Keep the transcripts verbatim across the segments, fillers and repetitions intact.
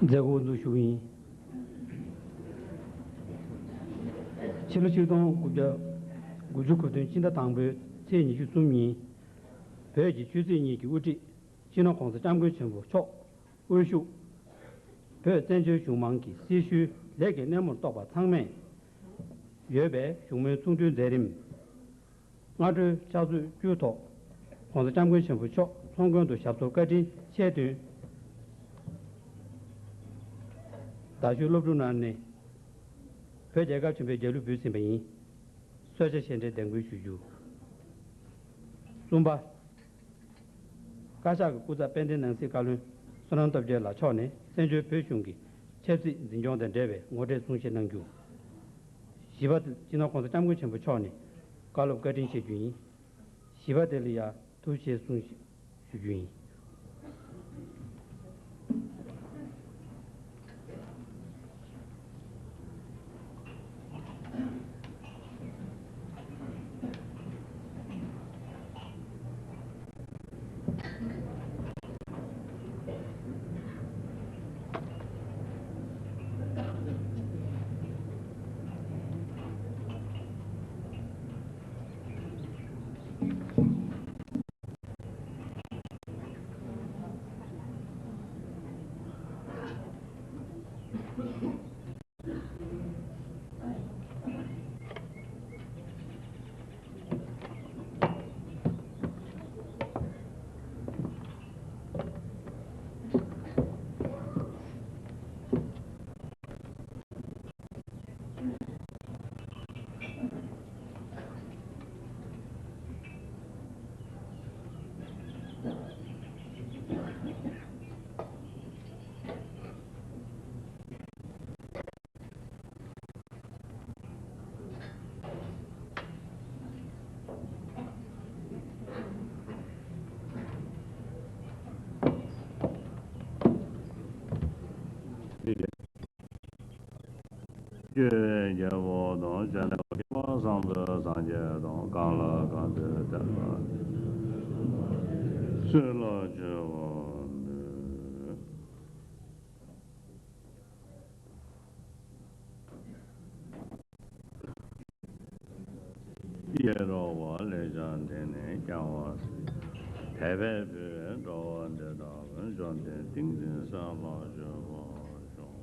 མཛད་སྒོ་དབུ་འཛུགས་ཞུ་གི་ཡིན། ཕྱི་ལོ་ཆིག་སྟོང་དགུ་བརྒྱ་དགུ་བཅུ་གོ་བདུན་ཕྱི་ཟླ་དང་པོའི་ཚེས་ཉི་ཤུ་གསུམ་ཉིན། བོད་ཀྱི་ཆོས་སྲིད་གཉིས་ཀྱི་དབུ་ཁྲིད་སྤྱི་ནོར་༸གོང་ས་༸སྐྱབས་མགོན་ཆེན་པོ་མཆོག་དབུ་བཞུགས། བོད་བཙན་བྱོལ་གཞུང་མང་གི་སྲི་ཞུའི་ལས་ཀྱི་སྣེ་མོར་གཏོགས་པ་ཚང་མས་ཡོད་པའི་བཞུགས་མོལ་ཚོགས་འདུའི་མཛད་རིམ། སྔ་དྲོའི་ཕྱག་ཚོད་བཅུའི་ཐོག་༸གོང་ས་༸སྐྱབས་མགོན་ཆེན་པོ་མཆོག་ཚོགས་མགོན་དུ་ཞབས་སོར་བཀའ་དྲིན་ཆེ་བསྟོད། རྡ་ཤོད་སློབ་ཕྲུག་རྣམས་ནས་བོད་རྒྱལ་ཁབ་ཆེན་པོའི་རྒྱལ་གླུ་འབུལ་ཟིན་པ་ཡིན། གསོལ་ཇ་བཞེས་འབྲས་དན་འབུལ་ཞུ་རྒྱུ། གསུམ་པ། བཀའ་ཤག་གི་སྐུ་ཚབ་དཔལ་ལྡན་ནང་སྲིད་བཀའ་བློན་བསོད་ནམས་སྟོབས་རྒྱལ་ལགས་མཆོག་ནས་བཙན་བྱོལ་བོད་གཞུང་གི་ཆབ་སྲིད་འཛིན་སྐྱོང་དང་འབྲེལ་བའི་ངོ་སྤྲོད་གསུང་བཤད་གནང་རྒྱུ། བཞི་པ་དེ་སྤྱི་ནོར་༸གོང་ས་༸སྐྱབས་མགོན་ཆེན་པོ་མཆོག་ནས་བཀའ་སློབ་བཀའ་དྲིན་ཆེ་རྒྱུ་ཡིན། བཞི་པ་དེ་ལ་ཡང་ཐུགས་རྗེ་ཆེ་གསུང་ཞུ་རྒྱུ་ཡིན། ཆོས་ཀྱི་རྒྱལ་པོ་དང་། སྤྱན་རས་གཟིགས་དང་། བྱང་ཆུབ་སེམས་དཔའ་སངས་རྒྱས་དང་། གང་ལ་གང་འདུལ་བསྟན་པ་སྲིད་ལ་ཆོས་འཁོར་འདུལ། ཡེ་རོ་བ་ལས་བྱང་དེ་ནས་སྐྱེ་བ་སྲིད། དེ་བས་བུ་འགྲོ་བ་འདི་དག་གི། བཅོམ་ལྡན་ཏིང་འཛིན་གསལ་བར་གྱུར་པ་ཤོག།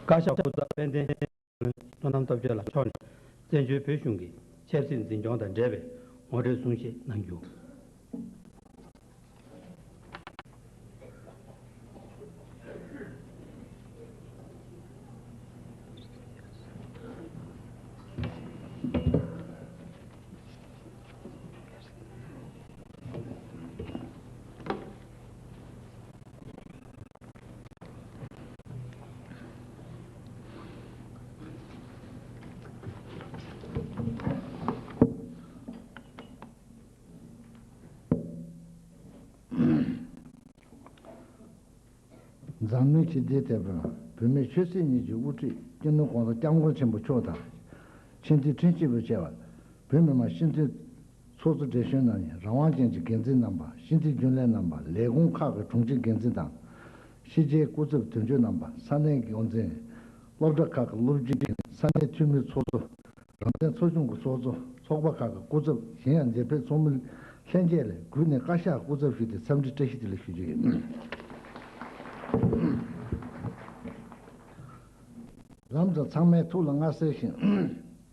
བཀའ་ཤག་སྐུ་ཚབ་དཔལ་ལྡན་བསོད་ནམས་སྟོབས་རྒྱལ་ལགས་མཆོག་ནས་བཙན་བྱོལ་བོད་གཞུང་གི་ཆབ་སྲིད་འཛིན་སྐྱོང་དང་འབྲེལ་བའི་ངོ་སྤྲོད་གསུང་བཤད་གནང་རྒྱུ། འཛམ་གླིང་ཞི་བདེའི་དེད་དཔོན་བུད་མེད་ཆོས་སྲིད་གཉིས་ཀྱི་དབུ་ཁྲིད་སྤྱི་ནོར་༸གོང་ས་༸སྐྱབས་མགོན་ཆེན་པོ་མཆོག་དང་། ཆེས་མཐོའི་ཁྲིམས་ཞིབ་པ་བཅས་པ། བོད་མི་མང་སྤྱི་འཐུས་ཚོགས་གཙོ་བགྲེས་གཞོན་རྣམ་གཉིས། རང་དབང་ཅན་གྱི་འགན་འཛིན་རྣམ་པ། སྤྱི་འཐུས་རྒྱུན་ལས་རྣམ་པ། ལས་ཁུངས་ཁག་གི་དྲུང་ཆེ་འགན་འཛིན་དང་། ཕྱི་རྒྱལ་སྐུ་ཚབ་དོན་གཅོད་རྣམ་པ། ས་གནས་འགོ་འཛིན། སློབ་གྲྭ་ཁག་གི་སློབ་སྤྱི། ས་གནས་འཐུས་མིའི་ཚོགས་གཙོ། རང་བཙན་ཚོགས་ཆུང་གི་ཚོགས་གཙོ། ཚོགས་པ་ཁག་གི་སྐུ་ཚབ། གཞན་ཡང་འདིར་ཕེབས་ཚོགས་མི་ལྷན་རྒྱས་ལ་གུས་ནས་བཀའ་ཤག་སྐུ་ཚབ་ཞུས་ཏེ་འཚམས་འདྲི་བཀྲ་ཤིས་བདེ་ལེགས་ཞུ་རྒྱུ་ཡིན། ལམ་དུ་ཚང་མའི་ཐུགས་ལ་མངའ་གསལ་ཞིང་།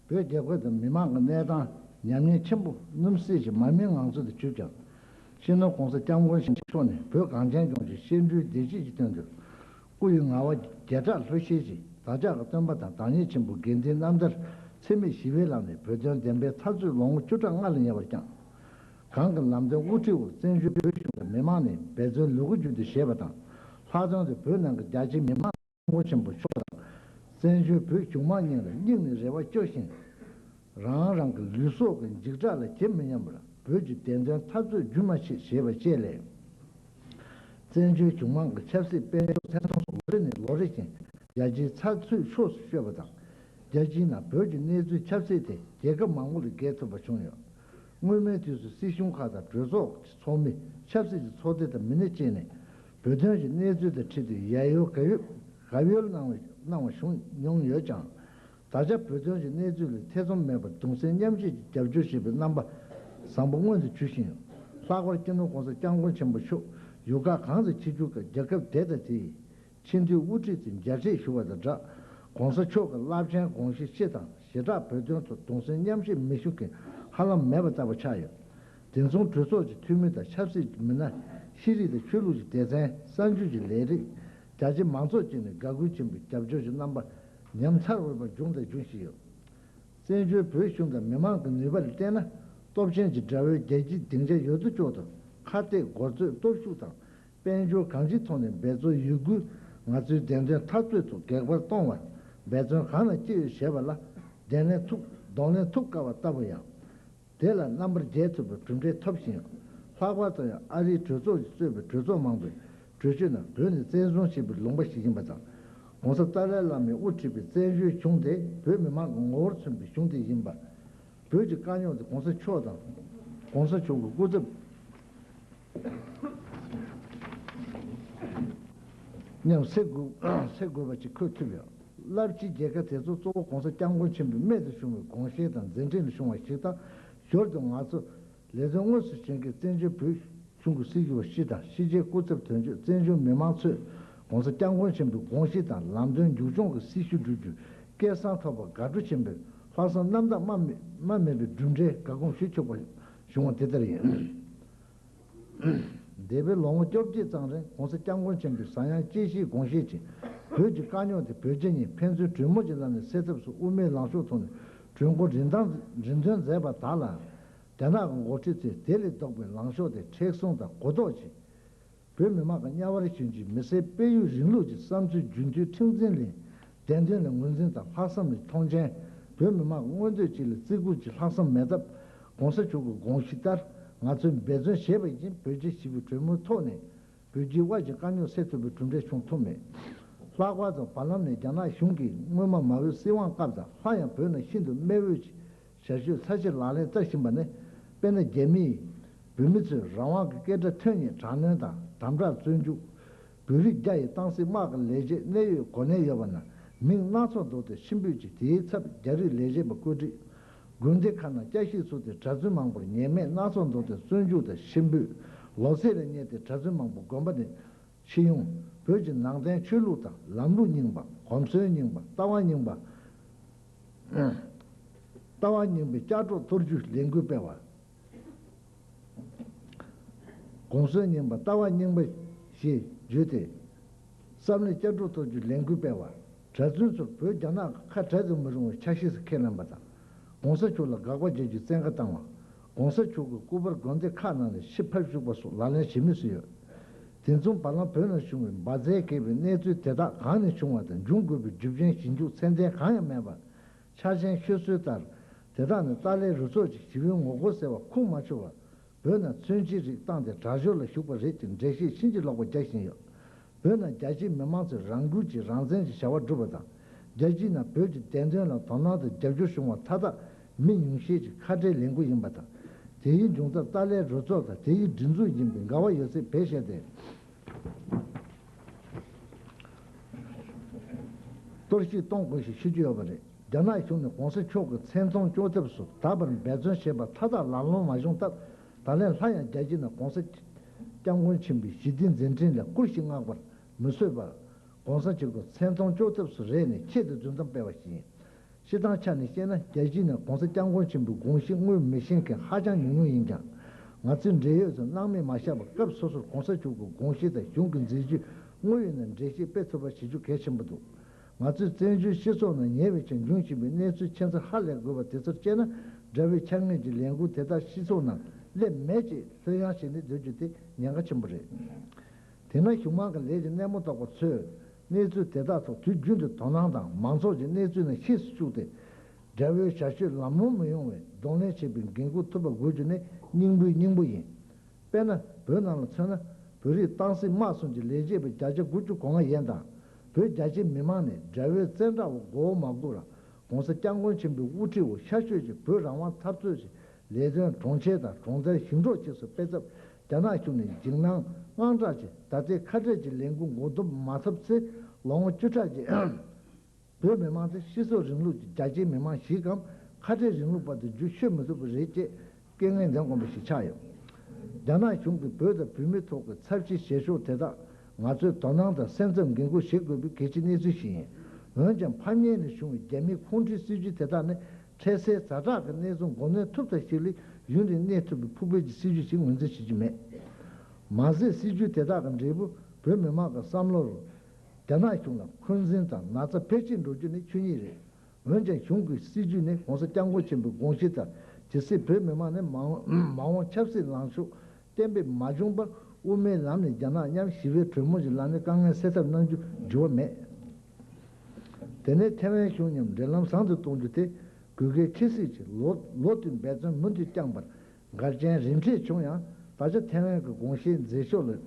བོད་རྒྱལ་ཁབ་དང་མི་མང་གི་གནས་སྟངས་ཉམས་ཉེས་ཆེན་པོ་སྣུམ་བསྲེས་ཀྱི་མ་རྨོས་ངང་ཚུལ་དུ་གྱུར་ཀྱང་། སྤྱི་ནོར་༸གོང་ས་༸སྐྱབས་མགོན་ཆེན་པོ་མཆོག་ནས་བོད་གངས་ཅན་ལྗོངས་ཀྱི་སྐྱེ་འགྲོའི་བདེ་སྐྱིད་ཀྱི་དོན་དུ། སྐུ་ཡི་ངག་དབང་བརྒྱ་ཕྲག་ལྷུར་བཞེས་ཀྱིས་བདག་ཅག་གི་སྟོན་པ་དང་བདག་ཉིད་ཆེན་པོ་དགེ་ལྡན་རྣམ་ཐར་འཚེ་མེད་ཞི་བའི་ལམ་ནས་བོད་དོན་བདེན་པའི་འཐབ་རྩོད་ལོ་ངོ་བཅུ་ཕྲག་ལྔ་ལ་ཉེ་བར་བསྐྱངས། གང་གི་ལམ་སྟོན་དབུ་ཁྲིད་འོག་བཙན་བྱོལ་བོད་གཞུང་དང་མི་མང་ནས་འབད་བརྩོན་ལུ་གུ་རྒྱུད་དུ་བཞེས་པ་དང་། ལྷག་དོན་དུ་བོད་ནང་གི་རྒྱ་ཆེའི་མི་མང་མགོན་ཆེན་པོ་མཆོག་དང་། བཙན་བྱོལ་བོད་གཞུང་མང་གཉིས་ལ་སྙིང་ནས་རེ་བ་སྐྱོ་ཞིང་། རང་རང་གི་ལུས་སྲོག་གི་འཇིགས་སྐྲག་ལ་ཇི་མི་སྙམ་པར་བོད་ཀྱི་བདེན་དོན་འཐབ་རྩོད་རྒྱུན་མ་ཆད་བྱེད་པ་བཅས་ལས། བཙན་བྱོལ་གཞུང་མང་གི་ཆབ་སྲིད་དཔལ་འབྱོར་མཚན་མཐོང་སོགས་ལོ་རེ་ནས་ལོ་རེ་བཞིན་རྒྱ་ཆེའི་ཚགས་ཚུད་ཕྱོགས་སུ་བཤོལ་བ་དང་། རྒྱལ་སྤྱིའི་ནང་བོད་ཀྱི་གནས་ཚུལ་ཆབ་སྲིད་དེ་རྒྱལ་ཁབ་མང་པོ་ལ་བརྒལ་ཐུབ་པ་བྱུང་ཡོད། སྔོན་མའི་དུས་སུ་སྲིད་གཞུང་ཁག་དང་གྲོས་ཚོགས་ཀྱི་ཚོགས་མི། ཆབ་སྲིད་ཀྱི་ཚོགས་སྡེ་དང་མི་སྣ་བཅས་ནས་བོད་དོན་གྱི་གནས་ཚུལ་དང་འཁྲིལ་ཏེ་ཡ་ཡོ་ག་ཡོ་ག་ཡོལ་གནང་བ་གནང་བ་བྱུང་མྱོང་ཡོད་ཀྱང་། ད་ཆ་བོད་དོན་གྱི་གནས་ཚུལ་ལ་ཐེ་ཚོམ་མེད་པར་གདུང་སེམས་མཉམ་སྐྱེད་ཀྱིས་རྒྱབ་སྐྱོར་བྱེད་པའི་རྣམ་པ་བཟང་པོ་མངོན་དུ་གྱུར་བཞིན་ཡོད། ལྷག་པར་སྤྱི་ནོར་༸གོང་ས་༸སྐྱབས་མགོན་ཆེན་པོ་མཆོག་ཡུལ་ཁག་གང་དུ་ཆིབས་བསྒྱུར་སྐབས་རྒྱལ་ཁབ་དེ་དང་དེའི་ཆེས་མཐོའི་དབུ་ཁྲིད་དེ་མཇལ་འཕྲད་ཞུ་བ་དང་སྦྲགས། ༸གོང་ས་མཆོག་གི་རླབས་ཆེན་དགོངས་གཞི་སྤྱི་དང་ཞེ་དྲག་བོད་དོན་ཐོག་གདུང་སེམས་མཉམ་སྐྱེད་མི་ཞུ་མཁན་ཧ་ལམ་མེད་པ་ལྟ་བུ་ཆགས་ཡོད། དེ་མཚུངས་གྲོས་ཚོགས་ཀྱི་འཐུས་མི་དང་ཆབ་སྲིད་ཀྱི་མི་སྣ། ཤེས་རིག་དང་ཆོས་ལུགས་ཀྱི་སྡེ་ཚན། གསར་འགྱུར་གྱི་ལས་རིགས། རྒྱ་ཆེ་མང་ཚོགས་བཅས་ནས་དགའ་གུས་ཆེན་པོས་རྒྱབ་སྐྱོར་གྱི་རྣམ་པ་ཉམས་ཚར་འོས་པར་བྱུང་དང་འབྱུང་བཞིན་ཡོད། བཙན་བྱོལ་བོད་གཞུང་དང་མི་མང་གི་ནུས་པ་ལ་བལྟས་ན། སྟོབས་ཆེན་གྱི་དགྲ་བོའི་རྒྱལ་སྤྱིའི་སྡིངས་ཆ་ཡོད་དོ་ཅོག་ཏུ་ཁ་གཏད་སྒོ་རྩོད་སྟོབས་ཤུགས་དང་། དཔལ་འབྱོར་གང་ཅིའི་ཐོག་ནས་འབད་རྩོལ་ཡོད་དགུས་ང་ཚོའི་བདེན་དོན་འཐབ་རྩོད་ཐོག་གེགས་བར་གཏོང་བར་འབད་བརྩོན་གང་ལ་ཅི་ཡོད་བྱས་པ་ལ་གདོང་ལེན་ཐུབ་གདོང་ལེན་ཐུབ་དཀའ་བ་ལྟ་བུ་ཡང་། དེ་ལ་རྣམ་པར་རྒྱལ་ཐུབ་པའི་གྲུབ་འབྲས་ཐོབ་ཅིང་། ལྷག་པར་དུ་ཡང་ཨ་རིའི་གྲོས་ཚོགས་ཀྱིས་གཙོས་པའི་གྲོས་ཚོགས་མང་པོས་གྲོས་ཆོད་ནང་བོད་ནས་བཙན་བཟུང་བྱས་པའི་ལུང་པ་ཞིག་ཡིན་པ་དང་། ༸གོང་ས་ཏཱ་ལའི་བླ་མས་དབུ་ཁྲིད་པའི་བཙན་བྱོལ་གཞུང་དེ་བོད་མི་མང་གི་ངོ་བོར་མཚོན་པའི་གཞུང་དེ་ཡིན་པ། བོད་ཀྱི་དཀའ་རྙོག་དེ་༸གོང་ས་མཆོག་དང་། ༸གོང་ས་མཆོག་གི་སྐུ་ཚབ་མཉམ་སེལ་དགོས་སེལ་དགོས་པ་ཅིག་འཁོད་ཐུབ་ཡོད། རླབས་ཆེའི་རྒྱལ་ཁ་དེ་ཚོ་གཙོ་བོ་༸གོང་ས་༸སྐྱབས་མགོན་ཆེན་པོའི་རྨད་དུ་བྱུང་བའི་དགོངས་བཞེད་དང་མཛད་འཕྲིན་ལ་བྱུང་བ་ཞིག་དང་། ཞོར་དུ་ང་ཚོ་ལས་དོན་དངོས་སུ་བྱེད་མཁན་བཙན་བྱོལ་བོད་གཞུང་གི་སྲིད་བྱུས་པ་སྤྱི་དང་ཕྱི་རྒྱལ་སྐུ་ཚབ་དོན་གཅོད། བཙན་བྱོལ་མི་མང་ཚོས་༸གོང་ས་༸སྐྱབས་མགོན་ཆེན་པོའི་དགོངས་གཞི་དང་ལམ་སྟོན་མཇུག་སྐྱོང་གི་སྲི་ཞུ་བསྒྲུབ་རྒྱུ་སྐལ་བཟང་ཐོབ་པར་དགའ་སྤྲོ་ཆེན་པོས་ལྷག་བསམ་རྣམ་དག་རྨ་མེད་རྨ་མེད་པའི་གྲུབ་འབྲས་དགའ་སྒོམ་ཞུ་ཆོག་པ་བྱུང་བ་དེ་ལྟར་ཡིན། འདས་པའི་ལོ་ངོ་བཅོ་བརྒྱད་ཙམ་རིང་༸གོང་ས་༸སྐྱབས་མགོན་ཆེན་པོའི་གཟབ་ཡངས་དཔྱད་ཞིབ་དགོངས་བཞེད་ཀྱིས་བོད་ཀྱི་དཀའ་རྙོག་དེ་བོད་རྒྱ་གཉིས་ཕན་ཚུན་གྲོས་མོལ་གྱི་ལམ་ནས་སེལ་ཐབས་སུ་དབུ་མའི་ལངས་ཕྱོགས་ཐོག་ནས་གྲོས་འགོ་རིན་ཐང་རིན་འདོན་མཛད་པ་དག་ལ། རྒྱ་ནག་གི་འགོ་ཁྲིད་ཚོས་དེ་ལས་ལྡོག་པའི་ལངས་ཕྱོགས་དེ་མཁྲེགས་བཟུང་དང་གོ་རྟོགས་ཀྱིས། བོད་མི་མང་གི་དམྱལ་བར་ཞོན་རྒྱུའི་མི་སེར་སྤེལ་ཡུལ་རིང་ལུགས་ཀྱི་བསམ་ཚུལ་རྒྱུན་མཐུད་མཁྲེགས་འཛིན་ལས་བདེན་དོན་ལ་ངོས་འཛིན་དང་ལྷག་བསམ་ལ་མཐོང་ཆེན། བོད་མི་མང་གི་མངོན་འདོད་ཅིག་ལ་བརྩི་བཀུར་གྱི་ལྷག་བསམ་མེད་སྟབས། ༸གོང་ས་མཆོག་གི་དགོངས་གཞི་ལྟར་ང་ཚོས་འབད་བརྩོན་བྱས་པ་ཡིན་ཕྱིན་བོད་རྒྱ་ཞི་བའི་གྲོས་མོལ་ཐོག་ནས་བོད་རྒྱའི་དབར་གྱི་དཀའ་རྙོག་སེལ་ཐུབ་པའི་གྲུབ་འབྲས་བྱུང་ཐུབ་མེད། ལྷག་པར་དུ་བར་ལམ་ནས་རྒྱ་ནག་གཞུང་གིས་སྔོན་མ་མ་འོས་སྲིད་དབང་སྐབས་དང་སླར་ཡང་བོད་ནང་ཤིན་ཏུ་དམའ་འོས་ཀྱི་བྱ་སྤྱོད་ཚ་ཕྱིར་ལག་ལེན་བསྟར་བཞིན་པ་ནི། དཔེར་ན། རྒྱ་མིས་བོད་མི་ཚོས་རང་དབང་གི་སྐད་སྒྲ་ཐོན་སྙེག་དྲག་གནོན་དང་དམ་དྲག་བཙོན་འཇུག་བོད་རིགས་བརྒྱ་ཡི་སྟངས་སྲིད་དམག་གི་ལས་བྱེད་གནད་ཡོད་གོ་གནས་ཡོད་པ་རྣམས་མིང་སྣ་ཚོགས་འདོགས་ཏེ་ཕྱིར་འབུད་ཀྱིས་དེའི་ཚབ་རྒྱ་རིགས་ལས་བྱེད་པ་བཀོད་སྒྲིག་དགོན་སྡེ་ཁག་ནང་བསྐྱར་ཞིག་བཙུགས་ཏེ་གྲྭ་བཙུན་མང་པོར་ཉེས་མེད་སྣ་ཚོགས་འདོགས་ཏེ་བཙོན་འཇུག་དང་ཕྱིར་འབུད། ལོ་ཚད་ལ་བསྙད་དེ་གྲྭ་བཙུན་མང་པོ་དགོན་པ་ནས་ཕྱིར་དབྱུང་། བོད་ཀྱི་ནང་བསྟན་ཆོས་ལུགས་དང་ལམ་ལུགས་རྙིང་པ། གོམས་སྲོལ་རྙིང་པ། ལྟ་བ་རྙིང་པ། ལྟ་བ་རྙིང་པའི་ལྕགས་སྒྲོག་གཏོར་རྒྱུའི་ལས་འགུལ་སྤེལ་བ། གོམས་སྲོལ་རྙིང་པ་ལྟ་བ་རྙིང་པ་ཞེས་བརྗོད་དེ། བསམ་བློའི་ལྕགས་སྒྲོག་གཏོར་རྒྱུའི་ལས་འགུལ་སྤེལ་བ། གྲྭ་བཙུན་ཚོར་བོད་རྒྱ་ནག་གི་ཁ་བྲལ་དུ་མི་རུང་བའི་ཆ་ཤས་སུ་ཁས་ལེན་པ་དང་། ༸གོང་ས་མཆོག་ལ་དགག་པ་རྒྱག་རྒྱུའི་བཙན་བཀའ་བཏང་བ། ༸གོང་ས་མཆོག་གི་སྐུ་པར་དགོན་སྡེ་ཁག་ནང་ནས་ཕྱིར་ཕབ་བཅུག་པ་སོགས་ལག་ལེན་བྱེད་མུས་སུ་ཡོད། དེ་མཚུངས་བར་ལམ་བོད་ནང་བྱུང་བའི་འབར་རྫས་འགེལ་བའི་གནས་ཚུལ་དེ་དག་གང་ནས་བྱུང་བ་དང་འབྱུང་དགོས་པའི་རྒྱུ་རྐྱེན་ཞིབ་འཇུག་ཚད་ལྡན་གང་ཡང་མེད་པར། འཆར་ཅན་ཤོད་སྲོལ་ལྟར། དེ་དག་ནི་ཏཱ་ལའི་རུ་ཚོགས་ཀྱི་ཞི་བའི་ངོ་རྒོལ་ཟེར་བ་ཁུངས་མ་འཁྱོལ་བར། བོད་ནང་མཚོན་ཆའི་རིགས་བཏང་སྟེ་དྲག་སྦྱོར་ལ་ཞུགས་པ་རེད་ཅེས་འགྲེལ་བཤད་ཕྱིན་ཅི་ལོག་པ་རྒྱག་བཞིན་ཡོད། བོད་ནང་རྒྱ་ཆེའི་མི་མང་ཚོས་རང་འགུལ་གྱིས་རང་བཙན་གྱི་བྱ་བ་བསྒྲུབས་པ་དང་། རྒྱལ་སྤྱིའི་ནང་བོད་ཀྱི་བདེན་དོན་ལ་དོ་སྣང་དང་རྒྱབ་སྐྱོར་བྱུང་བ་མཐའ་དག་མི་ཉུང་ཤས་ཀྱི་ཁ་བྲལ་ལས་འགུལ་ཡིན་པ་དང་། དེའི་འབྱུང་རྩ་ཏཱ་ལའི་རུ་ཚོགས་དང་དེའི་སྒྲིག་འཛུགས་ཡིན་པའི་འགལ་བ་ཡོད་ཚད་བེད་སྤྱད་དེ། གཏོར་བཤིག་གཏོང་དགོས་ཞེས་ཞུ་རྒྱུ་ཡོད་པ་རེད། རྒྱ་ནག་གཞུང་ནས་༸གོང་ས་མཆོག་གི་མཚན་མཐོང་སྐྱོབ་ཐབས་སུ་ད་བར་འབད་བརྩོན་བྱས་པ་མཐའ་དག་ལམ་ལྷོང་མ་བྱུང་སྟབས། ད་ལན་སླར་ཡང་རྒྱལ་སྤྱིའི་ནང་༸གོང་ས་༸སྐྱབས་མགོན་ཆེན་པོའི་ཞི་བདེའི་མཛད་འཕྲིན་ལ་བཀུར་ཞིང་བསྔགས་པར་མི་བཟོད་པར། ༸གོང་ས་མཆོག་གི་མཚན་མཐོང་སྐྱོབ་ཐབས་སུ་རེ་ནས་ཆེད་དུ་རྫུན་གཏམ་སྤེལ་བ་ཞིག་ཡིན། སྤྱིར་བཏང་ཆ་ནས་བཤད་ན། རྒྱལ་སྤྱིའི་ནང་༸གོང་ས་༸སྐྱབས་མགོན་ཆེན་པོའི་དགོངས་གཞི་དངོས་མི་ཤེས་མཁན་ཧ་ཅང་ཉུང་ཉུང་ཡིན་ཀྱང་། ང་ཚོའི་འབྲེལ་ཡོད་ཚོས་སྣང་མེད་མ་བཞག་པར་སྐབས་སོ་སོར་༸གོང་ས་མཆོག་གི་དགོངས་གཞི་དང་གཞུང་གི་མཛད་བྱུས་དངོས་ཡོད་ནས་འགྲེལ་བཤད་སྤེལ་ཐུབ་པ་བྱེད་རྒྱུ་གལ་ཆེན་པོ་འདུག་ང་ཚོས་བཙན་བྱོལ་སྤྱི་ཚོགས་ནང་ཉེ་བའི་ཆར་འབྱུང་བཞིན་པའི་གནས་ཚུལ་ཁྱད་མཚར་ཧ་ལས་དགོས་པ་དེ་ཚོར་དཔྱད་ན། དགྲ་བོའི་འཆར་ངན་གྱི་ལས་འགུལ་དེ་དག་སྤྱི་ཚོགས་ནང་སླེབས་མེད་ཅེས་ལྷོད་ཡངས་བྱས་ནས་སྡོད་རྒྱུ་དེ་ཉེན་ཁ་ཆེན་པོ་རེད། དེས་ན་གཞུང་མང་གི་ལས་ཀྱི་སྣེ་མོ་ཐོག་པ་ཚོས་གནས་ཚུལ་དེ་དག་ཐོག་དུས་རྒྱུན་དུ་དོ་སྣང་དང་མང་ཚོགས་ཀྱི་གནས་ཚུལ་ནང་ཤེས་སུ་བཅུག་སྟེ། དགྲ་བོའི་བྱ་སྤྱོད་ལམ་ལྷོང་མི་ཡོང་བའི་གདོང་ལེན་བྱེད་པའི་འགན་འཁུར་ཐུབ་པ་དགོས་རྒྱུ་ནི་སྙིང་པོའི་སྙིང་པོ་ཡིན། དཔེར་ན། བོད་ནང་ལ་མཚོན་ན། བོད་རིགས་བསྟན་སྲིད་དམངས་གསུམ་གྱི་ལས་བྱེད་པ་བརྒྱ་ཆ་དགུ་བཅུ་གོ་ལྔ་ཡན་དང་། བོད་རྒྱ་ཆེའི་མི་མང་ནི་དགྲ་བོའི་བཙན་དྲག་པ་མགོ་བོ་མ་སྒུར་བར་༸གོང་ས་༸སྐྱབས་མགོན་ཆེན་པོའི་དབུ་ཁྲིད་འོག་ཤར་ཕྱོགས་ཀྱི་བོད་རང་དབང་འཐབ་རྩོད་ཀྱི་ལས་དོན་གྲོང་ཁྱེར་དང་གྲོང་རྡལ་ཞིང་འབྲོག་ཅེས་སུ་སྤེལ་ཚབ་རྒྱ་ནག་གཞུང་ནས་འཇིགས་སྣང་དངངས་སྐྲག་ཅིག་ད་ལྟའི་ཁ་བྲལ་གྱི་ལས་འགུལ་འགོ་འཛུགས་མ་ཐུབ་ཚེ། ལོ་ངོ་བཅུ་ཕྲག་གི་བོད་མི་མང་དེ་སྤྱི་ཚོགས་རིང་ལུགས་ཀྱི་རྒྱ་ཆེའི་མི་མང་ཞིག་གམ། ཁ་བྲལ་རིང་ལུགས་པ་དེ་རྒྱུ་ཆོད་མི་ཐུབ་པ་རེད་ཅེས་སྐད་ངན་འདོན་དགོས་པ་ཞིག་ཆགས་ཡོད། རྒྱ་ནག་གཞུང་གིས་བོད་དང་བོད་མིའི་ཐོག་གི་ཚབས་ཆེའི་བྱེད་ཕྱོགས་དེ་དག་ང་ཚོས་དོ་སྣང་དང་སེམས་འཚབ་འགན་འཁུར་བྱེད་དགོས་པའི་གལ་ཆེའི་གནས་ཚུལ་ཞིག་ཡིན། འོན་ཀྱང་ཕམ་ཉེས་ནས་བྱུང་བའི་རྒྱ་མིའི་ཁོང་ཁྲོའི་སྲིད་ཇུས་དེ་དག་ནི་འཕྲལ་སེལ་ཛ་དྲག་གི་གནས་ཚུལ་མགོ་གནོན་ཐུབ་ཐབས་ཤིག་ལས་ཡུན་རིང་གནས་ཐུབ་པའི་ཕུགས་འབེབས་ཀྱི་སྲིད་ཇུས་ཤིག་ངོས་འཛིན་བྱེད་ཀྱི་མེད། མ་ཟད་སྲིད་ཇུས་དེ་དག་གི་འབྲས་བུ་བོད་མི་མང་གི་བསམ་བློར། རྒྱ་ནག་གཞུང་ལ་འཁོན་འཛིན་དང་ན་ཚ་འཕེལ་ཕྱིན་འགྲོ་རྒྱུ་ནི་ཆོས་ཉིད་རེད། འོན་ཀྱང་གཞུང་གི་སྲིད་ཇུས་ནི་༸གོང་ས་༸སྐྱབས་མགོན་ཆེན་པོའི་དགོངས་གཞི་ལྟར་ཇི་སྲིད་བོད་མི་མང་ནི་མ་འོངས་མ་འོངས་ཆབ་སྲིད་ལངས་ཕྱོགས་གཏན་འབེབས་མ་བྱུང་བར་དབུ་མའི་ལམ་ནས་རྒྱ་ནག་མཉམ་ཞི་བའི་གྲོས་མོལ་གྱི་ལམ་ནས་དཀའ་ངལ་སེལ་ཐབས་གནང་རྒྱུ་འགྱུར་བ་མེད། དེ་ནས་ཐེ་ཝན་གཞུང་མཉམ་འབྲེལ་ལམ་བཟང་དུ་གཏོང་རྒྱུ་དེ་དགོས་གལ་ཆེ་སྲིད་ཀྱི་ལོ་ལོ་བསྟུད་འབད་བརྩོན་མུ་མཐུད་བསྐྱངས་པར་འགལ་རྐྱེན་རིམ་འཕྲད་བྱུང་ཡང་། ད་ཆ་ཐེ་ཝན་གྱི་དགོངས་གཞིའི་མཛད་ཕྱོགས་ལ་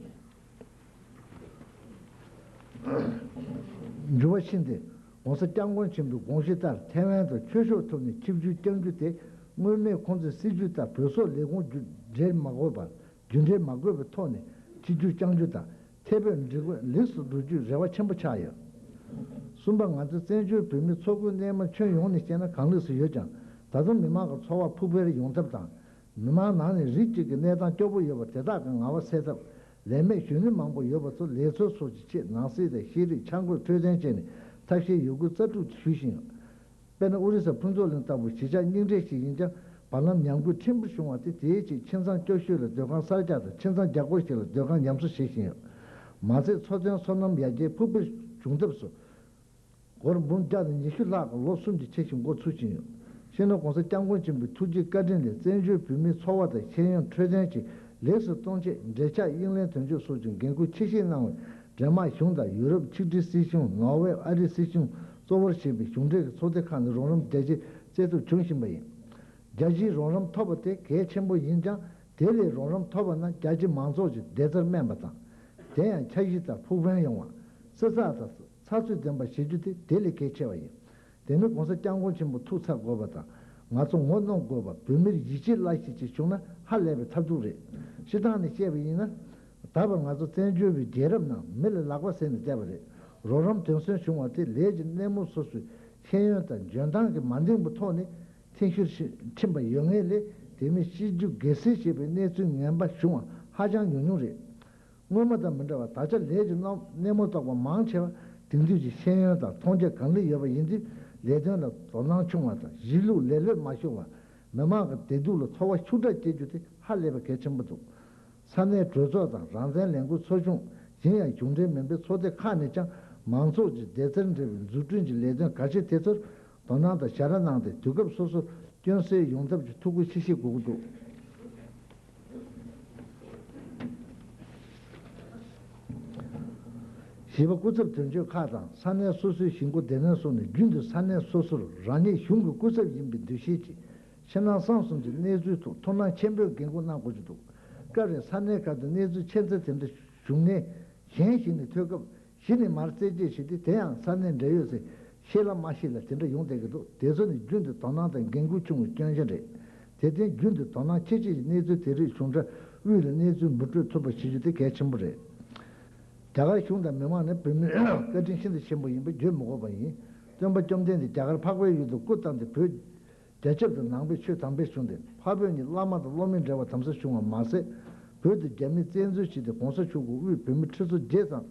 འགྱུར་བ་ཕྱིན་ཏེ། ༸གོང་ས་༸སྐྱབས་མགོན་ཆེན་པོའི་དགོངས་གཞི་ལྟར་ཐེ་ཝན་དུ་ཆོས་ཕྱོགས་ཐོག་ནས་ཆིབས་བསྒྱུར་བསྐྱང་རྒྱུ་དེ། སྔོན་མའི་ཁོང་ཚོའི་སྲིད་བྱུས་ལྟར་བོད་སོག་ལས་ཁུངས་རྒྱུ་འབྲེལ་མ་དགོས་པར། རྒྱུ་འབྲེལ་མ་དགོས་པའི་ཐོག་ནས་ཆིབས་བསྒྱུར་བསྐྱང་རྒྱུ་དང་། ཐེ་བོད་འགྲིག་གི་ལེགས་སུ་འགྲོ་རྒྱུའི་རེ་བ་ཆེན་པོ་ཆགས་ཡོད། གསུམ་པ། ང་ཚོ་བཙན་བྱོལ་བོད་མིའི་ཚོགས་ཁག་སྣེ་མོ་ཁྱོན་ཡོངས་ནས་བཤད་ན་གང་ལེགས་སུ་ཡོད་ཀྱང་། ད་དུང་མི་མང་གི་འཚོ་བ་ཕུགས་འཕེར་ཡོང་ཐབས་དང་། མི་མང་ནང་ནས་རིགས་གཅིག་གི་གནས་སྟངས་སྐྱོ་པོ་ཡོད་པ་དེ་དག་གི་ངལ་བ་སེལ་ཐབས། ལས་མེད་གཞོན་ནུ་མང་པོ་ཡོད་པ་ཚོ་ལས་འཚོལ་སོགས་ཀྱི་ཆེད་ནང་སྲིད་དང་ཤེས་རིག་འཆར་འགོད་འཕྲོད་བསྟེན་བྱས་ནས་ཐབས་ཤེས་ཡོད་རྒུ་རྩལ་སྤྲུགས་ཞུས་ཤིང་། དཔེར་ན། ཨོ་རི་ས་ཕུན་ཚོགས་གླིང་ལྟ་བུ་གཞིས་ཆགས་རྙིང་གྲས་ཤིག་ཡིན་ཀྱང་། བར་ལམ་ཉམས་རྒུད་ཕྲན་བུ་བྱུང་བ་དེ། དེའི་ཆེད་ཁྱིམ་ཚང་སྐྱོ་ཤོས་ལ་སྡོད་ཁང་གསར་རྒྱག་དང་། ཁྱིམ་ཚང་བརྒྱ་སྐོར་ཞིག་ལ་སྡོད་ཁང་ཉམས་གསོ་བྱེད་བཞིན་ཡོད། མ་ཟད། འཚོ་རྟེན་སོ་ནམ་ཡར་རྒྱས་ཕུགས་འཕེར་བྱུང་ཐབས་སུ། སྒོར་འབུམ་བརྒྱ་དང་ཉི་ཤུ་ལྷག་གི་ལོ་གསུམ་གྱི་ཆེད་ཞིག་འགོ་ཚུགས་བཞིན་ཡོད། སྤྱིར་ན། ༸གོང་ས་༸སྐྱབས་མགོན་ཆེན་པོའི་ཐུགས་རྗེ་བཀའ་དྲིན་ལས། བཙན་བྱོལ་བོད་མིའི་འཚོ་བ་དང་ཤེས་ཡོན་འཕྲོད་བསྟེན་ཆེད་ལེགས་སུ་གཏོང་ཆེད། འབྲེལ་ཆགས་དབྱིངས་ལན་དོན་གཅོད་སོགས་ཀྱི་འགན་ཁུར་ཆེ་བཞེས་གནང་བའི་འབྲེལ་མ་གཞུང་དང་། ཡུ་རོབ་ཆིག་སྒྲིལ་སྲིད་གཞུང་། ནོར་ཝེ། ཨ་རིའི་སྲིད་གཞུང་གཙོ་བོར་བྱས་པའི་གཞུང་འབྲེལ་གྱི་ཚོགས་སྡེ་ཁག་ནས་རོགས་རམ་རྒྱ་ཆེ་སྩལ་ཐབས་བྱུང་བཞིན་པ་ཡིན། རྒྱལ་སྤྱིའི་རོགས་རམ་ཐོབ་པ་དེ་གལ་ཆེན་པོ་ཡིན་ཀྱང་། དེ་ལས་རོགས་རམ་ཐོབ་པ་ན་རྒྱལ་སྤྱི་མང་ཚོགས་ཀྱི་བདེ་རྩར་སྨན་པ་དང་། དེ་ཡང་འཆར་གཞི་ལྟར་ཕུགས་ཕན་ཡོང་བ། བསྲི་ཚགས་དང་ཚགས་ཚུད་ལྡན་པ་བྱེད་རྒྱུ་དེ་དེ་ལས་གལ་ཆེ་བ་ཡིན། དེ་ནི་༸གོང་ས་༸སྐྱབས་མགོན་ཆེན་པོ་ཐུགས་འཚབ་དགོས་པ་དང་། ང་ཚོ་ངོ་གནོང་དགོས་པ། བོད་མིར་ཡིད་ཆེས་སླ་ཞིག་ཅིག་བྱུང་ན་ཧ་ལས་པའི་ཐབས་སྡུག་རེད། སྤྱིར་བཏང་ནས་བཤད་པ་ཡིན་ན། ད་བར་ང་ཚོ་བཙན་བྱོལ་བའི་རྒྱལ་རབས་ནང་མི་ལ་ལག་པ་ཟེར་ནས་བསྡད་པ་རེད། རོགས་རམ་དོན་གསུམ་བྱུང་བ་དེ་ལས་ཀྱི་སྣེ་མོ་སོ་སོའི་ཤེས་ཡོན་དང་འཇོན་ཐང་གིས་མ་འདེང་བའི་ཐོག་ནས་འཐེན་ཤུགས་ཕྱིན་པ་ཡོད་ངེས་ལས། དེ་མིན་སྲིད་ཇུས་སྒེར་སེལ་བྱེད་པའི་གནས་ཚུལ་ངན་པ་བྱུང་བ་ཧ་ཅང་ཉུང་ཉུང་རེད། སྔོན་མ་དང་མི་འདྲ་བར་ད་ཆ་ལས་ཀྱི་སྣ་སྣེ་མོ་གཏོགས་པ་མང་ཆེ་བ་དེང་དུས་ཀྱི་ཤེས་ཡོན་དང་མཐོང་རྒྱ་གང་ལེགས་ཡོད་པ་ཡིན་དུས། ལས་དོན་ལ་དོ་སྣང་ཆུང་བ་དང་། གཞིས་ལུས་ལེ་ལོས་མ་ཤོར་བ། མི་མང་གི་བདེ་སྡུག་ལ་ཚོར་བ་ཤུགས་དྲག་སྐྱེ་རྒྱུ་དེ་ཧ་ལས་པའི་གལ་ཆེན་པོ་འདུག་ས་གནས་གྲོས་ཚོགས་དང་རང་བཙན་ལས་འགུལ་ཚོགས་ཆུང་། གཞན་ཡང་གཞུང་འབྲེལ་མིན་པའི་ཚོགས་སྡེ་ཁག་ནས་ཀྱང་མང་ཚོགས་ཀྱི་བདེ་རྩར་འབྲེལ་བའི་འཛུགས་སྐྲུན་གྱི་ལས་དོན་གལ་ཆེ་དེ་ཚོར་དོ་སྣང་དང་ཞབས་ཕྱི་གནང་སྟེ། དུས་སྐབས་སོ་སོར་སྐྱོན་སེལ་ཡོང་ཐབས་ཀྱི་ཐུགས་ཁུར་ཆེ་བཞེས་དགོས་ཀྱི་འདུག་བཞི་པ། སྐུ་ཚབ་དོན་གཅོད་ཁག་དང་ས་གནས་སོ་སོའི་གཞིས་འགོ་སྡེ་ཚན་སོགས་ནས་རྒྱུན་དུ་ས་གནས་སོ་སོར་རང་ཉིད་གཞུང་གི་སྐུ་ཚབ་ཡིན་པའི་འདུ་ཤེས་ཀྱིས། ཕྱི་ནང་གསང་གསུམ་གྱི་གནས་ཚུལ་ཐོག་ཐུགས་སྣང་ཆེན་པོས་འགན་འཁུར་གནང་དགོས་ཀྱི་འདུག་སྐབས་རེ་ས་གནས་ཁག་ཏུ་གནས་ཚུལ་ཆེ་ཚད་དེ་འདྲ་བྱུང་ནས། གཞན་ཞིག་ནས་ཐོས་སྐབས་གཞི་ནས་མར་རྩད་གཅོད་བྱེད་དུས་དེ་ཡང་ས་གནས་འབྲེལ་ཡོད་ཚོས་ཤེས་ལ་མ་ཤེས་ལ་དེ་འདྲ་ཡོང་བསྡད་ཀྱི་འདུག་དེ་ཚོ་ནི་རྒྱུན་དུ་དོ་སྣང་དང་འགན་འཁུར་ཆུང་བའི་སྐྱོན་ཆ་རེད། དེར་བརྟེན་རྒྱུན་དུ་དོ་སྣང་ཆེ་བྱེད་ཀྱིས་གནས་ཚུལ་དེ་རིགས་བྱུང་འཕྲལ་དབུས་ལ་གནས་ཚུལ་འབུར་འཕྲོད་ཐུབ་པ་བྱེད་རྒྱུ་དེ་གལ་ཆེན་པོ་རེད། རྒྱ་གར་གཞུང་དང་མི་མང་ནི་བོད་མིར་བཀའ་དྲིན་ཤིན་ཏུ་ཆེན་པོ་ཡིན་པ་བརྗོད་མི་དགོས་པ་ཡིན། སྟོན་པ་བཅོམ་ལྡན་འདས་རྒྱ་གར་འཕགས་པའི་ཡུལ་དུ་སྐུ་བལྟམས་ཏེ་བོད་རྒྱ་ཁྱབ་ཏུ་ནང་པའི་ཆོས་དམ་སྤེལ་བྱུང་སྟེ་འཕགས་བོད་གཉིས་བླ་མ་དང་སློབ་མའི་འབྲེལ་བ་དམ་ཟབ་བྱུང་བ་མ་ཟད། བོད་དུ་རྒྱ་མིས་བཙན་འཛུལ་བྱས་ཏེ་གོང་ས་མཆོག་གི་དབུས་བོད་མི་ཁྲི་ཚོ་བརྒྱད་ཙམ་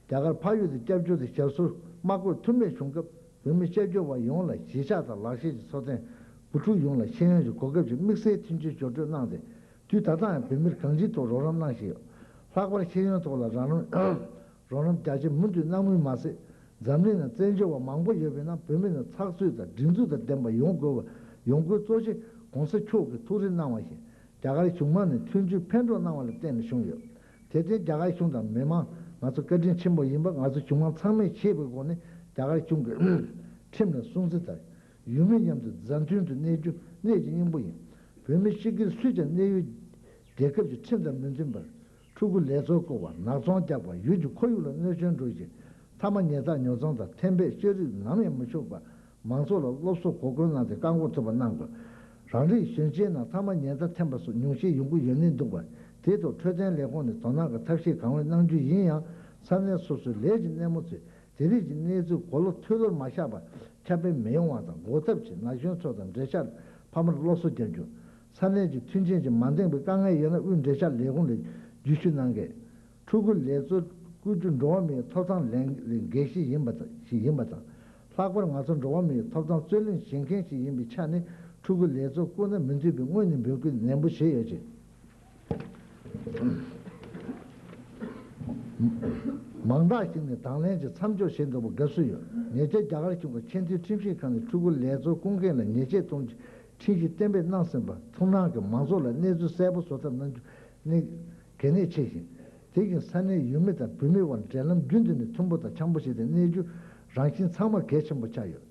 རྒྱ་གར་འཕགས་ཡུལ་དུ་སྐྱབས་བཅོལ་དུ་ཞབས་སོར་དམག་བཀོད་ཐུབ་མེད་བྱུང་སྐབས་བོད་མི་སྐྱབས་བཅོལ་བ་ཡོངས་ལ་གཞིས་ཆགས་དང་ལག་ཤེས་ཀྱི་འཚོ་རྟེན་བུ་ཕྲུག་ཡོངས་ལ་ཤེས་ཡོན་གྱི་གོ་སྐབས་ཀྱི་དམིགས་བསལ་མཐུན་རྐྱེན་སྦྱོར་སྤྲོད་གནང་སྟེ། དུས་ད་ལྟའང་བོད་མིར་གང་ཅིའི་ཐོག་རོགས་རམ་གནང་བཞིན་ཡོད། ལྷག་པར་ཤེས་ཡོན་ཐོག་ལ་རོགས་རམ་རོགས་རམ་རྒྱ་ཆེ་མུ་མཐུད་གནང་མུས་མ་ཟད། འཛམ་གླིང་ན་བཙན་བྱོལ་བ་མང་པོ་ཡོད་པའི་ནང་བོད་མི་རྣམས་ཚགས་ཚུད་དང་སྒྲིག་འཛུགས་དང་ལྡན་པ་ཡོང་དགོས་པ་ཡོང་དགོས་གཙོ་ཆེ་གོང་ས་མཆོག་གིས་ཐུགས་རེ་གནང་བ་བཞིན། རྒྱ་གར་གཞུང་མང་ནས་མཐུན་འགྱུར་ཕན་གྲོགས་གནང་བ་ལ་བརྟེན་ནས་བྱུང་ཡོད། དེར་བརྟེན་རྒྱ་གར་གཞུང་དང་མི་མང་ང་ཚོ་བཀའ་དྲིན་ཆེན་པོ་ཡིན་པ་ང་ཚོ་གཞུང་མང་ཚང་མས་ཤེས་པའི་སྒོ་ནས་རྒྱ་གར་གཞུང་གིས་ཁྲིམས་ལ་སྲུང་བརྩི་དང་། ཡུལ་མི་མཉམ་དུ་མཛའ་མཐུན་དུ་གནས་རྒྱུ་གནད་ཀྱི་སྙིང་པོ་ཡིན། བོད་མི་སྤྱི་སྒེར་སུས་ཀྱང་གནས་ཡུལ་རྒྱལ་ཁབ་ཀྱི་ཁྲིམས་དང་མི་མཐུན་པར། ཕྲུ་གུ་ལས་ཚོགས་བསྐོར་བ་ནག་ཚོང་རྒྱག་པ་ཡུལ་གྱི་ཁོར་ཡུག་ལ་གནོད་སྐྱོན་འགྲོ་ཞིང་། མཐའ་མ་ཉེས་རྩ་ཉོ་ཚོང་དང་ཐེམ་པས་ཤོད་རིགས་ནམ་ཡང་མི་ཤོར་བར་མང་ཚོགས་ལ་སློབ་གསོ་གོ་སྐོན་གནང་སྟེ་བཀག་འགོག་ཐུབ་པ་གནང་དགོས། རང་རིགས་གཞོན་སྐྱེས་ནང་མཐའ་མ་ཉེས་རྩ་འཐེན་པ་སོགས་ཉུང་ཤས་ཡོང་གི་ཡོད་ནི་འདུག་པ། དེའི་ཐོག་འཕྲོད་བསྟེན་ལས་ཁུངས་ནས་དོ་སྣང་གི་ཐབས་ཤེས་གང་འོས་གནང་རྒྱུ་ཡིན་ཡང་ས་གནས་སོ་སོའི་ལས་ཀྱི་སྣེ་མོ་ཚོས། དེ་རིགས་ཀྱི་གནས་ཚུལ་གོ་ལོ་ཐོས་ལོར་མ་བཞག་པར་ཁྱབ་སྤེལ་མི་ཡོང་བ་དང་འགོག་ཐབས་ཆེད་ན་གཞོན་ཚོ་དང་འབྲེལ་ཆགས་ཕ་མར་སློབ་གསོ་རྒྱག་རྒྱུ། ས་གནས་ཀྱི་མཐུན་རྐྱེན་གྱིས་མ་འདང་བའི་དཀའ་ངལ་ཡོད་ན་དབུས་འབྲེལ་ཆགས་ལས་ཁུངས་ལ་བརྒྱུད་ཞུ་གནང་གལ། ཕྲུ་གུ་ལས་བཟོ་བསྐུལ་རྒྱུ་འགྲོ་བ་མིའི་ཐོབ་ཐང་ལས་འགན་ཞིག་ཡིན་པ་དང་ཞིག་ཡིན་པ་དང་། ལྷག་པར་ང་ཚོ་འགྲོ་བ་མིའི་ཐོབ་ཐང་རྩོད་ལེན་བྱེད་མཁན་ཞིག་ཡིན་པའི་ཆ་ནས་ཕྲུ་གུ་ལས་བཟོ་བསྐུལ་ན་མི་འཐུས་པའི་སྔོན་ནས་འབོད་སྐུལ་ནན་པོ་བྱས་ཡོད་ཅིང་། མང་དག་ཞིག་ནས་དང་ལེན་གྱི་མཚམས་འཇོག་བྱེད་འདོད་པ་དགའ་བསུ་ཡོད། ཉེ་ཆར་རྒྱ་གར་གཞུང་གི་ཆེས་མཐོའི་ཁྲིམས་ཞིབ་ཁང་ནས་ཕྲུ་གུ་ལས་བཟོ་བསྐུལ་མཁན་ལ་ཉེས་ཆད་གཏོང་རྒྱུའི་ཁྲིམས་གཞི་གཏན་འབེབས་གནང་ཟིན་པ་ཐུགས་སྣང་གིས་མང་ཚོགས་ལ་གནས་ཚུལ་གསལ་པོ་བཟོ་ཐབས་གནང་རྒྱུ་ནི་གལ་གནད་ཆེ་ཞིང་། དེ་བཞིན་ས་གནས་ཡུལ་མི་དང་བོད་མིའི་དབར་འབྲེལ་ལམ་རྒྱུན་དུ་ནས་མཐུན་པོ་དང་འཆམ་པོ་ཞིག་ཏུ་གནས་རྒྱུ་རང་བཞིན་ཚང་མར་གལ་ཆེན་པོ་ཆགས་ཡོད།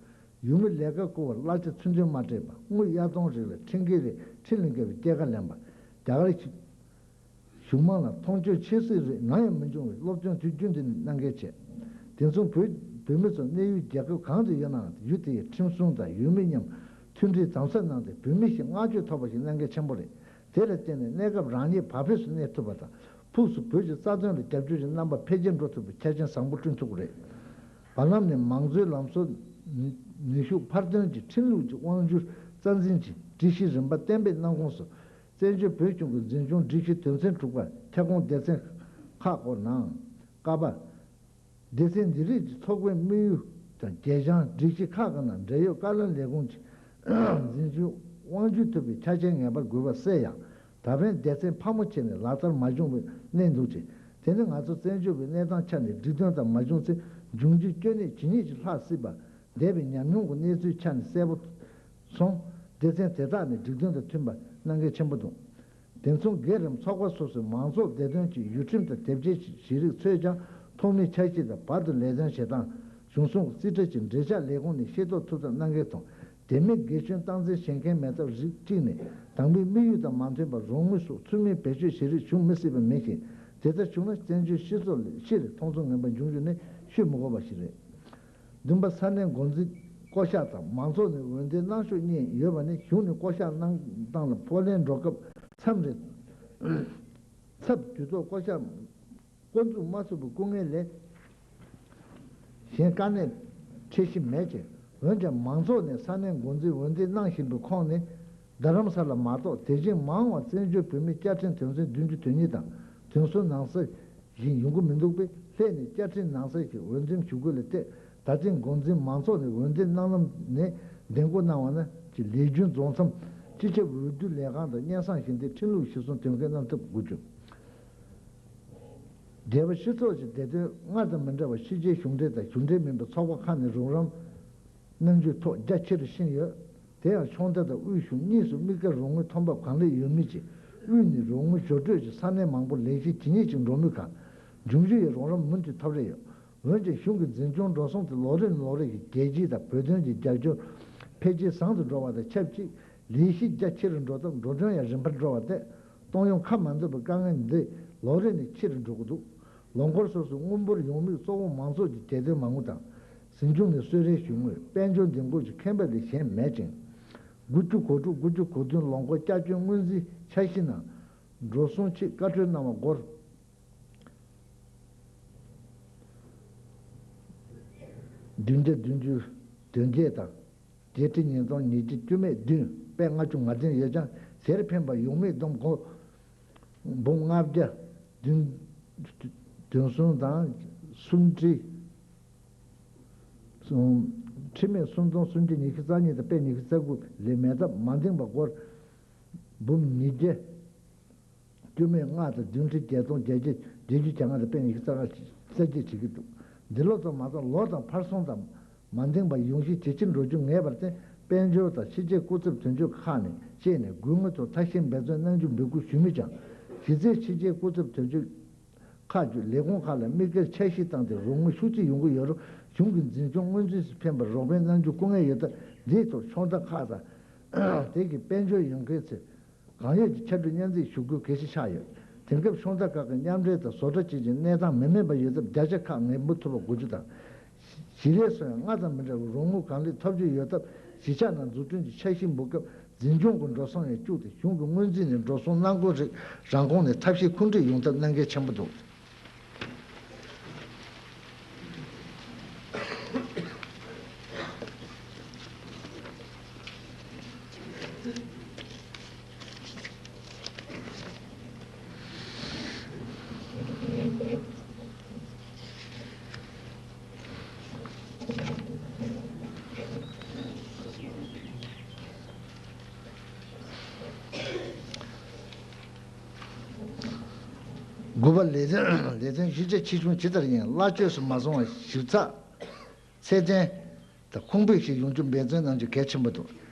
ཡུལ་མི་ལས་ཀར་བསྐོ་བར་གླ་ཆ་ཚུལ་མཐུན་མ་སྤྲད་པ། དངུལ་གཡར་གཏོང་རིགས་ལ་ཁྲིམས་འགལ་རིགས་ཁྲིམས་ལས་འགལ་བའི་སྐྱེད་ཀ་ལེན་པ། རྒྱ་གར་གཞུང་མང་ལ་མཐོང་ཆོས་ཆེ་སྲིད་རིགས་ནམ་ཡང་མི་འབྱུང་བའི་སློབ་སྟོན་དུས་རྒྱུན་དུ་གནང་གལ་ཆེ། དེ་མཚུངས་བོད་བོད་མི་ཚོ་གནས་ཡུལ་རྒྱལ་ཁབ་གང་དུ་ཡོད་ནའང་ཡུལ་དེའི་ཁྲིམས་སྲུང་དང་ཡུལ་མི་མཉམ་མཐུན་སྒྲིལ་དམ་ཟབ་གནང་སྟེ་བོད་མི་ཞེས་བསྔགས་བརྗོད་ཐོབ་པ་ཞིག་གནང་གལ་ཆེན་པོ་རེད། དེ་ལ་བརྟེན་ནས་གནས་སྐབས་རང་ཉིད་བག་ཕེབས་སུ་གནས་ཐུབ་པ་དང་ཕུགས་སུ་བོད་ཀྱི་རྩ་དོན་ལ་རྒྱབ་སྐྱོར་གྱི་རྣམ་པ་འཕེལ་རྒྱས་འགྲོ་ཐུབ་པའི་ཆ་རྐྱེན་བཟང་པོ་བསྐྲུན་ཐུབ་ཀྱི་རེད། བར་ལམ་ནས་མང་གཙོའི་ལམ་སྲོལ་ནུས་ཤུགས་འཕར་སྟོན་གྱི་ཁྲིམས་ལུགས་ཀྱི་དབང་སྒྱུར་རྩ་འཛིན་གྱི་སྒྲིག་གཞི་རིམ་པ་གཏན་འབེབས་གནང་ཁོངས་སུ། བཙན་བྱོལ་བོད་གཞུང་གི་འཛིན་སྐྱོང་སྒྲིག་གཞི་དོན་ཚན་དྲུག་པ་ཁྱབ་ཁོངས་སྡེ་ཚན་ཁག་སྐོར་ནང་། ཀ་པ། སྡེ་ཚན་འདི་རིགས་ཀྱི་ཚོགས་པའི་དམིགས་ཡུལ་དང་སྒེར་བྱང་སྒྲིག་གཞི་ཁག་གི་ནང་འབྲེལ་ཡོད་བཀའ་བློན་ལས་ཁུངས་ཀྱི་འཛིན་སྐྱོང་དབང་སྒྱུར་ཐུབ་པའི་ཆ་རྐྱེན་ངེས་པར་དགོས་པ་གསལ་ཡང་། ད་ཕན་སྡེ་ཚན་ཕལ་མོ་ཆེ་ནས་ལག་བསྟར་མ་བྱུང་བའི་གནས་འདུག་ཅིང་། དེ་ནི་ང་ཚོ་བཙན་བྱོལ་བའི་གནས་སྟངས་ཆ་ནས་སྒྲིག་དོན་ལྟར་མ་བྱུང་ཚེ་འབྱུང་འགྱུར་སྐྱོན་གནད་ཇི་སྙེད་ཅིག་ལྷག་སྲིད་པ། འདས་པའི་ཉམས་མྱོང་གི་གནས་ཚུལ་ཆ་ནས་གསལ་པོ་སོང་། སྡེ་ཚན་དེ་དག་ནི་སྒྲིག་དོན་དང་མཐུན་པ་གནང་གལ་ཆེན་པོ་འདུག་དེ་མཚུངས་སྒེར་རམ་ཚོགས་པ་སོ་སོའི་མང་ཚོགས་བདེ་དོན་གྱི་ཡུལ་ཁྲིམས་དང་དེབ་སྐྱེལ་བྱེད་རིགས་ཚོས་ཀྱང་ཐོག་མའི་འཆར་གཞི་དང་བར་དུ་ལེགས་ལྡན་བྱེད་སྟངས། གཞུང་སྲུང་རྩིས་ཁྲ་གྱི་འབྲེལ་ཆགས་ལས་ཁུངས་ནས་ཤེས་རྟོགས་ཐུབ་ཐབས་གནང་གལ་དང་། དེ་མིན་སྒེར་གཞུང་སྟངས་འཛིན་བྱེད་མཁན་མེད་སྟབས་རིགས་གཅིག་ནས་དམ་པའི་དམིགས་ཡུལ་དང་མ་མཐུན་པར་རོགས་དངུལ་སོགས་ཚུལ་མིན་བེད་སྤྱོད་བྱེད་རིགས་བྱུང་མི་སྲིད་པ་མིན་ཞིང་། དེ་ལྟར་བྱུང་ན་བཙན་བྱོལ་སྤྱི་ཚོགས་ལ་སྤྱིར་མཐོང་ཚུལ་ངན་པ་འབྱུང་རྒྱུ་ནི་ཤོད་མི་དགོས་པ་ཞིག་རེད། བདུན་པ། ས་གནས་འགོ་འཛིན་བསྐོ་གཞག་དང་མང་ཚོགས་ནས་འོས་འདེམས་གནང་ཕྱོགས་གཉིས་ཡོད་པ་ནི་གཞུང་ནས་བསྐོ་གཞག་གནང་སྟངས་ལ་ཕོགས་ལེན་འགྲོ་སྐབས་མཚམས་རེ་ཚབ་དུས་ཐོག་བསྐོ་གཞག་འགོ་འཛུགས་མ་ཐུབ་པའི་སྐུ་ངལ་ལས་གཞན་དཀའ་གནད་འཕྲད་གཞི་མེད་ཅིང་། འོན་ཀྱང་མང་ཚོགས་ནས་ས་གནས་འགོ་འཛིན་འོས་འདེམས་གནང་བཞིན་པའི་ཁོངས་ནས་རྡ་རམ་ས་ལ་མ་གཏོགས་དེ་བཞིན་མང་བ་བཙན་བྱོལ་བོད་མིའི་བཅའ་ཁྲིམས་དོན་ཚན་བདུན་ཅུ་དོན་གཉིས་དང་དོན་གསུམ་ནང་གསེས་བཞིན་ཡོང་གི་མི་འདུག་པས། ལྷན་ནས་བཅའ་ཁྲིམས་ནང་གསལ་གྱི་འོས་འདེམས་ཞུ་སྒོ་ལ་བལྟས། ད་ཐེངས་འགོ་འཛིན་མང་ཚོགས་ནས་འོས་འདེམས་གནང་ལམ་ནས་འདེམས་བསྐོ་གནང་བ་ན་གྱི་ལས་རྒྱུན་རྫོགས་མཚམས་སྤྱི་ཁྱབ་འོས་བསྡུ་ལས་ཁང་དང་སྙན་སེང་ཞུ་འདི་ཁྲིམས་ལུགས་གཞིར་བཟུང་དོན་འཁྱོལ་གནང་ཐབས་དགོས་རྒྱུ། རྒྱལ་བ་སྤྱི་ཚོགས་ཀྱི་བདེ་དོན་སྔར་དང་མི་འདྲ་བར་ཕྱི་རྒྱལ་གཞུང་འབྲེལ་དང་གཞུང་འབྲེལ་མིན་པའི་ཚོགས་པ་ཁག་ནས་རོགས་རམ་གནང་རྒྱུའི་ཐོག་རྒྱ་ཆེ་རུ་ཕྱིན་ཡོད། དེ་ཡང་ཕྱོགས་མཐའ་དང་དབུས་གཞུང་གཉིས་སུ་དམིགས་བཀར་རོགས་དངུལ་ཐོན་འབབ་གང་ལེགས་ཡོད་མུས་ཀྱིས་དབུས་ནས་རོགས་དངུལ་ཞོར་སྤྲོད་ཀྱིས་ས་གནས་མང་པོར་ལས་གཞི་ཇི་སྙེད་ཅིག་འགྲོ་མུས་ཁར། འབྱུང་རྒྱུ་ཡི་རོགས་རམ་མུ་མཐུད་ཐོབ་རེ་ཡོད། འོན་ཀྱང་གཞུང་གི་འཛིན་སྐྱོང་འགྲོ་སོང་དེ་ལོ་རེ་ནས་ལོ་རེ་གི་རྒྱལ་སྤྱི་དང་བོད་དོན་གྱི་རྒྱབ་སྐྱོར་འཕེལ་རྒྱས་བཟང་དུ་འགྲོ་བ་དང་ཆབས་ཅིག་ལས་གཞི་རྒྱ་ཆེ་རུ་འགྲོ་སྟབས་འགྲོ་གྲོན་ཡང་རིམ་པར་འགྲོ་བ་སྟེ། གཏོང་ཡོང་ཁ་མ་འདུག་པའི་དཀའ་ངལ་འདི་ལོ་རེ་ནས་ཆེ་རུ་འགྲོ་གི་འདུག་ལོ་འཁོར་སོ་སོའི་དངུལ་འབོར་ཡོང་མུས་གཙོ་བོ་མང་ཚོགས་ཀྱི་རྒྱལ་དོན་མ་དངུལ་དང་། ཟིན་སྐྱོང་ནས་གསོལ་རས་ཞུ་དངུལ། དཔལ་འབྱོར་འདེམས་བསྐོ་གི་ཁེ་ཕན་ལས་གཞན་མེད་ཅིང་། དགུ་བཅུ་གོ་དྲུག་དགུ་བཅུ་གོ་བདུན་ལོ་འཁོར་བསྐྱར་སྐྱོན་སྔོན་རྩིས་འཆར་གཞི་ནང་འགྲོ་སོང་ཆེད་བཀའ་འཁྲོལ་གནང་བ་སྒོར་བདུན་བརྒྱ་བདུན་ཅུ་དོན་བརྒྱད་དང་། བརྒྱད་ཁྲི་ཉིས་སྟོང་ཉིས་བརྒྱ་དཀྱུས་མ་བདུན། པའི་ལྔ་བཅུ་ང་བདུན་ཡོད་ཀྱང་། དེར་ཕན་པ་ཡོང་མེད་བསྡོམས་སྒོར་འབུམ་ལྔ་བརྒྱ་བདུན་བདུན་གསུམ་དང་། སུམ་ཁྲི་སུམ་ཁྲི་མེད་སུམ་སྟོང་སུམ་བརྒྱ་ཉི་ཤུ་རྩ་གཉིས་དང་། པའི་ཉི་ཤུ་རྩ་དགུ་ལས་མེད་སྟབས། མ་འདེམས་པ་སྒོར་འབུམ་ཉིས་བརྒྱ་དཀྱུས་མ་ལྔ་དང་། བདུན་ཁྲི་བརྒྱད་སྟོང་བརྒྱད་བརྒྱ་བརྒྱད་ཅུ་གྱ་ལྔ་དང་། པའི་ཉི་ཤུ་རྩ་ལྔ་གསལ་བརྗེ་བྱེད་ཀྱི་འདུག་འདི་ལོ་ཙམ་མ་ཚད་ལོ་དང་ཕར་སོང་དང་མ་འདེམས་པ་ཡོང་གཞི་ཇེ་ཆེར་འགྲོ་རྒྱུ་ངེས་པར་བརྟེན། དཔལ་འབྱོར་དང་ཕྱི་རྒྱལ་སྐུ་ཚབ་དོན་གཅོད་ཁག་ནས་བཅས་ནས་དགོས་དངུལ་ཐོག་ཐབས་ཤེས་འབད་བརྩོན་གནང་རྒྱུ་འབོད་སྐུལ་ཞུས་མུས་ཀྱང་། གཞི་རྩའི་ཕྱི་རྒྱལ་སྐུ་ཚབ་དོན་གཅོད་ཁག་གིས་ལས་ཁུངས་ཁག་ལ་དམིགས་བཀར་འཆར་གཞི་བཏང་སྟེ་རོགས་དངུལ་ཤུགས་ཆེ་ཡོང་གི་ཡོད་རུང་། གཞུང་གི་འཛིན་སྐྱོང་སྔོན་རྩིས་སུ་ཕན་པར་རོགས་ཕན་གནང་རྒྱུ་སྐུ་ངལ་ཡོད་སྟབས། འདིའི་ཐོག་ཕྱོགས་མཐའ་ཁག་དང་དེ་གའི་དཔལ་འབྱོར་ཡོང་མཁན་ཚོས་གང་ཡོད་ཀྱི་ཕྱར་གྲུ་མཉམ་འཛེགས་ཞུ་དགོས་གལ་ཆེ་ཆགས་ཡོད། དེང་སྐབས་ཕྱོགས་མཐའ་ཁག་གི་མཉམ་འབྲེལ་དང་བཟོ་གྲྭ་བཅས་ཀྱི་གནས་སྟངས་མི་དམན་པ་ཡོད་སྟབས། བརྒྱ་ཆ་ཁག་ངེས་འབུལ་ཐུབ་པ་དགོས་རྒྱུ་དང་། གཞི་རེས་སུ་ཡང་སྔ་དང་མི་འདྲ་བའི་རོགས་དངུལ་གང་ལེགས་ཐོབ་རྒྱུ་ཡོད་སྟབས། གཞིས་ཆགས་ནང་འཛུགས་སྐྲུན་གྱི་འཆར་གཞི་འབུལ་སྐབས་འཛིན་སྐྱོང་གི་འགྲོ་སོང་ཡང་བཅུག་སྟེ། གཞུང་གི་སྔོན་རྩིས་ནས་འགྲོ་སོང་གནང་དགོས་རིགས་རང་ཁོངས་ནས་ཐབས་ཤེས་ཁོང་ཁྲིད་ཡོང་ཐབས་གནད་འགག་ཆེན་པོ་འདུག་དགུ་པ། ལས་དོན་ལས་དོན་ཤེས་བྱ་ཆེ་ཆུང་ཇི་ལྟར་ཡིན། གླ་ཆོས་སུ་མ་སོང་བར་ཞིབ་ཚགས་ཚད་ལྡན་དང་ཁུངས་འབེབས་ཤིག་ཡོང་རྒྱུ་འབད་བརྩོན་གནང་རྒྱུ་གལ་ཆེན་པོ་འདུག་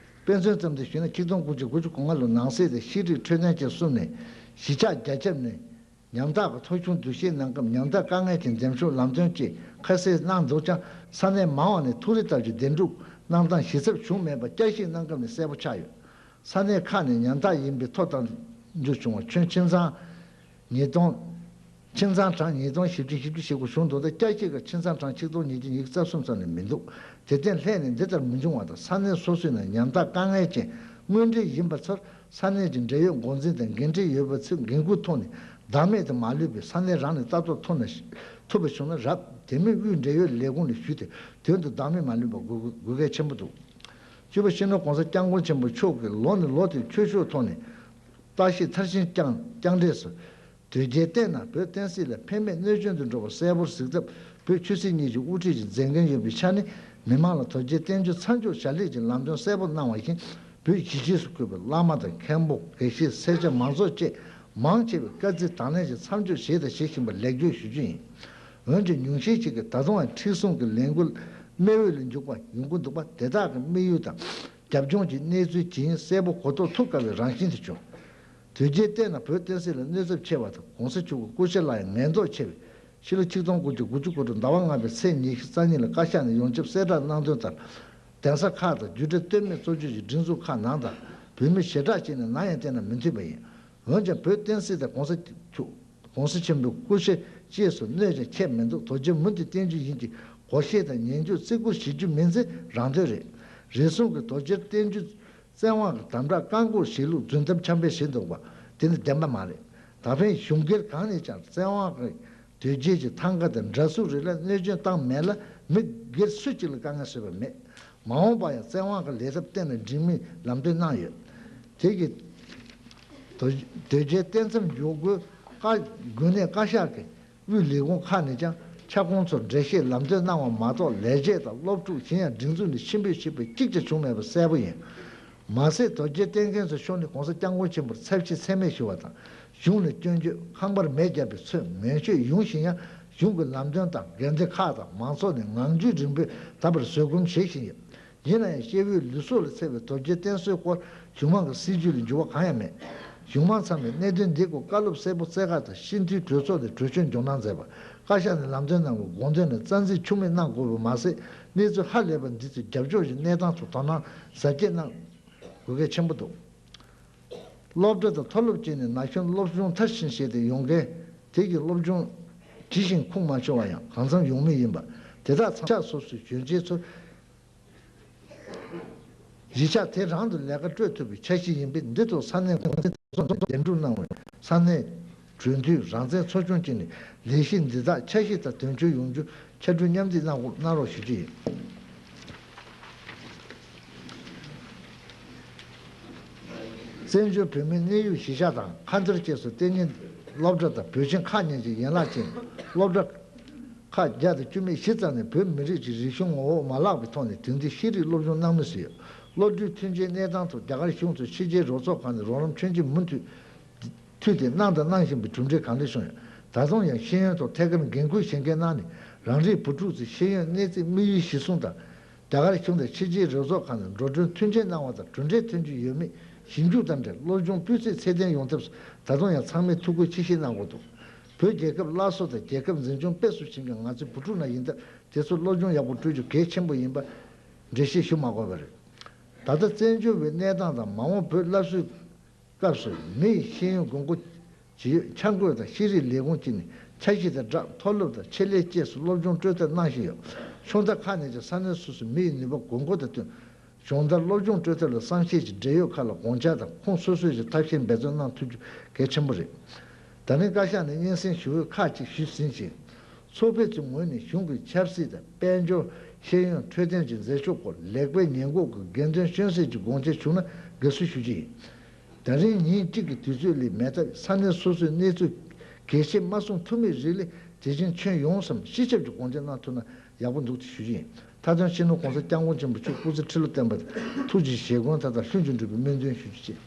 དཔེ་མཚོན་ཙམ་དུ་ཞུས་ན། ཆིག་སྟོང་དགུ་བརྒྱ་དགུ་བཅུ་གོ་ལྔ་ལོར་ནང་སྲིད་དང་ཤེས་རིག་འཕྲོད་བསྟེན་བཅས་གསུམ་ནས་གཞིས་ཆགས་རྒྱ་ཁྱབ་ནས་ཉམ་ཐག་གི་ཐོ་གཞུང་བསྡུ་གཞི་གནང་སྐབས། ཉམ་ཐག་དཀའ་ངལ་གྱི་འདེམས་ཤོག་ལམ་སྟོན་བཅས་ཁ་གསལ་གནང་འདུག་ཀྱང་། ས་གནས་མང་བ་ནས་ཐུགས་རེ་ལྟར་གྱི་འདེམས་སྒྲུག་གནང་སྟངས་ཞིབ་ཚགས་བྱུང་མེད་པ་བསྐྱར་ཞིབ་གནང་སྐབས་ནས་གསལ་པོ་ཆགས་ཡོད། ས་གནས་ཁག་ནས་ཉམ་ཐག་ཡིན་པའི་ཐོ་བཏང་རྒྱུ་བྱུང་བ་ཁྱོན་ཆིན་ཚང་ཉིས་སྟོང་། ཆིན་ཚང་གྲངས་ཉིས་སྟོང་བཞི་བཅུ་ཞེ་དགུ་ཞེ་དགུ་བྱུང་འདུག་སྟེ། བསྐྱར་ཞིབ་ཀྱི་ཆིན་ཚང་གྲངས་ཆིག་སྟོང་ཉིས་བརྒྱ་ཉི་ཤུ་རྩ་གསུམ་ཙམ་ལས་མི་འདུག་དེར་བརྟེན་ལྷན་ནས་འདི་ལྟར་མི་འབྱུང་བ་དང་། ས་གནས་སོ་སོའི་ནང་ཉམ་ཐག་དཀའ་ངལ་ཅན་དངོས་འབྲེལ་ཡིན་པ་ཚོར་ས་གནས་ཀྱི་འབྲེལ་ཡོད་འགོ་འཛིན་དང་འགན་འཁྲི་ཡོད་པ་ཚོས་འགན་འཁུར་ཐོག་ནས་བདག་མེད་དུ་མ་ལུས་པའི་ས་གནས་རང་ནས་ལྟ་རྟོག་ཐུབ་ན་ཐུབ་པ་བྱུང་ན་རབ། དེ་མིན་དབུས་འབྲེལ་ཡོད་ལས་ཁུངས་ལ་ཞུས་ཏེ་དོན་དུ་བདག་མེད་མ་ལུས་པ་དགོས་དགོས་གལ་ཆེན་པོ་འདུག་བཅུ་པ། སྤྱི་ནོར་༸གོང་ས་༸སྐྱབས་མགོན་ཆེན་པོ་མཆོག་གིས་ལོ་ནས་ལོ་དེར་ཆོས་ཕྱོགས་ཐོག་ནས་བརྟག་ཞིབ་མཐར་ཕྱིན་བསྐྱངས་བསྐྱངས་འབྲས་སུ། དོལ་རྒྱལ་བསྟེན་ན་བོད་བསྟན་སྲིད་ལ་ཕན་མེད་གནོད་སྐྱོན་དུ་འགྲོ་བ་གསལ་པོར་གཟིགས་སྟབས། བོད་ཆོས་སྲིད་གཉིས་ཀྱི་དབུ་ཁྲིད་ཀྱི་མཛད་འགན་ཡོད་པའི་ཆ་ནས། མི་མང་ལ་དོལ་རྒྱལ་བསྟེན་རྒྱུ་མཚམས་འཇོག་བྱ་སླད་ཀྱི་ལམ་སྟོན་གསལ་པོ་གནང་བ་བཞིན། བོད་གཞིས་བྱེས་སུ་འཁོད་པའི་བླ་མ་དང་མཁན་པོ། དགེ་བཤེས། སེར་སྐྱ་མང་ཚོགས་བཅས་མང་ཆེ་བས་དཀའ་ཚེགས་དང་ལེན་གྱིས་མཚམས་འཇོག་བྱས་དང་བྱེད་བཞིན་པར་ལེགས་བརྗོད་ཞུ་རྒྱུ་ཡིན། འོན་ཀྱང་ཉུང་ཤས་ཤིག་གིས་ད་དུང་ཡང་མཁྲེགས་བཟུང་གི་ལས་འགུལ་མི་འོས་ལ་འཇུག་པ་ཡོང་གི་འདུག་པ། དེ་དག་གི་དམིགས་ཡུལ་དང་རྒྱབ་ལྗོངས་ཀྱི་གནས་ཚུལ་ཇི་ཡིན་གསལ་པོ་གོ་རྟོགས་ཐུབ་དཀའ་བའི་རང་བཞིན་དུ་བྱུང་། དོལ་རྒྱལ་བསྟེན་ན་བོད་བསྟན་སྲིད་ལ་གནོད་ཚབས་ཆེ་བ་དང་། ༸གོང་ས་མཆོག་གི་སྐུ་ཕྱྭ་ལ་ཡང་ངན་རྟོག་ཆེ་བས། ཕྱི་ལོ་ཆིག་སྟོང་དགུ་བརྒྱ་དགུ་བཅུ་གོ་དྲུག་ཟླ་བ་ལྔ་པའི་ཚེས་ཉི་ཤུ་རྩ་གཉིས་ལ་བཀའ་ཤག་ནས་ཡོངས་ཁྱབ་གསལ་བསྒྲགས་གནང་དོན་ལྟར། གདན་ས་ཁག་དང་རྒྱུད་གྲྭ་སྟོད་སྨད་གཙོ་བྱས་ཀྱི་སྒྲིག་འཛུགས་ཁག་ནང་དང་། བོད་མི་ཞེ་དྲག་ཅིག་ནས་ནམ་ཡང་བསྟེན་ན་མི་འཐུས་པ་ཡིན། འོན་ཀྱང་བོད་བསྟན་སྲིད་དང་༸གོང་ས་མཆོག ༸གོང་ས་ཆེན་པོའི་སྐུ་ཕྱྭ་བཅས་སུ་གནོད་ཅིང་འཆད་མི་འདུག་དོལ་རྒྱལ་མུ་མཐུད་བསྟེན་རྒྱུ་ཡིན་གྱི། སྒོར་གཞས་དང་ཉན་རྒྱུ་བརྩི་བཀུར་བྱེད་རྒྱུ་མིན་ཚེ་རང་དོན་རེད། རེ་ཟུང་གིས་དོལ་རྒྱལ་བསྟེན་རྒྱུ་བཙན་དབང་གིས་དམ་དྲག་བཀག་འགོག་བྱེད་ལུགས་རྫུན་གཏམ་འཆམ་སྤེལ་བྱེད་འདུག་པ། དེ་ནི་བདེན་པ་མ་རེད། ད་ཕན་གཞུང་སྒེར་གང་ནས་ཀྱང་བཙན་དབང་གིས་དོལ་རྒྱལ་གྱི་ཐང་ག་དང་འདྲ་གཟུགས་རིགས་ལ་གནོད་སྐྱོན་བཏང་མེད་ལ། མི་སྒེར་སུ་གཅིག་ལ་དཀའ་ངལ་བཟོས་པ་མེད། མ་འོངས་པར་ཡང་བཙན་དབང་གི་ལས་ཐབས་གཏན་ལ་འབྲེལ་མིན་ལམ་སྟོན་གནང་ཡོད། དེ་གིས་དོལ་དོལ་རྒྱལ་བསྟེན་མཚམས་འཇོག་དགོས། བཀའ་དགོས་ནས་བཀའ་ཤག་གིས་དབུས་ལས་ཁུངས་ཁག་ནས་ཀྱང་ཁྱབ་ཁོངས་ཚོར་འགྲེལ་བཤད་ལམ་སྟོན་གནང་བ་མ་གཏོགས། ལས་བྱེད་དང་སློབ་ཕྲུག་གཞན་ཡང་སྒྲིག་འཛུགས་ནས་ཕྱིར་འབུད་བྱས་པ་གཅིག་ཀྱང་བྱུང་མེད་པ་གསལ་པོ་ཡིན། མ་ཟད་དོལ་རྒྱལ་བསྟེན་མཁན་ཚོའི་ཕྱོགས་ནས་༸གོང་ས་༸སྐྱབས་མགོན་ཆེན་པོར་ཚབས་ཆེའི་མཚན་སྨད་ཞུ་བ་དང་། གཞུང་ལ་སྐྱོན་བརྗོད། ཁང་པར་མེ་བརྒྱབ་པའི་ཚུལ་མོན་ཤོད་ཡོང་བཞིན་ཡང་། གཞུང་གི་ལམ་སྟོན་དང་འགན་འཛིན་ཁག་དང་མང་ཚོགས་ནས་ངང་རྒྱུད་རིང་པོས་ད་བར་བཟོད་སྒོམ་བྱེད་བཞིན་ཡོད། ཡིན་ན་ཡང་སྐྱེ་བོའི་ལུས་སྲོག་ལ་འཚེ་བའི་དོལ་རྒྱལ་བསྟེན་གསོལ་སྐོར་གཞུང་མང་གི་སྲིད་ཇུས་ལ་འགྱུར་བ་གང་ཡང་མེད། གཞུང་མང་ཚང་མས་གནད་དོན་འདིའི་སྐོར་བཀའ་སློབ་གསལ་པོ་སྩལ་ཁ་དང་། སྤྱི་འཐུས་གྲོས་ཚོགས་ནས་གྲོས་ཆོད་འཇོག་གནང་མཛད་པ། བཀའ་ཤག་ནས་ལམ་སྟོན་གནང་དགོས་དགོངས་དོན་ནས་རྩ་འཛིན་འཁྱུག་མེད་གནང་དགོས་པ་མ་ཟད། གནས་ཚུལ་ཧ་ལས་པ་འདི་ཚོའི་རྒྱབ་ཕྱོགས་ཀྱི་གནས་སྟངས་ཚོར་དོ་སྣང་གཟབ་རྒྱས་གནང་དགོས་གལ་ཆེན་པོ་འདུག་སློབ་གྲྭ་དང་མཐོ་སློབ་བཅས་ནས་ན་གཞོན་སློབ་སྦྱོང་མཐར་ཕྱིན་བྱས་ཏེ་ཡོང་མཁན། དེ་གའི་སློབ་སྦྱོང་ ཇི་བཞིན་ཁུངས་མ་འཁྱོལ་བ་ཡང་གང་འཚམ་ཡོང་མུས་ཡིན་པ། དེ་དག་ཚང་མ་ཕྱག་སོ་སོའི་གཞོན་སྐྱེས་ཚོར་གཞིས་ཆགས་དེ་རང་དུ་ལས་ཀ་སྤྲོད་ཐུབ་པའི་འཆར་གཞི་ཡིན་པས། འདི་ཐོག་ས་གནས་གོང་འཛིན་དེ་ཚོ་འདེམས་སྒྲུག་གནང་བའི་ས་གནས་གྲོས་མཐུན་རང་བཙན་ཚོགས་ཆུང་བཅས་ནས་ལས་གཞི་འདི་དག་འཆར་གཞི་དང་དོན་འཁྱོལ་ཡོང་རྒྱུ་ཕྱར་གྲུ་མཉམ་འདེགས་གནང་དགོས་གནང་རོགས་ཞུ་རྒྱུ་ཡིན། བཙན་བྱོལ་བོད་མིའི་གནས་ཡུལ་གཞིས་ཆགས་དང་ཁ་མཐུན་བཅས་སུ་གཏན་ཉིན་སློབ་གྲྭ་དང་བོད་ཆེན་ཁག་གཉིས་ཀྱི་ཡན་ལག་ཅན་སློབ་གྲྭ་ཁག་བརྒྱ་དང་བཅུ་མེད་བཞི་ཙམ་ནས་བོད་མི་རིགས་ཀྱི་རིག་གཞུང་ངོ་བོ་མ་བརླག་པའི་ཐོག་ནས་དེང་དུས་ཤེས་རིག་སློབ་སྦྱོང་གནང་མུས་སུ་ཡོད། བློ་གྲོས་མཐུན་རྐྱེན་གནས་སྟངས་ཐོག་རྒྱ་གར་གཞུང་ཚོས་ཕྱི་རྒྱལ་རོགས་ཚོགས་ཁང་ནས་རོགས་རམ་མཐུན་རྐྱེན་མུ་མཐུད་མཐུད་དེ་གནང་དང་གནང་བཞིན་པའི་གྲུབ་འབྲས་གང་ལེགས་བྱུང་ཡོད། ད་དུང་ཡང་ཤེས་ཡོན་ཐོག་ཐད་ཀར་འགན་ཁུར་བཞེས་འགན་གནང་ནས་རང་རིགས་བུ་ཕྲུག་ཚོའི་ཤེས་ཡོན་གནས་ཚད་དམིགས་ཡུལ་གཞིར་བཟུང་དང་རྒྱ་གར་གཞུང་དང་ཕྱི་རྒྱལ་རོགས་ཚོགས་ཁང་ནས་འགྲོ་གྲོན་མཐུན་རྐྱེན་གནང་བ་དང་གྲུབ་འབྲས་ཐོན་རྒྱུ་ཡོད་མེད་ཞིབ་འཇུག་དང་འབྲེལ་སློབ་སྦྱོང་སྤུས་ཚད་ཚད་ལྡན་ཡོང་ཐབས་སུ་ད་དུང་ཡང་ཚང་མས་ཐུགས་ཁུར་ཆེ་བཞེས་གནང་དགོས་འདུག་བོད་རྒྱལ་ཁབ་སླར་གསོ་དང་རྒྱལ་ཁབ་འཛིན་སྐྱོང་སྤེལ་གསུམ་བྱེད་མཁན་ང་ཚོའི་བུ་ཕྲུག་རྣམས་ཡིན་སྟབས་དེ་ཚོར་སློབ་སྦྱོང་ཡག་པོ་སྤྲོད་རྒྱུ་གལ་ཆེན་པོ་ཡིན་པ་འགྲེལ་བཤད་ཞུ་མ་དགོས་པ་རེད། ད་ལྟ་བཙན་བྱོལ་བའི་གནས་སྟངས་དང་མ་འོངས་བོད་སླར་གསོའི་སྐབས་སུ་མི་ཡི་ཤེས་ཡོན་དགོས་མཁོ་ཇི་ཡོད་འཆར་འགོད་དང་ཤེས་རིག་ལས་ཁུངས་ཀྱིས་ནི་འཆར་གཞི་དང་སྦྲགས་མཐོ་སློབ་དང་ཆེད་ལས་བཅས་སུ་སློབ་སྦྱོང་སྤྲོད་ཐབས་གནང་བཞིན་ཡོད། ཕྱོགས་མཐའ་ཁག་ནས་ཀྱང་ས་གནས་སོ་སོའི་མི་ཡི་ནུས་པ་དགོས་མཁོ་དང་བསྟུན། སྦྱོང་བརྡར་སློབ་སྦྱོང་སྤྲོད་ཐབས་ལ་གསང་ཤེས་ཀྱི་འབྲེལ་ཡོད་ཁག་ལ་དགོངས་འཆར་དང་ཁོངས་སོ་སོས་ཀྱི་ཐབས་ཤེས་འབད་བརྩོན་གནང་ཐུབ་རྒྱུ་གལ་ཆེན་པོ་རེད། ད་རིང་བཀའ་ཤག་ནས་སྙན་སེང་ཞུ་འོས་ཁག་ཅིག་ཞུས་ཟིན་ཞིང་། ཚོགས་པའི་ཚོའི་ངོས་ནས་གཞུང་གི་ཆབ་སྲིད་དང་དཔལ་འབྱོར་ཤེས་ཡོན་འཕྲོད་བསྟེན་གྱི་མཛད་ཕྱོགས་སྐོར་ལེགས་སྤེལ་ཉེས་འགོག་གི་དགེ་འདུན་གཅོད་སེལ་གྱི་དགོངས་འཆར་བྱུང་ན་དགའ་བསུ་ཞུ་རྒྱུ་ཡིན། ད་རིང་ཉིན་གཅིག་གི་དུས་ཚོད་ལས་མེད་སྟབས་ས་གནས་སོ་སོའི་གནས་ཚུལ་གལ་ཆེ་མ་གསུང་ཐུབ་མེད་རིགས་ལས་དེ་བཞིན་ཁྱོན་ཡོངས་སམ་སྤྱི་ཁྱབ་ཀྱི་དགོངས་འཆར་གནང་ཐུབ་ན་ཡག་པོ་འདུག་ཅེས་ཞུ་རྒྱུ་ཡིན། མཐའ་དོན་སྤྱི་ནོར་༸གོང་ས་༸སྐྱབས་མགོན་ཆེན་པོ་མཆོག་སྐུ་ཚེ་ཁྲི་ལོ་བརྟན་པ་དང་ཐུགས་ཀྱི་བཞེད་དགོངས་མཐའ་དག་ལྷུན་གྱིས་འགྲུབ་པའི་སྨོན་འདུན་ཞུ་རྒྱུ་བཅས།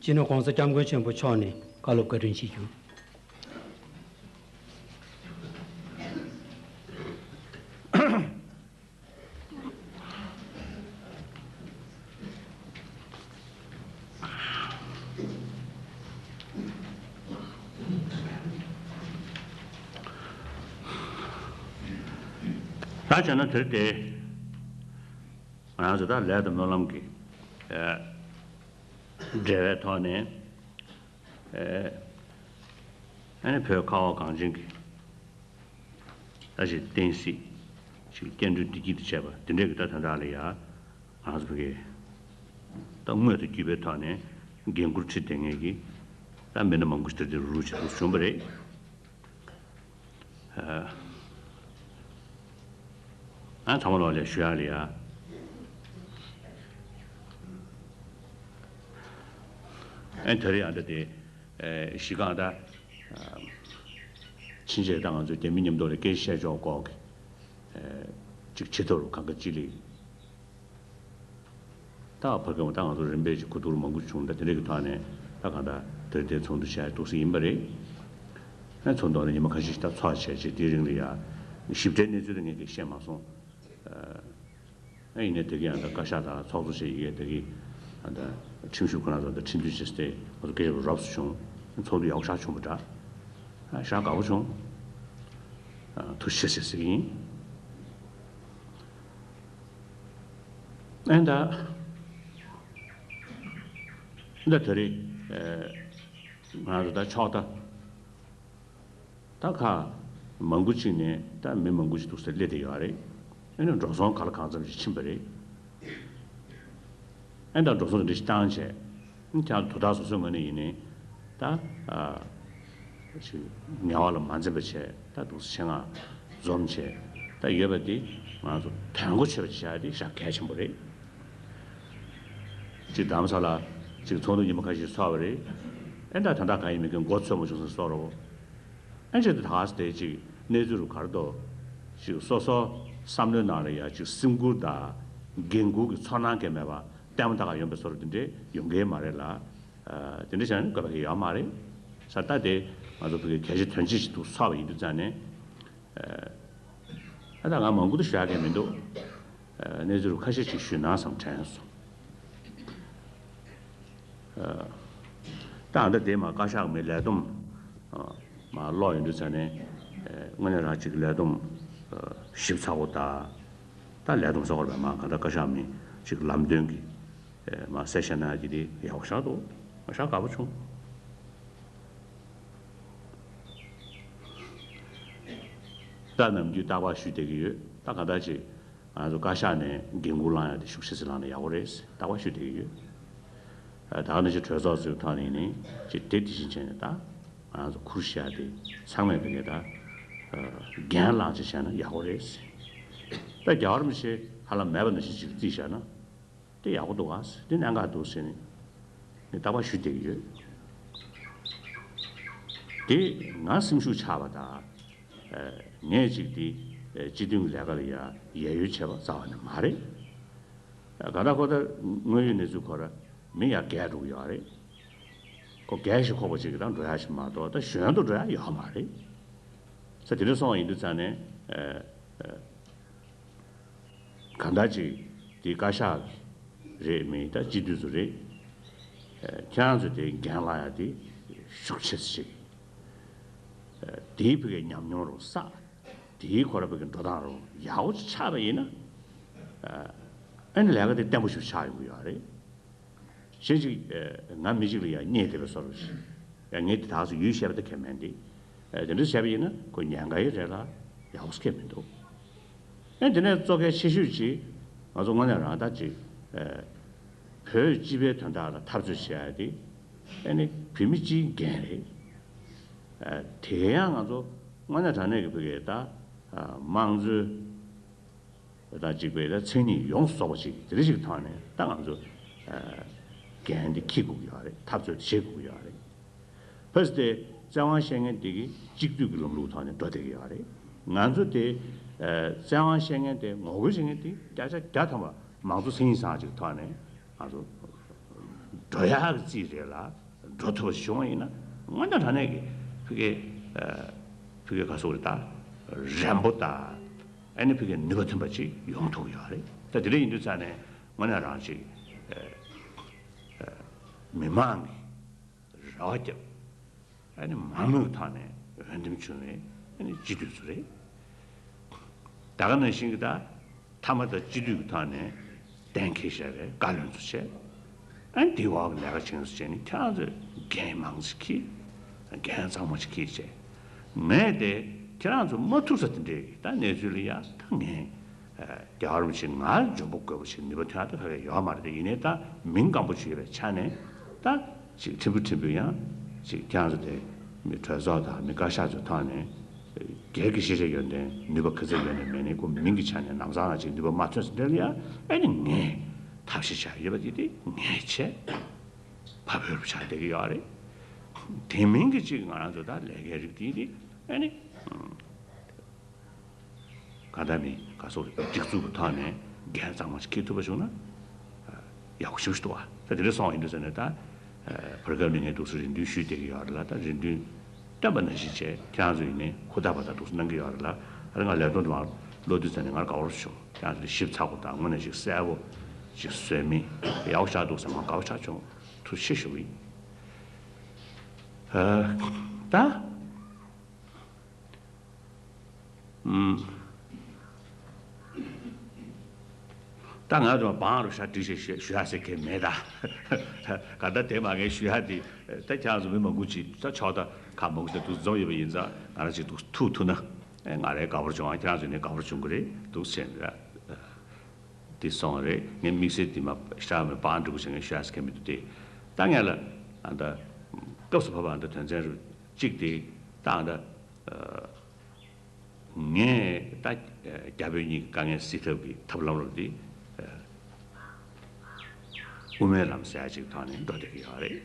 སྤྱི་ནོར་༸གོང་ས་༸སྐྱབས་མགོན་ཆེན་པོ་མཆོག་ནས་བཀའ་སློབ་བཀའ་དྲིན་ཆེ་ཞུ། ད་བྱས་ན་དེར་དེ་ང་རང་ཚོ་ད་ལས་དང་སྨོན་ལམ་གྱི་འབྲེལ་བའི་ཐོག་ནས། ཨ་ནི་བོད་ཁ་བ་གངས་ཅན་གྱི་ད་ཅིག་བསྟན་སྲིད་ཅིག་སྐྱེ་འགྲོའི་བདེ་སྐྱིད་དང་བཅས་པ་འདི་འདྲའི་གི་ད་དོན་དག་ལ་ཡ་ང་ཚོ་བོད་ཀྱི་ད་དངོས་དང་བརྒྱུད་པའི་ཐོག་ནས་འགན་འཁུར་ཁྲིད་བསྡད་མཁན་གྱི་ད་མི་སྣ་མང་པོ་ཞིག་ད་དེ་རུ་རུ་ཅིག་འདུག་བྱུང་བ་རེད། ཨ་ཚང་མ་ལོག་ལས་ཞུ་ཡག་ལ་ཡ། ཨ་ད་རེས་ཨ་ད་དེ་གཞི་རྐང་ད་ཕྱིན་ཆད་ད་ང་ཚོ་རྒྱ་མི་མཉམ་དུ་ལ་སྐད་ཆ་བཤད་ཕྱོགས་སྐོར་གྱི་ཅིག་ཆེ་མཐོ་རུ་གང་ག་ཅི་ལས། ད་བར་སྐབས་ད་ང་ཚོ་རིམ་པས་ཅིག་གོ་བསྡུར་མང་པོ་བྱུང་། ད་དེ་འདྲ་གི་ཐོག་ནས་ད་གང་ལྟར་དེར་དེ་ཚོགས་འདུ་བྱས་འདུག་སེ་ཡིན་པ་རེད། ཨ་ཚོགས་འདུ་ནས་ཉི་མ་ཁ་ཤས་ཤིག་ད་ཚོགས་བྱས་རྗེས་དེའི་རིང་ལ་ཡ་ཞིབ་ཕྲའི་གནས་ཚུལ་ད་ངས་དེ་ཤེས་མ་སོང་། ཨ་ཡིན་ནའི་དེ་གི་ཡང་ད་བཀའ་ཤག་དང་ཚོགས་གཙོ་བཅས་ཡི་གེ་དེ་གི་ཨ་ད་ཁྲིམས་ཞིབ་ཁོ་རང་ཚོ་ད་ཁྲིམས་མཐུན་བྱས་ཏེ་ང་ཚོ་སྐད་ཆ་རོབ་ཙམ་བྱུང་། ཚོགས་འདུ་ཡག་པོ་ཞེ་དྲག་བྱུང་བ་འདྲ། ཨ་ཞེ་དྲག་དགའ་པོ་བྱུང་། ཨ་ཐུགས་རྗེ་ཆེ་ཟེར་གྱི་ཡིན། ཨེ་ད། ད་དེ་རིང་ང་རང་ཚོ་ད་ཕྱོགས་མཐའ་ད་ཁག་མང་པོ་ཅིག་ནས་ད་མི་མང་པོ་ཅིག་འདུག་སེ་སླེབས་བསྡད་ཡོད་རེད། ཨེ་ནས་འགྲོ་སོང་ག་ལ་གང་འཚམ་ཞིག་ཕྱིན་པ་རེད། ཨེ་ད་འགྲོ་སོང་དེ་འདྲ་ཞིག་བཏང་བྱས། ཁྱེད་རང་དོ་བདག་སོ་སོའི་ངོས་ནས་ཡིན་ནའི་ད་ཨ་ཅིག་ངལ་བ་ལ་མ་འཛེམས་པ་བྱས། ད་འདུག་སེ་ཆེད་མངགས་འཛོམས་བྱས་ད་ཡོད་པ་འདི་ང་ཚོ་དོན་གོ་ཆོད་པ་བྱ་ཡ་དེ་ཞེ་དྲག་གལ་ཆེན་པོ་རེད། ཅིག་རྡ་རམ་ས་ལ་ཅིག་ཚོགས་འདུ་ཉི་མ་ཁ་ཤས་ཚོགས་པ་རེད། ཨེ་ད་དོན་དག་གང་ཡིན་མིན་གྱི་མགོ་ཚོད་མ་བྱུང་ཟེར་བཟོ་འདྲ་བོ། ཨེ་ཅིག་ད་ག་སེ་དེ་ཅིག་གནས་ཚུལ་རུ་ག་རེ་འདུག་ཅིག་སོ་སོ་བསམ་བློའི་ནང་ལ་ཡ་ཅིག་སེམས་ཁུར་དང་འགན་འཁུར་གྱི་ཚོར་སྣང་གང་མེད་པ་ལྟད་མོ་ལྟ་ག་ཡོང་པའི་བཟོ་འདྲ་དེ་འདྲས་ཡོང་གི་མ་རེད་ལ། ཨ་དེ་འདྲ་བྱས་ན་དགོས་པ་གང་ཡང་ཡོད་མ་རེད། ས་ད་དེ་ང་ཚོ་བོད་ཀྱི་གལ་ཆེ་དོན་ཆེ་ཞིག་ཏུ་ཚོགས་པ་ཡིན་དུས་ཙང་ནས། ཨ་ད་ང་མང་པོ་དུ་ཞུ་ཡག་གི་མི་འདུག་ཨ་གནས་ཚུལ་ཁ་ཤས་ཅིག་ཞུས་ན་བསམ་དྲན་སོང་། ཨ་ད་ཨ་ད་དེ་མ་བཀའ་ཤག་མི་ལས་བསྡོམས་ཨ་མ་ཀློག་ཡོང་དུས་ཙང་ནས། ཨ་དངོས་གནས་རང་ཅིག་ལས་བསྡོམས་ ཞིབ་ཚགས་པོ་དང་། ད་ལས་བསྡོམས་ཟེར་བ་རེད་པས། མ་གང་ལྟར་བཀའ་ཤག་མི་ཅིག་ལམ་སྟོན་གྱི་མ་གསལ་བཤད་གནང་ཡ་དེ་དེ་ཡག་པོ་ཞེ་དྲག་འདུག་ང་ཞེ་དྲག་དགའ་པོ་བྱུང་། ད་ནམ་རྒྱུན་རྟག་པར་ཞུས་བསྡད་ཀྱི་ཡོད། ད་གང་ལྟར་ཅིག་ང་ཚོ་བཀའ་ཤག་ནས་འགན་འཁུར་བླངས་ཡ་དེ་ཤུགས་ཆེ་ཙམ་བླངས་ན་ཡག་པོ་རེད་ཟེར་རྟག་པར་ཞུས་བསྡད་ཀྱི་ཡོད། ད་ག་ནང་བཞིན་གྲོས་ཚོགས་ཚོའི་ཐོག་ནས་ནི་ཅིག་དེ་དེ་བཞིན་བྱས་ནས་ད་ང་ཚོ་ཁུར་བཞག་དེ་ཚང་མས་བྱས་ནས་ད་འགན་བླངས་ཅིག་བྱས་ན་ཡག་པོ་རེད་ཟེར། ད་རྒྱལ་བ་རིན་པོ་ཆེ་ཧ་ལམ་མེད་པ་ནང་བཞིན་ཅིག་རྩིས་བཞག་ན་དེ་ཡག་པོ་འདུག་ག་ཟེར། དེ་གནད་འགག་འདུག་ཟེར་ནས་ངས་རྟག་པར་ཞུ་བསྡད་ཀྱི་ཡོད། དེ་ང་སེམས་ཤུགས་ཆག་པ་དང་། ངས་ཅིག་དེ་སྤྱི་མཐུན་གྱི་ལས་ཀ་ལ་ཡ་ཡ་ཡོད་བྱས་པ་རྩ་བ་ནས་མ་རེད། ག་ད་ཁོ་ད་དངོས་ཡོད་གནས་ཚུལ་ཁོ་ར་མི་ཡ་རྒས་འགྲོ་གི་ཡོད་རེད། ཁོ་རྒས་ཤིག་ཁོག་པ་ཅིག་གི་ད་འགྲོ་ཡ་ཞིག་མ་གཏོགས་ད་གཞོན་དུ་འགྲོ་ཡ་ཡོད་མ་རེད། ས་དེ་འདྲ་སོང་བ་ཡིན་དུས་ཙང་ནས། གང་ལྟར་ཅིག་དེ་བཀའ་ཤག་རེད། མི་ད་སྤྱི་འཐུས་ཚོ་རེད། ཁྱེད་རང་ཚོས་དེ་འགན་ལེན་ཡ་དེ་ཤུགས་ཆེ་ཙམ་བྱེད། དེའི་ཕ་གིའི་ཉམས་མྱོང་རུ་བསགས། དེའི་ཁོ་ར་ཕ་གིའི་འགྲོ་སྟངས་རུ་ཡག་པོ་ཅིག་ཆགས་པ་ཡིན་ན། ཨ་ནི་ལས་ཀ་དེ་བརྟན་པོ་ཞིག་ཆགས་ཡོང་གི་ཡོད་རེད། གཞན་ཞིག་ང་མི་གཅིག་ལ་ཡང་བརྙས་བསྡད་པའི་བཟོ་འདྲ་ཞིག་ཡང་ངས་དེ་དག་ཚོ་ཡུལ་བཤད་པ་དེ་ཁས་མེད་དེ། དེ་འདྲ་བྱས་པ་ཡིན་ན་ཁོ་ཉེན་ཁ་ཡི་རེད་ལ་ཡག་པོ་ཁས་མི་འདུག་ཨེ་དེ་ནས་གཙོ་གལ་ཆེ་ཤོས་ཅིག་ང་ཚོ་དངོས་གནས་རང་ད་ཅིག་བོད་སྤྱི་པའི་དོན་དག་ལ་འཐབ་རྩོད་བྱེད་ཡ་དེ་ཨེ་ནི་བོད་མི་སྤྱིའི་འགན་རེད། དེ་ཡང་ང་ཚོ་དངོས་གནས་དྲང་གནས་ཀྱི་བོད་ཀྱི་ད་དམངས་གཙོའི་དང་གཅིག་པའི་ད་མཚན་ཉིད་ཡོངས་སུ་རྫོགས་པ་ཅིག་དེ་འདྲ་ཞིག་ཐོག་ནས་ད་ང་ཚོ་འགན་འདི་འཁྱེར་དགོས་ཀྱི་ཡོད་རེད། འཐབ་རྩོད་བྱེད་དགོས་ཀྱི་ཡོད་རེད། ཕ་སི་དེ་བཙན་དབང་བཤད་མཁན་དེ་གི་གཅིག་སྡུད་ཀྱི་ལམ་ལུགས་ཐོག་ནས་འགྲོ་བསྡད་ཀྱི་ཡོད་རེད། ང་ཚོ་དེ་བཙན་དབང་བཤད་མཁན་དེ་ངོ་རྒོལ་བྱེད་མཁན་དེ་བརྒྱ་ཆ་བརྒྱ་ཐམ་པ་མང་གཙོ་མཚན་ཉིད་ཚང་ཅིག་ཐོག་ནས་ང་ཚོ་འགྲོ་ཡག་གི་རྩིས་རེད་ལ་འགྲོ་ཐུབ་པ་བྱུང་བ་ཡིན་ན་དངོས་གནས་དྲང་གནས་ཀྱི་ཕ་གི་ཕ་གི་ག་སོག་རེད་ད་རན་པོ་དང་། ཨ་ནི་ཕ་གིའི་ནུས་པ་ཐོན་པ་ཅིག་ཡོང་ཐུབ་ཀྱི་ཡོད་རེད། ད་དེ་འདྲ་ཡིན་དུས་ཙང་ནས་དངོས་གནས་རང་ཅིག་མི་མང་གི་རེ་བ་བརྒྱབ། ཨ་ནི་མང་མོས་ཐོག་ནས་འོས་འདེམས་བྱུང་བའི་ཨ་ནི་སྤྱི་འཐུས་ཚོ་རེད། ད་ག་ནང་བཞིན་གྱི་ད་མཐའ་མ་ད་སྤྱི་འཐུས་ཀྱི་ཐོག་ནས་གཏན་འཁེལ་བཞག་པའི་བཀའ་བློན་ཚོ་བྱས། ཨ་ནི་དེའི་འོག་གི་ལས་ཀ་བྱེད་མཁན་ཚོ་བྱས་ནས་ཁྱེད་རང་ཚོས་འགན་མང་ཙམ་འཁྱེར། འགན་གཙང་མ་ཞིག་འཁྱེར་བྱས། ངས་དེ་ཁྱེད་རང་ཚོ་མ་ཐུག་ས་དེ་འདྲའི་ད་གནས་ཚུལ་ལ་ཡ་ད་ངས་རྒྱལ་བ་རིན་པོ་ཆེ་ང་འཇོན་པོ་རྒོད་པོ་ཞིག་ནུས་པ་ཐོན་ཡག་ད་ག་གེ་ཡོད་མ་རེད། དེ་ཡིན་ནའི་ད་མིང་སྐམ་པོ་ཞིག་ཡོད་པའི་ཆ་ནས་ད་ཅིག་ཕྲན་བུ་ཕྲན་བུ་ཡང་ཅིག་ཁྱེད་རང་ཚོ་དེ་མི་གྲོས་ཚོགས་དང་མི་བཀའ་ཤག་ཚོའི་ཐོག་ནས་སྒེར་གྱི་ཤེས་བྱ་ཡོན་ཏན་ནུས་པ་ག་ཚད་ཡོད་ནས་མེད་ནས་ཁོ་མིང་གི་ཆ་ནས་ལམ་སང་ལ་ཅིག་ནུས་པ་མ་ཐོན་ས་འདྲ་ལ་ཡ་ཨ་ནི་ངས་ཐབས་ཤེས་བྱ་ཡོད་པ་དེ་དེ་ངས་བྱས། ཕ་བོད་རུ་ཆགས་བསྡད་ཀྱི་ཡོད་རེད། དེ་མིན་གྱི་ཅིག་ང་རང་ཚོ་ད་ལས་ཀའི་རིགས་དེ་དེ་ཨ་ནི། ག་ད་མི་ག་སོགས་རེད། སྒྲིག་འཛུགས་ཀྱི་ཐོག་ནས་འགན་གཙང་མ་ཞིག་འཁྱེར་ཐུབ་པ་བྱུང་ན་ཡག་པོ་ཞེ་པོ་ཞིག་འདུག་བ། ད་དེ་འདྲ་སོང་བ་ཡིན་དུས་ཟེར་ནས་ད་བར་སྐབས་ནས་ངས་འདུག་སེ་རེ་འདུན་ཞུས་བསྡད་ཀྱི་ཡོད་རེད་ལ། ད་རེ་འདུན་བཏོན་པ་ནང་བཞིན་བྱས་ཁྱེད་རང་ཚོ་ཡིན་ནའི་ཧུར་ཐག་བར་ཐག་འདུག་སེ་གནང་གི་ཡོད་རེད་ལ། ཨ་ནི་ང་ལས་དོན་དུ་མར་ཀློག་དུས་ཙམ་ནས་ང་དགའ་པོ་བྱུང་། ཁྱེད་རང་ཚོ་ཞིབ་ཚགས་པོ་དང་དངོས་གནས་ཞིག་གསལ་པོ་ཞིག་བཟོས་མིན་ཡག་པོ་ཆགས་འདུག་ཟེར་ང་དགའ་པོ་ཆགས་བྱུང་། ཐུགས་རྗེ་ཆེ་ཞུ་གི་ཡིན། ད། ཨུམ། ད་ང་ཚོ་བང་རུ་ཤ་སྒྲིག་བྱས་ཞུ་ཞུ་ཡ་ཟེར་མཁན་མེད་ད། ག་ད་དེ་མ་ངས་ཞུ་ཡ་དེ་ད་ཁྱེད་རང་ཚོ་མི་མང་པོ་ཅིག་ད་ཕྱོགས་ད་ཁ་མང་པོ་ཅིག་འདུག་འཛོམས་ཡོད་པ་ཡིན་ཙང་ང་རང་ཅིག་འདུག་ཐུག་ཐུག་ན་ཨེ་ང་རའི་དགའ་པོར་བྱུང་། ཁྱེད་རང་ཚོ་ནས་དགའ་པོར་བྱུང་གི་རེད་འདུག་ཟེར་ནས་ར། དེ་སོང་རེད། ངས་དམིགས་བསལ་དེ་མ་ཤ་མི་བང་སྒྲིག་བྱས་ངས་ཞུ་ཡ་ཟེར་མཁན་མི་འདུག་སྟེ། ད་ངས་ལ་ཨ་ད་སྐབས་སུ་བབ་པ་ཨ་ད་དོན་ཚན་རུ་གཅིག་དེ་ད་ཨ་ད། ངས་ད་རྒྱ་བོད་གཉིས་ཀྱི་དཀའ་ངལ་སེལ་ཐབས་ཀྱི་ཐབས་ལམ་རུ་དེ་དབུ་མའི་ལམ་ཟེར་ཡ་ཅིག་ཐོག་ནས་འགྲོ་བསྡད་ཀྱི་ཡོད་རེད།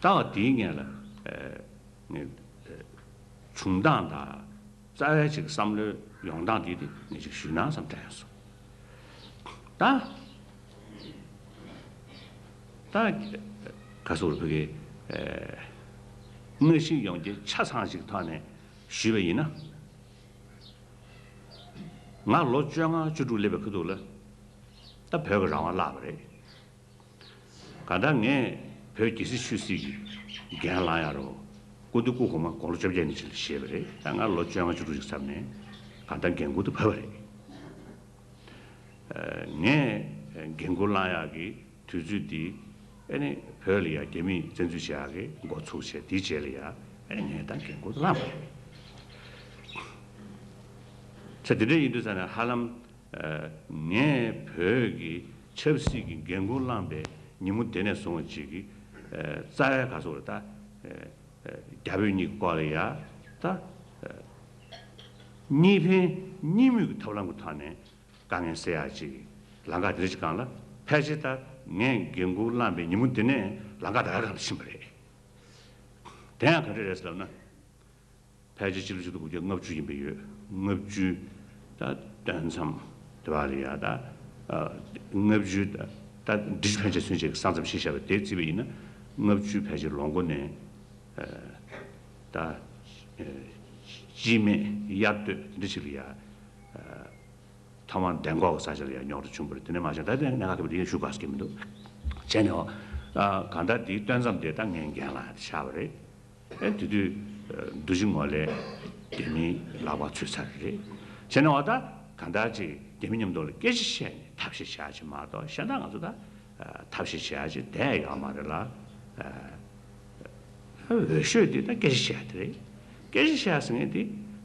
ད་བ་དེའི་ངས་ལ་ངས་བྱུང་སྟངས་དང་རྩ་བའི་ཅིག་བསམ་བློའི་ཡོང་སྟངས་དེ་དེ་ངས་ཅིག་ཞུས་ན་བསམ་དྲན་སོང་། ད། ད། ག་སོགས་རུ་ཕ་གི། ཨེ། དངོས་གཞི་ཡོང་རྒྱུ་ཆ་ཚང་ཞིག་ཐོག་ནས་ཞུས་པ་ཡིན་ན། ང་ལོ་བཅོ་ལྔ་བཅུ་དྲུག་སླེབས་པའི་ཁ་ཐུག་ལ། ད་བོད་ཀྱི་རང་དབང་བརླག་པ་རེད། གང་ལྟར་ངས་བོད་རྒྱལ་སྲིད་ཆོས་སྲིད་ཀྱི་འགན་ལེན་ཡ་རོ། སྐུ་མདུན་སྐུ་གོང་མ་དགུང་ལོ་བཅོ་བརྒྱད་ནས་ཕྱིན་ལ་བཞེས་པ་རེད། ད་ང་ལོ་བཅོ་ལྔ་བཅུ་དྲུག་ཅིག་ཙམ་ནས་གང་ལྟར་འགན་འཁུར་དུ་བབས་པ་རེད། ངས་འགན་འཁུར་བླང་ཡག་གི་དུས་ཚོད་འདི་ཨ་ནི་བོད་ལ་ཡ་རྒྱ་མིས་བཙན་འཛུལ་བྱེད་ཡག་གི་འགོ་ཚུགས་བྱས། དེའི་རྗེས་ལ་ཡ་ཨ་ནི་ངས་ད་འགན་འཁུར་དུ་བླངས་པ་རེད། ཚེ་འདི་འདྲ་ཡིན་དུས་ཙང་ནས་ཧ་ལམ་ངས་བོད་ཀྱི་ཆབ་སྲིད་ཀྱི་འགན་འཁུར་བླངས་པའི་ཉིན་མོ་དེ་ནས་བཟུང་བ་ཅིག་གི་རྩ་བའི་ག་ཚོད་རེད་ད། རྒྱ་བོད་གཉིས་ཀྱི་སྐོར་ལ་ཡ་ད་གཉིས་ཕན་གཉིས་མུས་ཀྱི་ཐབས་ལམ་གྱི་ཐོག་ནས་དཀའ་ངལ་སེལ་ཡག་ཅིག་ལམ་ཁ་དེ་འདྲ་ཅིག་སྒང་ལ་ཕལ་ཆེར་ད་ངས་འགན་འཁུར་བླངས་པའི་ཉིན་མོ་དེ་ནས་ལམ་ཁ་ད་ག་སྒང་ལ་ཕྱིན་པ་རེད། དེ་ཡང་ག་འདྲ་རེད་ཟེར་ལབ་ན། ཕལ་ཆེར་ཕྱི་ལོ་ཆིག་སྟོང་དགུ་བརྒྱ་ལྔ་བཅུ་ཡིན་པ་ཡོད། ལྔ་བཅུ་ད་སྟོན་མཚམས་དེ་བ་ལ་ཡ་ད་ལྔ་བཅུ་ད་འབྲི་ཆུ་ཕན་ཆད་ཚུན་ཆད་ཀྱི་ས་མཚམས་ཕྱེ་བཞག་པ་དེ་བརྩིས་པ་ཡིན་ན། ལྔ་བཅུ་ཕལ་ཆེར་ལོ་མགོ་ནས་ད་སྤྱི་སྨད་དབྱར་སྟོད་དེ་འདྲ་ཞིག་ལ་ཡ། ཐོག་མར་འདན་ཁོག་གི་ས་ཆ་ལ་ཡང་རྙོག་དྲ་བྱུང་བ་རེད། དེ་ནས་མ་བྱུང་ད་ལྟ་གནད་འགག་ཁ་པོ་དེ་ཡང་ཞུ་དགོས་ཀྱི་མི་འདུག་བྱས་ནས་འོ། གང་ལྟར་དེའི་སྟོན་མཚམས་དེ་ད་ངས་འགན་ལ་ཆགས་པ་རེད། ཨེ་དེ་དུས་འདུ་བྱེད་ངོ་ལས་རྒྱ་མིའི་ལག་པར་ཚུད་ཚར་རེད། བྱས་ནས་འོ་ད་གང་ལྟར་ཅིག་རྒྱ་མི་མཉམ་དུ་ལ་སྐད་ཆ་བཤད་ནས་ཐབས་ཤེས་བྱ་ཆེད་མ་གཏོགས་གཞན་དག་ང་ཚོ་ད་ཐབས་ཤེས་བྱ་ཆེད་བསྡད་ཡོད་མ་རེད་ལ། འོས་ཤོས་དེ་ད་སྐད་ཆ་བཤད་དེ་རེད། སྐད་ཆ་བཤད་ཟེར་མཁན་དེ་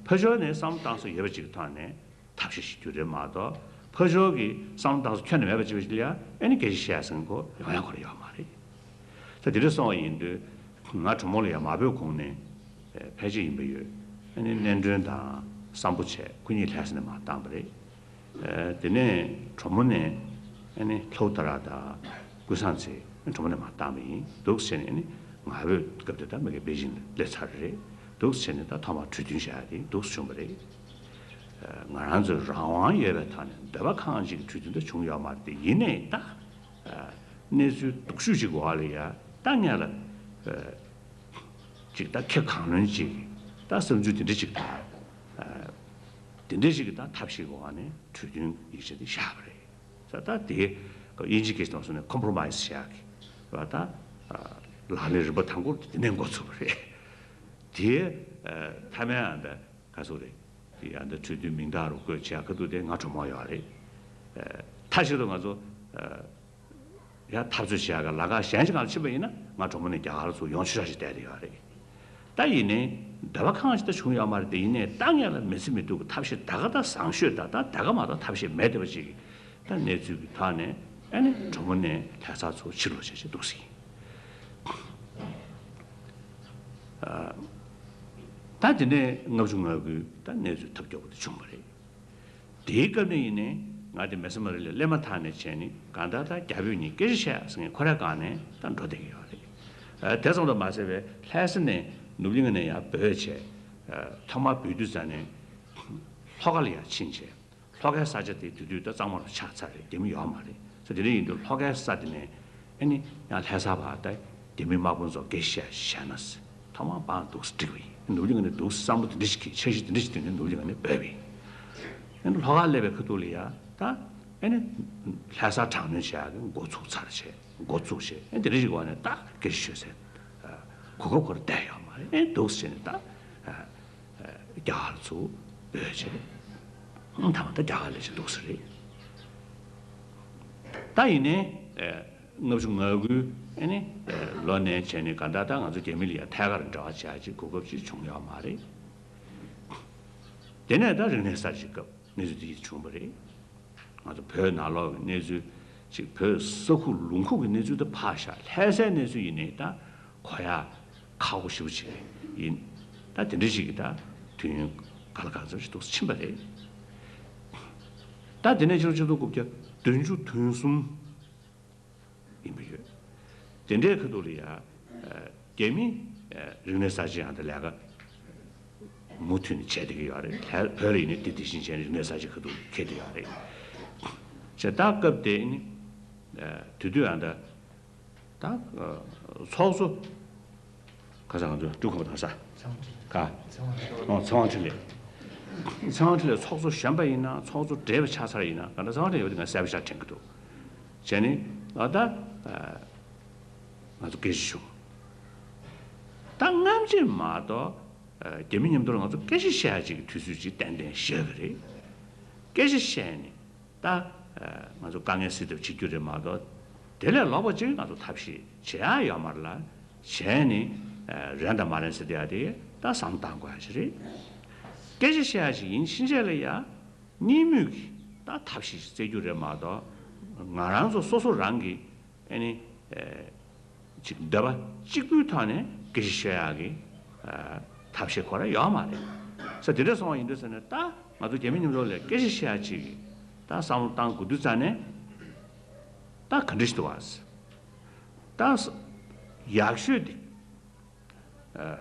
ཕར་ཕྱོགས་ནས་བསམ་བློ་བཏང་ས་ཡོད་པ་ཅིག་གི་ཐོག་ནས། ཐབས་ཤེས་ཤིག་རྒྱུ་རེད་མ་གཏོགས། ཕར་ཕྱོགས་ཀྱི་བསམ་བློ་བཏང་ས་ཁྱོན་ནས་མེད་པ་ཅིག་ལ་ཡང་ཨེ་ནི་སྐད་ཆ་བཤད་ཟིན་གོ་ཡོང་ཡག་ཁོ་རང་ཡོད་མ་རེད། ད་དེ་འདྲ་སོང་བ་ཡིན་དུས་ང་གྲོགས་མོ་ལ་ཡང་མ་བོས་གོང་ནས་ཕལ་ཆེར་ཡིན་པ་ཡོད། ཨེ་ནི་གནས་མགྲོན་དང་སམ་བྷོ་བྱས། ཁོ་གཉིས་ལྷ་ས་ནས་མར་བཏང་པ་རེད། དེ་ནས་གྲོགས་མོ་ནས་ཨེ་ནི་ལྷོ་ད་ར་དང་། ཀུན་བཟང་ཚེ་གྲོགས་མོ་ནས་མར་བཏང་བ་ཡིན། འདུག་སེ་བྱས་ནས་ནི་ང་བོད་སྐབས་དེ་ད་མ་གི་པེ་ཅིང་སླེབས་ཚར་རེད། འདུག་སེ་བྱས་ནས་ད་ཐོག་མར་གྲོས་མཐུན་བྱ་ཡ་དེ་འདུག་སེ་བྱུང་བ་རེད། ང་རང་ཚོའི་རང་དབང་ཡོད་པའི་ཐོག་ནས་འདོད་པ་ཁེངས་ཅིག་གྲོས་མཐུན་ད་བྱུང་ཡོད་མ་རེད་དེ། ཡིན་ནའི་ད་གནས་ཚུལ་སྡུག་ཤོས་ཅིག་འོག་ལ་ཡ་ད་ངས་ལ་ཅིག་ད་ཁེ་གང་ལོན་ཅིག་ད་བསམ་ཚུལ་དེ་འདྲ་ཅིག་ད་དེ་འདྲ་ཅིག་གི་ད་ཐབས་ཤེས་འོག་ནས་གྲོས་མཐུན་ཡིག་ཆ་དེ་བཞག་པ་རེད། ད་ད་དེ་དབྱིན་ཇི་སྐད་ཐོག་སོང་ནས་ཁོམ་པོ་རོ་མའི་སི་བྱ་གི་བ་ད་ལག་ལེན་རིམ་པ་དང་པོ་དེ་ནས་འགོ་ཚུགས་པ་རེད། དེ་མཐའ་མའི་ཨ་འདི་ག་ཚོད་རེད། དེ་ཨ་འདི་གྲོས་མཐུན་མིང་རྟགས་རུ་བཀོད་བྱས་ཁ་ཐུག་དེ་ང་གྲོགས་མོ་ཡོད་རེད། མཐའ་གཅིག་ཏུ་ང་ཚོ་ཡང་འཐབ་རྩོད་བྱེད་ཡག་གི་ལམ་ཁ་གཞན་ཅིག་སྒང་ལ་ཕྱིན་པ་ཡིན་ན་ང་གྲོགས་མོ་ནས་རྒྱ་གར་ཚུར་ཡོང་ཆོག་ཤག་ཅིག་བསྡད་དེ་ཡོད་རེད། ད་ཡིན་ནའི་འདོད་པ་ཁེངས་ཅིག་ད་བྱུང་ཡོད་མ་རེད་དེ། ཡིན་ནའི་ད་ངས་ལ་མི་ཚེ་མི་སྡུག་གི་ཐབས་ཤེས་ད་ག་ད་བཟང་ཤོས་ད་ད་ད་ག་མ་གཏོགས་ཐབས་ཤེས་མེད་བསྡད་པ་ཅིག་ད་གནས་ཚུལ་གྱི་ཐོག་ནས་ཨ་ནི་གྲོགས་མོ་ནས་ལྷ་སར་ཚུར་ཕྱིར་ལོག་བྱས་བྱས་འདུག་སེ་ཡིན། ད་དེ་ནས་ལྔ་བཅུ་ང་དགུའི་ད་གནས་ཚུལ་ཐབས་སྐྱོ་པོ་དེ་བྱུང་བ་རེད། དེའི་སྐབས་ནས་ཡིན་ནའི་ང་དེ་མེ་ས་མ་རི་ལ་སླེབས་མ་ཐག་ནས་བྱས་ནས་གང་ལྟར་ད་རྒྱ་བོད་གཉིས་སྐད་ཆ་བཤད་ཟེར་མཁན་ཁོ་རའི་སྒང་ནས་ད་འགྲོ་བསྡད་ཀྱི་ཡོད་རེད། དེ་ཙམ་དུ་མ་ཟད་པའི་ལྷ་ས་ནས་ནུབ་གླིང་ནས་ཡར་བྲོས་བྱས། ཐོག་མར་བྲོས་དུས་ཙ་ནས་ལྷོ་ཁ་ལ་ཡར་ཕྱིན་བྱས། ལྷོ་ཁའི་ས་ཆ་དེ་དེ་དུས་ད་གཙང་མ་རུ་ཆགས་ཚར་རེད། རྒྱ་མི་ཡོད་མ་རེད་ཟེར། དེ་འདྲ་ཡིན་དུས་ལྷོ་ཁའི་ས་དེ་ནས་ཨ་ནི་ཡང་ལྷ་ས་བར་ད་རྒྱ་མི་དམག་དཔུང་ཚོ་སྐད་ཆ་བཤད་ན་ཟེར། ཐོག་མར་འབངས་འདུག་སེ་འགྲིག་པ་ཡིན། ནུབ་གླིང་ནས་འདུག་སེ་བསམ་བློ་དེ་འདྲ་ཞིག་གིས་འཆར་གཞི་དེ་འདྲ་ཞིག་བཏིང་ནས་ནུབ་གླིང་ནས་བྲོས་པ་ཡིན། ཨ་ནི་ལྷོ་ཁར་སླེབས་པའི་ཁ་ཐུག་ལ་ཡ་ད་ཨ་ནི་ལྷ་སར་དྲག་གནོན་བྱེད་ཡག་གི་འགོ་ཚུགས་ཚར་བྱས། འགོ་བཙུགས་བྱས། ཨ་ནི་དེ་འདྲ་ཞིག་གི་འོག་ནས་ད་སྐད་ཆ་ཤོད་སའི་གོ་སྐབས་ཁོ་རང་བསྡད་ཡོད་མ་རེད། ཨ་ནི་འདུག་སེ་བྱས་ནས་ད་རྒྱ་གར་ཚུར་བྲོས་བྱས། ཨང་ཐ་མ་ད་རྒྱ་གར་སླེབས་བྱས་འདུག་སེ་རེད། ད་ཡིན་ནའི་ལྔ་བཅུ་ང་དགུའི་ཨ་ནི་ལོ་ནས་བྱས་ནས་གང་ལྟར་ད་ང་ཚོ་རྒྱ་མི་ལ་ཡང་ཐད་ཀར་འབྲེལ་བ་བྱ་ཡག་ཅིག་གོ་སྐབས་ཅིག་བྱུང་ཡོད་མ་རེད། དེ་ནས་ད་རིག་གནས་གསར་བརྗེའི་སྐབས་གནས་ཚུལ་དེ་ཡིད་བྱུང་བ་རེད། ང་ཚོ་བོད་ནང་ལོགས་ཀྱི་གནས་ཚུལ་ཅིག་བོད་ས་ཁུག་ལུང་ཁུག་གི་གནས་ཚུལ་དེ་ཕར་བཞག་ལྷ་སའི་གནས་ཚུལ་ཡིན་ནའི་ད་གོ་ཡག་ཁག་པོ་ཞེ་པོ་ཅིག་ཡིན། ད་དེ་འདྲ་ཞིག་གི་ད་དུས་ཡུན་ག་ལ་ག་ཚོད་ཅིག་འདུག་སེ་ཕྱིན་པ་རེད། ད་དེ་ནས་ཕྱི་ལོ་ཆིག་སྟོང་དགུ་བརྒྱ་བདུན་ཅུ་དོན་གསུམ་ཡིན་པ་ཡོད། དེ་འདྲའི་ཁ་ཐུག་ལ་ཡ། རྒྱ་མི་རིག་གནས་གསར་བརྗེ་ཡང་ད་ལས་ཀ་མུ་མཐུད་ནས་བྱས་བསྡད་ཀྱི་ཡོད་རེད། བོད་ལ་ཡིན་ནའི་དེ་དེ་བཞིན་བྱས་ནས་རིག་གནས་གསར་བརྗེ་ཁ་ཐུག་འཁེལ་བསྡད་ཡོད་རེད། བྱས་ད་སྐབས་དེ་ནི་དེ་དུས་ཡང་ད་ད་ཚོགས་གཙོ་ཁ་སང་ང་ཚོ་འབྲུག་ཁམས་པ་དང་ས་ག་ཚེ་དབང་འཕྲིན་ལས། ཚེ་དབང་འཕྲིན་ལས་ཚོགས་གཙོ་གཞོན་པ་ཡིན་ན་ཚོགས་གཙོ་བགྲེས་པ་ཆགས་ཚར་ཡིན་ན་ག་འདྲ་ཚེ་དབང་འཕྲིན་ལས་ཡོད་དེ་ང་གསལ་པོ་ཞིག་དྲན་གྱི་འདུག་བྱས་ནས་ཨ་ད་ང་ཚོ་སྐད་ཆ་ཞུ། ད་སྔ་ཕྱི་མ་གཏོགས་རྒྱ་མི་མཉམ་དུ་ལ་ང་ཚོ་སྐད་ཆ་བཤད་ཡ་ཅིག་གི་དུས་ཚོད་ཅིག་ཏན་ཏན་བཞག་གི་རེད། སྐད་ཆ་བཤད་ནས་ད་ང་ཚོ་དཀའ་ངལ་སེལ་ཐབས་བྱེད་རྒྱུ་རེད་མ་གཏོགས། དེ་ལས་ལོག་པ་ཅིག་ང་ཚོ་ཐབས་ཤེས་བྱེད་ཡ་ཡོད་མ་རེད་ལ། བྱས་ནས་རན་དང་མ་རན་ཟེར་དེ་ཡ་དེ་ད་བསམ་བློ་བཏང་དགོས་ཡ་ཅིག་རེད། སྐད་ཆ་བཤད་ཡ་ཅིག་ཡིན་ཕྱིན་ཆད་ལ་ཡ། གཉིས་མོས་ཀྱི་ད་ཐབས་ཤེས་ཤིག་བཙལ་རྒྱུ་རེད་མ་གཏོགས། ང་རང་ཚོ་སོ་སོ་རང་གི་ཨེ་ནི་ཨེ་ཅིག་འདོད་པ་གཅིག་པུའི་ཐོག་ནས་སྐད་ཆ་བཤད་ཡག་གི་ཨ་ཐབས་ཤེས་ཁོ་རང་ཡོད་མ་རེད། ས་དེ་འདྲ་སོང་བ་ཡིན་དུས་ས་ནས་ད་ང་ཚོ་རྒྱ་མི་མཉམ་དུ་ལ་སྐད་ཆ་བཤད་ཡག་ཅིག་གི་ད་བསམ་བློ་བཏང་དགོས་དུས་ཙ་ནས་ད་ག་འདྲ་ཞིག་འདུག་བ། ད་ཡག་ཤོས་དེ།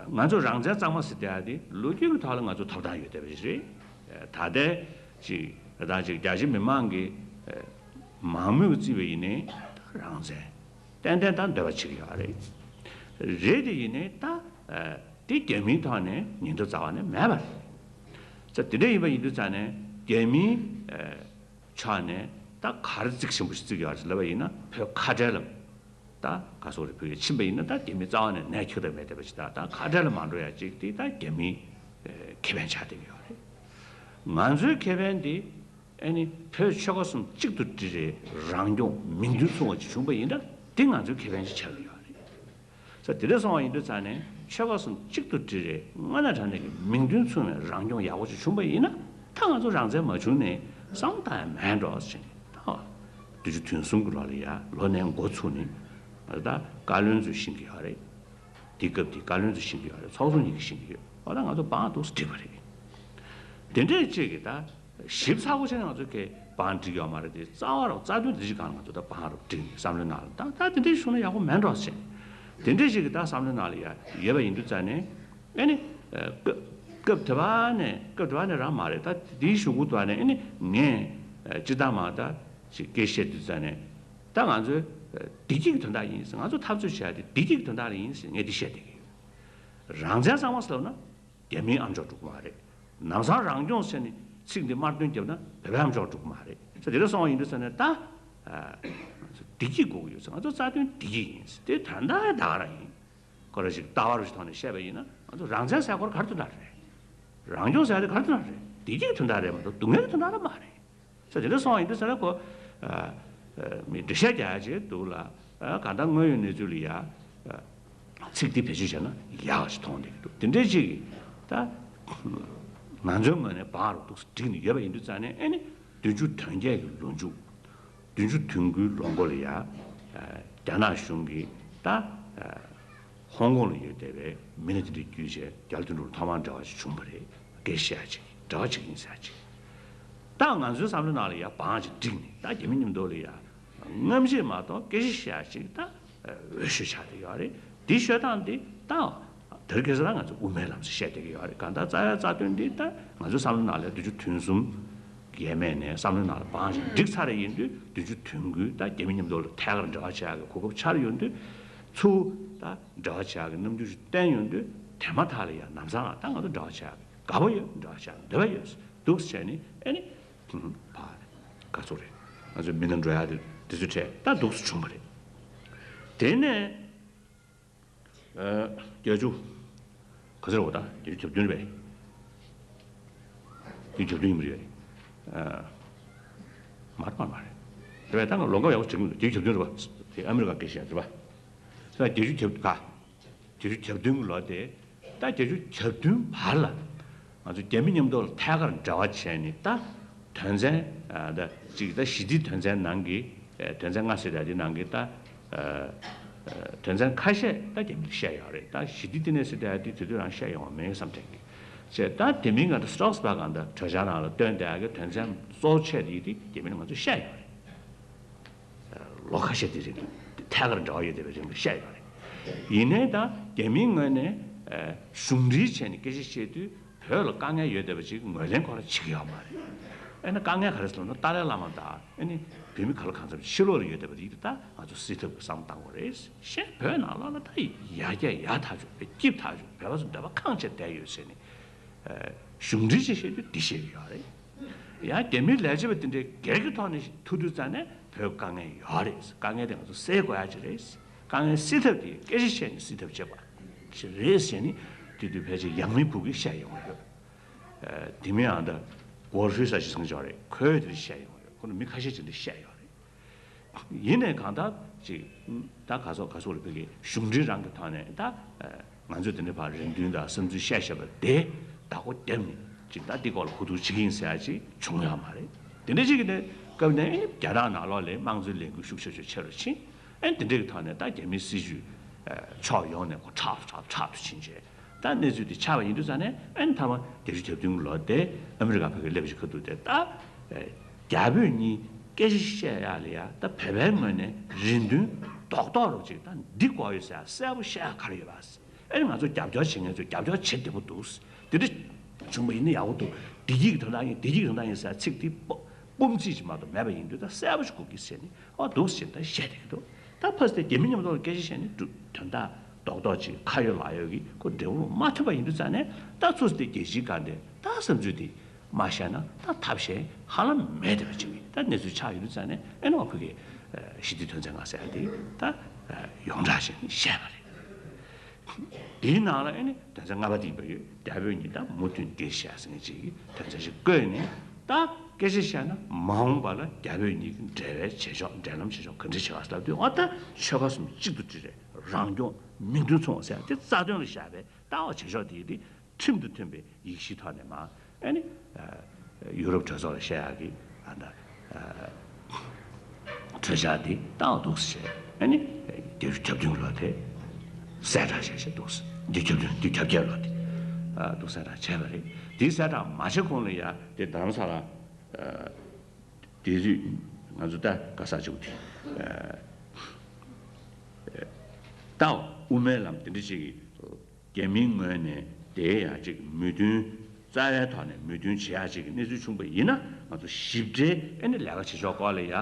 ང་ཚོ་རང་བཙན་གཙང་མ་ཟེར་བསྡད་ཡ་དེ་ལོ་རྒྱུས་ཀྱི་ཐོག་ལ་ང་ཚོ་ཐོབ་ཐང་ཡོད་བསྡད་པ་ཞིག་རེད། ད་ལྟའི་ཅིག་ད་ལྟ་ཅིག་རྒྱ་ཆེ་མི་མང་གི་མང་མོས་ཀྱིས་བརྩིས་པ་ཡིན་ནའི་རང་བཙན་ཏན་ཏན་ད་འདོད་པ་བྱེད་ཀྱི་ཡོད་རེད། རེད་དེ་ཡིན་ནའི་ད་དེ་རྒྱ་མིའི་ཐོག་ནས་ཉེན་རྟོག་རྩ་བ་ནས་མེད་པ་རེད། ཙ་དེ་འདྲ་ཡིན་པ་ཡིན་དུས་ཙ་ནས་རྒྱ་མིའི་ཕྱོགས་ནས་ད་ག་རེ་གཙིགས་ཆེན་པོ་ཞིག་བརྩི་གི་ཡོད་རེད་ལབ་པ་ཡིན་ན་བོད་ཁ་བྲལ་ལ། ད་ག་སོག་རེ་བོད་ཡིག་ཕྱིན་པ་ཡིན་ན་ད་རྒྱ་མི་རྩ་བ་ནས་ནས་འཁྱེར་ཐབས་མེད་བསྡད་པ་ཞིག་ད་ད་ཁ་བྲལ་ལ་མ་འགྲོ་ཡ་གཅིག་དེ་ད་རྒྱ་མིའི་ཁེ་ཕན་ཆགས་བསྡད་ཀྱི་ཡོད་རེད། ང་ཚོའི་ཁེ་ཕན་དེ་ཨ་ནི་བོད་ཆོལ་ཁ་གསུམ་གཅིག་ཏུ་སྒྲིལ་རེད། རང་སྐྱོང་མིང་དོན་མཚུངས་པ་ཅིག་བྱུང་པ་ཡིན་ན་དེ་ང་ཚོའི་ཁེ་ཕན་ཞིག་ཆགས་ཀྱི་ཡོད་རེད། ས་དེ་འདྲ་སོང་བ་ཡིན་དུས་ཙ་ནས་ཆོལ་ཁ་གསུམ་གཅིག་ཏུ་སྒྲིལ་རེད། དངོས་གནས་དྲང་གནས་ཀྱི་མིང་དོན་མཚུངས་པའི་རང་སྐྱོང་ཡག་པོ་ཅིག་བྱུང་པ་ཡིན་ན་ད་ང་ཚོ་རང་བཙན་མ་བྱུང་ནས་བསམ་བློ་བཏང་ཡ་མེད་འགྲོ་ཟེར་ནས་ད་བདུན་ཅུ་དོན་གསུམ་གྱི་ལོ་ལ་ཡ་ལོ་ནས་འགོ་ཚུགས་ནས་ང་ཚོ་ད་བཀའ་བློན་ཚོས་ཤེས་ཀྱི་ཡོད་རེད། དེ་སྐབས་དེ་བཀའ་བློན་ཚོས་ཤེས་ཀྱི་ཡོད་རེད། ཚོགས་གཙོ་གཉིས་ཀྱིས་ཤེས་ཀྱི་ཡོད། འོ་ད་ང་ཚོ་བང་འདུག་སེ་བསྒྲིགས་པ་རེད། དེ་འདྲས་ཅིག་གི་ད་ཞིབ་ཚགས་པོ་བྱས་ནས་ང་ཚོ་གི་བང་བསྒྲིགས་ཡོད་མ་རེད་དེ། རྩ་བ་རུ་རྩ་དོན་དེ་ཅིག་གང་ང་ཚོ་ད་བང་རུ་བསྒྲིགས་ནས་བསམ་བློའི་ནང་ལ་ད་ད་དེ་འདྲས་བྱུང་ན་ཡག་པོ་མེད་འགྲོ་ཟེར། དེ་འདྲས་ཅིག་གི་ད་བསམ་བློའི་ནང་ལ་ཡ་ཡོད་པ་ཡིན་དུས་ཙ་ནས་ཨེ་ནི་སྐབས་སྐབས་དེ་བ་ནས་སྐབས་དེ་བ་ནས་རང་མ་རེད། ད་དེའི་གཞུག་གུ་དུ་བ་ནས་ཨེ་ནི་ངས་སྤྱི་བཏང་མ་ད་ཅིག་སྐད་བཤད་དུས་ཙ་ནས་ད་ང་ཚོའི་བདེ་སྐྱིད་ཀྱི་དོན་དག་ཡིན་ཟེར། ང་ཚོ་འཐབ་རྩོད་བྱས་ཏེ་བདེ་སྐྱིད་ཀྱི་དོན་དག་ལ་ཡིན་ཟེར་ངས་འདི་བཤད་བསྡད་ཀྱི་ཡོད། རང་བཙན་གཙང་མ་ཟེར་ལབ་ན། རྒྱ་མིའི་ཨམ་ཅོག་འགྲོ་གི་མ་རེད། ནམ་སང་རང་སྐྱོང་ཟེར་ནས་ཚིག་འདི་དམར་འདོན་བརྒྱབ་ན་བོད་པའི་ཨམ་ཅོག་འགྲོ་གི་མ་རེད། ས་དེ་འདྲ་སོང་བ་ཡིན་དུས་ས་ནས་ད། ང་ཚོ་བདེ་སྐྱིད་དགོས་ཀྱི་ཡོད་ས། ང་ཚོ་རྩ་དོན་བདེ་སྐྱིད་ཡིན་ས་དེ་ད་ལྟ་ད་ག་རང་ཡིན། ཁོ་རང་ཞིག་ལྟ་བ་རུ་ཞིག་ཐོག་ནས་བཤད་པ་ཡིན་ན་ང་ཚོ་རང་བཙན་ཟེར་ཁོ་རང་ག་རེ་དོན་དག་རེད། རང་སྐྱོང་ཟེར་དེ་ག་རེ་དོན་དག་རེད། བདེ་སྐྱིད་ཀྱི་དོན་དག་རེད་མ་གཏོགས་སྡུག་བསྔལ་གྱི་དོན་དག་རེད་མ་རེད། ས་དེ་འདྲ་སོང་བ་ཡིན་དུས་ས་ལ་ཁོ། མི་འགྲེལ་བཤད་རྒྱག་ཡ་ཅིག་འདུག་ལ། གང་ལྟར་དངོས་ཡོད་གནས་ཚུལ་ལ་ཡ། ཚིག་འདི་བེད་སྤྱོད་བྱས་ན་ཡག་ཞིག་མཐོང་བསྡད་ཀྱི་འདུག་དེ་འདྲའི་ཅིག་གིས་ད། ང་ཚོའི་ངོས་ནས་བང་རུ་འདུག་སེ་བསྒྲིགས་ནས་ཡོད་པ་ཡིན་དུས་ཙང་ནས་ཨེ་ནི་བདུན་ཅུ་དོན་བརྒྱད་ཀྱི་ལོ་མཇུག་བདུན་ཅུ་དོན་དགུའི་ལོ་མགོ་ལ་ཡ། རྒྱ་ནག་གཞུང་གིས་ད། ཧོང་ཀོང་ལ་ཡོད་བསྡད་པའི་མི་སྣ་དེ་འདྲ་བརྒྱུད་བྱས་རྒྱ་ལ་དོན་གྲུབ་ལ་ཐོག་མར་འབྲེལ་བ་ཞིག་བྱུང་བ་རེད། སྐད་ཆ་བཤད་ཡ་ཅིག་འབྲེལ་བ་ཅིག་ཡིན་ཟེར་ཡ་ཅིག་ད་ང་ཚོའི་བསམ་བློའི་ནང་ལ་ཡ་བང་ཅིག་བསྒྲིགས་ནས་ད་རྒྱ་མི་མཉམ་དུ་ལ་ཡ། རྔམ་བརྗིད་མ་གཏོགས་སྐད་ཆ་བཤད་ཡ་ཅིག་ད། འོས་ཤོས་ཆགས་བསྡད་ཡོད་རེད། འདི་ཤོད་སྟངས་འདི་ད། དེར་ཁེ་ས་ལ་ང་ཚོ་དབུ་མའི་ལམ་ཟེར་བཤད་བསྡད་ཀྱི་ཡོད་རེད། གང་ལྟར་རྩ་བའི་རྩ་དོན་འདི་ད་ང་ཚོའི་བསམ་བློ་ནང་ལ་བདུན་ཅུ་དོན་གསུམ། ཡས་མས་ནས་བསམ་བློའི་ནང་ལ་བང་ཞིག་བསྒྲིགས་ཚར་ཡིན་དུས་བདུན་ཅུ་དོན་དགུ་ད་རྒྱ་མི་མཉམ་དུ་ལ་ཐད་ཀར་འབྲེལ་བ་བྱེད་ཡག་གི་གོ་སྐབས་འཆར་ཡོང་དུས། ཚུར་ད་འབྲེལ་བ་བྱེད་ཡག་གི་རྣམ་འགྱུར་ཞིག་བསྟན་ཡོང་དུས་དེ་མ་ཐག་ལ་ཡང་ལམ་སང་ལ་ད་ང་ཚོ་འབྲེལ་བ་བྱེད་ཡག་གི་དགའ་པོ་ཡོད། འབྲེལ་བ་བྱེད་ཡག་འདོད་པ་ཡོད་འདུག་ཟེར་ནས་ཨེ་ནི། ཕ། ག་ཚོད་རེད། ང་ཚོ་མི་སྣ་འགྲོ་ཡག་དེ་དེ་ཚོའི་གྲས་ད་འདུག་སེ་བྱུང་བ་རེད། དེ་ནས། བརྒྱད་ཅུ། ག་ཚོད་རེད་པ་ད། བརྒྱད་ཅུ་གྱ་བདུན་རེད་པས། བརྒྱད་ཅུ་གྱ་བདུན་ཡིན་པ་རེད། མ་རེད་མ་རེད་མ་རེད། དེ་བས་ད་ང་ལོ་འགའ་ཡག་པོ་བྱེད་ཀྱི་མི་འདུག་བརྒྱད་ཅུ་གྱ་བདུན་རེད་པ། དེ་ཨ་མི་རི་ཀ་སྐད་བཤད་རེད་པ། ད་བརྒྱད་ཅུ་གྱ་བདུན་ག་བརྒྱད་ཅུ་གྱ་བདུན་གྱི་ལོ་དེ། ད་བརྒྱད་ཅུ་གྱ་བདུན་བར་ལ། ང་ཚོ་རྒྱ་མི་མཉམ་དུ་ལ་ཐད་ཀར་འབྲེལ་བ་བྱས་ནས་ད། དོན་ཚན། ད་གཅིག་ད་ཞི་བདེའི་དོན་ཚན་ནང་གི། དོན་ཚན་ལྔ་ཟེར་ཡ་དེ་ནང་གི་ད། དོན་ཚན་ཁ་ཤས་ད་རྒྱ་མིས་བཤད་ཡོད་རེད། ད་ཞི་བདེ་ལྟེ་གནས་ཟེར་ཡ་དེ་དེ་དུས་རང་བཤད་ཡོང་བ་མེད་བསམ་དྲན་གི། བྱས་ད་དེ་མིན་ང་ད་སི་ཊོག་སི་པར་གང་ད་གྲོས་འཆར་ནང་ལ་བཏོན་བསྡད་ཡ་གི་དོན་ཚན་གཙོ་ཆེ་དེ་དེ་རྒྱ་མི་ལ་ང་ཚོས་བཤད་ཡོད་རེད། ལོ་ཁ་ཤས་དེ་རིང་ཐད་ཀར་འབྲེལ་བ་ཡོད་བསྡད་པའི་རིང་ལ་བཤད་ཡོད་རེད། ཡིན་ནའི་ད་རྒྱ་མིའི་ངོས་ནས་གཞུང་འབྲེལ་བྱས་ནས་སྐད་ཆ་བཤད་དུས་བོད་ལ་དཀའ་ངལ་ཡོད་བསྡད་པ་ཅིག་ངོས་ལེན་ཁོ་རང་བྱེད་ཀྱི་ཡོད་མ་རེད། ཨེ་ན་དཀའ་ངལ་ག་རེ་ཟེར་ན་ཏཱ་ལའི་བླ་མ་དང་ཨེ་ནི་བོད་མི་ག་ལ་གང་འཚམ་ཕྱི་ལོགས་ལ་ཡོད་བསྡད་པ་རིགས་དེ་ད་ང་ཚོ་སེལ་ཐབས་ཀྱི་བསམ་བློ་བཏང་དགོས་རེད། གཞན་བོད་ནང་ལོགས་ལ་ད་ཡར་རྒྱས་ཡག་ཐག་ཆོད་རེད། སྐྱིད་ཐག་ཆོད། བོད་པ་ཚོ་འདོད་པ་ཁེངས་བྱས་བསྡད་ཡོད་ཟེར་ནས་གཞུང་འབྲེལ་ཅིག་བཤད་དུས་འདི་བཤད་ཀྱི་ཡོད་རེད། ཡང་རྒྱ་མིའི་ལས་བྱེད་པ་དེ་འདྲའི་སྒེར་གྱི་ཐོག་ནས་ཐུག་དུས་ཙང་ནས་བོད་དཀའ་ངལ་ཡོད་རེད། དཀའ་ངལ་དེ་ང་ཚོ་སེལ་དགོས་ཡ་ཅིག་རེད། དཀའ་ངལ་སེལ་ཐབས་དེ་སྐད་ཆ་བཤད་ནས་སེལ་ཐབས་བྱེད་པ། ཞིག་རེད་ཟེར་ནས་དེ་དུས་ཕལ་ཆེར་ཡང་མིན་བུ་གིས་བཤད་ཡོང་ཡོད། ཨ་དེ་མིན་ཨ་ད་གོ་ཧྲུའི་ས་ཞིག་སང་ཅོག་རེད། ཁོས་དེ་བཤད་ཡོང་ཡོད། ཁོ་ནི་མི་ཁ་ཤས་ཅིག་འདི་བཤད་ཡོད་རེད། ཡིན་ནའི་གང་ལྟར་ཅིག་ད་ག་སོག་ག་སོག་ལ་ཕ་གི་གཞུང་འབྲེལ་རང་གི་ཐོག་ནས་ད་ང་ཚོས་དེ་འདྲའི་ཕར་རེ་འདུན་དང་བསམ་ཚུལ་བཤད་བཤད་པ་དེ་བདག་པོ་བརྒྱབ་ནས་ཅིག་ད་འདི་སྐོར་ལ་གོ་བསྡུར་བྱེད་ཀྱི་ཡིན་ཟེར་ཡ་ཅིག་བྱུང་ཡོད་མ་རེད། དེ་འདྲ་ཅིག་གི་ནས་སྐབས་ནས་རྒྱ་ནག་ནང་ལོགས་ལ་དམངས་གཙོའི་ལས་འགུལ་ཤུགས་ཆེ་ཤོས་ཆེ་རུ་ཕྱིན། ཨེ་དེ་འདྲའི་གི་ཐོག་ནས་ད་རྒྱ་མིའི་སྲིད་བྱུས་ཕྱོགས་ཡོངས་ནས་ཁོ་ཁྲག་ཁྲག་ཁྲག་ཏུ་ཕྱིན་བྱས། ད་གནས་ཚུལ་དེ་ཆགས་པ་ཡིན་དུས་ཙང་ནས་ཨ་ནི་མཐའ་མ་བརྒྱད་ཅུ་གྱ་བདུན་ལོ་དེ་ཨ་མི་རི་ཀ་ཕ་གི་སླེབས་ཀྱི་ཁ་ཐུག་དེ་ད་རྒྱ་བོད་གཉིས་སྐད་ཆ་བཤད་ཡག་ལ་ཡ་ད་བོད་པའི་ངོས་ནས་རེ་འདུན་རྡོག་རྡོག་རུ་ཅིག་ད་འདི་དགོས་ཡོད་ཟེར་ཡ་གསལ་པོ་བཤད་ཡག་ག་རེ་ཡོད་པ། ཨ་ནི་ང་ཚོ་རྒྱབ་སྐྱོར་བྱེད་མཁན་ཚོས་རྒྱབ་སྐྱོར་བྱེད་བདེ་པོ་འདུག་དེ་འདྲ་བྱུང་བ་ཡིན་ན་ཡག་པོ་འདུག་བདེ་སྐྱིད་ཀྱི་དོན་དག་ཡིན། བདེ་སྐྱིད་ཀྱི་དོན་དག་ཡིན་ཟེར་ཡ་ཚིག་དེ་སྤོ་སྤོམ་ཚིག་ཅིག་མ་གཏོགས་མེད་པ་ཡིན་དུས་ད་གསལ་པོ་ཞིག་དགོས་ཀྱི་ཟེར་ནས། ཨོ་འདུག་ཟེར་ད་བཤད་བསྡད་ཀྱི་འདུག་ད་ཕ་སི་ཏེ་རྒྱ་མི་མཉམ་དུ་སྐད་ཆ་བཤད་ནས་འགྲུབ་དོན་དག་རྡོག་རྡོག་ཅིག་ཁ་ཡོད་ལག་ཡོད་ཀྱི་ཁོ་འབྲས་བུ་མ་ཐོན་པ་ཡིན་དུས་ཙང་ནས། ད་ཚུར་སི་ཏེ་རྒྱལ་སྤྱིའི་སྒང་དེ་ད་བསམ་ཚུལ་དེ་མ་བཤད་ན་ད་ཐབས་གཞན་ཧ་ལམ་མེད་བསྡད་པ་ཅིག་གི་ད་གནས་ཚུལ་ཆགས་ཡོད་དུས་ཙང་ནས། ཨེ་ནི་ཨོ་ཁུ་གི་ཞི་བདེ་དོན་ཚན་ལྔ་ཟེར་ཡ་དེ་ད་ཡོངས་གྲགས་བྱས་ནས་བཤད་པ་རེད། དེའི་ནང་ལ་ཨེ་ནི་དོན་ཚན་ལྔ་པ་དེ་ཡིན་པ་ཡོད། རྒྱ་བོད་གཉིས་ད་མུ་མཐུད་འདིར་བཞག་ཟེར་མཁན་ཅིག་གི་དོན་ཚན་ཞིག་བཀོད་ནས། ད་སྐད་ཆ་བཤད་ན་མ་འོངས་པ་ལ་རྒྱ་བོད་གཉིས་ཀྱི་འབྲེལ་བའི་བྱེད་ཕྱོགས་འབྲེལ་ལམ་བྱེད་ཕྱོགས་ག་འདྲ་བྱེད་པ་ཟེར་ལབ་དུས། ཨོ་ད་ཆོལ་ཁ་གསུམ་གཅིག་ཏུ་སྒྲིལ་རེད། རང་སྐྱོང་མིང་དོན་མཚུངས་ཟེར་ཡ་དེ་རྩ་དོན་ལ་བཞག་པའི་ད་ཨོ་བྱེད་ཕྱོགས་དེ་དེ་ཁྲིམས་དང་མཐུན་པའི་ཡིག་ཆའི་ཐོག་ནས་མར་ཨེ་ནི་ཡུ་རོབ་གྲོས་ཚོགས་ལ་བཤད་ཡག་གི་ཨ་ད་གྲོས་འཆར་འདི་བཏང་འདུག་ཟེར། ཨ་ནི་བརྒྱད་ཅུ་གྱ་བདུན་ལོ་དེ་གསལ་བསྒྲགས་བྱས་བྱས་འདུག་ཟེར། བརྒྱད་ཅུ་གྱ་བདུན་བརྒྱད་ཅུ་གྱ་བརྒྱད་ལོ་དེ་འདུག་གསལ་བསྒྲགས་བྱས་པ་རེད། འདི་གསལ་བསྒྲགས་མ་བྱས་གོང་ལ་ཡ་དེ་རྡ་རམ་ས་ལ་དེ་དུས་ང་ཚོ་ད་ག་ས་ཅིག་དེ་ད་དབུ་མའི་ལམ་དེ་འདྲ་ཅིག་གི་རྒྱ་མིའི་ངོས་ནས་དེ་ཡང་ཅིག་མོས་མཐུན། རྩ་བའི་ཐོག་ནས་མོས་མཐུན་བྱེད་ཡག་ཅིག་གི་གནས་ཚུལ་བྱུང་བ་ཡིན་ན། ང་ཚོ་ཞིབ་ཕྲའི་ཨེ་ནི་ལས་ཀ་བྱེད་ཕྱོགས་སྐོར་ལ་ཡ་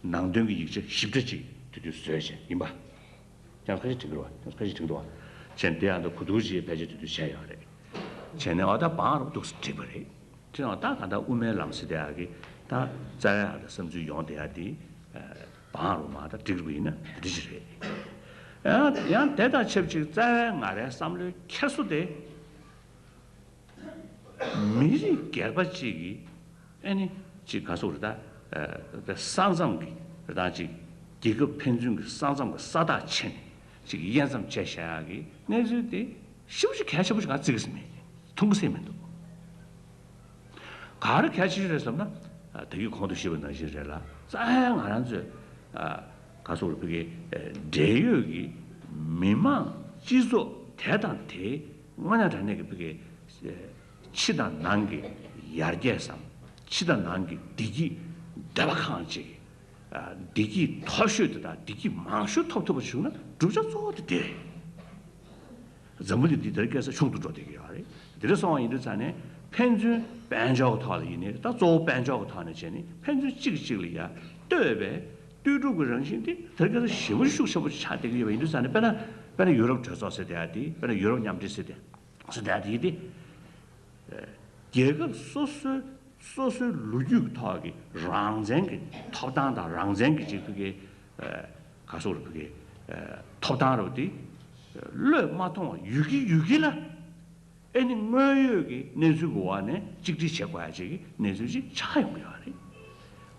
ནང་དོན་གྱི་ཡིག་ཆ་ཞིབ་ཕྲ་ཅིག་དེ་དུས་བཟོས་བྱས་ཡིན་པ། ཁྱེད་ཁ་ཤས་འགྲིག་གི་རེད་བ། ཁྱེད་ཁ་ཤས་འགྲིག་འདུག་བ། བྱས་ནས་དེ་ཡང་ད་གོ་བསྡུར་ཅིག་ཕལ་ཆེར་དེ་དུས་བྱས་ཡོད་རེད། བྱས་ནས་ཨོ་ད་བང་རུ་འདུག་སེ་འགྲིག་པ་རེད། དེ་ཡང་ད་ག་ད་དབུ་མའི་ལམ་ཟེར་དེ་ཡག་གི་ད་རྩ་བའི་ཨ་ད་བསམ་ཚུལ་ཡོང་དེ་ཡག་དེ། བང་རུ་མ་ད་འགྲིག་པ་ཡིན་ན་དེ་འདྲ་ཞིག་རེད། ཡང་ཡང་དེ་དང་ཆབས་ཅིག་རྩ་བའི་ང་རའི་བསམ་བློའི་འཁྱེར་སོ་དེ། མི་རིགས་སྒེར་པ་གཅིག་གིས་ཨེ་ནི་ཅིག་ག་སོག་རེད་ད། ས་མཚམས་ཀྱི་རེད་ད་ཅིག་རྒྱལ་ཁབ་ཕན་ཚུན་གྱི་ས་མཚམས་ཀྱི་ས་ཐག་ཆད་ནས་ཅིག་དབྱེ་མཚམས་བཅད་བཞག་ཡག་གི་གནས་ཚུལ་དེ་ཞེ་པོ་ཅིག་གལ་ཆེན་པོ་ཞིག་ང་བརྩི་གི་ཟིན་མེད། མཐོང་གི་ཟིན་མི་འདུག་ག་རེ་གལ་ཆེ་ཤོས་རེད་བསམ་ན། ད་གིན་གོང་དུ་ཞུས་པ་ནང་བཞིན་རེད་ལ། རྩ་བའི་ང་རང་ཚོས་ག་སོག་རེད་ཕ་གི་འབྲེལ་ཡོད་ཀྱི་མི་མང་སྤྱི་ཚོགས་དེ་དང་དེའི་དངོས་གནས་དྲང་གནས་ཀྱི་ཕ་གི་ཕྱི་དང་ནང་གི་ཡར་རྒྱས་སམ། ཕྱི་དང་ནང་གི་བདེ་སྐྱིད་འབྲེལ་བ་ཁག་ཅིག་བདེ་སྐྱིད་མཐོ་ཤོས་དེ་དང་བདེ་སྐྱིད་མང་ཤོས་ཐོབ་ཐུབ་པ་བྱུང་ན་བསྒྲུབ་བྱ་གཙོ་བོ་དེ་དེ་རེད། འཛམ་བུ་གླིང་འདི་དེར་སྐྱེས་ས་ཆུང་དུ་འགྲོ་བསྡད་ཀྱི་ཡོད་རེད། དེ་འདྲ་སོང་བ་ཡིན་དུས་ཙང་ནས་ཕན་ཚུན་དཔལ་འབྱོར་གྱི་ཐོག་ལ་ཡིན་ནའི་ད་གཙོ་བོ་དཔལ་འབྱོར་གྱི་ཐོག་ནས་བྱས་ནས་ཕན་ཚུན་གཅིག་གིས་གཅིག་ལ་ཡ་ལྟོས་པའི་ལྟོས་གྲུབ་ཀྱི་རང་བཞིན་དེ་དེར་སྐྱེས་ས་ཞེ་པོ་ཤུགས་ཆེན་པོ་ཆགས་བསྡད་ཀྱི་ཡོད་པ་ཡིན་དུས་ཙང་ནས། དཔེར་ན་དཔེར་ན་ཡུ་རོབ་གྲོས་ཚོགས་ཟེར་བསྡད་ཡ་དེ། དཔེར་ན་ཡུ་རོབ་མཉམ་འབྲེལ་ཟེར་བསྡད་ཟེར་བསྡད་ཡ་དེ་ཡིན་ཏེ། རྒྱལ་ཁབ་སོ་སོའི་སོ་སོའི་ལོ་རྒྱུས་ཀྱི་ཐོག་གི་རང་བཙན་གྱི་ཐོབ་ཐང་དང་རང་བཙན་གྱི་ཅིག་ཕ་གི་ག་སོག་རེད་ཕ་གི་ཐོབ་ཐང་རེད་དེ་བློས་མ་ཐོངས་པ་ཡོད་ཀྱི་ཡོད་ཀྱི་ལ། ཨེ་ནི་དངོས་ཡོད་ཀྱི་གནས་ཚུལ་གྱི་འོག་ནས་གཅིག་སྒྲིལ་བྱེད་དགོས་ཡ་ཅིག་གི་གནས་ཚུལ་ཅིག་ཆགས་ཡོང་གི་ཡོད་རེད།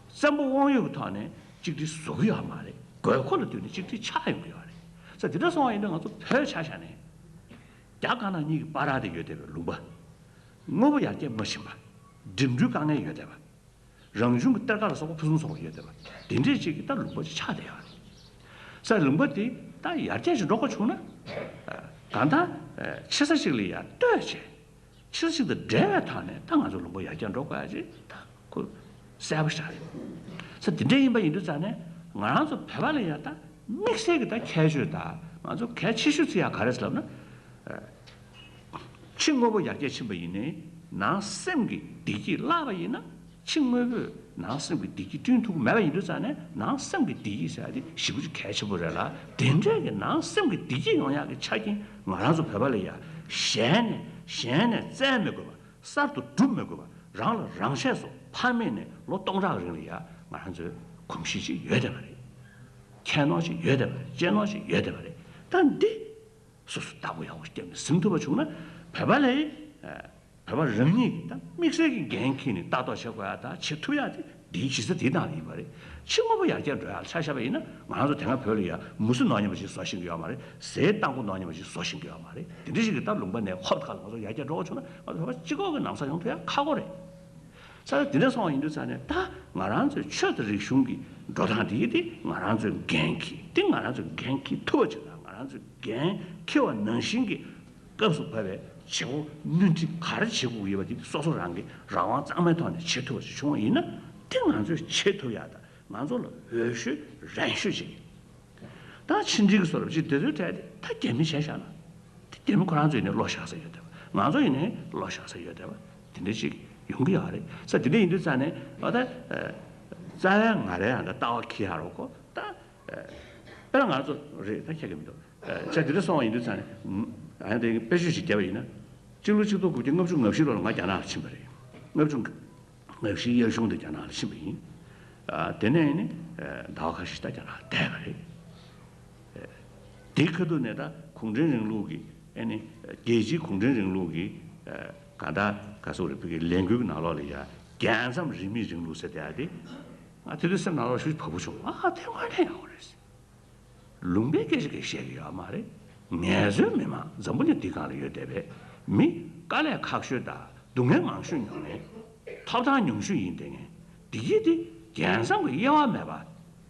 བཙན་པོ་དབང་ཡོད་ཀྱི་ཐོག་ནས་གཅིག་སྒྲིལ་བཟོ་གི་ཡོད་མ་རེད། དགོས་མཁོ་ལ་ལྟོས་ནས་གཅིག་སྒྲིལ་ཆགས་ཡོང་གི་ཡོད་རེད། ས་དེ་འདྲ་སོང་བ་ཡིན་ན་ང་ཚོ་བོད་ཆ་བཞག་ནས། རྒྱ་དཀར་ནག་གཉིས་ཀྱི་བར་དེ་ཡོད་བསྡད་པའི་ལུང་པ། དངོས་པོ་ཡར་རྒྱས་མ་ཕྱིན་པ། འགྲིམ་འགྲུལ་དཀའ་ངལ་ཡོད་བསྡད་པ། རང་བྱུང་གི་གཏེར་ཁ་ལ་སོགས་པ་ཕུན་སུམ་ཚོགས་པ་ཡོད་བསྡད་པ། དེ་འདྲས་ཅིག་གི་ད་ལུང་པ་ཅིག་ཆགས་བསྡད་ཡོད་རེད། ས་ལུང་པ་དེ་ད་ཡར་རྒྱས་ཅིག་འགྲོ་དགོས་བྱུང་ན། གང་ལྟར་ཆེ་ས་ཅིག་ལ་ཡར་ལྟོས་བྱས། ཕྱི་ཚིག་དང་འབྲེལ་བའི་ཐོག་ནས་ད་ང་ཚོ་ལུང་པ་ཡར་རྒྱས་འགྲོ་དགོས་ཡ་ཅིག་ད་ཁོ་གསལ་པོ་ཞིག་རེད། ས་དེ་འདྲ་ཡིན་པ་ཡིན་དུས་ཙང་ནས་ང་རང་ཚོ་བོད་པ་ལ་ཡ་ད་དམིགས་བསལ་གྱི་ད་ཁྱད་ཆོས་དང་ང་ཚོ་གལ་ཆེ་ཤོས་ཚིག་ཡ་ག་རེ་ཟེར་ལབ་ན། ཕྱི་དངོས་པོ་ཡར་རྒྱས་ཕྱིན་པ་ཡིན་ནའི་ནང་སེམས་ཀྱི་བདེ་སྐྱིད་བརླག་པ་ཡིན་ན། ཕྱི་དངོས་པོས་ནང་སེམས་ཀྱི་བདེ་སྐྱིད་བསྐྲུན་ཐུབ་ཀྱི་མེད་པ་ཡིན་དུས་ཙང་ནས་ནང་སེམས་ཀྱི་བདེ་སྐྱིད་ཟེར་ཡ་དེ་ཞེ་པོ་ཅིག་གལ་ཆེན་པོ་རེད་ལ། དེ་འདྲའི་གི་ནང་སེམས་ཀྱི་བདེ་སྐྱིད་ཡོང་ཡག་གི་ཆ་རྐྱེན་ང་རང་ཚོ་བོད་པ་ལ་ཡ་གཞན་ནས་གཞན་ནས་བཙལ་མི་དགོས་པ། གསར་དུ་སྒྲུབ་མི་དགོས་པ། རང་ལ་རང་ཤེས་སོགས་ཕ་མེས་ནས་ལོ་སྟོང་ཕྲག་རིང་ལ་ཡ་ང་རང་ཚོའི་གོམས་གཤིས་ཅིག་ཡོད་བསྡད་པ་རེད། ཁྱད་ནོར་ཅིག་ཡོད་བསྡད་པ་རེད། གཅེས་ནོར་ཅིག་ཡོད་བསྡད་པ་རེད། ད་འདི་ སོ་སོ་བདག་པོ་ཡག་པོ་ཞིག་བརྒྱབ་ནས་ཟིན་ཐུབ་པ་བྱུང་ན། བོད་པ་ལ་ཡིན། བོད་པ་རང་ཉིད་ཀྱིས་ད་དམིགས་བསལ་གྱི་འགན་འཁྱེར་ནས་ལྟ་རྟོག་བྱེད་དགོས་ཡ་དང་བྱེད་ཐུབ་ཡ་དེ་འདིའི་གཞི་རྩ་དེའི་ནང་ལ་ཡིན་པ་རེད། ཕྱི་དངོས་པོ་ཡར་རྒྱས་འགྲོ་ཡ་ལ་ཆ་བཞག་པ་ཡིན་ན། ང་རང་ཚོ་དེ་སྔ་བོད་ལ་ཡ་མུ་ཟི་ནོར་ཉམས་པ་ཞིག་བཟོ་ཤེས་ཀྱི་ཡོད་མ་རེད། ཟས་ཏང་ཁུ་ནོར་ཉམས་པ་ཞིག་བཟོ་ཤེས་ཀྱི་ཡོད་མ་རེད། དེ་འདྲ་ཞིག་གིས་ད་ལུང་པ་ནས་ཧོབ་ཁ་ལ་ང་ཚོ་ཡར་རྒྱས་འགྲོ་བ་བྱུང་ན། ང་ཚོ་བོད་པ་སྤྱི་ཁོག་གི་ན་བཟའ་ཡོང་ཐུབ་ཡ་ཁག་པོ་རེད། ས་དེ་འདྲ་སོང་བ་ཡིན་དུས་ཙང་ནས། ད་ང་རང་ཚོའི་ཆོས་དང་རིག་གཞུང་གི་འགྲོ་སྟངས་དེ་ཡིན་ཏེ། ང་རང་ཚོས་འགན་འཁྱེར་ཏེ། ང་རང་ཚོས་འགན་འཁྱེར་ཐུབ་པ་ཅིག་དང་། ང་རང་ཚོས་འགན་འཁྱེར་བ་ནང་བཞིན་གྱི་སྐབས་སུ་བབས་པའི་བྱེད་སྒོ་སྣོན་འཕྲི་ག་རེ་བྱེད་དགོས་ཡོད་པ་དེ་སོ་སོ་རང་གིས་རང་དབང་གཙང་མའི་ཐོག་ནས་བྱེད་ཐུབ་པ་ཞིག་བྱུང་བ་ཡིན་ན། དེ་ང་ཚོས་བྱེད་ཐུབ་ཡ་དང་། ང་ཚོ་ལ་འོས་ཤོས་རན་ཤོས་ཅིག་ཡིན། ད་ཕྱི་འབྲེལ་གྱི་བཟོ་འདྲ་ཅིག་དེ་ཚོའི་གྲས་དེ་ད་རྒྱ་མི་བྱས་བཞག་ན། དེ་རྒྱ་མི་ཁོ་རང་ཚོ་ཡིན་ནའི་བློ་བཞག་ས་ཡོད་བསྡད་པ། ང་ཚོ་ཡིན་ནའི་བློ་བཞག་ས་ཡོད་བསྡད་པ་དེ་འདྲ་ཅིག་ཡོང་གི་ཡོད་རེད། ས་དེ་འདྲ་ཡིན་དུས་ཙང་ནས། ཨ། ད་རྩ་བའི་ང་རའི་ཡང་ད་ལྟ་བ་ཁྱེར་ཡ་རོགས་གོ། ད་དཔེར་ན་ང་ཚོ་རེད། ད་ཁྱེད་ཀྱི་མི་འདུག་ཅག་དེ་འདྲ་སོང་བ་ཡིན་དུས་ཙང་ནས། ཨ། ཡང་དེ་དཔེ་བརྗོད་ཅིག་བརྒྱབ་པ་ཡིན་ན། སྤྱི་ལོ་གཅིག་སྟོང་དགུ་བརྒྱ་ལྔ་བཅུ་ང་བཞི་ལོ་ལ་ང་རྒྱ་ནག་ལ་ཕྱིན་པ་རེད། ལྔ་བཅུ་ང་བཞི། དབྱར་གཞུང་དུ་རྒྱ་ནག་ལ་ཕྱིན་པ་ཡིན། ཨ། དེ་ནས་ནི་ཟླ་བ་ཁ་ཤས་ད་རྒྱ་ནག་ལ་བསྡད་པ་རེད། དེའི་ཁ་ཐུག་ནས་ད་གུང་ཁྲན་རིང་ལུགས་ཀྱི། ཨ་ནི་རྒྱལ་སྤྱིའི་གུང་ཁྲན་རིང་ལུགས་ཀྱི། ཨ། གང་ལྟར་ག་ཟེར་རེད། བོད་ཀྱི་ལས་འགུལ་གྱི་ནང་ལོགས་ལ་ཡ་རྒྱལ་མཚམས་རིས་མེད་རིང་ལུགས་ཟེར་བསྡད་ཡ་དེ། ང་དེ་དུས་སེམས་ནང་ལོགས་ཤུགས་བབ་པོ་བྱུང་། ཨ། དེ་དངོས་གནས་ཡག་པོ་རེད། ལུང་པའི་སྐད་ཆ་གིས་བཤད་ཀྱི་ཡོད་མ་རེད། ངལ་རྩོལ་མི་མང་འཛམ་བུ་གླིང་འདིའི་སྒང་ལ་ཡོད་བསྡད་པའི་མི། དཀའ་ལས་ཁག་ཤོས་དང་སྡུག་བསྔལ་མང་ཤོས་མྱོང་མཁན། ཐོབ་ཐང་ཉུང་ཤོས་ཡིན་བསྡད་མཁན་འདི་གིས་དེ་རྒྱལ་མཚམས་ཀྱི་དབྱེ་བ་མེད་པ།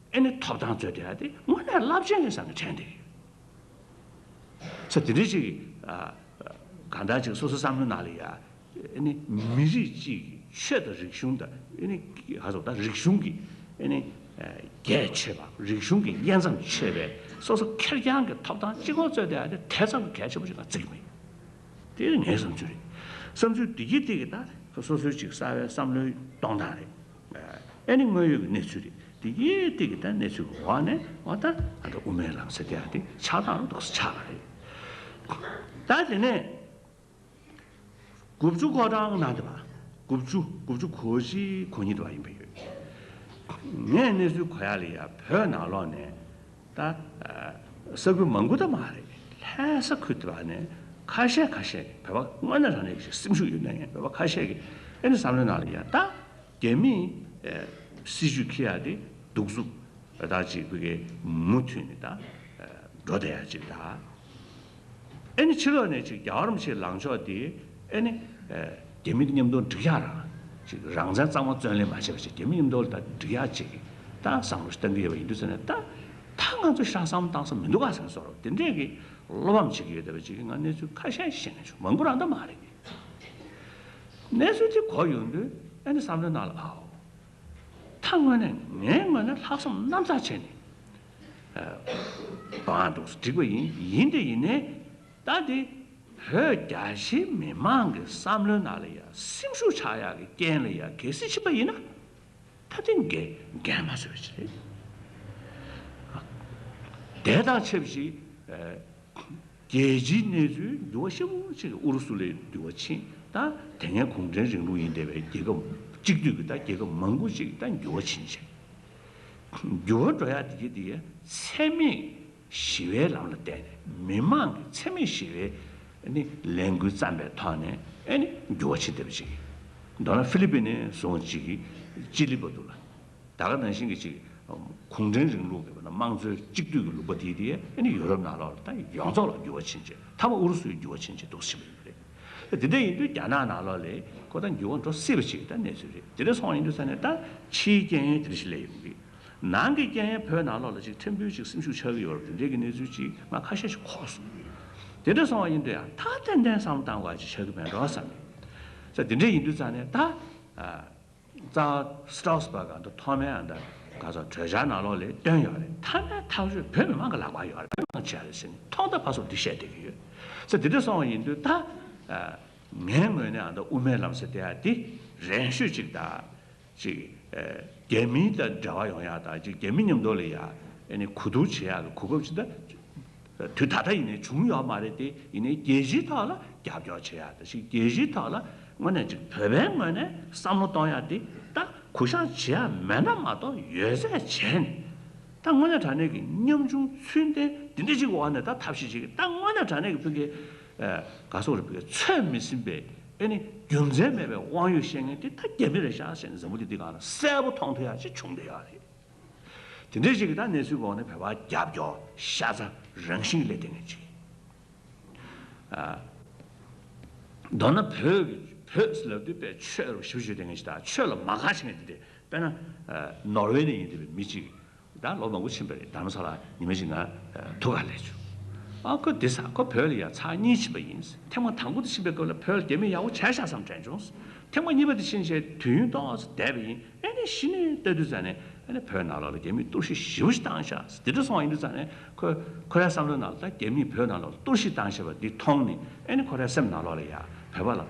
ཨེ་ནི་ཐོབ་ཐང་རྩོད་བསྡད་ཡ་དེ་དངོས་གནས་རླབས་ཆེན་རེད་བསམ་ནས་དྲན་བསྡད་ཀྱི་ཡོད། ས་དེ་འདྲ་ཅིག་ཨ། གང་ལྟར་ཅིག་སོ་སོ་བསམ་བློའི་ནང་ལ་ཡ། ཨེ་ནི་མི་རིགས་གཅིག་གི་ཆོས་དང་རིག་གཞུང་དང་། ཨེ་ནི་ག་ཟེར། ད་རིག་གཞུང་གི། ཨེ་ནི་ཨ། རྒྱས་ཆེ་བ། རིག་གཞུང་གི་དབྱེ་མཚམས་ཆེ་བའི་སོ་སོ་ཁེར་རྐྱང་གི་ཐོབ་ཐང་གཅིག་པོ་རྩོད་བསྡད་ཡ་དེ་དེ་ཙམ་གྱི་གལ་ཆེན་པོ་ཞིག་ང་བརྩི་གི་མེད། དེ་ངའི་བསམ་ཚུལ་རེད། བསམ་ཚུལ་འདི་གི་སྟེང་གི་ད་སོ་སོའི་ཅིག་གསར་བའི་བསམ་བློའི་གཏོང་སྟངས་རེད། ཨེ་ནི་དངོས་ཡོད་ཀྱི་གནས་ཚུལ་རེད། དེ་གའི་སྟེང་གི་ད་གནས་ཚུལ་གྱི་འོག་ནས། འོ། ད་ཨ། ད་དབུ་མའི་ལམ་ཟེར་དེ་ཡང་དེ་ཆགས་སྟངས་རུ་འདུག་སེ་ཆགས་པ་རེད། ད་དེ་ནས་དགུ་བཅུ་གོ་གྲངས་ནང་དེ་བ། དགུ་བཅུ། དགུ་བཅུ་གོ་གཅིག་གོ་གཉིས་དེ་བ་ཡིན་པ་ཡོད། ངས་གནས་ཚུལ་གོ་ཡ་ལ་ཡ། བོད་ནང་ལོགས་ནས་ད། ཨ། ས་ཁུལ་མང་པོ་ད་མ་རེད། ལྷ་ས་ཁུལ་དེ་བ་ནས་ཁ་ཤས་ཁ་ཤས་ཀྱིས། བོད་པ་དངོས་གནས་དྲང་གནས་ཀྱི་སེམས་ཤུགས་ཡོད་མཁན་བོད་པ་ཁ་ཤས་ཀྱིས། ཨེ་ནི་བསམ་བློའི་ནང་ལ་ཡ། ད་རྒྱ་མིས། ཨ། སྲིད་ཇུས་འཁྱེར་ཡ་དེ་གདུག་རྩུབ་ད་ཅིག་བོད་ཀྱི་མུ་མཐུད་ནས་ད། ཨ། འགྲོ་བསྡད་ཡ་ཅིག་ད། ཨེ་ནི་ཕྱི་ལོགས་ནས་ཅིག་རྒྱལ་བ་རིན་པོ་ཆེའི་ལངས་ཕྱོགས་དེ། ཨེ་ནི། ཨ། རྒྱ་མི་དང་མཉམ་དུ་འགྲིག་ཡ་རང་། ཅིག་རང་བཙན་གཙང་མ་བརྩོན་ལེན་མ་བྱས་པ་ཅིག་རྒྱ་མི་མཉམ་དུ་ལ་ད་འགྲིག་ཡ་ཅིག་ད་བསམ་བློ་ཞིག་བཏང་གི་ཡོད་པ་ཡིན་དུས་ཙང་ནས། ད་ད་ང་ཚོ་ཤ་བསམ་བཏང་ས་མི་འདུག་ག་ཟེར་ནས་བཟོ་འདྲ་དེ་འདྲས་ཀྱི་བློ་ཕམ་བྱེད་ཀྱི་ཡོད་བསྡད་པ་ཅིག་ང་གནས་ཚུལ་ཁ་ཤས་ཤིག་ཤེས་མཁན་བྱུང་། མང་པོ་རང་ད་མ་རེད། གནས་ཚུལ་དེ་གོ་ཡོང་དུས། ཨེ་ནི་བསམ་བློའི་ནང་ལ། ཨའོ། ད་དངོས་གནས། ངའི་ངོས་ནས་ལྷག་བསམ་རྣམ་དག་བྱས་ནས། ཨ། བང་འདུག་སེ་བསྒྲིགས་པ་ཡིན། ཡིན་དེ་ཡིན་ནའི། ད་དེ་བོད་རྒྱ་ཆེའི་མི་མང་གི་བསམ་བློའི་ནང་ལ་ཡ་སེམས་ཤུགས་ཆག་ཡག་གི་རྐྱེན་ལ་ཡ་གལ་སྲིད་ཕྱིན་པ་ཡིན་ན། ད་དེ་འགན་འགན་མ་བཟོད་པ་ཅིག་རེད། དེ་དང་ཆབས་ཅིག་ཨ། རྒྱལ་སྤྱིའི་གནས་ཚུལ་འགྱུར་བ་ཞེ་པོ་ཅིག་ཨུ་རུ་སུ་ལ་འགྱུར་བ་ཕྱིན། ད་དེ་སྔའི་གུང་ཁྲན་རིང་ལུགས་ཡིན་བསྡད་པའི་རྒྱལ་ཁབ་གཅིག་སྡུད་ཀྱི་ད་རྒྱལ་ཁབ་མང་པོ་ཅིག་ད་འགྱུར་བ་ཕྱིན་བྱས། འགྱུར་བ་འགྲོ་ཡ་དེ་གི་དེ་གི་འཚེ་མེད་ཞི་བའི་ལམ་ལ་བརྟེན་ནས། མི་མང་གི་འཚེ་མེད་ཞི་བའི་ནི་ལས་འགུལ་བརྩམས་པའི་ཐོག་ནས། ཨེ་ནི་འགྱུར་བ་ཕྱིན་བསྡད་པ་ཅིག་མདོར་ན་ཧྥི་ལི་པིན་ནས་བཟུང་ཅིག་ཅི་ལི་བར་དུ་ལ། ད་ག་ནང་བཞིན་གྱི་ཅིག་གུང་ཁྲན་རིང་ལུགས་ཀྱི་དམངས་གཙོའི་གཅིག་སྡུད་ཀྱི་ལུང་པ་དེ་དེ་ཨེ་ནི་ཡུ་རོབ་ནང་ལོགས་ལ་ད་ཡོངས་རྫོགས་ལ་འགྱུར་བ་ཕྱིན་བྱས། མཐའ་མ་ཨུ་རུ་སུའི་འགྱུར་བ་ཕྱིན་བྱས་འདུག་སེ་ཕྱིན་པ་ཡིན་པ་རེད། དེ་འདྲ་ཡིན་དུས་རྒྱ་ནག་ནང་ལོགས་ལ་ཁོ་ད་འགྱུར་བ་འགྲོ་སྲིད་པ་ཅིག་ད་གནས་ཚུལ་རེད། དེ་འདྲ་སོང་བ་ཡིན་དུས་ཙང་ནས། ད་ཕྱིའི་རྐྱེན་ཡོན་དེ་འདྲ་ཞིག་སླེབས་ཡོང་གི། ནང་གི་རྐྱེན་ཡོན་བོད་ནང་ལོགས་ལ་ཅིག་ཕྲན་བུ་ཅིག་སེམས་ཤུགས་ཆག་གི་ཡོད་རེད། དེ་འདྲའི་གི་གནས་ཚུལ་ཅིག་ང་ཁ་ཤས་ཤིག་གོ་སོང་། དེ་འདྲ་སོང་བ་ཡིན་དུས་ཡང་ད་ཏན་ཏན་བསམ་བློ་བཏང་དགོས་ཅིག་ཆགས་ཀྱི་མེད་འགྲོ་བསམ་ནས། ད་དེ་འདྲ་ཡིན་དུས་ཙང་ནས། ད། ཨ། རྩ་བ་སི་ཏྲོག་སི་བར་ག་ད་ཐོག་མའི་ཨ་ད་ག་ཚོད་གྲོས་འཆར་ནང་ལོགས་ལ་བཏོན་ཡོད་རེད། མཐའ་མའི་ཐག་གཅོད་བོད་མི་མང་གི་ལག་པར་ཡོད་རེད། བོད་མི་མང་བྱས་རེད་ཟེར་ནས་ཐོག་མཐའ་བར་གསུམ་འདི་བཤད་བསྡད་ཀྱི་ཡོད། ས་དེ་འདྲ་སོང་བ་ཡིན་དུས། ད། ཨ། ངའི་ངོས་ནས་ཨ་ད་དབུ་མའི་ལམ་ཟེར་དེ་ཡ་དེ་རན་ཤོས་ཅིག་དང་། ཅིག་ཨ། རྒྱ་མི་དང་འབྲེལ་བ་ཡོང་ཡ་དང་། ཅིག་རྒྱ་མི་མཉམ་དུ་ལ་ཡ་ཨེ་ནི་གོ་བསྡུར་བྱེད་ཡ་གི་གོ་སྐབས་ཅིག་ད་དུས་ད་ལྟ་ཡིན་ནའི་བྱུང་ཡོད་མ་རེད་དེ། ཡིན་ནའི་རྒྱལ་སྤྱིའི་ཐོག་ལ་རྒྱབ་སྐྱོར་བྱེད་ཡ་དང་། ཅིག་རྒྱལ་སྤྱིའི་ཐོག་ལ་དངོས་གནས་ཅིག་བོད་པའི་ངོས་ནས་བསམ་བློ་གཏོང་ཡ་དེ་ད་གུ་ཡངས་བྱེད་ཡ་མེད་ན་མ་གཏོགས་ཡོད་ཚད་བྱས་ནས། ད་དངོས་གནས་དྲང་གནས་ཀྱི་ཉམ་ཆུང་ཚུལ་ལྡན་ དེ་འདྲ་ཅིག་འོག་ནས་ད་ཐབས་ཤེས་ཅིག་ད་དངོས་གནས་དྲང་གནས་ཀྱི་ཕ་གི་ཨ་ག་སོག་རེད། ཕ་གི་ཚོད་མི་ཟིན་པའི་ཨེ་ནི་རྒྱུ་མཚན་མེད་པའི་དབང་ཡོད་བཤད་མཁན་དེ་ད་རྒྱ་མི་རེད་ཤག་ཟེར་ནས་འཛམ་བུ་གླིང་འདི་སྒང་ལ་གསལ་པོ་མཐོང་ཐུབ་ཡག་ཅིག་བྱུང་བསྡད་ཡོད་རེད། དེ་འདྲའི་ཅིག་གི་ད་གནས་ཚུལ་འོག་ནས་བོད་པ་རྒྱབ་སྐྱོར་ཤ་ཚ་རང་བཞིན་སླེབས་བསྡད་མཁན་ཅིག་ཨ། མདོར་ན་བོད་ཀྱི་བོད་ཟེར་ལབ་དུས་དཔེ་ཆོས་རུ་ཞིབ་ཞིབ་བསྡད་མཁན་ཞིག་དང་ཆོས་ལ་མ་དགའ་བྱེད་མཁན་དེ་འདྲས། དཔེར་ན་ནོར་ཝེ་ནས་ཡིན་བསྡད་པའི་མི་གཅིག་ད་ལོ་མང་པོ་ཕྱིན་པ་རེད། རྡ་རམ་ས་ལ་ཉི་མ་ཞིག་ང་ཐུག་ག་སླེབས་བྱུང་། ཨ་ཁོ་འདི་ས་ཁོ་བོད་ལ་ཡ་ཚར་གཉིས་ཕྱིན་པ་ཡིན། ཐེངས་མ་དང་པོ་དེ་ཕྱིན་པའི་སྐབས་ལ་བོད་ལ་རྒྱ་མི་ཡག་པོ་བྱས་ཤག་བསམ་དྲན་བྱུང་། ཐེངས་མ་གཉིས་པ་དེ་ཕྱིན་བྱས་དུས་ཡུན་ཏོག་ཙམ་འདས་པ་ཡིན། ཨེ་ནི་གཞི་ནས་ལྟ་དུས་ཙ་ནས་ཨེ་ནི་བོད་ནང་ལོགས་ལ་རྒྱ་མིས་གཏོར་བཤིག་ཞེ་པོ་ཞིག་བཏང་ཤག་འདི་འདྲ་སོང་ཡིན་དུས་ཙ་ནས་ཁོ་ཁོ་རའི་བསམ་བློའི་ནང་ལ་ད་རྒྱ་མིས་བོད་ནང་ལོགས་ལ་གཏོར་བཤིག་བཏང་བཞག་པ་འདི་མཐོང་ནས་ཨེ་ནི་ཁོ་རའི་སེམས་ནང་ལོགས་ལ་ཡ་བོད་པ་ལ་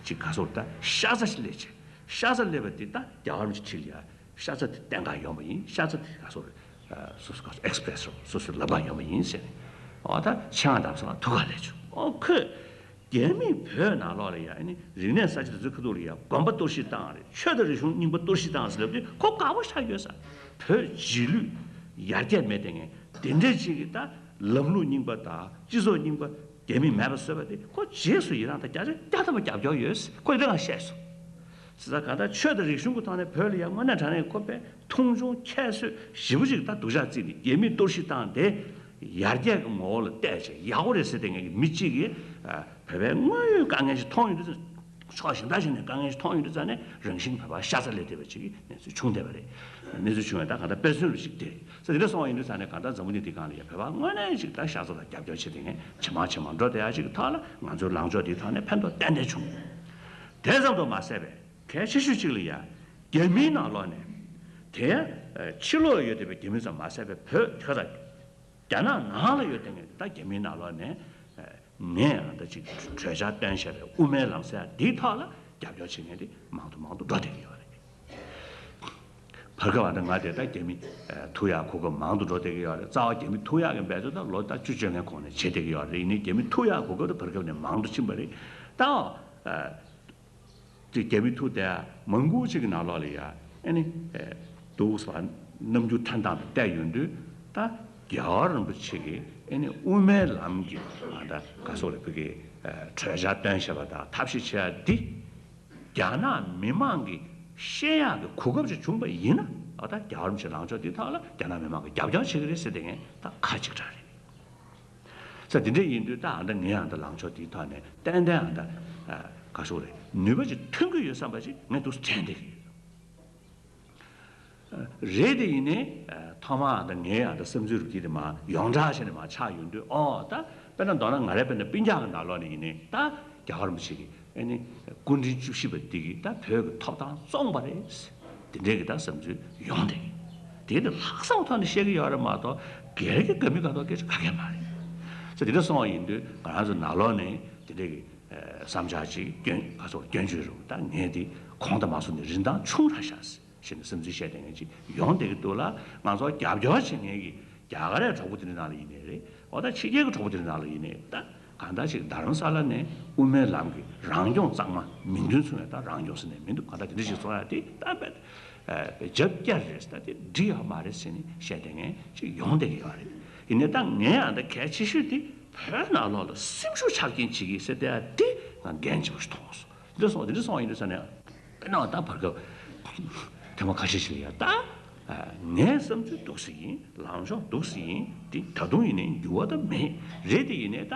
ཅིག་ག་སོགས་ད་ཤ་ཚ་ཞིག་སླེབས་བྱས། ཤ་ཚ་སླེབས་པ་འདི་ད་རྒྱལ་བ་རིན་པོ་ཆེ་ཁྲི་ལ་ཡ་ཤ་ཚ་དེ་བསྟན་ག་ཡོང་བ་ཡིན། ཤ་ཚ་དེ་ག་སོགས་རེད། སོ་སོ་ག་སོགས་ཨེག་སི་པི་རེ་སི་རོ་སོ་སོའི་ལབ་ག་ཡོང་བ་ཡིན་ཟེར་ནས། འོ་ད་ཆེད་མངགས་རྡ་རམ་ས་ལ་ཐུག་ག་སླེབས་བྱུང་། ཨོ་ཁོས། རྒྱ་མིས་བོད་ནང་ལོགས་ལ་ཡ་ཨ་ནི་རིག་གནས་གསར་བརྗེ་དེ་ཚོའི་ཁ་ཐུག་ལ་ཡ་དགོན་པ་གཏོར་བཤིག་བཏང་རེད། ཆོས་དང་རིག་གཞུང་རྙིང་པ་གཏོར་བཤིག་བཏང་ཟེར་ལབ་དུས་ཁོ་དགའ་པོ་ཆགས་ཡོད་ས། བོད་རྗེས་ལུས་ཡར་རྒྱས་མེད་དེ་ངས་དེ་འདྲས་ཅིག་གི་ད་ལམ་ལུགས་རྙིང་པ་དང་སྤྱི་ཚོགས་རྙིང་པ་རྒྱ་མིས་མེད་པ་བཟོས་པ་དེ་ཁོ་རྗེས་སུ་ཡི་རང་དང་བརྒྱ་ཆ་བརྒྱ་ཐམ་པ་རྒྱབ་སྐྱོར་ཡོད། ཁོ་ཡི་རང་བཤད་སོང་། ཟེར་ས་གང་ལྟར་ཆོས་དང་རིག་གཞུང་གི་ཐོག་ནས་བོད་ལ་ཡང་དངོས་གནས་དྲང་གནས་ཁོ་པས་མཐོང་ཆུང་ཁྱད་གསོད་ཞེ་པོ་ཅིག་ད་སྡུག་ཅག་བརྩིས་ནས་རྒྱ་མིས་གཏོར་བཤིག་བཏང་དེ་ཡར་རྒྱས་ཀྱི་ངོ་བོ་ལ་བལྟས་བྱས་ཡག་པོ་རེད་ཟེར་བསྡད་མཁན་གྱི་མི་གཅིག་གིས་ཨ་བོད་པའི་དངོས་ཡོད་དཀའ་ངལ་ཞིག་མཐོང་ཡོང་དུས་ཕྱོགས་གཞན་དག་ཞིག་ནས་དཀའ་ངལ་ཞིག་མཐོང་ཡོང་དུས་ཙང་ནས་རང་བཞིན་བོད་པ་ཤ་ཚ་ལས་འདས་པ་ཅིག་གི་གནས་ཚུལ་བྱུང་བསྡད་པ་རེད། གནས་ཚུལ་བྱུང་བས་ད་གང་ལྟར་དཔེ་མཚོན་རུ་ཞིག་དེ་རེད། ས་དེ་འདྲ་སོང་བ་ཡིན་དུས་ཙང་ནས་གང་ལྟར་འཛམ་བུ་གླིང་འདི་སྒང་ལ་ཡ་བོད་པ་དངོས་གནས་ཞིག་ད་ཤ་ཚ་དང་རྒྱབ་སྐྱོར་བྱེད་བསྡད་མཁན་ཇེ་མང་ཇེ་མང་འགྲོ་བསྡད་ཡ་ཞིག་གི་ཐོག་ལ་ང་ཚོའི་ལངས་ཕྱོགས་འདིའི་ཐོག་ནས་ཕན་ཐོགས་ཏན་ཏན་བྱུང་། དེ་ཙམ་དུ་མ་ཟད་པའི་གལ་ཆེ་ཤོས་གཅིག་ལ་ཡ། རྒྱ་མིའི་ནང་ལོགས་ནས། དེ་ཡང་ཕྱི་ལོགས་ལ་ཡོད་བསྡད་པའི་རྒྱ་མི་ཙམ་མ་ཟད་པའི་བོད་ཁ་ས། རྒྱ་ནག་ནང་ལ་ཡོད་བསྡད་མཁན་ད་རྒྱ་མིའི་ནང་ལོགས་ནས། ངས་ཨ་ད་ཅིག་གྲོས་འཆར་བཏོན་བཞག་པའི་དབུ་མའི་ལམ་ཟེར་ཡ་འདིའི་ཐོག་ལ་རྒྱབ་སྐྱོར་བྱེད་མཁན་དེ་མང་དུ་མང་དུ་འགྲོ་བསྡད་ཀྱི་ཡོད་རེད། བར་སྐབས་ཨ་ད་ང་དེ་ད་རྒྱ་མི་ཐུག་ཡག་གོ་སྐབས་མང་དུ་འགྲོ་བསྡད་ཀྱི་ཡོད་རེད། རྩ་བ་རྒྱ་མི་ཐུག་ཡག་གི་འབད་རྩོལ་ད་ལོ་ད་བཅུ་བཅོ་ལྔའི་གོང་ནས་བྱེད་བསྡད་ཀྱི་ཡོད་རེད། ཡིན་ནའི་རྒྱ་མི་ཐུག་ཡག་གོ་སྐབས་ད་བར་སྐབས་ནས་མང་དུ་ཕྱིན་པ་རེད། ད། དེ་རྒྱ་མི་ཐུག་དེ་མང་པོ་ཅིག་གི་ནང་ལོགས་ལ་ཡ་ཨེ་ནི་འདུག་ཟེར་བ་རྣམ་འགྱུར་ཐོན་སྟངས་དང་བལྟས་ཡོང་དུས་ད་རྒྱལ་བ་རིན་པོ་ཆེ་གིས་ཨེ་ནི་དབུ་མའི་ལམ་གྱི་ཨ་ད་ག་སོགས་ལ་བོད་ཀྱི་གྲོས་འཆར་བཏོན་བཞག་པ་དང་ཐབས་ཤེས་བྱས་ཡ་འདི་རྒྱ་ནག་མི་མང་གིས་ཤེས་ཡག་གི་གོ་སྐབས་ཅིག་བྱུང་པ་ཡིན་ན་ཨ་ད་རྒྱལ་བ་རིན་པོ་ཆེ་ལངས་ཕྱོགས་འདི་དག་ལ་རྒྱ་ནག་མི་མང་གིས་རྒྱབ་སྐྱོར་བྱེད་ཀྱི་རེད་ཟེར་དེ་ངས་ད་ཁ་གཅིག་གྲགས་རེད། ས་དེ་འདྲ་ཡིན་དུས་ད་ཨ་ད་ངས་ཨ་ད་ལངས་ཕྱོགས་དེའི་ཐོག་ནས་ཏན་ཏན་ཨ་ད་ག་ཤོག་རེད་ནུས་པ་ཅིག་ཐོན་གྱི་ཡོད་བསམ་པ་ཅིག་ངས་འདུག་སེ་དྲན་བསྡད་ཀྱི་ཡོད། རེད་དེ་ཡིན་ནའི་ཐོག་མར་ཨ་ད་ངས་ཨ་ད་བསམ་ཚུལ་རུ་དེ་དེ་མ་ཡོངས་གྲགས་བྱས་ནས་མ་ཆགས་ཡོང་དུས་ཨོ་ད་དཔེར་ན་མདོར་ན་ང་རའི་དཔེར་ན་སྤུན་ཀྱག་གི་ནང་ལོགས་ནས་ཡིན་ནའི་ད་རྒྱལ་བ་རིན་པོ་ཆེ་གི་ཨེ་ནི་སྐུ་ཕྲེང་བཅུ་བཞི་པ་འདི་གིས་ད་བོད་ཀྱི་ཐོབ་ཐང་བཙོངས་པ་རེད། དེ་འདྲའི་གི་ད་བསམ་ཚུལ་ཡོང་བསྡད་ཀྱི། དེ་ནི་ལྷག་བསམ་ཐོག་ནས་བཤད་ཀྱི་ཡོད་རེད་མ་གཏོགས་སྒེར་གྱི་དགའ་མི་དགའ་མདོག་སྐད་ཆ་ག་གེ་མ་རེད། ས་དེ་འདྲ་སོང་བ་ཡིན་དུས་ང་རང་ཚོ་ནང་ལོགས་ནས་དེ་འདྲའི་གི་བསམ་འཆར་ཅིག་སྐྱོན་ག་ཚོད་སྐྱོན་བརྗོད་རུང་ད་ངས་དེ་གོང་དུ་མ་སོང་ནས་རིན་ཐང་ཆུང་དྲགས་ཤག་ཟེར་ནས་བསམ་ཚུལ་བཤད་བསྡད་མཁན་ཅིག་ཡོང་བསྡད་ཀྱི་འདུག་ལ། ང་ཚོ་རྒྱབ་སྐྱོར་བྱེད་མཁན་གྱི་རྒྱ་གར་རའི་གྲོགས་པོ་དེ་འདྲ་ནང་ལ་ཡིན་ནའི་རེད། འོ་ད་ཕྱི་རྒྱལ་གྱི་གྲོགས་པོ་དེ་འདྲ་ནང་ལ་ཡིན་ནའི་ད་གང་ལྟར་ཅིག་རྡ་རམ་ས་ལ་ནས་དབུ་མའི་ལམ་གྱི་རང་སྐྱོང་གཙང་མ་མིང་དོན་མཚུངས་ཡ་ད་རང་སྐྱོང་ཟེར་ནས་མི་འདུག་གང་ལྟར་དེ་འདྲ་ཞིག་བཟོ་ཡ་དེ་ད་དཔེ་དཔེ་རྒྱབ་བསྐྱར་རེད། ད་དེ་འགྲིག་ཡོད་མ་རེད་ཟེར་ནས་བཤད་བསྡད་མཁན་ཅིག་ཡོང་བསྡད་ཀྱི་ཡོད་རེད། ཡིན་ནའི་ད་ངས་ཡང་ད་གལ་ཆེ་ཤོས་དེ་བོད་ནང་ལོགས་ལ་སེམས་ཤུགས་ཆག་རྐྱེན་བྱེད་ཀྱི་ཟེར་བསྡད་ཡ་དེ་ང་འགན་ཆེན་པོ་ཞིག་མཐོང་སོང་། འདི་འདྲ་སོང་འདི་འདྲ་སོང་ཡིན་དུས་ས་ནས་དཔེར་ན་ད་བར་སྐབས་ཐེངས་མ་ཁ་ཤས་ཤིག་ལ་ཡ་ད་ངའི་བསམ་ཚུལ་འདུག་སེ་ཡིན། ལངས་ཕྱོགས་འདུག་སེ་ཡིན། འདི་ད་དུང་ཡིན་ནའི་འགྱུར་བ་ད་མེད། རེད་དེ་ཡིན་ནའི་ད་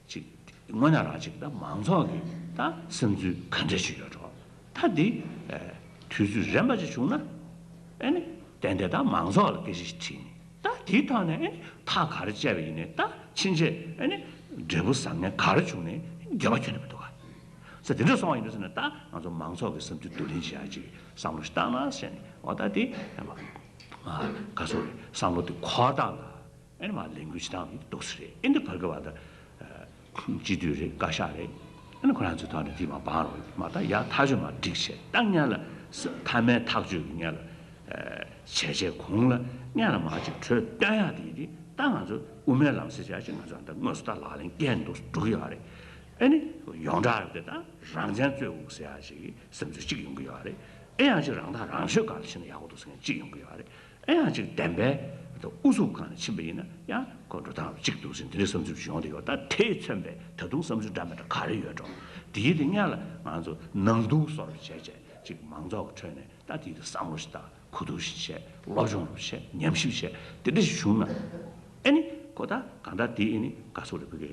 ཅིག་དངོས་གནས་རང་ཅིག་ད་མང་ཚོགས་ཀྱི་ད་བསམ་ཚུལ་ག་འདྲ་ཅིག་ཡོད་འགྲོ། ད་འདི་དུས་ཚོད་རན་པ་ཅིག་བྱུང་ན་ཨེ་ནི་ཏན་ཏན་ད་མང་ཚོགས་ལ་སྐད་ཆ་ཞིག་དྲིས་ནས། ད་དེའི་ཐོག་ནས་ཨེ་ནི་ཐག་ག་རེ་བཅད་པ་ཡིན་ནའི་ད་ཕྱིན་ཆད་ཨེ་ནི་འབྲས་བུ་བཟང་ངན་ག་རེ་བྱུང་ནའི་འགྱོད་པ་ཁྱོན་ནས་མི་འདུག་ག་ས་དེ་འདྲ་སོང་བ་ཡིན་དུས་ཟེར་ན་ད་ང་ཚོ་མང་ཚོགས་ཀྱི་བསམ་ཚུལ་བསྡུ་ལེན་བྱེད་ཡ་ཅིག་བསམ་བློ་ཞིག་བཏང་ན་ཟེར་ནས། འོ་ད་དེ་ཨེ་མ་ག་སོ་རེད། བསམ་བློ་དེ་འཁོར་སྟངས་དང་ཨེ་ནི་མ་ལས་འགུལ་བྱེད་སྟངས་དེ་འདུག་ས་རེད། ཨེ་འདི་བར་གི་བ་ད། སྤྱི་འཐུས་རེད། བཀའ་ཤག་རེད། ཨ་ནི་ཁོ་རང་ཚོའི་ཐོག་ནས་དེ་མ་བང་རོགས་མ་ད་ཡ་ཐག་ཆོད་མ་འགྲིག་བྱས་ད་སྔོན་ལ་ས་མཐའ་མའི་ཐག་གཅོད་ཀྱི་སྔོན་ལ་བྱས་བྱས་གོང་ལ་སྔོན་ལ་མ་ཅིག་གྲོས་བཏོན་ཡག་དེ་ཡིན་དེ་ད་ང་ཚོ་དབུ་མའི་ལམ་ཟེར་བྱས་ཅིག་ང་ཚོ་ད་དངོས་སུ་ད་ལག་ལེན་བཀལ་འདུག་འགྲོ་གི་ཡོད་རེད། ཨ་ནི་ཡོངས་གྲགས་རེད་དེ་ད་རང་བཙན་རྩོད་དགོས་ཟེར་ཡག་ཅིག་བསམ་ཚུལ་གཅིག་ཡོང་གི་ཡོད་རེད། ཨེ་ཡང་ཅིག་རང་ཐག་རང་གཅོད་སྒང་ལ་ཕྱིན་ན་ཡག་པོ་འདུག་ཟེར་མཁན་གཅིག་ཡོང་གི་ཡོད་རེད། ཨེ་ཡང་ཅིག་བདེན་པའི་ཨུ་ཚུགས་སྒང་ནས་ཕྱིན་པ་ཡིན་ན་ཡང་ཁོ་འགྲོ་སྟངས་གཅིག་འདུག་ཟེར་འདི་འདྲའི་བསམ་ཚུལ་ཞིག་ཡོང་བསྡད་ཡོད། ད་དེས་མཚོན་པའི་ད་དུང་བསམ་ཚུལ་འདྲ་མི་འདྲ་ག་རེ་ཡོད་འགྲོ། དེའི་དེ་སྔོན་ལ་ང་ཚོ་ནང་འདུག་སོར་བྱས་བྱས་ཅིག་མང་ཚོགས་ཀྱི་ཁྲོད་ནས་ད་དེའི་དེ་བསམ་བློ་ཞིག་བཏང་། གོ་བསྡུར་ཞིག་བྱས། སློབ་སྦྱོང་རུ་བྱས། ཉམས་ཞིབ་བྱས། དེ་འདྲ་ཞིག་བྱུང་ན། ཨེ་ནི་ཁོ་ད་གང་ལྟར་དེ་ཨེ་ནི་ག་སོགས་རེད། བོད་ཀྱི་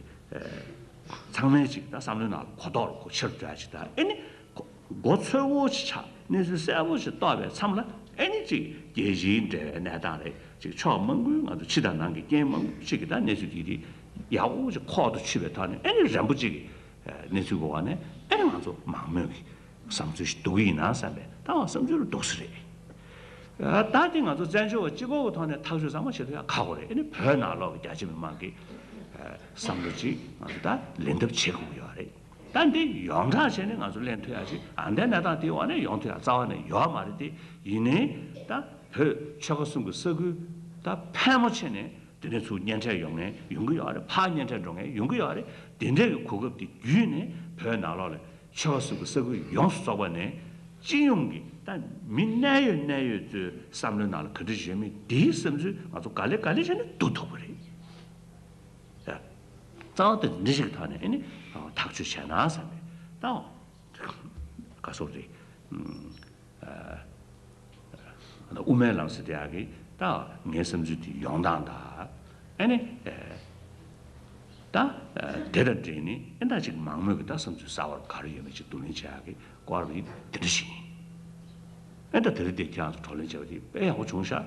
ཚང་མས་ཅིག་ད་བསམ་བློའི་ནང་ལ་གོ་རྟོགས་ལ་གོ་ཆེར་འགྲོ་ཡ་ཅིག་ད་ཨེ་ནི་ཁོ་མགོ་ཚོས་པོ་ཅིག་ཆགས། གནས་ཚུལ་གསལ་པོ་ཅིག་རྟོགས་པའི་མཚམས་ལ་ཨེ་ནི་ཅིག་རྒྱལ་སྤྱིའི་འབྲེལ་བའི་གནས་སྟངས་རེད། ཅིག་ཕྱོགས་མང་པོའི་ང་ཚོ་ཕྱི་དང་ནང་གི་རྐྱེན་མང་པོ་ཅིག་གིས་ད་གནས་ཚུལ་དེ་དེ་ཡག་པོ་ཅིག་ཁོག་ཏུ་ཆུད་པའི་ཐོག་ནས་ཨེ་ནི་རན་པོ་ཅིག་གི་གནས་ཚུལ་གོ་བ་ནས་ཨེ་ནི་ང་ཚོ་མང་མོས་ཀྱི་བསམ་ཚུལ་ཞིག་འདུག་གི་ཡིན་ན་བསམ་པའི་ད་བསམ་ཚུལ་རུ་འདུག་ས་རེད། ད་དེ་ང་ཚོ་བཙན་བྱོལ་བ་སྤྱི་ཁོག་གི་ཐོག་ནས་ཐག་གཅོད་ཚང་མ་བྱེད་ཐུབ་ཡ་ཁག་པོ་རེད། ཨེ་ནི་བོད་ནང་ལོགས་ཀྱི་རྒྱ་ཆེ་མི་མང་གི་བསམ་བློ་ཅིག་ང་ཚོ་ད་ལེན་ཐབས་བྱེད་དགོས་ཀྱི་ཡོད་རེད། ད་འདི་ཡོངས་གྲགས་བྱས་ནས་ང་ཚོ་ལེན་ཐུབ་ཡ་ཅིག་ཨ་འདའི་གནས་སྟངས་དེའི་འོག་ནས་ཡོང་ཐུབ་ཡ་རྩ་བ་ནས་ཡོད་མ་རེད་དེ། ཡིན་ནའི་ད་བོད་ཆོལ་ཁ་གསུམ་གྱི་ས་ཁུལ་ད་ཕལ་མོ་ཆེ་ནས་དེ་ནས་ཚུར་གཉེན་འཕྲད་ཡོང་མཁན་ཡོང་གི་ཡོད་རེད། ཕར་གཉེན་འཕྲད་འགྲོ་མཁན་ཡོང་གི་ཡོད་རེད། དེ་འདྲའི་གི་གོ་སྐབས་དེ་བརྒྱུད་ནས་བོད་ནང་ལོགས་ལ་ཆོལ་ཁ་གསུམ་གྱི་ས་ཁུལ་ཡོངས་སུ་རྫོགས་པ་ནས་སྤྱི་ཡོངས་ཀྱི་ད་མི་གནད་ཡོད་གནད་ཡོད་ཚོའི་བསམ་བློའི་ནང་ལ་ག་འདྲ་ཞིག་ཡོད་མེད་དེའི་བསམ་ཚུལ་ང་ཚོ་ག་ལེ་ག་ལེ་བྱས་ནས་བསྡུ་ཐུབ་པ་རེད། ཡ། རྩ་བ་དེ་འདི་ཞིག་གི་ཐོག་ནས་ཨེ་ནི་ཐག་གཅོད་བྱས་ན་བསམ་པས་ད་ག་སོགས་རེད། ཨ་དབུ་མའི་ལམ་ཟེར་དེ་ཡག་གི་ད་ངའི་བསམ་ཚུལ་དེ་ཡོང་སྟངས་དང་ཨེ་ནི་ད་དེ་དང་འབྲེལ་ནས་ཨེ་ད་ཅིག་མང་མོས་ཀྱི་ད་བསམ་ཚུལ་གསར་བར་ག་རེ་ཡོད་མེད་ཅིག་བསྡུ་ལེན་བྱེད་ཡག་གི་སྐོར་རེད། དེ་འདྲ་ཞིག་ཡིན། ཨེ་ད་དེ་རིང་དེ་ཁྱེད་རང་ཚོ་བགྲོ་གླེང་བྱས་པ་དེ་དཔེ་ཡག་པོ་བྱུང་ཤག་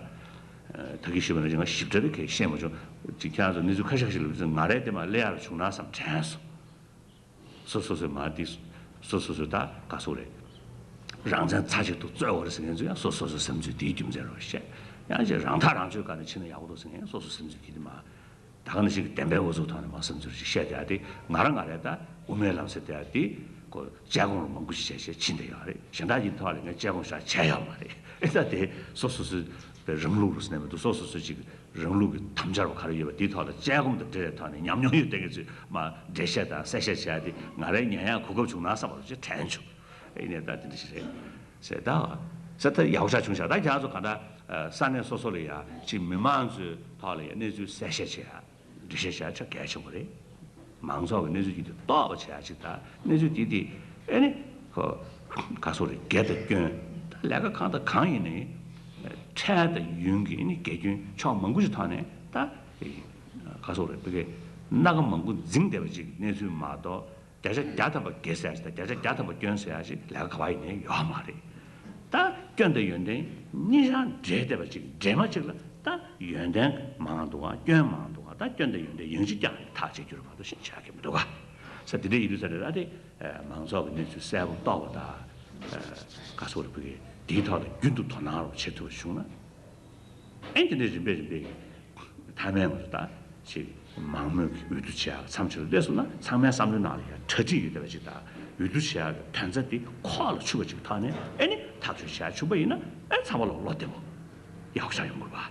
ད་གིན་ཞུས་པ་ནང་བཞིན་ང་ཞིབ་ཕྲ་རེ་གས་ཤེས་མ་བྱུང་། ཅིག་ཁྱེད་རང་ཚོ་གནས་ཚུལ་ཁ་ཤས་ཤིག་ལ་ང་རས་དེ་མ་སླེབས་ཡག་རུ་བྱུང་ན་བསམ་དྲན་སོང་། སོ་སོ་སོའི་མ་དེ་སོ་སོ་སོ་ད་ག་སོ་རེད། རང་བཙན་ཚ་ཅིག་ཏུ་རྩོད་འོ་རེད་ཟེར་མཁན་ཚོ་ཡང་སོ་སོ་སོའི་བསམ་ཚུལ་དེའི་རྒྱུ་མཚན་རེད་བཤད། ཡང་ཅིག་རང་ཐག་རང་གཅོད་སྒང་ནས་ཕྱིན་ན་ཡག་པོ་འདུག་ཟེར་མཁན་ཡང་སོ་སོའི་བསམ་ཚུལ་གྱིས་དེ་མ། ད་ག་ནང་བཞིན་གྱི་བདེན་པའི་འུ་ཚུགས་ཐོག་ནས་མ་བསམ་ཚུལ་ཞིག་བཤད་དེ་ཡ་དེ་ང་རང་ང་རང་ད་དབུ་མའི་ལམ་ཟེར་དེ་ཡ་དེ་ཁོ་དཔྱད་སྒོམ་རུ་མང་པོ་ཞིག་བྱས་བྱས་ཕྱིན་བསྡད་ཡོད་རེད། གཞན་དག་གི་ཐོག་ལ་ངས་དཔྱད་སྒོམ་ཞིག་བྱས་ཡོད་མ་རེད། ཨེ་ད་དེ་སོ་སོ་སོའི་རང་ལུགས་རུ་ཟེར་ནས་མི་འདུག་སོ་སོ་སོ་ཅིག་རང་ལུགས་ཀྱི་དམ་བཅའ་རུ་ག་རེ་ཡོད་པ་དེའི་ཐོག་ལ་དཔྱད་སྒོམ་དང་འབྲེལ་བའི་ཐོག་ནས་ཉམས་མྱོང་ཡོད་བསྡད་མཁན་ཚོས་མ་འགྲེལ་བཤད་དང་གསལ་བཤད་བྱས་ཏེ་ང་རའི་ཉན་ཡག་གོ་སྐབས་བྱུང་ན་བསམ་པ་རུ་ཅིག་དྲན་བྱུང་། ཨེ་ནས་ད་དེ་འདྲ་ཞིག་རེད་ཟེར་ད། ཟེར་ད་ཡག་པོ་ཞིག་བྱུང་ཤག་ད་ཁྱེད་རང་ཚོ་གང་ལྟར་ས་གནས་སོ་སོ་ལ་ཡ་ཅིག་མི་མང་ཚོའི་ཐོག་ལ་ཡ་གནས་ཚུལ་གསལ་བཤད་བྱེད་ཡ། འགྲེལ་བཤད་བྱ་ཆ་གལ་ཆེན་པོ་རེད། མང་ཚོགས་ཀྱི་གནས་ཚུལ་དེ་དེ་རྟོགས་པ་བྱེད་ཡ་ཅིག་དང་གནས་ཚུལ་དེ་དེ་ཨེ་ནི་ཁོ་ག་སོགས་རེད་དགེ་དང་སྐྱོན་ད་ལས་ཀ་གང་དང་གང་ཡིན་ནའི་འཕྲལ་དང་ཡུན་གྱི་ཨེ་ནི་དགེ་སྐྱོན་ཕྱོགས་མང་པོ་ཞིག་ཐོག་ནས་ད་ག་སོགས་རེད་བི་གེ་སྣ་ཁ་མང་པོ་འཛིང་བསྡད་པ་ཅིག་གནས་ཚུལ་མ་གཏོགས། བརྒྱ་ཆ་བརྒྱ་ཐམ་པ་དགེ་ཟེར་ཡ་ཞིག་དང་བརྒྱ་ཆ་བརྒྱ་ཐམ་པ་སྐྱོན་ཟེར་ཡ་ཞིག་ལས་ཀ་ག་བ་ཡིན་ནའི་ཡོད་མ་རེད། ད་སྐྱོན་དང་ཡོན་ཏན་གཉིས་ཆར་འབྲེལ་བསྡད་པ་ཅིག་འབྲེལ་མ་ཅིག་ལ་ད་ཡོན་ཏན་མང་འདུག་ག་སྐྱོན་མང་འདུག་ག་ད་སྐྱོན་དང་ཡོན་ཏན་ཡང་ཅིག་ཀྱང་ཐག་བཅད་རྒྱུ་རེད་མ་གཏོགས་ཤེས་བྱ་གི་མི་འདུག་ག་ས་དེ་འདྲ་ཡིན་དུས་ས་རེད་ད་དེ་མང་ཚོགས་ཀྱི་གནས་ཚུལ་གསལ་པོ་རྟོགས་པ་དང་ག་སོགས་རེད་བུ་གི་དེའི་ཐོག་ལ་རྒྱུན་དུ་དོ་སྣང་རོགས་བྱེད་ཐུབ་པ་བྱུང་ན། ཨེ་འདི་འདྲའི་རིམ་པས་རིམ་པས་མཐའ་མའི་ང་ཚོ་ད་ཅིག་མང་མོས་ཀྱི་འོས་བསྡུ་བྱེད་ཡག་མཚམས་ཅིག་ལ་སླེབས་སོང་ན་ཚང་མའི་བསམ་བློའི་ནང་ལ་ཡང་གྲ་སྒྲིག་ཡོད་བསྡད་པ་ཅིག་དང་འོས་བསྡུ་བྱེད་ཡག་གི་དོན་རྩ་འདི་ཁོག་ལ་ཆུད་པ་ཅིག་ཐོག་ནས་ཨེ་ནི་ཐག་གཅོད་བྱེད་ཡག་བྱུང་པ་ཡིན་ན་ཨེ་ཚང་མ་ལོག་བློ་བདེ་པོ་ཡག་ཤོས་ཡོང་གི་རེད་པ།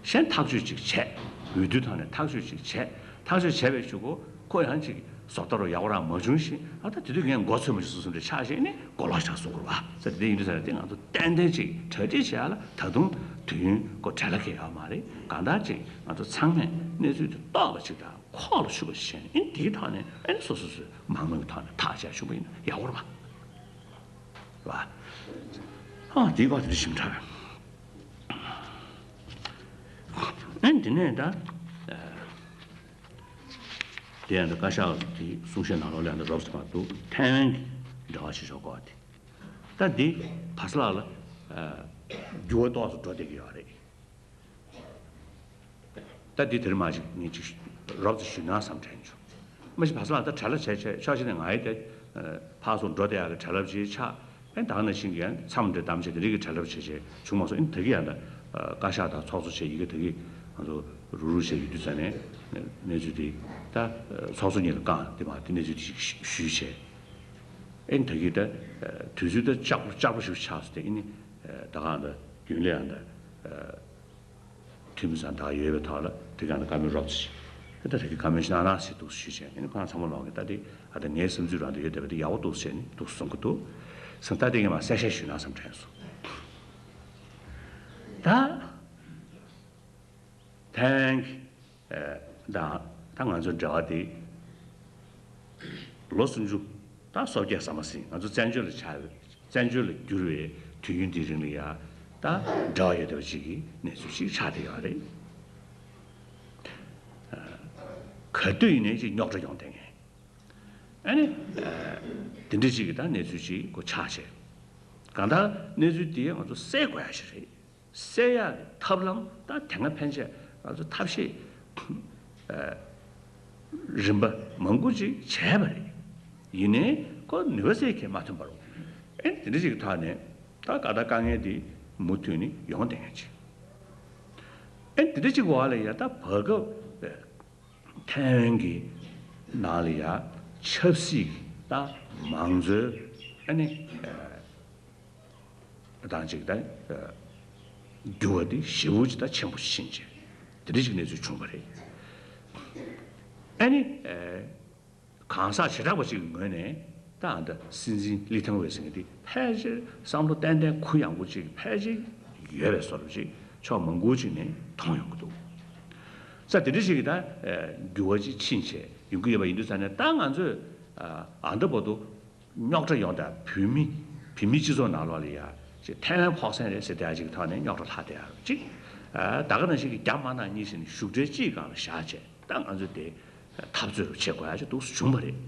གཞན་ཐག་གཅོད་ཅིག་བྱས་འོས་བསྡུ་ཐོག་ནས་ཐག་གཅོད་ཅིག་བྱས་ཐག་གཅོད་བྱས་པའི་གཞུག་གུ་ཁོ་ཡང་ཅིག་བཟོ་ལྟ་རུ་ཡག་པོ་རང་མ་བྱུང་ཞིང་ཨ་ད་དེ་དུས་ངས་མགོ་ཚོས་མ་ཞིག་སོ་སོ་འདྲ་ཆགས་ཤིང་ནི་མགོ་ལོག་ཆགས་སོང་གི་རེད་པ། ས་དེ་འདྲ་ཡིན་དུས་ས་རེད་དེ་ང་ཚོ་ཏན་ཏན་ཅིག་གྲ་སྒྲིག་བྱེད་ཡག་ལ་ད་དུང་དུས་ཡུན་གོ་བྲེལ་བ་གང་ཡང་ཡོད་མ་རེད། གང་ལྟར་ཅིག་ང་ཚོ་ཚང་མས་གནས་ཚུལ་དེ་རྟོགས་པ་ཅིག་དང་ཁོག་ལ་ཆུད་པ་ཞིག་བྱས་ནས་ཨེ་འདིའི་ཐོག་ནས་ཨེ་སོ་སོ་སོའི་མང་མོས་ཀྱི་ཐོག་ནས་ཐག་བཅད་ཆོག་པ་ཡིན་ན་ཡག་པོ་རེད་པ། རེད་པ། ཨ་འདིའི་སྐོར་དེ་འདྲ་ཞིབ་ཕྲ་ཨེ་འདི་ནས་ད། དེ་ཡང་འདི་བཀའ་ཤག་གི་གསུང་བཤད་ནང་ལོགས་ལ་ཡང་འདི་རོབ་ཙམ་མ་འདུག་ཐའེ་ཝན་གྱི་འབྲེལ་བ་བྱེད་ཕྱོགས་སྐོར་དེ། ད་འདི་བར་ས་ལག་ལ་འགྱུར་བ་ཏོག་ཙམ་འགྲོ་བསྡད་ཀྱི་ཡོད་རེད། ད་འདི་དེ་རིང་མ་ཅིག་ངས་ཅིག་རོབ་ཙམ་ཞུས་ན་བསམ་དྲན་བྱུང་། མ་གཞི་བར་ས་ལག་ད་བྲེལ་བ་བྱས་བྱས་ཕྱོགས་གཅིག་ནས་ང་ཡི་དེ་ཕར་ཚུར་འགྲོ་བསྡད་ཡག་གི་བྲེལ་བ་ཅིག་ཆགས། ཨེ་ད་ག་ནང་བཞིན་གྱི་མཚམས་འདྲ་བསྡམས་བྱས་དེ་འདྲའི་གི་བྲེལ་བ་བྱས་བྱས་བྱུང་མ་སོང་། ཨེ་ད་གི་ཡང་ད་བཀའ་ཤག་དང་ཚོགས་གཙོ་བྱས་ཡི་གེ་ད་གི་ང་ཚོ་རུ་རུ་བྱས་ཡོད་དུས་ཙ་ནས་གནས་ཚུལ་དེ་ད་ཚོགས་གཙོ་གཉིས་ལ་བསྐངས་དེ་མ་དེ་གནས་ཚུལ་དེ་ཞིག་ཞུས་བྱས། ཨེ་ད་གི་ད་དུས་ཚོད་ད་ལྕགས་པོ་ལྕགས་པོ་ཞིག་ཆགས་སོང་སྟེ་ཨེ་ནི་ད་ག་ད་རྒྱུན་ལས་ཡང་ད། འཐུས་མི་ཚང་ད་ཡོད་པའི་ཐོག་ལ་དེ་ག་ནས་བཀའ་མོལ་རོབ་ཙམ་ཞིག་ད་དེ་གི་བཀའ་མོལ་ཞིག་གནང་ན་ཟེར་འདུག་ཞུས་བྱས་ཨེ་ནི་ཁོང་ཚང་མ་ལོག་གི་ད་དེ་ཨ་ད་ངའི་བསམ་ཚུལ་རང་དུ་ཡོད་བསྡད་པ་དེ་ཡག་པོ་འདུག་ཟེར་ནས་འདུག་གསུང་གི་འདུག་སེམས་ད་དེ་ངས་མ་གསལ་བཤད་ཞུས་ན་བསམ་དྲན་སོང་། ད་ ཐའེ་ཝན་གྱི་ཨ་དང་ད་ང་ཚོའི་འབྲེལ་བ་དེ་ལོ་སུམ་ཅུ་ད་སོ་བརྒྱད་ཟ་མ་ཟིན། ང་ཚོ་བཙན་བྱོལ་ལ་ཆགས་པའི་བཙན་བྱོལ་ལ་གྱུར་བའི་དུས་ཡུན་དེའི་རིང་ལ་ཡ་ད་འབྲེལ་བ་ཡོད་བསྡད་པ་ཅིག་གི་གནས་ཚུལ་ཅིག་ཆགས་བསྡད་ཡོད་རེད། ག་དུས་ཡིན་ནའི་ཅིག་རྙོག་དྲ་ཡོང་བསྡད་མཁན། ཨ་ནི་ཨ་དེ་འདྲ་ཅིག་གི་ད་གནས་ཚུལ་ཅིག་གོ་ཆགས་བྱས། གང་ལྟར་གནས་ཚུལ་དེ་ང་ཚོ་སེལ་དགོས་ཡ་ཞིག་རེད། སེལ་ཡག་གི་ཐབས་ལམ་ད་དེ་སྔ་ཕན་ཆད་ང་ཚོ་ཐབས་ཤེས་ཨ་རིམ་པ་མང་པོ་ཅིག་བྱས་པ་རེད། ཡིན་ནའི་ཁོ་ནུས་པ་སེལ་གྱི་མ་ཐོན་པ་རེད། ཨེ་དེ་འདྲ་ཞིག་གི་ཐོག་ནས་ད་ག་ད་དཀའ་ངལ་འདི་མུ་མཐུད་ནས་ཡོང་བསྡད་མཁན་ཅིག་ཨེ་དེ་འདྲ་ཞིག་འོག་ལ་ཡ་ད་བར་སྐབས་ཐའེ་ཝན་གྱི་ནང་ལ་ཡ་ཆབ་སྲིད་ཀྱི་ད་མང་གཙོའི་ཨ་ནི་ཨ་དང་ཅིག་ད་འགྱུར་བ་འདི་ཞེ་པོ་ཅིག་ད་ཆེན་པོ་ཕྱིན་བྱས་དེ་འདྲ་ཞིག་གནས་ཚུལ་བྱུང་བ་རེད། ཨ་ནི་གང་ཟག་བྱེ་བྲག་པ་ཅིག་གི་ངོས་ནས་ད་ཨ་ད་སྲིད་འཛིན་ལི་ཐང་ཝེ་ཟེར་མཁན་འདི་ཕལ་ཆེར་བསམ་བློ་ཏན་ཏན་གུ་ཡངས་པོ་ཅིག་ཕལ་ཆེར་ཡོད་པའི་བཟོ་འདྲ་ཅིག་ཕྱོགས་མང་པོ་ཅིག་ནས་མཐོང་ཡོང་གི་འདུག་ས་དེ་འདྲ་ཞིག་གི་ད་འགྱུར་བ་ཅིག་ཕྱིན་བྱས་ཡོང་གི་ཡོད་པ་ཡིན་དུས་ཙང་ནས་ད་ང་ཚོས་ཨ་ད་བར་དུ་རྙོག་དྲ་ཡོང་དང་བོད་མི་བོད་མིའི་སྤྱི་ཚོགས་ནང་ལོགས་ལ་ཡ་ཅིག་ཐའེ་ཝན་ཕོག་སེང་རེད་ཟེར་དེ་ཡ་ཅིག་ཐོག་ནས་རྙོག་དྲ་ལྷག་བསྡད་ཡ་ཅིག་ཨ་ད་ག་ནང་བཞིན་གྱི་རྒྱ་དམར་ནག་གཉིས་ཟེར་ནས་བཞུགས་གྲལ་གཅིག་སྒང་ལ་བཞག་བྱས་ད་ང་ཚོས་དེ་འཐབ་རྩོད་བྱེད་དགོས་ཡ་ཅིག་འདུག་སེ་བྱུང་བ་རེད།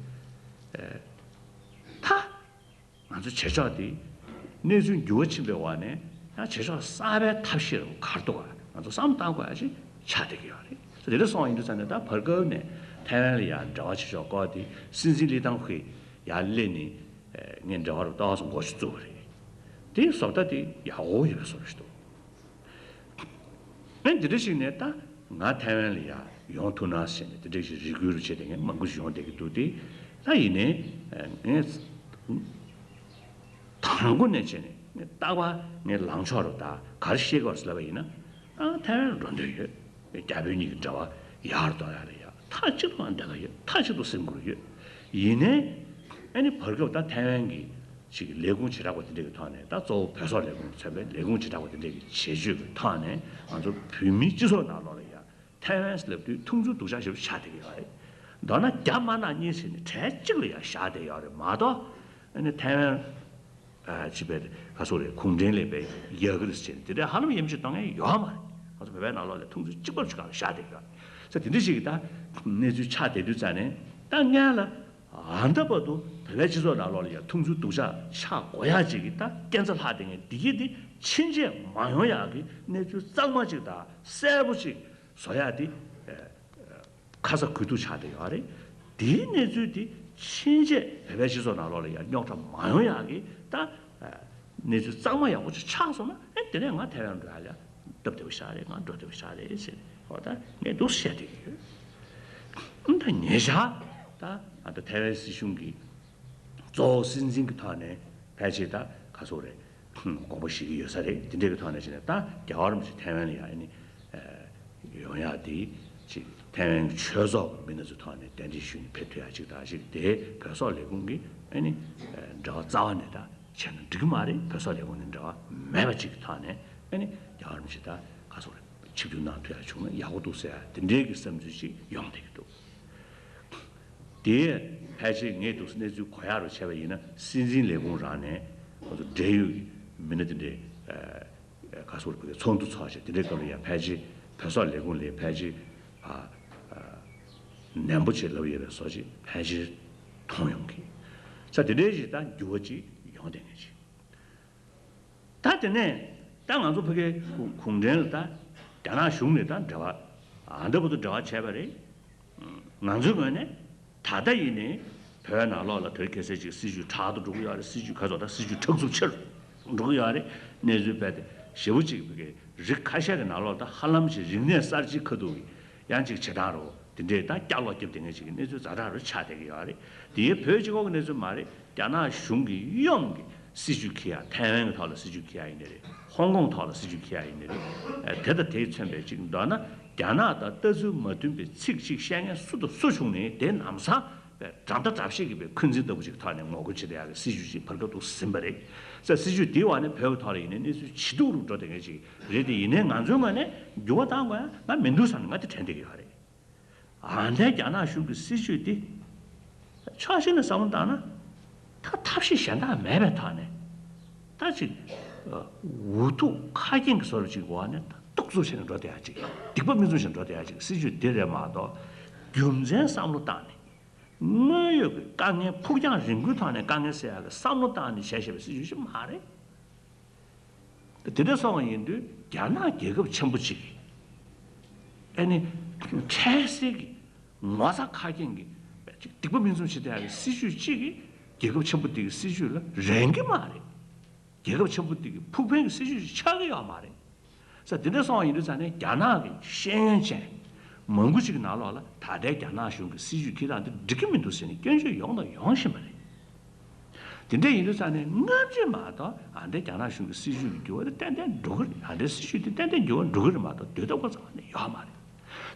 ད་ང་ཚོ་བྱེད་ཕྱོགས་དེ་གནས་ཚུལ་འགྱུར་བ་ཕྱིན་པའི་འོག་ནས་ཡང་བྱེད་ཕྱོགས་གསར་པའི་ཐབས་ཤེས་རུ་ག་རེ་འདུག་ག་ང་ཚོ་བསམ་བློ་བཏང་དགོས་ཡ་ཅིག་ཆགས་བསྡད་ཀྱི་ཡོད་རེད། དེ་འདྲ་སོང་བ་ཡིན་དུས་ཙང་ནས་ད་བར་སྐབས་ནས་ཐའེ་ཝན་ལ་ཡང་འབྲེལ་བ་བྱེད་ཕྱོགས་སྐོར་དེ་སྲིད་འཛིན་ལི་ཐང་ཧུའེ་ཡར་སླེབས་ནས་ངས་འབྲེལ་བ་རུ་ཏོག་ཙམ་འགོ་ཞིག་བཙུགས་པ་རེད། དེའི་བཟོ་ལྟ་དེ་ཡག་པོ་ཡོད་པའི་བཟོ་འདྲ་ཞིག་འདུག་ཨེ་འདི་འདྲ་ཞིག་ནས་ད་ང་ཐའེ་ཝན་ལ་ཡ་ཡོང་ཐུབ་ན་ཟེར་ནས་དེ་འདྲ་ཞིག་རེ་སྐུལ་རུ་བྱས་ཏེ་ངས་མང་པོ་ཞིག་ཡོང་བསྡད་ཀྱི་འདུག་སྟེ། ད་ཡིན་ནའི་ངས་དང་པོ་ནས་བྱས་ནས་ངས་རྟག་པར་ངས་ལངས་ཕྱོགས་རུ་ད་ག་རེ་བཤད་དགོས་ཟེར་ལབ་པ་ཡིན་ན། ཨ་ཐའེ་ཝན་ལ་འགྲོ་འདོད་ཡོད། རྒྱ་བོད་གཉིས་ཀྱི་འབྲེལ་བ་ཡར་གཏོང་ཡ་ལ་ཡ་མཐའ་གཅིག་ཏུ་ང་འབྲེལ་བ་ཡོད། མཐའ་གཅིག་ཏུ་སེམས་ཁུར་ཡོད། ཡིན་ནའི་ཨ་ནི་བར་སྐབས་ད་ཐའེ་ཝན་གྱི་ཅིག་ལས་ཁུངས་བྱེ་བྲག་པ་དེ་འདྲ་གི་ཐོག་ནས་ད་གཙོ་བོ་བོད་སོག་ལས་ཁུངས་མཚོན་པའི་ལས་ཁུངས་བྱེ་བྲག་པ་དེ་འདྲ་གི་བྱེད་སྤྱོད་ཀྱི་ཐོག་ནས་ང་ཚོ་བོད་མིའི་སྤྱི་ཚོགས་ནང་ལོགས་ལ་ཡ་ཐའེ་ཝན་ལབ་དུས་མཐོང་ཚུལ་སྡུག་ཅག་ཞེ་པོ་ཆགས་བསྡད་ཀྱི་ཡོད་རེད། མདོར་ན་རྒྱ་དམར་ནག་གཉིས་ཟེར་ནས་གྲལ་གཅིག་ལ་ཡ་བཞག་བསྡད་ཡོད་རེད་མ་གཏོགས། ཨ་ནི་ཐའེ་ཝན་ཨ་ཅི་བས་ག་སོག་རེད་གུང་ཁྲན་ལས་པའི་ཡ་གི་རེད་ཟེར་ནས་དེ་འདྲའི་ཧ་ལམ་ཡ་མཆན་གཏོང་མཁན་ཡོད་མ་རེད། ང་ཚོ་བོད་པའི་ནང་ལོགས་ལ་མཐོང་ཚུལ་གཅིག་པ་ཅིག་ག་ལ་བཞག་བསྡད་ཀྱི་ཡོད་རེད། ས་དེ་འདྲ་ཞིག་གི་ད་གནས་ཚུལ་ཆགས་བསྡད་དུས་ཙང་ནས་ད་སྔོན་ལ་ཨ་ད་བར་དུ་བོད་པའི་སྤྱི་ཚོགས་ནང་ལོགས་ལ་ཡ་མཐོང་ཚུལ་སྡུག་ཅག་ཆགས་དགོས་ཡ་ཅིག་གི་ད་རྐྱེན་རྩ་ལྷག་བསྡད་མཁན་འདི་གི་འདི་ཕྱིན་ཆད་མ་ཡོང་ཡག་གི་གནས་ཚུལ་གཙང་མ་ཅིག་དང་གསལ་པོ་ཅིག་བཟོ་ཡག་འདི་ཁ་ཚ་དགོས་གཏུགས་ཆགས་བསྡད་ཡོད་རེད། འདིའི་གནས་ཚུལ་འདི་ཕྱིན་ཆད་བོད་པའི་སྤྱི་ཚོགས་ནང་ལོགས་ལ་ཡ་རྙོག་དྲ་མ་ཡོང་ཡག་གི་ད་གནས་ཚུལ་གཙང་མ་ཡག་པོ་ཅིག་ཆགས་སོང་ན་ཨེ་དེ་ནས་ང་ཐའེ་ཝན་འགྲོ་ཡ་ལ་སྟབས་བདེ་པོ་ཞིག་རེད། ང་འགྲོ་བདེ་པོ་ཞིག་རེད་ཟེར་ཨོ་ད་ངས་འདུག་བཤད་བསྡད་ཀྱི་ཡོད། ཨ་ད་ཉེ་ཆར་ད་ཨ་ད་ཐའེ་ཝན་སྲིད་གཞུང་གི་གཙོ་བོ་སྲིད་འཛིན་གྱི་ཐོག་ནས་ཕལ་ཆེར་ད་ག་སོག་རེད་དགོངས་པ་བཞེས་ཀྱི་ཡོད་ས་རེད། དེ་འདྲའི་གི་ཐོག་ནས་བྱས་ནས་ད་རྒྱལ་བ་རིན་པོ་ཆེ་ཐའེ་ཝན་ལ་ཡ་ཨ་ནི་ཡོང་ཡག་དེ་ཅིག་ཐའེ་ཝན་གྱི་ཆོས་ཚོགས་ཀྱི་མི་སྣ་ཚོའི་ཐོག་ནས་གདན་འདྲེན་ཞུས་ནས་ཕེབས་ཐུབ་ཡག་ཅིག་དང་ཅིག་དེ་བོད་སོག་ལས་ཁུངས་ཀྱི་ཨ་ནི་འབྲེལ་བ་རྩ་བ་ནས་ད་བྱས་ན་འགྲིག་གི་མ་རེད། བོད་སོག་ལས་ཁུངས་ནས་འབྲེལ་བ་མེད་པ་ཅིག་གི་ཐོག་ནས་ཨ་ནི་རྒྱལ་བ་རིན་པོ་ཆེ་ད་ག་སོག་རེད་ཆིབས་བསྒྱུར་གནང་ཐུབ་ཡག་བྱུང་ན་ཡག་པོ་འདུག་ཟེར་ཡ་དེ་འདྲའི་གི་བསམ་ཚུལ་ཅིག་ཡོང་བསྡད་ཀྱི་འདུག་དེ་ཕལ་ཆེར་ངས་འདུག་སེ་གནས་ཚུལ་གོ་ཡག་རུ་བྱས་པ་ཡིན་ན་སྲིད་འཛིན་ལས་ཁུངས་རང་ནས་ང་ཚོ་འབྲེལ་ཡོད་ཀྱི་མི་སྣ་དེ་འདྲའི་ག་སོག་རེད་ཚོགས་འདུ་ཚོགས་བྱས་དེ་འདྲའི་སྐབས་ལ་ཡང་ཕལ་ཆེར་བོད་སོག་ལས་ཁུངས་ལས་ཕལ་ཆེར་ནན་པོ་བྱས་ལབ་ཡོད་པའི་བཟོ་ཅིག་ཕལ་ཆེར་མཐོང་ཡོང་གི་ས་དེ་འདྲའི་ཞིག་ད་འགྱུར་བ་ཅིག་ཡོང་བསྡད་མཁན་ཅིག་ད་དེ་ནས་ད་ང་ཚོ་ཕ་གིའི་གུང་ཁྲན་ལ་ད་རྒྱ་ནག་གཞུང་ནས་ད་འབྲེལ་བ་ཨ་འདྲ་པོ་དུ་འབྲེལ་བ་བྱས་པ་རེད། ང་ཚོའི་ངོས་ནས་ད་ལྟ་ཡིན་ནའི་བོད་ནང་ལོགས་ལ་དོལ་རྒྱལ་སྲས་ཀྱི་སྲིད་བྱུས་དྲག་ཏུ་འགྲོ་གི་ཡོད་རེད། སྲིད་བྱུས་ག་ཚོད་ད་སྲིད་བྱུས་དྲག་ཚུབ་ཆེ་རུ་འགྲོ་གི་ཡོད་རེད། གནས་ཚུལ་རྦད་དེ་ཞེ་པོ་ཅིག་ཕ་གིའི་རིགས་ཁ་ཤས་ཀྱི་ནང་ལོགས་ད་ཧ་ལམ་ཞིག་རིག་གནས་གསར་བརྗེ་ཁ་ཐུག་གི་ཡང་ཅིག་བྱེད་སྟངས་རོ། དེ་འདྲས་ད་སྐྱག་ལོག་རྒྱབ་བསྡད་མཁན་ཅིག་གི་གནས་ཚུལ་ཛ་དྲག་རུ་ཆགས་བསྡད་ཀྱི་ཡོད་རེད། དེ་བོད་གཅིག་པོ་གི་གནས་ཚུལ་མ་རེད། རྒྱ་ནག་གཞུང་གི་གཡོན་གྱི་སྲིད་བྱུས་འཁྱེར་ཡ་ཐའེ་ཝན་གྱི་ཐོག་ལ་སྲིད་བྱུས་འཁྱེར་ཡ་ཡིན་ནི་རེད། ཧོང་ཀོང་ཐོག་ལ་སྲིད་བྱུས་འཁྱེར་ཡ་ཡིན་ནི་རེད། ཨ་དེ་དང་དེས་མཚོན་པའི་ཅིག་མདོར་ན་རྒྱ་ནག་དང་ལྟ་ཚུལ་མ་མཐུན་པའི་ཚིག་ཅིག་བཤད་མཁན་སུ་དང་སུ་བྱུང་ནའི་དེ་ལམ་སང་ པའི་འགྲམ་ལྟ་འགྲམ་ཤེས་ཀྱི་པའི་འཁོན་འཛིན་ལྟ་བུ་ཅིག་གི་ཐོག་ནས་ངོ་རྒོལ་བྱེད་བསྡད་ཡག་གི་སྲིད་བྱུས་ཅིག་བར་སྐབས་དུ་ཟིན་པ་རེད། ས་སྲིད་བྱུས་དེའི་འོག་ནས་བོད་ཀྱི་ཐོག་ལ་ཡིན་ནའི་གནས་ཚུལ་ཇེ་སྡུག་རུ་འགྲོ་བསྡད་མཁན་ཅིག་རེད་དེ། ཡིན་ནའི་ང་ཚོའི་ངོས་ནས་འགྱུར་བ་གཏང་དགོས་ཡ་ང་མི་འདུག་བསམ་ནས་ང་དེ་དྲན་བསྡད་ཀྱི་ཡོད་རེད། ཨ་ནི་རྒྱ་ནག་གཞུང་གི་སྲིད་བྱུས་འདི་ཕྱོགས་གཅིག་ནས་བསམ་བློ་བཏང་ན། ད་ཐབས་ཤེས་གཞན་དག་མེད་པའི་ཐོག་ནས་ད་ཅིག་འུ་ཐུག་ཁ་སྐྱེངས་ཀྱི་བཟོ་འདྲ་ཅིག་འོག་ནས་ད་གཏུག་རྩུབ་བྱས་ནས་འགྲོ་བསྡད་ཡ་ཅིག་སྡིག་པ་མིག་བཙུམ་བྱས་ནས་འགྲོ་བསྡད་ཡ་ཅིག་སྲིད་བྱུས་འདི་རེད་མ་གཏོགས། རྒྱུ་མཚན་བསམ་བློ་བཏང་ནས་དངོས་ཡོད་ཀྱི་དཀའ་ངལ་ཕུགས་རྒྱང་རིང་པོའི་ཐོག་ནས་དཀའ་ངལ་སེལ་ཡག་གི་བསམ་བློ་བཏང་ནས་བྱས་བཞག་པའི་སྲིད་བྱུས་ཤིག་མ་རེད། དེ་འདྲ་སོང་བ་ཡིན་དུས་རྒྱ་ནག་རྒྱལ་ཁབ་ཆེན་པོ་གཅིག་གིས་ཨ་ནི་འཕྲལ་སེལ་གྱི་ངོ་ཚ་ཁ་སྐྱེངས་ཀྱི་ཅིག་སྡིག་པ་མིག་བཙུམ་བྱེད་བསྡད་ཡག་གི་སྲིད་བྱུས་གཅིག་གིས་རྒྱལ་ཁབ་ཆེན་པོ་དེ་གི་སྲིད་བྱུས་ལ་རན་གྱི་མ་རེད། རྒྱལ་ཁབ་ཆེན་པོ་དེ་གི་ཕུགས་ཕན་གྱི་སྲིད་བྱུས་ཤིག་ཆགས་ཀྱི་ཡོད་མ་རེད། ས་དེ་འདྲ་སོང་བ་ཡིན་དུས་ཙང་ནས་རྒྱ་ནག་གི་ཤེས་ཡོན་ཅན་མང་པོ་ཅིག་གི་ནང་ལོགས་ལ་ད་ལྟའི་རྒྱ་ནག་གཞུང་གི་སྲིད་བྱུས་ཁྱེད་རང་འདི་འགྲིག་གི་མི་འདུག་ཟེར་ནས་སྐྱོན་བརྗོད་ཡོང་དང་ཡོང་བཞིན་པ་རེད། དེ་འདྲ་ཡིན་དུས་ཙང་ནས་སྔ་ཕྱི་མ་གཏོགས་ཨ་འདྲའི་རྒྱ་ནག་གཞུང་གི་སྲིད་བྱུས་ཀྱི་འགྱུར་བ་དེ་ཏན་ཏན་འགྲོ་གི་རེད། ཨ་འདྲའི་སྲིད་བྱུས་དེ་ཏན་ཏན་འགྱུར་བ་འགྲོ་གི་རེད་མ་གཏོགས་སྡོད་ཐུབ་པ་ཙམ་ནས་ཡོད་མ་རེད།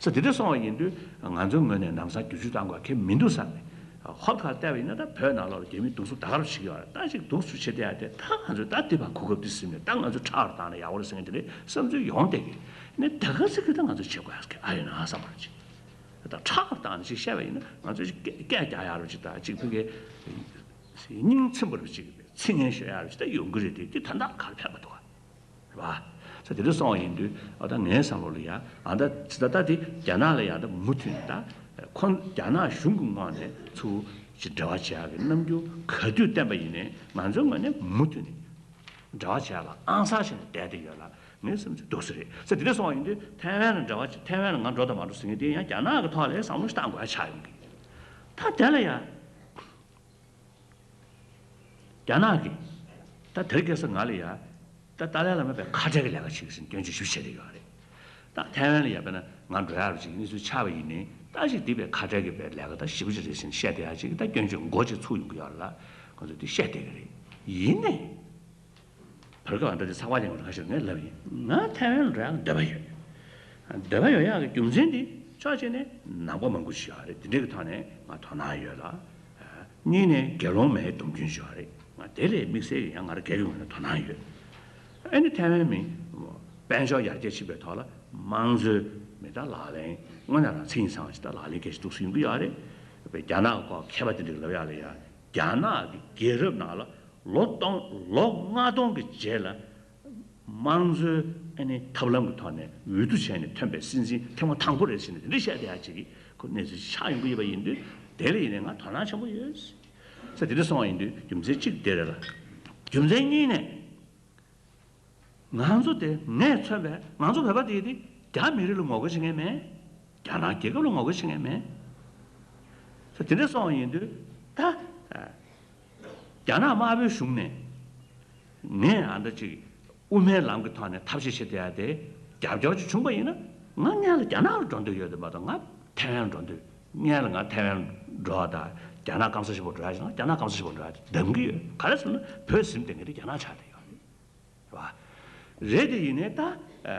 ས་དེ་འདྲ་སོང་བ་ཡིན་དུས་ང་ཚོའི་ངོས་ནས་ལམ་སང་བསྒྱུར་བཅོས་གཏང་དགོས་གལ་མི་འདུག་བསམ་ནས། ཧོབ་ཁ་བལྟས་པ་ཡིན་ན་ད་བོད་ནང་ལོགས་ལ་རྒྱ་མིས་གདུག་རྩུབ་ད་ག་རང་བྱེད་ཀྱི་ཡོད་རེད། ད་ཅིག་གདུག་རྩུབ་བྱེད་བསྡད་ཡ་དེ་ད་ང་ཚོས་ད་འདི་བར་གོ་སྐབས་འདི་ཟིན་ནས་ད་ང་ཚོས་ཁྲག་རུ་བཏང་ན་ཡག་པོ་རེད་ཟེར་མཁན་དེ་འདྲའི་བསམ་ཚུལ་ཡོང་བསྡད་ཀྱི་ནས། ད་ག་ཚོད་ཀྱི་ད་ང་ཚོས་བྱེད་དགོས་ཡ་ཟེར་གྱི་ཨ་ཡོད་ན་བསམ་པ་རེད། ཅིག་ད་ཁྲག་རུ་བཏང་ནས་ཅིག་བཤད་པ་ཡིན་ན་ང་ཚོས་ཅིག་སྐད་སྐད་རྒྱག་ཡ་རུ་ཅིག་ད་ཅིག་ཕ་གི་སྙིང་ཚིམ་པ་རུ་ཅིག་ཚིག་ངན་ཤོད་ཡ་རུ་ཅིག་ད་ཡོང་གི་རེད་དེ། དེ་ད་ད་ག་རེ་ཕན་པ་འདུག་ག་རེད་བ། ས་དེ་འདྲ་སོང་བ་ཡིན་དུས་ཨ་ད་ངའི་བསམ་བློ་ལ་ཡ་ཨ་ད་ཇི་ལྟར་ད་དེ་རྒྱ་ནག་ལ་ཡ་ད་མུ་མཐུད་ནས་ད་ཁོང་རྒྱ་ནག་གཞུང་གི་ངོས་ནས་ཚུར་ཅིག་འབྲེལ་བ་བྱེད་ཡག་གི་རྣམ་འགྱུར་ག་དུས་བསྟན་པ་ཡིན་ནའི་ང་ཚོའི་ངོས་ནས་མུ་མཐུད་ནས་འབྲེལ་བ་བྱེད་ཡག་ལ་ཨང་གསར་བྱས་ནས་བསྡད་བསྡད་ཡོད་ལ་ངའི་བསམ་ཚུལ་འདུག་ས་རེད། ས་དེ་འདྲ་སོང་བ་ཡིན་དུས་ཐའེ་ཝན་ལ་འབྲེལ་བ་བྱེད། ཐའེ་ཝན་ལ་ང་འགྲོ་དང་མ་འགྲོ་ཟེར་མཁན་དེ་ཡང་རྒྱ་ནག་གི་ཐོག་ལ་བསམ་བློ་ཞིག་བཏང་དགོས་ཡ་ཆགས་ཡོང་གི། ད་དེ་ལ་ཡ། རྒྱ་ནག་གིས་ད་དེ་རིང་ཁ་སང་ང་ལ་ཡ་ད་ཏཱ་ལའི་བླ་མ་པའི་ཁ་བྲལ་གྱི་ལས་ཀ་བྱེད་ཀྱི་ཟིན་སྐྱོན་བརྗོད་ཞིབ་བྱས་བསྡད་ཡོད་རེད། ད་ཐའེ་ཝན་ལ་ཡ་དཔེར་ན་ང་འགྲོ་ཡག་རུ་ཅིག་གནས་ཚུལ་ཆགས་པ་ཡིན་ནའི་ད་ཅིག་འདི་པའི་ཁ་བྲལ་གྱི་པའི་ལས་ཀ་ད་ཞིབ་པོ་ཅིག་རེད་ཟེར་ནས་བཤད་བསྡད་ཡག་ཅིག་ད་སྐྱོན་བརྗོད་མགོ་ཅིག་ཚུགས་ཡོང་གི་ཡོད་རེད་ལ་ང་ཚོས་འདི་བཤད་བསྡད་ཀྱི་རེད། ཡིན་ནའི། བར་སྐབས་ཨ་འདྲ་དེ་ཚགས་པར་ཅན་ཁ་ཤས་ངས་ལབ་ཡིན། ང་ཐའེ་ཝན་ལ་འགྲོ་ཡག་འདོད་པ་ཡོད། འདོད་པ་ཡོད་ཡག་གི་རྒྱུ་མཚན་དེ་ཕྱོགས་གཅིག་ནས་ནང་པ་མང་པོ་ཞིག་ཡོད་རེད། དེ་འདྲའི་གི་ཐོག་ནས་ང་དོ་སྣང་ཡོད་ལ། གཉིས་ནས་དགེ་སློང་མའི་སྡོམ་རྒྱུན་ཞིག་ཡོད་རེད། ང་དེ་ལས་དམིགས་བསལ་གྱི་ཡང་ང་རང་སྒེར་གྱི་ངོས་ནས་དོ་སྣང་ཡོད། ཨ་ནི་ཐའེ་ཝན་མི་དཔལ་འབྱོར་ཡར་རྒྱས་ཕྱིན་པའི་ཐོག་ལ་དམངས་གཙོའི་མི་ད་ལག་ལེན་དངོས་གནས་རང་མཚན་ཉིད་ཚང་བ་ཞིག་ད་ལག་ལེན་གལ་ཆེ་འདུག་སེ་ཡོང་གི་ཡོད་རེད། རྒྱ་ནག་གི་སྐོར་མཁས་པ་དེ་འདྲས་ལབ་ཡག་ལ་ཡ་རྒྱ་ནག་གི་རྒྱལ་རབས་ནང་ལ། ལོ་སྟོང་ལོ་ལྔ་སྟོང་གི་རྗེས་ལ་དམངས་གཙོའི་ཨ་ནི་ཐབས་ལམ་གྱི་ཐོག་ནས་འོས་བསྡུ་བྱས་ནས་ཐོན་པའི་སྲིད་འཛིན་ཐེངས་མ་དང་པོ་རེད་ཟེར་ནས་དེ་འདྲ་བཤད་བསྡད་ཡག་ཅིག་གི་ཁོ་གནས་ཚུལ་ཆགས་ཡོང་གི་ཡོད་པ་ཡིན་དུས་དེ་ལ་ཡིན་ནའི་ང་དོ་སྣང་ཆེན་པོ་ཡོད་ཟེར། དེ་འདྲ་སོང་བ་ཡིན་དུས་རྒྱུ་མཚན་གཅིག་དེ་རེད་ལ། རྒྱུ་མཚན་གཉིས་ནས། ང་ཚོ་དེ་ངས་མཚོན་པའི་ང་ཚོ་བོད་པ་དེ་དེ་རྒྱ་མི་རིགས་ལ་ངོ་རྒོལ་བྱེད་མཁན་མེད། རྒྱ་ནག་རྒྱལ་ཁབ་ལ་ངོ་རྒོལ་བྱེད་མཁན་མེད། ད་དེ་འདྲ་སོང་བ་ཡིན་དུས་ད་རྒྱ་ནག་དམར་པོའི་གཞུང་ནས་ངས་ཨ་འདྲ་ཅིག་དབུ་མའི་ལམ་གྱི་ཐོག་ནས་ཐབས་ཤེས་བྱེད་བསྡད་ཡ་དེ་རྒྱབ་སྐྱོར་ཅིག་བྱུང་པ་ཡིན་ན་ང་སྔོན་ལ་རྒྱ་ནག་ལ་འགྲོ་འདོད་ཡོད་དེ་མ་གཏོགས་ང་ཐའེ་ཝན་ལ་འགྲོ་འདོད། སྔོན་ལ་ང་ཐའེ་ཝན་འགྲོ་བ་དང་རྒྱ་ནག་སྐམ་ས་ཞིག་པོ་འགྲོ་ཡ་ཞིག་ན་རྒྱ་ནག་སྐམ་ས་ཞིག་པོ་འགྲོ་ཡ་དེ་འདང་གི་ཡོད། ག་རེ་ཟེར་ན་བོད་ཟིན་བསྡད་མཁན་དེ་རྒྱ་ནག་ཆགས་བསྡད་ཡོད་རེད་བ། རེད་དེ་ཡིན་ནའི་ད་ཨ་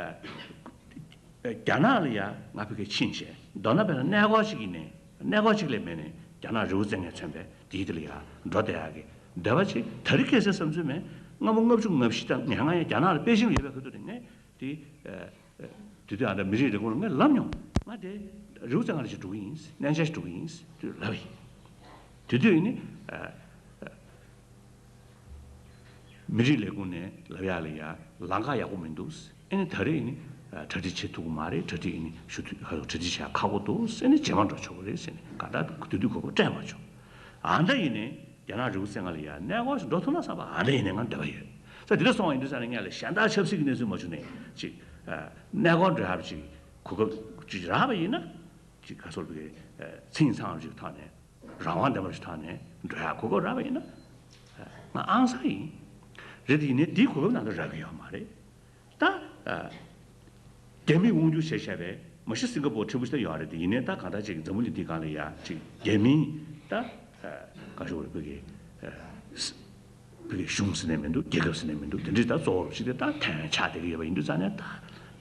རྒྱ་ནག་ལ་ཡ་ང་ཕ་གིར་ཕྱིན་བྱས་མདོར་ན་བས་ན་གནས་སྐོར་ཞིག་ཡིན་ནའི་གནས་སྐོར་ཞིག་ལས་མེད་ནའི་རྒྱ་ནག་རི་བོ་རྩེ་ལྔའི་མཚོན་པའི་དེའི་དེ་ལ་ཡ་འགྲོ་བསྡད་ཡག་གི་འདོད་པ་ཅིག་ད་རེས་ཁ་སང་བསམ་ཚུལ་མེད། སྔ་མོ་ལྔ་བཅུ་ང་བཞི་དང་ང་ལྔ་ཡ་རྒྱ་ནག་ལ་པེ་ཅིང་ལ་ཡོད་པའི་ཁ་ཐུག་དེ་ངས་དེ་ཨ། དེ་དུས་ཨ་ད་མི་རིགས་ལས་ཁུངས་ལ་ངས་ལབ་མྱོང་། ང་དེ་རི་བོ་རྩེ་ལྔ་ལ་ཅིག་འགྲོ་གི་ཡིན། གནས་མཇལ་ཞིག་འགྲོ་གི་ཡིན་དུས་ལབ་ཡིན། དེ་དུས་ཡིན་ནི་ཨ། མི་རིགས་ལས་ཁུངས་ནས་ལབ་ཡག་ལ་ཡ་ལམ་ཁ་ཡག་པོ་མི་འདུག་ཨ་ནི་ད་རེས་ཡིན་ནི་ཨ་གྲ་སྒྲིག་བྱེད་ཐུབ་ཀྱི་མ་རེད། གྲ་སྒྲིག་ཡིན་ནི་ཞུ་དུས་ཧ་གྲ་སྒྲིག་བྱེད་ཡག་ཁག་པོ་འདུག་ཨ་ནི་རྗེས་མ་འགྲོ་ཆོག་གི་རེད་ཟེར་ནས་ག་ད་དེ་དུས་གོ་སྐབས་སྤྲད་མ་བྱུང་། ཨ་ད་ཡིན་ནི་རྒྱ་ནག་རི་བོ་རྩེ་ལྔ་ལ་ཡ་གནས་སྐོར་ཞིག་འགྲོ་ཐུབ་ན་བསམ་པ་ཨ་ད་ཡིན་ནི་ང་འདོད་པ་ཡོད། ས་དེ་འདྲ་སོང་བ་ཡིན་དུས་ས་ནས་ངས་ལ་གཞན་དག་ཆབ་སྲིད་ཀྱི་གནས་ཚུལ་མ་བྱུང་ནས་ཅིག་ཨ་གནས་སྐོར་འགྲོ་ཡག་ཅིག་གོ་སྐབས་ཅིག་རག་པ་ཡིན་ན་ཅིག་ག་ཚོད་པའི་ཨ་ཚིང་ཚང་ཅིག་ཐོག་ནས་རང་དབང་ལྡན་པ་ཞིག་ཐོག་ནས་འགྲོ་ཡག་གོ་སྐབས་རག་པ་ཡིན་ན་ཨ་ང་ཨང་གསར་ཡིན། རེད་དེ་ཡིན་ནའི་དེའི་གོ་སྐབས་ནང་དུ་རག་གི་ཡོད་མ་རེད། ད་ཨ་རྒྱ་མིས་དབང་སྒྱུར་བྱས་བཞག་པའི་མ་གཞི་སིང་ག་པོར་ཁྲི་པོ་ཞིག་ད་ཡོད་རེད་དེ་ཡིན་ནའི་ད་གང་ལྟར་ཅིག་འཛམ་བུ་གླིང་འདིའི་སྒང་ལ་ཡ་ཅིག་རྒྱ་མིའི་ད་ཨ་ག་ཞུ་རེད་བོད་ཀྱི་ཨ་བོད་ཀྱི་གཞུང་ཟེར་ནས་མི་འདུག་རྒྱལ་ཁབ་ཟེར་ནས་མི་འདུག་དེ་འདྲའི་ད་གཙོ་བོ་ཞིག་དེ་ད་ཐའེ་ཝན་ཆགས་བསྡད་ཀྱི་ཡོད་པ་ཡིན་དུས་ཙང་ནས་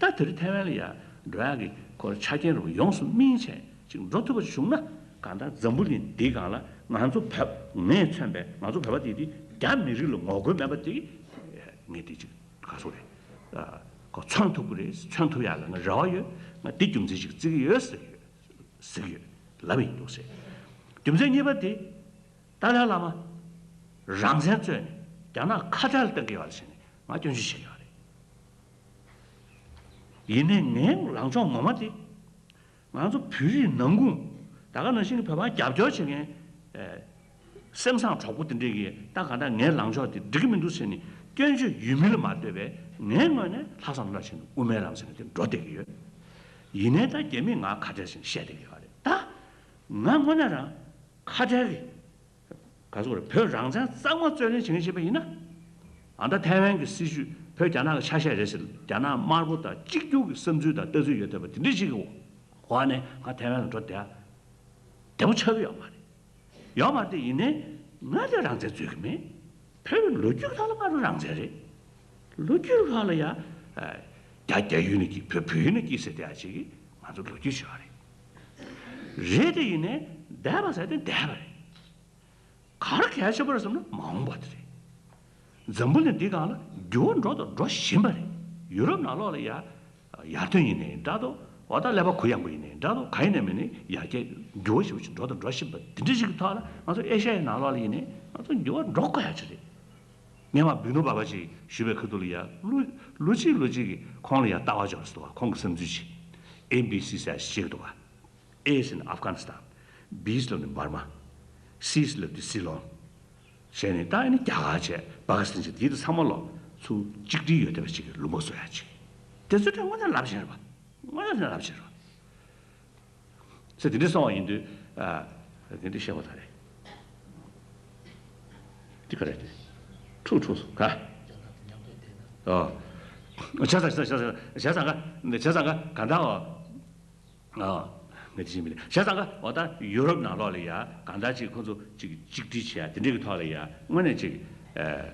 ད་ད་དེ་རིང་ཐའེ་ཝན་ལ་ཡ་འགྲོ་ཡག་གི་ཁོ་ཆ་རྐྱེན་རུ་ཡོངས་སུ་སྨིན་བྱས་ཅིག་འགྲོ་ཐུབ་པ་ཞིག་བྱུང་ན་ གང་ལྟར་འཛམ་བུ་གླིང་འདིའི་སྒང་ལ་ང་ཚོ་བོད་ངས་མཚོན་པའི་ང་ཚོ་བོད་པ་དེ་དེ་རྒྱ་མི་རིགས་ལ་ངོ་རྒོལ་མེད་པ་དེ་ངས་དེ་ཅིག་ག་སོ་རེད། ཨ་ཁོ་མཚོན་ཐུབ་ཀྱི་རེད། མཚོན་ཐུབ་ཡག་ལ་ང་རེ་བ་ཡོད། ང་འདི་རྒྱུ་མཚན་ཅིག་བརྩི་གི་ཡོད་ཟེར་གི་ཡོད། ཟེར་གི་ཡོད་ལབ་ཡིན་འདུག་ཟེར། རྒྱུ་མཚན་གཉིས་པ་དེ། ཏཱ་ལའི་བླ་མ་རང་བཙན་རྩོད་ནས་རྒྱ་ནག་ཁ་བྲལ་གཏོང་གི་ཡོད་ལ་བྱས་ནས་ང་སྐྱོན་བརྗོད་བྱེད་ཀྱི་ཡོད་རེད། ཡིན་ནའི་ངའི་ལངས་ཕྱོགས་ངོ་མ་དེ། ང་ཚོ་བོད་རིགས་ནང་ཁུལ་ད་ག་ནང་བཞིན་གྱི་བོད་པ་རྒྱབ་སྐྱོར་བྱེད་མཁན། ཨེ། སེམས་བཟང་གྲོགས་པོ་དེ་འདྲས་ཀྱིས་ད་གང་ལྟར་ངའི་ལངས་ཕྱོགས་དེ་འགྲིག་གི་མི་འདུག་ཟེར་ནས་སྐྱོན་བརྗོད་ཡོད་མིན་ལ་མ་ལྟོས་པའི་ངའི་ངོས་ནས་ལྷག་བསམ་རྣམ་དག་བྱས་ནས་དབུ་མའི་ལམ་ཟེར་ནས་དེ་འགྲོ་བསྡད་ཀྱི་ཡོད། ཡིན་ནའི་ད་རྒྱ་མིས་ང་ཁ་བྲལ་ཟེར་ནས་བཤད་བསྡད་ཀྱི་ཡོད་རེད་ད། ང་དངོས་གནས་རང་ཁ་བྲལ་གྱི། ག་ཚོད་རེད། བོད་རང་བཙན་གཙང་མ་རྩོད་ལེན་བྱེད་མཁན་ཞིག་ཡིན་པ་ཡིན་ན། ཨ་ད་ཐའེ་ཝན་གྱི་སྲིད་བྱུས་བོད་རྒྱ་ནག་གི་ཆ་ཤས་རེད་ཟེར། རྒྱ་ནག་དམར་པོ་དང་གཅིག་གྱུར་གྱི་བསམ་ཚུལ་དང་ལྟ་ཚུལ་ཡོད་བསྡད་པ་དེ་འདྲ་ཞིག་གི་འོག་ནས་ང་ཐའེ་ཝན་ལ་འགྲོ་བསྡད་བདེ་པོ་ཆགས་ཀྱི་ཡོད་མ་རེད། ཡོད་མ་རེད་དེ་ཡིན་ནའི་ང་དེ་རང་བཙན་རྩོད་ཀྱི་མེད། བོད་ལོ་རྒྱུས་ཐོག་ལ་ང་རང་རང་བཙན་རེད། ལོ་རྒྱུས་ཐོག་ལ་ཡ། རྒྱ་རྒྱ་ཡུལ་ནས་སྐྱེས། བོད་བོད་ཡུལ་ནས་སྐྱེས་ཟེར་བསྡད་ཡ་ཅིག་གིས་ང་ཚོ་ལོ་རྒྱུས་ཤེས་པ་རེད། རེད་དེ་ཡིན་ནའི་འདས་པ་ཟེར་དེ་འདས་པ་རེད། ག་རེ་གལ་ཆེན་པོ་རེད་བསམ་ན་མ་འོངས་པ་དེ་རེད། འཛམ་བུ་གླིང་འདི་སྒང་ལ་འགྱུར་བ་འགྲོ་དང་འགྲོ་བཞིན་པ་རེད། ཡུ་རོབ་ནང་ལོགས་ལ་ཡ། ཡར་ཐོན་ཡིན་ནའི་འདྲ་འདུག་འོ་ད་ཀླད་པ་གུ་ཡངས་པོ་ཡིན་ནའི་འདྲ་འདུག་གང་ཡིན་ནའི་མིན་ནའི་ཡར་རྒྱས་འགྱུར་བ་ཞེ་པོ་ཅིག་འགྲོ་དང་འགྲོ་བཞིན་པ་འདི་འདྲ་ཞིག་གི་ཐོག་ལ་ང་ཚོ་ཨེ་ཤ་ཡའི་ནང་ལོགས་ལ་ཡིན་ནའི་ང་ཚོ་འགྱུར་བ་འགྲོ་དགོས་ཡ་ཅིག་རེད། ངས་མ་བི་ནོ་བྷ་བྷ་ཅིག་ཞུས་པའི་ཁ་ཐུག་ལ་ཡ་ལོ་ལོ་གཅིག་ལོ་གཅིག་གི་ཁོང་ལ་ཡ་ལྟ་བ་འབྱོར་སོང་བ། ཁོང་གི་བསམ་ཚུལ་ཅིག་ཨེ་བི་སི་ཟེར་ཞིག་འདུག་བ། ཨེ་ཟེར་ན་ཨབ་གྷ་ནི་སི་ཐན། བི་ཟེར་ལབ་ནི་འབར་མ། སི་ཟེར་ལབ་དུས་སྲིད་ལོང་། བྱས་ནས་ད་ཨ་ནི་རྒྱ་གར་བྱས། པ་ཀི་སི་ཐན་བྱས། དེ་དུ་ཚང་མ་ལོ་ཚུར་གཅིག་སྒྲིལ་ཡོད་བསྡད་པ་ཅིག་གི་ལུང་པ་བཟོ་ཡ་ཅིག་དེ་ཚོའི་གྲས་དངོས་གནས་རླབས་ཆེན་རེད་པ། དངོས་གནས་རླབས་ཆེན་རེད་པ། ཟེར་དེ་འདྲ་སོང་བ་ཡིན་དུས། ཨ། དེ་འདྲ་བཤད་པ་ད་རེད། དེ་ག་རེད་དེ། འཁྲུག་འཁྲུག་སོང་ག་ཨོ། བྱས་ཙང་བྱས་ཙང་བྱས་ཙང་བྱས་ཙང་ག་བྱས་ཙང་ག་ག་འདྲ་བ། ཨ། ངས་དེ་བཞིན་མི་ལས་བྱས་ཙང་ཀ་འོ་ད་ཡུ་རོབ་ནང་ལོགས་ལ་ཡ་གང་ལྟར་ཅིག་ཁོ་ཚོ་ཅིག་གཅིག་སྒྲིལ་བྱེད་ཡ་དེ་འདྲའི་གི་ཐོག་ལ་ཡ་དངོས་གནས་ཅིག་ཨ།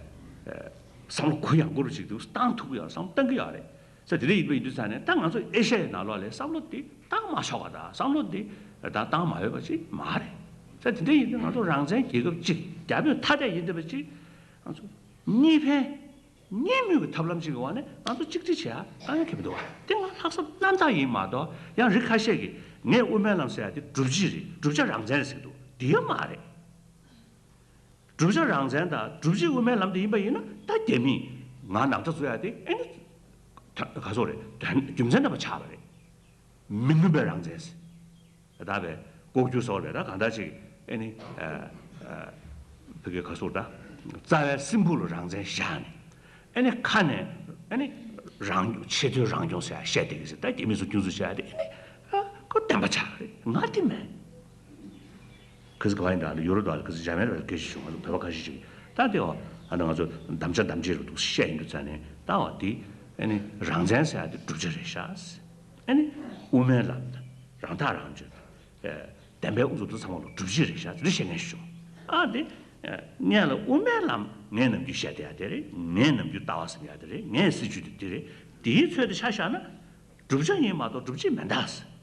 ཨ། བསམ་བློ་གུ་ཡངས་པོ་རུ་ཅིག་འདུག་བཏང་ཐུབ་ཀྱི་ཡོད་རེད། བསམ་བློ་བཏང་གི་ཡོད་རེད། ས་དེ་འདྲ་ཡིན་པ་ཡིན་དུས་ཙང་ནས་ད་ང་ཚོ་ཨེ་ཤ་ཡའི་ནང་ལོགས་ལ་བསམ་བློ་དེ་བཏང་མ་ཆོག་པ་དང་བསམ་བློ་དེ་ད་བཏང་མ་འོས་པ་ཅིག་མ་རེད། ས་དེ་འདྲ་ཡིན་དུས་ང་ཚོ་རང་བཙན་རྒྱལ་ཁབ་ཅིག་རྒྱ་བོད་ཐ་དད་ཡིན་བསྡད་པ་ཅིག་ང་ཚོ་གཉིས་ཕན། གཉིས་མོས་ཀྱི་ཐབས་ལམ་ཅིག་གི་འོག་ནས་ང་ཚོ་གཅིག་སྒྲིལ་བྱེད་ཡ་དཀའ་ངལ་གང་ཡང་མི་འདུག་བ། དེ་ང་ལྷག་བསམ་རྣམ་དག་ཡིན་མ་གཏོགས། ཡང་རིགས་ཁ་ཤས་ཀྱིས་ངས་དབུ་མའི་ལམ་ཟེར་ཡ་དེ་སྒྲུབ་བྱེད་རེད། བསྒྲུབ་བྱ་རང་བཙན་རེད་ཟེར་གྱི་འདུག་དེ་ཡང་མ་རེད། བསྒྲུབ་བྱ་རང་བཙན་དང་སྒྲུབ་བྱེད་དབུ་མའི་ལམ་དེ་ཡིན་པ་ཡིན་ན། ད་རྒྱ་མིས་ང་ནག་ཁྲ་བཟོ་ཡ་དེ་ཨེ་ནི། ད་ག་སོག་རེད། དོན་རྒྱུ་མཚན་ལྡན་པ་ཆགས་པ་རེད། མི་མངོན་པའི་རང་བཙན་ཟེར། ད་བས་ལྐོག་གྱུར་སོགས་རེད། ད་གང་ལྟར་ཅིག་ཨེ་ནི། ཨ། ཨ། བོད་སྐད་ག་སོག་ད། རྩ་བའི་སྲིན་བུ་ལ་རང་བཙན་བཞག་ནས། ཨེ་ནི་ཁ་ནས་ཨེ་ནི། རང་སྐྱོང་། ཆེས་མཐོའི་རང་སྐྱོང་ཟེར་ཡ་བཤད་བསྡད་ཀྱི་ཟེར། ད་རྒྱ་མི་ཚོ་སྐྱོན་འཛུགས་བྱ་ཡ་དེ་ཨེ་ནི། ཨ། ཁོ་བདེན་པ་ཆགས་རེད། ང་དེ་མེད། ཁ་སི་ག་བ་ཡིན་ད་ཡུ་རོབ་དང་ཁ་སི་འཇར་མན་རེད། སྐད་ཆ་བྱུང་། ང་ཚོ་བོད་པ་ཁ་ཤས་ཅིག་ད་དེ་འོ་ཨ་ནི་ང་ཚོ་དམ་བཅའ་དམ་བཅའ་རུ་འདུག་བཤད་ཡིན་དུས་ཙང་ནས། ད་འོ་དེ་ཨེ་ནི་རང་བཙན་ཟེར་ཡ་དེ་བསྒྲུབ་བྱ་རེད་ཤག་ཨེ་ནི་དབུ་མའི་ལམ་དང་རང་ཐག་རང་གཅོད། ཨེ། བདེན་པའི་དབུ་མཛད་དུ་ཚང་མ་ལ་སྒྲུབ་བྱེད་རེད་ཤག་དེ་འདྲ་བཤད་མཁན་ཞིག་བྱུང་། ཨ་དེ། ཨེ། ངས་ལ་དབུ་མའི་ལམ་ངས་ནམ་རྒྱུན་བཤད་བསྡད་ཡ་དེ་རེད། ངས་ནམ་རྒྱུན་ལྟ་བ་ཟིན་ཡ་དེ་རེད། ངའི་སྲིད་བྱུས་དེ་དེ་རེད། དེའི་ཚོད་དུ་ཆ་བཞག་ན་བསྒྲུབ་བྱ་ཡིན་མ་གཏོགས་སྒྲུབ་བྱེད་མིན་ད་ཟེར།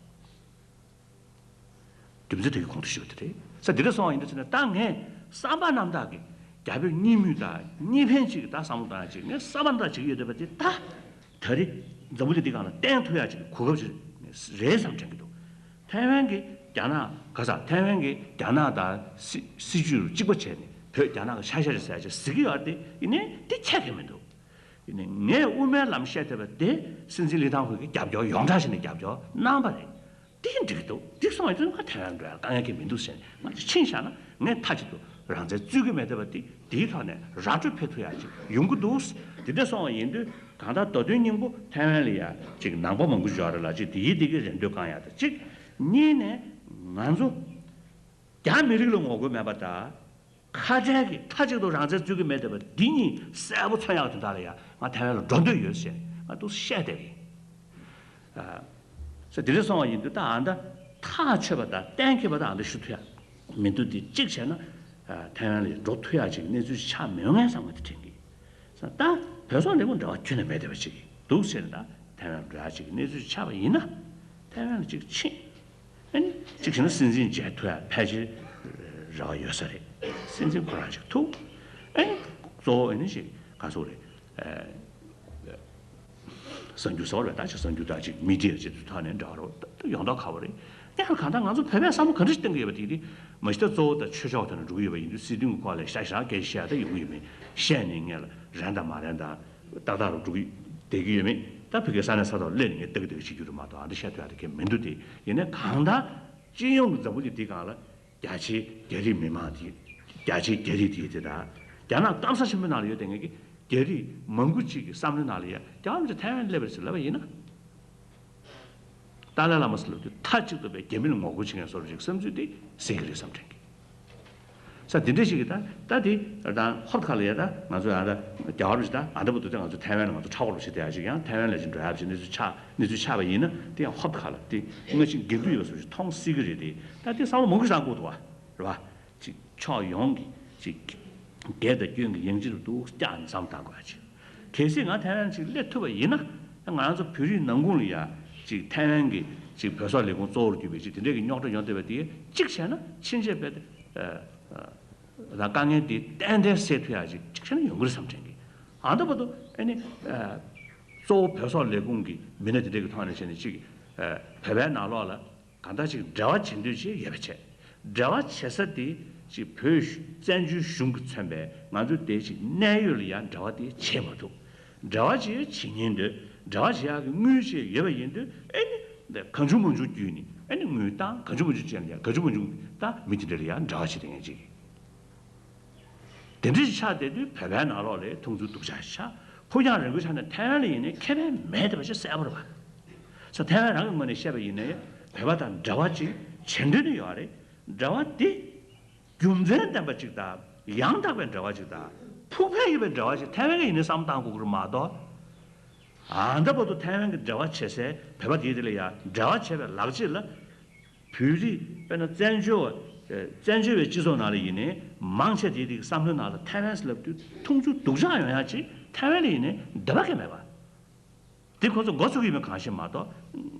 རྒྱུ་མཚན་དེ་གི་གོང་དུ་ཞུས་པ་དེ་རེད། ས་དེ་འདྲ་སོང་བ་ཡིན་དུས་ཙང་ནས་ད་ངས་བསམ་པ་རྣམ་དག་གིས་རྒྱ་བོད་གཉིས་མོས་དང་གཉིས་ཕན་ཅིག་གི་ད་བསམ་བློ་བཏང་ཡ་ཅིག་ངས་བསམ་པ་རྣམ་དག་བྱེད་ཀྱི་ཡོད་བསྡད་པ་དེ་ད། ད་རེས་འཛམ་བུ་གླིང་འདི་སྒང་ལ་བསྟན་ཐུབ་ཡ་ཅིག་གི་གོ་སྐབས་ཅིག་རེད་བསམ་དྲན་གྱི་འདུག་ཐའེ་ཝན་གྱིས་རྒྱ་ནག་ག་ས་ཐའེ་ཝན་གྱིས་རྒྱ་ནག་དང་སྲིད་སྲིད་ཇུས་རུ་གཅིག་པ་བྱས་ནས་བོད་རྒྱ་ནག་གི་ཆ་ཤས་རེད་ཟེར་ཡ་ཅིག་ཟེར་གྱི་ཡོད་རེད་དེ། ཡིན་ནའི་དེ་ཁྱད་ཁྱད་མི་འདུག་ཡིན་ནའི་ངས་དབུ་མའི་ལམ་བཤད་བསྡད་པ་དེ་སྲིད་འཛིན་ལི་ཐང་ཧུའེ་གྱིས་རྒྱབ་སྐྱོར་ཡོངས་གྲགས་བྱས་ནས་རྒྱབ་སྐྱོར་གནང་བ་རེད། དེ་འགྲིག་གི་འདུག་འགྲིག་སོང་བ་ཡིན་ན་ང་ཐའེ་ཝན་འགྲོ་ཡ་དཀའ་ངལ་གང་ཡང་མི་འདུག་ཟེར་ནས། ང་ཚོ་ཕྱིན་བཞག་ན་ངས་མཐའ་གཅིག་ཏུ་རང་བཙན་རྩོད་ཀྱི་མེད་བསྡད་པ་དེ། དེའི་ཐོག་ནས་ར་སྤྲོད་འཕེལ་ཐུབ་ཡ་ཅིག་ཡོང་གི་འདུག་དེ་འདྲ་སོང་བ་ཡིན་དུས་གང་ལྟར་མདོ་དོན་སྙིང་པོ་ཐའེ་ཝན་ལ་ཡ་ཅིག་ནང་པ་མང་པོ་ཡོད་རེད་ལ། ཅིག་དེ་ཡིས་དེ་གི་རེ་འདོད་བསྐང་ཡ་དང་གཅིག་གཉིས་ནས་ང་ཚོ་རྒྱ་མི་རིགས་ལ་ངོ་རྒོལ་མེད་པ་དང་། ཁ་བྲལ་གྱི་མཐའ་གཅིག་ཏུ་རང་བཙན་རྩོད་ཀྱི་མེད་བསྡད་པ་འདི་གཉིས་གསལ་པོ་མཚོན་ཡག་དོན་དག་ལ་ཡ་ང་ཐའེ་ཝན་ལ་འགྲོ་འདོད་ཡོད་ཟེར་ང་འདུག་བཤད་བསྡད་ཀྱི་ཡིན། ཨ། ས་དེ་འདྲ་སོང་བ་ཡིན་དུས་ད་ཨ་ད་ཐག་ཆོད་པ་དང་གཏན་འཁེལ་བ་དང་ཨ་ད་ཞུ་ཐུབ་ཡ་མི་འདུག་དེ་གཅིག་བྱས་ན། ཨ། ཐའེ་ཝན་ལ་འགྲོ་ཐུབ་ཡ་ཅིག་གནས་ཚུལ་ཆགས་མི་ཡོང་ངེས་བསམ་པ་དེ་དྲན་གྱི། ས་ད་བོད་སོག་ལས་ཁུངས་འབྲེལ་བ་ཁྱོན་ནས་མེད་བསྡད་པ་ཅིག་འདུག་ཟེར་ནས། ད་ཐའེ་ཝན་འགྲོ་ཡ་ཅིག་གནས་ཚུལ་ཆགས་པ་ཡིན་ན་ཐའེ་ཝན་ལ་ཅིག་ཕྱིན། ཨ་ནི་གཅིག་བྱས་ན་སྲིད་འཛིན་མཇལ་ཐུབ་ཡ་ཕལ་ཆེར་རེ་བ་ཡོད་ས་རེད། སྲིད་འཛིན་ཁོ་རང་ཅིག་ཐུག་ཨ་ནི་གཙོ་བོ་ཨ་ནི་ཅིག་ག་ཟེར་དགོས་རེད། གསར་འགྱུར་ཟེར་བ་རེད། ད་ཅིག་གསར་འགྱུར་ད་ཅིག་མི་ཌི་ཡ་ཅིག་ཐོག་ནས་འདྲ་བ་རེད། ད་ཡོང་མདོག་ཁ་པོ་རེད། ཡང་གང་ལྟར་ང་ཚོ་བོད་པས་བསམ་བློ་ག་འདྲ་ཞིག་གཏོང་གི་ཡོད་པ་དེ་དེ་མ་གཞི་ད་གཙོ་བོ་ད་ཆོས་ཕྱོགས་ཐོག་ནས་འགྲོ་གི་ཡོད་པ་ཡིན་དུས་སྲིད་དོན་གྱི་སྐོར་ལ་ཤ་ཞེ་དྲག་སྐད་ཆ་བཤད་ད་ཡོང་གི་ཡོད་མེད་བཤད་ནས་ངས་ལ་རན་དང་མ་རན་དང་ཏག་ཏག་རུ་འགྲོ་གི་བསྡད་ཀྱི་ཡོད་མེད། ད་ཕ་གིའི་ས་གནས་ས་ཐོག་སླེབས་ནས་ངས་ཏག་ཏག་བྱེད་རྒྱུ་རེད་མ་གཏོགས་ཨ་འདྲ་བཤད་ཐུབ་ཡ་དེ་གས་མི་འདུག་དེ་ཡིན་ནའི་གང་ལྟར་སྤྱི་ཡོངས་ཀྱི་འཛམ་བུ་གླིང་འདི་སྒང་ལ་རྒྱ་ཆེའི་རྒྱ་རིགས་མི་མང་དེ་རྒྱ་ཆེའི་རྒྱ་རིགས་དེ་དེ་དང་རྒྱ་ནག་སྐམ་ས་ཆེན་པོའི་ནང་ལ་ཡོད་བསྡད་མཁན་གྱི་རྒྱ་རིགས་མང་པོ་ཅིག་གི་བསམ་བློའི་ནང་ལ་ཡ་རྒྱ་ནག་ཐའེ་ཝན་སླེབས་པ་རེད་ཟེར་ལབ་པ་ཡིན་ན། ཏཱ་ལའི་བླ་མ་ཟེར་ལབ་དུས་མཐའ་གཅིག་ཏུ་བའི་རྒྱ་མི་ལ་ངོ་རྒོལ་བྱེད་མཁན་བཟོ་འདྲ་ཅིག་བསམ་ཚུལ་དེ་གསལ་གྱི་རེད་བསམ་དྲན་གྱི། ས་འདི་འདྲ་ཞིག་གི་ད་ད་དེ་ད་ཧོབ་ཁ་ལ་ཡ་ད་ང་ཚོ་ཡ་ད་རྒྱ་གར་རུ་ཞིག་ད་ཨ་འདྲ་པོ་འདུག་ད་ང་ཚོ་ཐའེ་ཝན་ལ་ང་ཚོ་ཁྲ་བོར་བ་ཞིག་བསྡད་ཡ་ཞིག་ཡང་ཐའེ་ཝན་ལ་ཅིག་འགྲོ་ཡ་ཞིག་གནས་ཚུལ་ཆགས་གནས་ཚུལ་ཆགས་པ་ཡིན་ན་དེ་ཡང་ཧོབ་ཁ་ལ་དེ་སྔ་ཕྱི་འགལ་འདུ་ཡོད་པ་བཟོ་ཞིག་མཐོང་སྲིད་ཀྱི་རེད་དེ། ད་དེ་བསམ་བློ་མང་པོ་ཞིག་བཏང་དགོས་འདུག་བ་རེད་བ། ཅིག་ཕྱོགས་ཡོངས་ཀྱི་ཅིག་རྒྱལ་དང་སྐྱོན་གྱི་ཡང་ཅིག་ཏུ་སྐྱག་ནས་བསམ་བཏང་དགོས་ཡ་ཅིག་གལ་སྲིད་ང་ཐའེ་ཝན་ཅིག་སླེབས་ཐུབ་པ་ཡིན་ན་ང་རང་ཚོ་བོད་རིགས་ནང་ཁུལ་ལ་ཡ་ཅིག་ཐའེ་ཝན་གྱི་ཅིག་བོད་སོག་ལས་ཁུངས་གཙོ་བོར་གྱུར་པའི་ཅིག་དེ་འདྲས་ཀྱི་རྙོག་དྲ་ཡོང་བསྡད་པ་དེ་གཅིག་བྱས་ན་ཕྱིན་ཆད་རྦད་དེ་ད་དཀའ་ངལ་དེ་ཏན་ཏན་སེལ་ཐུབ་ཡ་ཅིག་གཅིག་བྱས་ན་ཡོང་གི་རེད་བསམ་དྲན་གི། ཨ་ད་བར་དུ་ཨ་ནི་གཙོ་བོ་བོད་སོག་ལས་ཁུངས་ཀྱི་མི་སྣ་དེ་འདྲས་ཀྱི་ཐོག་ནས་བྱས་ནས་ཅིག་བོད་པའི་ནང་ལོགས་ལ། གང་ལྟར་ཅིག་འབྲེལ་བ་བྱེད་འདོད་ཅིག་ཡོད་པ་བྱས། འབྲེལ་བ་བྱེད་ས་དེ་ཅིག་བོད་བཙན་བྱོལ་གཞུང་གིས་མཚོན་པའི་ང་ཚོ་དེ་ཅིག་གནད་ཡོད་ལ་ཡང་འབྲེལ་བ་དེ་བྱེད་མ་ཐུབ། འབྲེལ་བ་ཅིག་བྱེད་ཉེན་འདོད། འབྲེལ་བ་བྱེད་ཡག་གི་དངུལ་ཅིག་ཡོད་པ་ཡིན་དུས་ཨེ་ནི་གང་བྱུང་མང་བྱུང་བརྒྱུད་ནས་ཨེ་ནི་དངུལ་བཏང་། གང་བྱུང་མང་བྱུང་བྱས་ནས་ཡང་གང་བྱུང་མང་བྱུང་ད་མི་དེ་འདྲ་ལ་ཡང་འབྲེལ་བ་བྱེད་དེ་ངེས་ཅིག་དེ་འདྲ་ཞིག་ཆགས་བསྡད་དུས་བོད་པའི་ནང་ལོགས་ལ་མཐོང་ཚུལ་སྡུག་ཅག་ཆགས། ཕུགས་རྒྱང་རིང་པོའི་ཆ་ནས་ཐའེ་ཝན་ལ་ཡིན་ནའི་ཁེ་ཕན་མེད་བསྡད་པ་ཞིག་གསལ་པོ་རེད་པ། ས་ཐའེ་ཝན་རང་གི་ངོས་ནས་བཤད་པ་ཡིན་ནའི་བོད་པ་དང་འབྲེལ་བ་ཅིག་བྱེད་འདོད་ནི་ཡོད་རེད། འབྲེལ་བ་དེ་རྒྱུ་མཚན་ལྡན་པ་ཅིག་དང་ཡང་དག་པའི་འབྲེལ་བ་ཅིག་དང་ཕུགས་ཕན་ཡོད་པའི་འབྲེལ་བ་ཅིག་ཐའེ་ཝན་གྱིས་ཡིན་ནའི་བསམ་བཏང་དགོས་ཀྱི་རེད་མ་གཏོགས། ཨ་ད་བར་དུ་ཐའེ་ཝན་གྱི་འབྲེལ་བ་བྱེད་སའི་བོད་པ་དེའི་དེ་ལ་ཡང་འབྲེལ་བ་བྱེད་པའི་ལག་རྗེས་ལ། བོད་རིགས་དཔེར་ན་བཙན་བྱོལ་བ། བཙན་བྱོལ་བའི་སྤྱི་ཚོགས་ནང་ལ་ཡིན་ནའི་མང་ཆེ་དེའི་རིགས་བསམ་བློའི་ནང་ལ་ཐའེ་ཝན་ཟེར་ལབ་དུས་མཐོང་ཚུལ་སྡུག་ཅག་ཡོང་ཡ་ཅིག་ཐའེ་ཝན་ལ་ཡིན་ནའི་འདོད་པ་གང་མེད་པ། དེ་ཁོ་ཚོ་མགོ་ཚོས་ཀྱི་ཡོད་མེད་གང་ཤེས་མ་གཏོགས།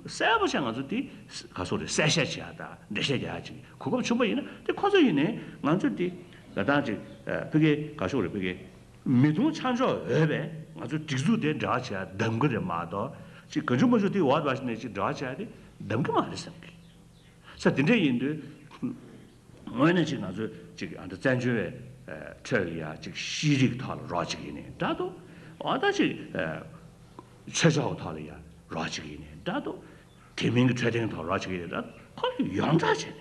གསལ་པོ་བྱས་ང་ཚོ་དེ་ག་སོག་རེད་གསལ་བཤད་བྱེད་ཡ་དང་འགྲེལ་བཤད་རྒྱག་ཡ་ཅིག་གོ་སྐབས་བྱུང་པ་ཡིན་ན་དེ་ཁོ་ཚོ་ཡིན་ནའི་ང་ཚོ་དེ་ལ་དང་ཅིག་ཕ་གི་ག་སོག་རེད་ཕ་གི་མི་མཐོང་ཆ་འཇོག་འོས་པས་ང་ཚོ་སྒྲིག་འཛུགས་དེ་འབྲེལ་བ་བྱེད་ཡ་འདང་གི་རེད་མ་གཏོགས་ཅིག་གང་བྱུང་མང་བྱུང་དེ་འོག་ཏུ་བ་ཞིག་ནས་ཅིག་འབྲེལ་བ་བྱེད་ཡ་དེ་འདང་གི་མ་རེད་བསམ་གི། ས་དེ་འདྲ་ཡིན་དུས། དངོས་གནས་ཅིག་ང་ཚོས་ཅིག་ཨ་འདི་བཙན་བྱོལ་བའི་ཁྲོད་ལ་ཡ་ཅིག་ཤེས་རིག་ཐོག་ལ་རོགས་ཅིག་ཡིན་ནའི་འདྲ་འདུག་འོ་ད་ཅིག་ཆོས་ཕྱོགས་ཐོག་ལ་ཡ་རོགས་ཅིག་ཡིན་ནའི་འདྲ་འདུག་དེ་མིན་གྱི་འཕྲོད་བསྟེན་ཐོག་རོགས་ཅིག་ཡིན་ནའི་འདྲ་ཁོ་ཚོ་ཡོངས་གྲགས་བྱས་ནས་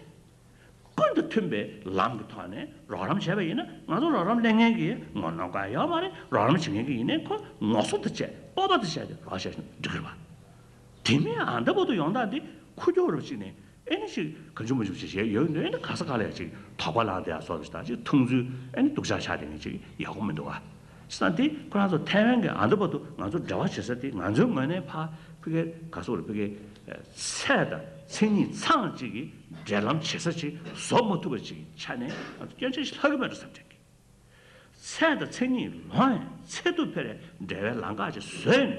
ཀུན་ཏུ་མཐུན་པའི་ལམ་གྱི་ཐོག་ནས་རོགས་རམ་བྱས་པ་ཡིན་ན་ང་ཚོ་རོགས་རམ་ལེན་མཁན་གྱི་ངོ་གནོང་ག་ཡོད་མ་རེད། རོགས་རམ་བྱེད་མཁན་གྱི་ཡིན་ནའི་ཁོ་ངོ་སོ་དང་བཅས་སྤོབས་པ་དང་བཅས་ཏེ་རོགས་བྱས་ན་འགྲིག་གི་རེད་པ། དེ་མིན་ཨ་འདྲ་པོ་དུ་ཡོང་སྟངས་འདི་ཁུ་སྐྱོ་རུ་ཕྱིན་ནས་ཨེ་ནི་ཞིག་གང་བྱུང་མང་བྱུང་ཞིག་བྱས་ཡོད་འདུག་ཨེ་ནི་ག་ས་ག་ལ་ཡ་ཅིག་དོགས་པ་ལངས་བསྡད་ཡ་སོགས་ཞིག་དང་ཅིག་མཐོང་ཚུལ་ཨེ་ནི་སྡུག་ཅག་ཆགས་བསྡད་མཁན་ཅིག་ཡག་པོ་མི་འདུག་ཨ། བྱས་ཙང་འདི་ཁོ་རང་ཚོ་ཐའེ་ཝན་གྱི་ཨ་འདྲ་པོ་དུ་ང་ཚོ་འབྲེལ་བ་བྱེད་ས་དེ་ང་ཚོའི་ངོས་ནས་ཕ་ཕི་གེ་ག་སོག་རེད་ཕི་གེ་ཚད་དང་མཚན་ཉིད་ཚང་གཅིག་གི་འབྲེལ་ལམ་བྱེད་ས་ཅིག་བཟོ་མ་ཐུབ་པ་ཅིག་གི་ཆ་ནས་ང་ཚོ་སྐྱོན་ཆ་ཞིག་ལྷག་གི་མེད་འགྲོ་བསམ་དྲན་གི། ཚད་དང་མཚན་ཉིད་ལོངས་ཡང་ཚད་དུ་འཕེར་བའི་འབྲེལ་བའི་ལམ་ཁ་ཅིག་བཟོས་ནས་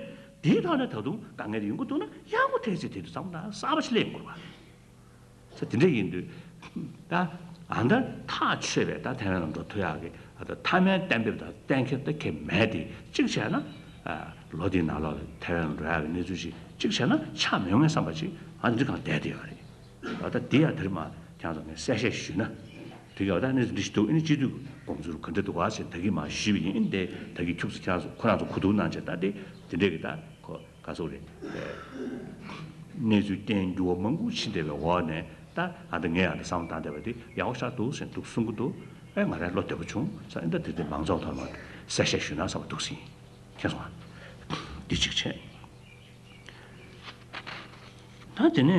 དེའི་ཐོག་ནས་ད་དུང་དཀའ་ངལ་ཡོང་གི་འདུག་ན་ཡག་པོ་ཐེག་ཆེ་དེ་དུས་ཙམ་ན་གསར་པ་ཞིག་སླེབས་དགོས་པ། ས་དེ་འདྲ་ཡིན་དུས་ད་ཨ་ད་ཐག་ཆོད་པའི་ད་ཐའེ་ཝན་ལ་འགྲོ་ཐུབ་ཡག་གི་ཨ་ད་མཐའ་མའི་གཏན་འབེབས་དང་གཏན་འཁེལ་ད་ཁེལ་མེད་དེ་གཅིག་བྱས་ན་ལོ་དེའི་ནང་ལོགས་ལ་ཐའེ་ཝན་ལ་འགྲོ་ཡག་གི་གནས་ཚུལ་ཞིག་གཅིག་བྱས་ན་ཆགས་མི་ཡོང་ངེས་བསམ་པ་ཅིག་ཨ་འདི་གང་བསྡད་དེ་ཡོད་རེད། ད་ལྟ་འདི་ཡང་དེར་མ་ཁྱེད་ཚོ་ངས་གསལ་བཤད་ཞུས་ན། དེ་ག་ད་ནི་འདི་ཞིག་འདུག་ཨ་ནི་སྤྱི་འཐུས་དགོངས་ཚུལ་ག་འདྲ་འདུག་ག་ཟེར་ད་གིན་མ་ཞུས་པ་ཡིན། ཨ་ནི་དེ་ད་གིན་ཁྱུག་ཙམ་ཁྱེད་ཚོ་ཁོ་རང་ཚོ་གོ་བསྡུར་གནང་བྱས་ད་དེ་དེ་འདྲས་ཀྱི་ད་ཁོ་ག་ཚོད་རེད། གནས་ཚུལ་རྐྱེན་འགྱུར་བ་མང་པོ་ཕྱིན་བསྡད་པའི་འོག་ནས་ད་ཨ་ད་ངས་ཨ་ད་བསམ་བློ་བཏང་བསྡད་པ་དེ་ཡག་པོ་ཞེ་དྲག་འདུག་ཟེར་འདུག་གསུང་གི་འདུག་ཨེ་ང་རང་བློ་བདེ་པོ་བྱུང་ཟེར། ཨ་ནི་ད་དེ་དེ་མང་ཚོགས་ཐོག་ལ་གསལ་བཤད་ཞུས་ན་བསམ་པ་འདུག་ཟིན། མཁྱེན་སོང་ང་། འདི་གཅིག་བྱས། ད་དེ་ནས་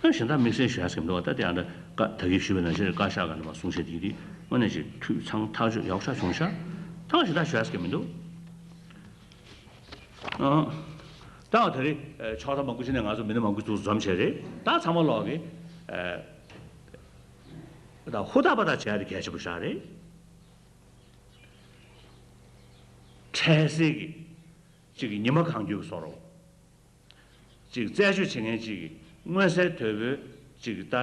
ཨ་གཞན་དག་དམིགས་བསལ་ཞུ་ཡ་ཟེར་གྱི་མི་འདུག་ད་དེ་ཡང་ད་ཀ་ད་གིན་ཞུས་པ་ནང་བཞིན་བཀའ་ཤག་ག་ནས་མར་གསུང་བཤད་དེ་དེ་དངོས་གནས་ཅིག་འཐུས་ཚང་ཐག་ཆོད་ཡག་ཤོས་བྱུང་ཤག་ད་གཞན་དག་ཞུ་ཡ་ཟེར་གྱི་མི་འདུག་ཨ་ད་ད་རེས་ཨ་ཕྱོགས་མཐའ་མང་པོ་ཅིག་ནས་ང་ཚོ་མི་སྣ་མང་པོ་ཅིག་འཛོམས་བྱས་རེད། ད་ཚང་མ་ལོག་གི་ཨ་ད་ཧུར་ཐག་པ་ཐག་བྱས་ཏེ་གལ་ཆེན་པོ་ཞིག་རེད། འཕྲལ་སེལ་གྱི་གཅིག་གི་ཉི་མ་གང་འཁྱོལ་གྱི་བཟོ་འདྲ། ཅིག་རྩད་གཅོད་བྱེད་མཁན་ཅིག་གིས་མངོན་གསལ་དོད་པོའི་ཅིག་ད་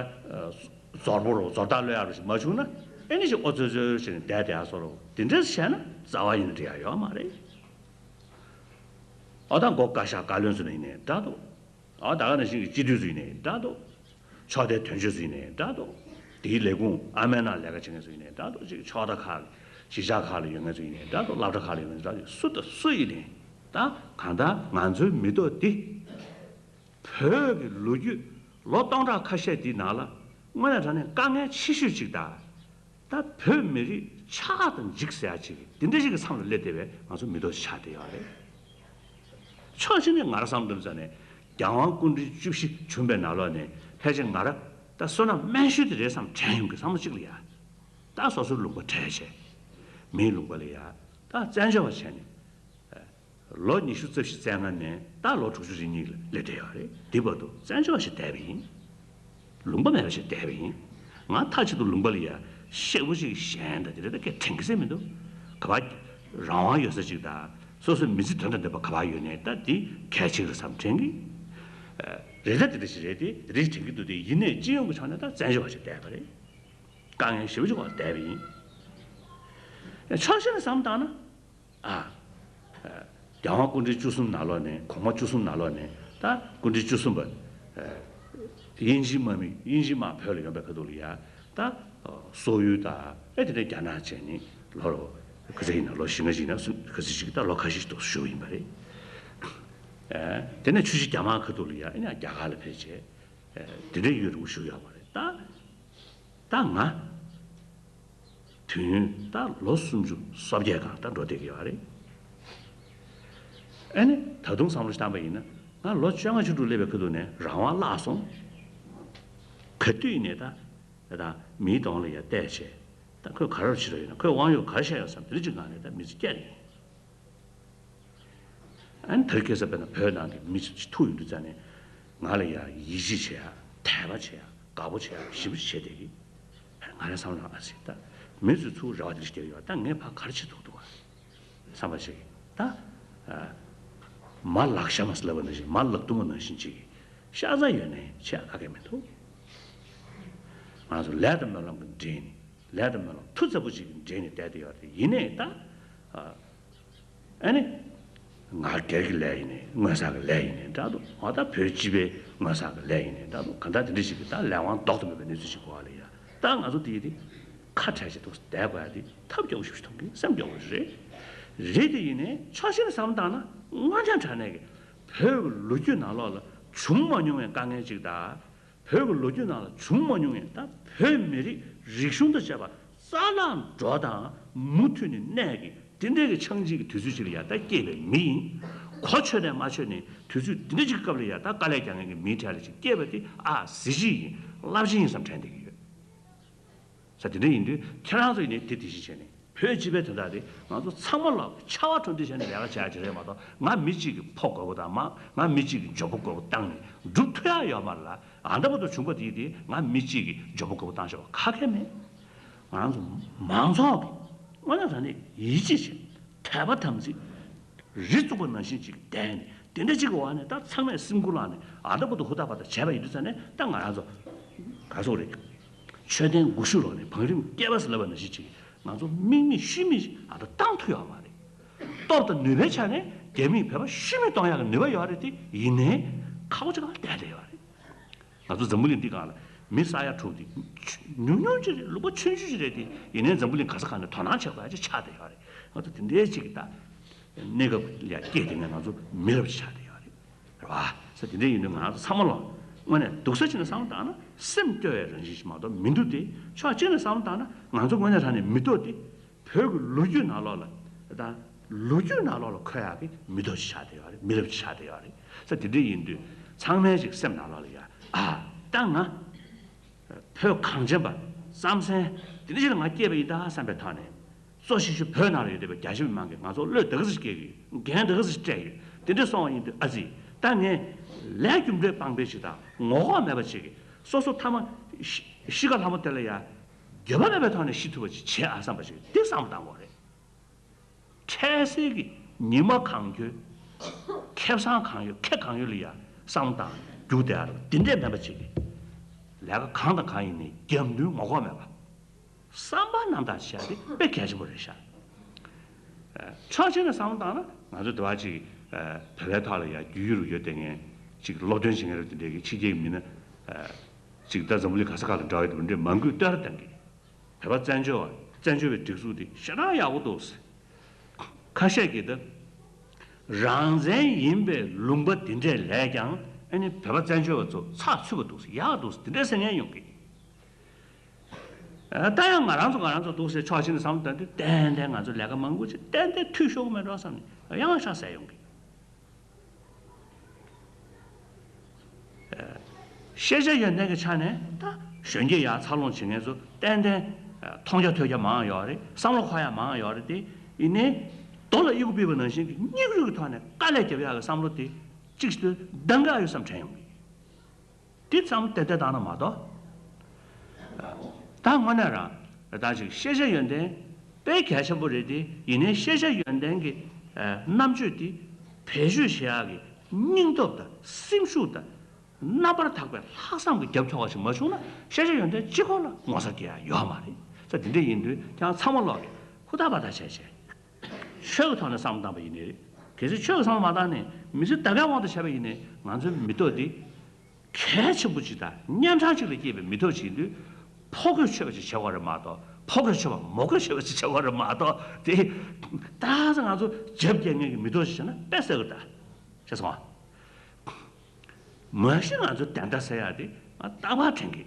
ཟོར་པོ་རོ་ཟོར་ཐག་གློད་ཡག་རོ་ཞིག་མ་བྱུང་ན། ཨེ་ནི་ཞིག་ཨོ་ཙོ་ཙོ་ཞིག་བསྡད་བསྡད་ཡག་བཟོ་རོ། དེ་འདྲ་བྱས་ན་རྩ་བ་ཡིན་ན་འགྲིག་ཡག་ཡོད་མ་རེད། ཨོ་ད་མགོ་བཀའ་ཤག་བཀའ་བློན་ཚོ་ནས་ཡིན་ནའི་འདྲ་འདུག་ཨོ་ད་ག་ནང་བཞིན་གྱི་སྤྱི་འཐུས་ཚོ་ཡིན་ནའི་འདྲ་འདུག་ཕྱོགས་དེ་དོན་གཅོད་ཚོ་ཡིན་ནའི་འདྲ་འདུག་དེའི་ལས་ཁུངས་ཨ་མའི་ནང་ལས་ཀ་བྱེད་མཁན་ཚོ་ཡིན་ནའི་འདྲ་འདུག་ཅིག་ཕྱོགས་མཐའ་ཁག་གི་གཞིས་ཆགས་ཁག་ལ་ཡོད་མཁན་ཚོ་ཡིན་ནའི་འདྲ་འདུག་སློབ་གྲྭ་ཁག་ལ་ཡོད་མཁན་ཚོ་འདྲ་འདུག་སུ་དང་སུ་ཡིན་ནའི་ད་གང་ལྟར་ང་ཚོའི་མི་ཐོག་འདི་བོད་ཀྱི་ལོ་རྒྱུས་ལོ་སྟོང་ཕྲག་ཁ་ཤས་འདིའི་ནང་ལ་དངོས་གནས་དྲང་གནས་དཀའ་ངལ་ཆེ་ཤོས་ཅིག་དང་། ད་བོད་མི་རིགས་ཆགས་དང་འཇིག་ཟེར་ཡ་ཅིག་འདི་འདྲ་ཞིག་གི་མཚམས་ལ་སླེབས་བསྡད་པའི་ང་ཚོ་མི་ཐོག་ཆགས་བསྡད་ཡོད་རེད། ཕྱོགས་གཅིག་ནས་ང་རང་བསམ་བློ་བཏང་ནས་རྒྱལ་དབང་སྐུ་ཕྲེང་བཅུ་བཞི་བྱོན་པའི་ནང་ལོགས་ནས་ཕལ་ཆེར་ང་རང་ད་བསོད་ནམས་དམན་ཤོས་དེ་རེད་བསམ་དྲན་ཡོང་གི་བསམ་བློ་གཅིག་ལ་ཡ། ད་སོ་སོའི་ལུང་པ་བྲལ་བྱས་མིའི་ལུང་པ་ལ་ཡ་ད་བཙན་བྱོལ་བ་བྱས་ནས། ལོ་ཉི་ཤུ་རྩ་བཞི་བཙན་ལྔ་ནས་ད་ལོ་དྲུག་ཅུ་རེ་གཉིས་ལ་སླེབས་བསྡད་ཡོད་རེད། འདི་བར་དུ་བཙན་བྱོལ་བ་ཞིག་བསྡད་པ་ཡིན། ལུང་པ་མེད་པ་ཞིག་བསྡད་པ་ཡིན། ང་མཐའ་གཅིག་ཏུ་ལུང་པ་ལ་ཡ་གཤེགས་པོ་ཞིག་གཞན་དང་དེ་འདྲ་ད་སྐད་དྲན་གི་ཟེར་མི་འདུག་ག་པར་རང་དབང་ཡོད་ས་ཅིག་དང་སོ་སོའི་མི་ཚེ་དོན་དང་ལྡན་པ་ག་པར་ཡོད་ནའི་ད་འདི་གལ་ཆེ་གི་རེད་བསམ་དྲན་གི། རེད་ད་དེ་འདྲ་ཞིག་རེད་དེ་དེ་འདྲ་ཞིག་དྲན་གི་འདུག་དེ་ཡིན་ནའི་སྤྱི་ཡོངས་ཀྱི་ཆ་ནས་ད་བཙན་བྱོལ་བ་ཞིག་བསྡད་པ་རེད། དཀའ་ངལ་ཞེ་པོ་ཅིག་འོག་བསྡད་པ་ཡིན། ཕྱོགས་གཞན་ནས་བསམ་བཏང་ན། ཨ། རྒྱལ་དབང་སྐུ་ཕྲེང་བཅུ་གསུམ་ནང་ལོགས་ནས་གོང་མ་བཅུ་གསུམ་ནང་ལོགས་ནས་ད་སྐུ་ཕྲེང་བཅུ་གསུམ་པ། དབྱིན་ཇིའི་དམག་མི་དབྱིན་ཇིའི་དམག་བོད་ལ་ཡོང་པའི་ཁ་ཐུག་ལ་ཡ། ད། སོག་ཡུལ་དང་ཨེ་དེ་ནས་རྒྱ་ནག་བྱས་ནས་ལོ་རོ། ག་ཚོད་ཡིན་ན་ལོ་བཞི་ལྔ་ཅིག་ཡིན་ན་སུ་ག་ཚོད་ཅིག་ད་ལོ་ཁ་ཤས་ཤིག་ཏུ་བཞུགས་ཡིན་པ་རེད། དེ་ནས་ཆུ་བཞི་རྒྱ་དམག་ཁ་ཐུག་ལ་ཡ་ཨེ་ནས་རྒྱ་གར་ལ་ཕེབས་བྱས། དེ་འདྲའི་ཡུན་རིང་པོ་བཞུགས་ཡོད་པ་རེད་ད། ད་ང་། དུས་ཡུན་ད་ལོ་སུམ་ཅུ་སོ་བརྒྱད་སྒང་ད་འགྲོ་བསྡད་ཀྱི་ཡོད་རེད། ཨ་ནི་ད་དུང་བསམ་བློ་བཏང་པ་ཡིན་ན་ང་ལོ་བཅོ་ལྔ་བཅུ་དྲུག་སླེབས་པའི་ཁ་ཐུག་ནས་རང་དབང་བརླག་སོང་། ག་དུས་ཡིན་ནའི་ད་ད་མིའི་གདོང་ལ་ཡ་བལྟས་བྱས་ད་ཁོས་ག་རེ་བྱེད་རོགས་ཡོད་ན་ཁོས་དབང་ཡོད་ག་རེ་བཤད་ཡོད་བསམ་དེ་འདྲ་ཅིག་ངང་ནས་ད་མི་ཚེ་སྐྱེལ་ཡོང་། ཨ་ནི་དེར་སྐྱེས་ས་དཔེར་ན་བོད་ནང་གི་མི་ཞིག་ཐུག་ཡོང་དུས་ཙང་ནས་ང་ལ་ཡ་ཡིད་ཆེས་བྱེད་ཡ་དད་པ་བྱེད་ཡ་དགའ་པོ་བྱེད་ཡ་ཞེ་པོ་བྱེད་བསྡད་ཀྱི། ང་རའི་བསམ་བློ་ཨ་ཙི་ད་མི་ཚོས་ཚུར་རེ་བ་དེ་འདྲ་ཞིག་བསྐྱལ་གྱི་ཡོད་ད་ངས་ཕར་ག་རེ་བྱེད་ཐུབ་འདུག་བསམ་པ་ཞིག་ད། མ་ལག་ཤ་མ་ཟ་ལབ་པ་ནང་བཞིན་མ་ལག་བརྡུང་བ་ནང་བཞིན་ཅིག་ཤ་ཚ་ཡོད་ནའི་བྱེད་ཡ་ག་གེ་མི་འདུག་ང་ཚོ་ལས་དང་སྨོན་ལམ་གྱི་འབྲེལ་ནས། ལས་དང་སྨོན་ལམ་མཐུ་རྩལ་པོ་ཅིག་གིས་འདྲེས་ནས་བསྡད་དེ་ཡོད་རེད། ཡིན་ནའི་ད། ཨ་ནི། ང་སྒེར་གྱི་ལས་ཡིན་ནའི་དངོས་བསགས་ཀྱི་ལས་ཡིན་ནའི་འདྲ་འདུག་ང་ད་བོད་སྤྱི་པའི་དངོས་བསགས་ཀྱི་ལས་ཡིན་ནའི་འདྲ་འདུག་གང་ལྟར་དེ་འདྲ་ཞིག་གི་ད་ལས་དབང་ལྡོག་ཏུ་མེད་པའི་གནས་ཚུལ་ཞིག་གོ་བ་ལ་ཡ། ད་ང་ཚོ་དེ་ཡི་དེ་ཁ་བྲལ་བྱེད་ཐུག་བསྡད་དགོས་ཡ་དེ་ཐབས་སྐྱོ་པོ་ཞིག་མཐོང་གི་སེམས་སྐྱོ་པོ་ཞིག་རེད། རེད་དེ་ཡིན་ནའི་ཕྱོགས་གཞན་ནས་བསམ་བཏང་ན་དངོས་གནས་དྲང་གནས་ཀྱི་བོད་ཀྱི་ལོ་རྒྱུས་ནང་ལོགས་ལ་བྱུང་མ་མྱོང་བའི་དཀའ་ངལ་ཅིག་དང་། བོད་ཀྱི་ལོ་རྒྱུས་ནང་ལ་བྱུང་མ་མྱོང་བའི་ད་བོད་མི་རིགས་རིག་གཞུང་དང་བཅས་པ་རྩ་བརླག་འགྲོ་དང་མུ་མཐུད་ནས་གནས་ཀྱི་དེ་འདྲའི་གི་ཆགས་འཇིག་གི་དུས་ཚོད་ཅིག་ལ་ཡ་ད་སྐྱེས་པའི་མི་ཡིན། གོ་ཆོད་ནས་མ་ཆོད་ནས་དུས་ཚོད་འདི་འདྲ་ཅིག་སྐབས་ལ་ཡ་ད་དཀའ་ལས་རྒྱག་མཁན་གྱི་མིའི་གྲས་ལ་ཅིག་སྐྱེས་པ་དེ་ཨ་གཟི་བརྗིད་ཡིན་རླབས་ཆེན་ཡིན་བསམ་དྲན་བསྡད་ཀྱི་ཡོད། ས་དེ་འདྲ་ཡིན་དུས་ཁྱེད་རང་ཚོ་ཡིན་ནའི་དེ་དེ་བཞིན་བྱས་ནས་བོད་སྤྱི་པའི་དོན་དག་དེ་ང་ཚོ་ཚང་མ་ལ་ཆར་པ་དྲོ་འདི་བྱས་ནས་ལས་ཀ་བྱ་ཡ་ཅིག་རེད་མ་གཏོགས་ང་མི་གཅིག་གི་ཕོ་དགོས་པ་དང་མ་ང་མི་གཅིག་གི་མགྱོགས་པོ་དགོས་པ་བཏང་ནས་སྒྲུབ་ཐུབ་ཡ་ཡོད་མ་རེད་ལ། ཨ་འདྲ་པོ་དུ་བྱུང་པ་དེ་དེ་ང་མི་གཅིག་གི་མགྱོགས་པོ་དགོས་པ་བཏང་ཆོག་པ་ཁ་ཁེ་མེད། ང་རང་ཚོ་མང་ཚོགས་ཀྱི་དངོས་གནས་དྲང་གནས་ཡིད་ཆེས་བྱེད་དད་པ་དམ་ཚིག་རི་བཙུགས་པ་ནང་བཞིན་ཅིག་བསྡད་ནས་དེ་འདྲ་ཅིག་གི་འོག་ནས་ད་ཚང་མས་སེམས་ཁུར་བླངས་ནས་ཨ་འདྲ་པོ་དུ་ཧུར་ཐག་བར་ཐག་བྱས་པ་ཡིན་དུས་ཙང་ནས་ད་ང་རང་ཚོ་ག་ཚོད་རེད། མཆོད་རྟེན་དགུ་བཞུ་ལོག་ནས་བང་རིམ་བསྐལ་པ་ཟེར་ལབ་པ་ནང་བཞིན་ཅིག་ང་ཚོ་དམིགས་མེད་ཤུལ་མེད་ཅིག་ཨ་ད་བཏང་ཐུབ་ཡོད་མ་རེད། སྟོབས་དང་ནུས་པའི་ཆ་ནས་རྒྱ་མིས་བོད་པ་ཤུལ་མེད་གཏོང་ཡག་གི་ནུས་པ་ཡོད་རེད་དེ་ཡིན་ནའི་ཁག་པོ་ཅིག་གང་བསྡད་བསྡད་ཡོད་རེད། ང་ཚོ་འཛམ་བུ་གླིང་འདི་སྒང་ལ་མི་ས་ཡ་དྲུག་འདི་ཆུ་ཉུང་ཉུང་ཅིག་རེད། ལུང་པ་ཆུང་ཆུང་ཅིག་རེད་དེ། ཡིན་ནའི་འཛམ་བུ་གླིང་ག་ས་ག་ནས་དོ་སྣང་བྱེད་དགོས་ཡ་ཅིག་ཆགས་བསྡད་ཡོད་རེད། ང་ཚོ་དེ་འདྲའི་ཅིག་གི་ད་གནས་སྐབས་ལ་སྐྱེས་དེ་ནས་ང་ཚོ་མི་རབས་ཅིག་ཆགས་བསྡད་ཡོད་རེད། རེད་བ། ས་དེ་འདྲ་ཡིན་དུས་ང་ཚོ་ཚང་མ་ལ་དངོས་གནས་སྡུག་ས་ཅིག་ནས་བསམ་བློ་བཏང་ན་སེམས་སྐྱོ་བའི་རང་བཞིན་ཞིག་མ་གཏོགས་མི་འདུག་སྟེ། ཕྱོགས་གཅིག་ནས་བསམ་བློ་བཏང་ན་ང་ཚོ་དངོས་གནས་དྲང་གནས་མི་ཐོག་སྟེ། བོད་ཀྱི་ལོ་རྒྱུས་ནང་ལོགས་ལ་དང་། ལོ་རྒྱུས་ནང་ལོགས་ལ་འཁོད་ཡག་གི་མི་ཐོག་ཅིག་ཆགས་བསྡད་ཡོད་རེད། མི་རབས་ཅིག་ཆགས་བསྡད་ཡོད་རེད། ས་དེ་འདྲ་ཡིན་དུས་ཚང་མའི་ཅིག་སེམས་ནང་ལོགས་ལ་ཡ་ཨ་ད་ང་བོད་གངས་ཅན་པ་རྩམ་ཟན་དེ་འདྲ་ཅིག་ལ་ང་སྐྱེས་པ་ཡིན་ད་བསམ་པའི་ཐོག་ནས་གཙོ་ཆེ་ཤོས་བོད་ནང་ལ་ཡོད་བསྡད་པའི་རྒྱ་ཆེ་མི་མང་གིས་ང་ཚོ་བློས་དེ་ག་ཚོད་ཅིག་སྐྱེས་ཀྱི་ཡོད། འགན་དེ་ག་ཚོད་ཅིག་སྤྲད་ཀྱི་ཡོད། དེ་འདྲ་སོང་བ་ཡིན་དུས་ཨ་ཙི་ད་ངས་ལས་རྒྱུ་འབྲས་སྤངས་པའི་ཅིག་དང་ངོ་ལྐོག་མེད་པ་ཅིག་གིས་སོ་སོ་ཐ་མ་ཤི་ཤི་ཁ་ལྷ་མོ་དེ་ལ་ཡ། འགྱོད་པ་མེད་པའི་ཐོག་ནས་ཤི་ཐུབ་པ་ཅིག་བྱེད་ཨ་བསམ་པ་ཞིག་འདི་བསམ་བློ་བཏང་དགོས་རེད། འཕྲལ་སེལ་གྱི་ཉི་མ་གང་འཁྱོལ། ཁེ་བཟང་གང་ཡོད་ཁེ་གང་ཡོད་ལ་ཡ་ བསམ་བློ་བཏང་རྒྱུགས་བསྡད་ཡ་རེད། འདི་འདྲས་མེད་པ་ཅིག་གི་ལས་ཀ་གང་དང་གང་ཡིན་ནའི་རྒྱབ་མདུན་ངོ་ལྐོག་མེད་པ། བསམ་པ་རྣམ་དག་བྱས་ཏེ་དཔེ་གལ་ཆེན་པོ་རེད་ཤག་ཕྱོགས་གཅིག་ནས་བསམ་བློ་བཏང་ན་ང་ཚོ་དེ་བ་ཅིག་བོད་པའི་ཐོག་ལ་ཡ་རྒྱུས་ཡོད་རུ་ཡོད་དེ་ངས་ཅིག་སློབ་སྟོན་བྱེད་མཁན་རུ་དེ་འདྲས་ཀྱི་ཕྱི་རྒྱལ་གྱི་མི་སྣ་ཅིག་ད་འཛམ་བུ་གླིང་ག་ས་ག་ལ་འདྲ་བའི་དེ་འདྲས་མང་པོས་བསྟོད་ར་བཏང་གི། བོད་པ་བཙན་བྱོལ་བ་བཙན་བྱོལ་བའི་སྒྲིག་འཛུགས་དེ་ཞེ་དྲག་ཡག་པོ་འདུག་ཟེར། ཁ་ཤས་ཀྱིས་ད་རང་བཙན་ཡིན་པའི་ལུང་པ་འདི་འདྲས་ལས་ཀྱང་ཨ་ནི་བོད་པ་བཙན་བྱོལ་བ་ཚོ་ཚགས་ཚུད་པ་འདུག་ཟེར། ཡག་འདུག་ཟེར། འདི་འདྲས་ཟེར་མཁན་ཡོང་གི། ཨ། ད་ཡང་ང་རང་ཚོ་ང་རང་ཚོ་འདུག་ཟེར་ཕྱོགས་གཅིག་ནས་བསམ་བློ་བཏང་དུས་ཏན་ཏན་ང་ཚོ་ལས་ཀ་མང་པོ་ཅིག་ཏན་ཏན་འཐུས་ཤོར་གི་མེད་འགྲོ་བསམ་ནས་ཡང་ཤ་ཟ་ཡོང་གི། ཤེས་བྱ་ཡོན་ཏན་གྱི་ཆ་ནས་ད་གཞོན་སྐྱེས་ཡར་འཚར་ལོངས་བྱེད་མཁན་ཚོ་ཏན་ཏན་མཐོང་རྒྱ་ཐོས་རྒྱ་མང་ཡོད་རེད། བསམ་བློ་འཁོར་ཡ་མང་ཡོད་རེད་དེ། ཡིན་ནའི་རྡོ་ལ་ཨི་ཁུ་ཕུད་པ་ནང་བཞིན་གྱི་སྙིང་རུས་ཀྱི་ཐོག་ནས་དཀའ་ལས་རྒྱབ་ཡག་གི་བསམ་བློ་དེ་གཅིག་ཏུ་འདང་ག་ཡོད་བསམ་དྲན་ཡོང་གི། འདི་ཙམ་ཏན་ཏན་བཏང་ན་མ་གཏོགས། ད་དངོས་གནས་རང་ད་ཅིག་ཤེས་བྱ་ཡོན་ཏན་དཔེ་གལ་ཆེན་པོ་རེད་དེ། ཡིན་ནའི་ཤེས་བྱ་ཡོན་ཏན་གྱི་རྣམ་དཔྱོད་དེ་བེད་སྤྱོད་བྱེད་ཡག་གི་སྙིང་སྟོབས་དང་སེམས་ཤུགས་དང་རྣམ་པར་དག་པའི་ལྷག་བསམ་གྱི་རྒྱབ་ཐོག་ཅིག་མ་བྱུང་ན་ཤེས་བྱ་ཡོན་ཏན་གཅིག་པོ་ལ་ངོ་ཚ་རྒྱག་ཡ་ཡོད་མ་རེད། ས་དེ་འདྲ་ཡིན་དུས་ཀྱང་ཚང་མ་ལོག་གི་ཧུར་ཐག་བ་ཐག་བྱས་བྱས། ཆོས་ཀྱི་ཐོག་ནས་བསམ་བློ་བཏང་པ་ཡིན་ནའི་རེད། གལ་སྲིད་ཆོས་ཀྱི་བསམ་བློ་མ་བཏང་ནས་མི་ཚེ་ད་གའི་དབང་དུ་བྱས་པ་ཡིན་ནའི་ང་ཚོའི་མི་ཐོག་འདི་གལ་ཆེན་པོ་ཅིག་དང་གཉན་འཕྲང་གཅིག་ལ་སྐྱེས་པའི་མི་ཐོག་ཅིག་ཡིན་དུས་ཕོ་རྒོད་ཆོད་པ་ཅིག་བྱེད་དགོས་རེད་མ་གཏོགས། ཕོ་རྒོད་ཆོད་པ་མོ་རྒོད་ཆོད་པ་ཅིག་བྱེད་དགོས་རེད་མ་གཏོགས། དེ་ད་ང་ཚོ་རྒྱབ་སྐྱེལ་མཁན་གྱི་མི་ཐོག་ཅིག་བྱས་ན་དཔེ་གསལ་གི་ད་ཤེས་སོང་ང་། མ་གཞི་ང་ཚོ་བདེན་མཐའ་གསལ་ཡག་དེ་ང་རྟག་པར་དྲན་གི།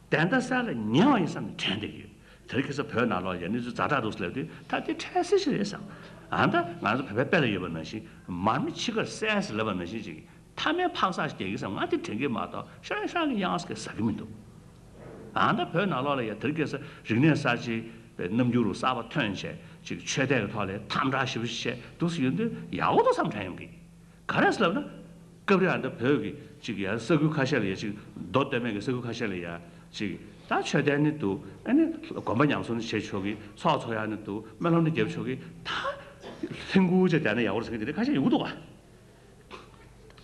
བདེན་མཐའ་གསལ་ལ་ཉེ་བ་ཡིན་བསམ་ནས་དྲན་བསྡད་ཀྱི་ཡོད། དེ་རིང་ཁ་སང་བོད་ནང་ལོགས་ཡ་གནས་ཚུལ་ཛ་དྲག་འདུག་ཟེར་ལབ་དུས་ད་དེ་འཕྲལ་སེལ་ཞིག་རེད་བསམ། ཨ་ད་ང་ཚོ་བོད་པའི་དཔེ་ལ་ཡོད་པ་ནང་བཞིན་མར་མེ་ཕྱི་ཁར་གསལ་ཟེར་ལབ་པ་ནང་བཞིན་ཅིག་མཐའ་མའི་འཕག་འཚག་ཞིག་རྒྱག་གི་བསམ། ང་དེ་དྲན་གི་མ་གཏོགས་ཤང་ཤང་གི་དབྱངས་སྐད་ཟ་གི་མི་འདུག། ཨ་ད་བོད་ནང་ལོགས་ལ་ཡ་དེ་རིང་ཁ་སང་རིག་གནས་གསར་བརྗེའི་རྣམ་འགྱུར་རུ་གསར་པ་ཐོན་བྱས་ཅིག་ཆོས་དད་ཀྱི་ཐོག་ལ་དམ་དྲག་ཞེ་པོ་ཞིག་བྱས་འདུག་ཟེར་ཡོང་དུས་ཡག་པོ་འདུག་བསམ་དྲན་ཡོང་གི། ག་རེ་ཟེར་ལབ་ན། སྐབས་རེ་ཨ་ད་བོད་ཀྱི་ཅིག་ཡ་ས་ཁུལ་ཁ་ཤས་ལ་ཡ་ཅིག་མདོ་སྟོད་སྨད་ཀྱི་ས་ཁུལ་ཁ་ཤས་ལ་ཡ་ཅིག་ད་ཆོས་དད་ནི་འདུག། ཨ་ནི་དགོན་པ་ཉམས་གསོ་ནི་བྱེད་ཆོག་གི། ཚོགས་འཚོགས་ཡ་ནི་འདུག། སྨོན་ལམ་ནི་རྒྱབ་ཆོག་གི། ད་ལྷིང་གུ་ཅིག་བསྡད་ན་ཡག་པོ་རེད་ཟེར་མཁན་དེ་འདྲ་ཁ་ཤས་ཡོང་གི་འདུག་ག།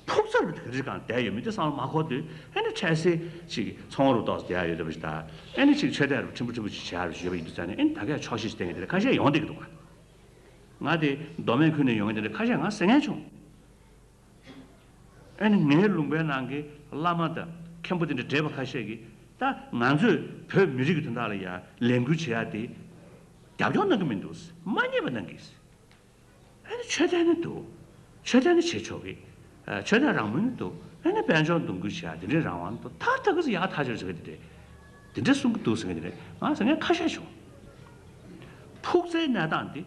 ཕུགས་རྩ་རུ་དེ་འདྲ་གང་བསྡད་ཡོད་མི་དེ་བསམ་བློ་མ་འཁོར་དུས་ཨ་ནི་འཕྲལ་སེལ་ཅིག་ཚོང་རུ་ཏོག་ཙམ་བསྡད་ཡ་ཡོད་བསྡད་པ་ཞིག་དང་། ཨ་ནི་ཅིག་ཆོས་དད་རུ་ཕྲན་བུ་ཕྲན་བུ་ཅིག་བྱེད་ཡ་རུ་ཡོད་པ་ཡིན་དུས་ཙང་ནས་ཨ་ནི་ད་གས་ཆོག་ཤེས་ཅིག་བསྟན་མཁན་དེ་འདྲ་ཁ་ཤས་ཡོང་བསྡད་ཀྱི་འདུག་ག། ང་དེ་མདོ་སྨད་ཁུལ་ནས་ཡོང་མཁན་དེ་འདྲ་ཁ་ཤས་ང་ཟེར་མཁན་བྱུང་། ཨ་ནི་ངའི་ལུང་པའི་ནང་གི་བླ་མ་དང་མཁན་པོ་དེ་འདྲ་བགྲེས་པ་ཁ་ཤས་ཀྱིས་ད་ང་ཚོས་བོད་མི་རིགས་ཀྱི་དོན་དག་ལ་ཡ་ལས་འགུལ་བྱེད་ཡ་དེ་རྒྱབ་སྐྱོར་གནང་གི་མི་འདུག། མ་ཉེས་པ་གནང་གི། ཨ་ནི་ཆོས་དད་ནི་འདུག། ཆོས་དད་ནི་བྱེད་ཆོག་གི། ཨ། ཆོས་དད་རང་མོས་ནི་འདུག། ཨ་ནི་དཔལ་འབྱོར་འདུ་འགོད་བྱེད་ཡ་དེ་འདྲའི་རང་དབང་འདུག། ད་ད་གི་ཡག་ཐག་ཆོད་ཟེར་གི་དེ་འདྲ། དེ་འདྲ་གསུང་གི་འདུག་ཟེར་གི་དེ་འདྲ་ང་ཟེར་མཁན་ཁ་ཤས་བྱུང་། ཕུགས་རྩལ་གནས་སྟངས་འདི།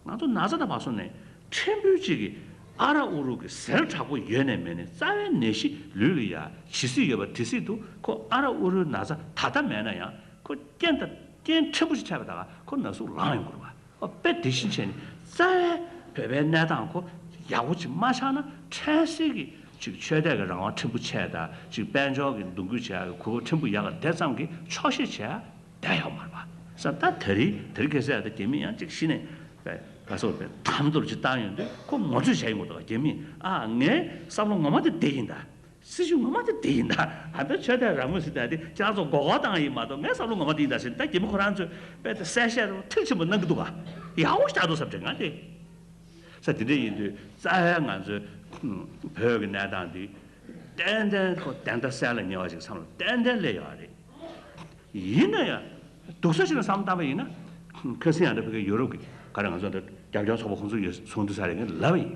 ང་ཚོ་ན་ཚ་དང་བར་གསུམ་ནས་ཕྲན་བུ་གཅིག་གིས་ཨ་ར་ཨུ་རུ་གི་ཟས་དྲག་པོ་ཡོད་ནས་མེད་ནས་རྩ་བའི་ནད་གཞི་ལུས་ལ་ཡ་ཇི་སྲིད་ཡོད་པ་དེ་སྲིད་དུ་ཁོ་ཨ་ར་ཨུ་རུའི་ན་ཚ་ད་ལྟ་མེད་ན་ཡང་ཁོ་རྐྱེན་དང་རྐྱེན་ཕྲན་བུ་ཞིག་འཕྲད་པ་དང་ཁོ་ན་ཟུག་ལངས་ཡོང་གི་རེད་བ། ཨོ་དཔེ་དེ་བཞིན་བྱས་ནས་རྩ་བའི་བོད་པའི་གནས་སྟངས་ཁོ་ཡག་པོ་ཅིག་མ་ཆགས་ན་འཕྲལ་སེལ་གྱི་ཅིག་ཆོས་དད་ཀྱི་རང་དབང་ཕྲན་བུ་ཆད་དང་ཅིག་དཔལ་འབྱོར་གྱི་འདུ་འགོད་བྱེད་ཡག་གི་གོ་སྐབས་ཕྲན་བུ་ཡག་ག་དེ་ཙམ་གྱིས་ཆོག་ཤེས་བྱས་བསྡད་ཡོད་མ་རེད་པ། ས་ད་དེ་རིང་དེ་རིང་ཁ་སང་ད་རྒྱ་མི་ཡང་ཅིག་གཞི་ནས་པས་ག་སོགས་པས་དམ་དུ་ཅིག་བཏང་ཡོང་དུས་ཁོ་ངོ་སྤྲོད་བྱས་ཡོང་གི་འདུག་རྒྱ་མིས། ཨ་ངའི་བསམ་བློ་ངོ་མ་དེ་འདི་ཡིན་ད། སྲིད་ཇུས་ངོ་མ་དེ་འདི་ཡིན་ད། ཨ་ད་ཆོས་དད་རང་མོས་ཟེར་ད་དེ་ཁྱེད་རང་ཚོ་མགོ་སྐོར་བཏང་ཡིན་མ་གཏོགས་ངའི་བསམ་བློ་ངོ་མ་འདི་ཡིན་ད་ཟེར་ད་རྒྱ་མི་ཁོ་རང་ཚོས་དཔེ་ད་གསལ་བཤད་རུ་མཐིལ་ཆེན་པོ་གནང་གི་འདུག་ག། ཡག་པོ་ཞིག་ཆགས་འདུག་བསམ་དྲན་ང་དེ། ས་དེ་འདྲ་ཡིན་དུས་རྩ་བའི་ང་ཚོའི་བོད་ཀྱི་གནས་སྟངས་འདི་ཏན་ཏན་ཁོ་བདེན་མཐའ་གསལ་ལ་ཉེ་བ་ཞིག་བསམ་བློ་ཏན་ཏན་སླེབས་ཡོད་རེད། ཡིན་ན་ཡང་། སྡུག་ས་ཞིག་ལ་བསམ་བཏང་བ་ཡིན་ན། ཁ་སང་ཡང་འདྲ་བོད་ཀྱི་ཡུ་རོབ་ཀྱི་ག་རེ་ང་ཚོ་འདྲ་རྒྱབ་སྐྱོར་ཚོགས་པ་ཁོང་ཚོ་ཡོད་ཚོགས་འདུ་ས་རེ་ངས་ལབ་པ་ཡིན།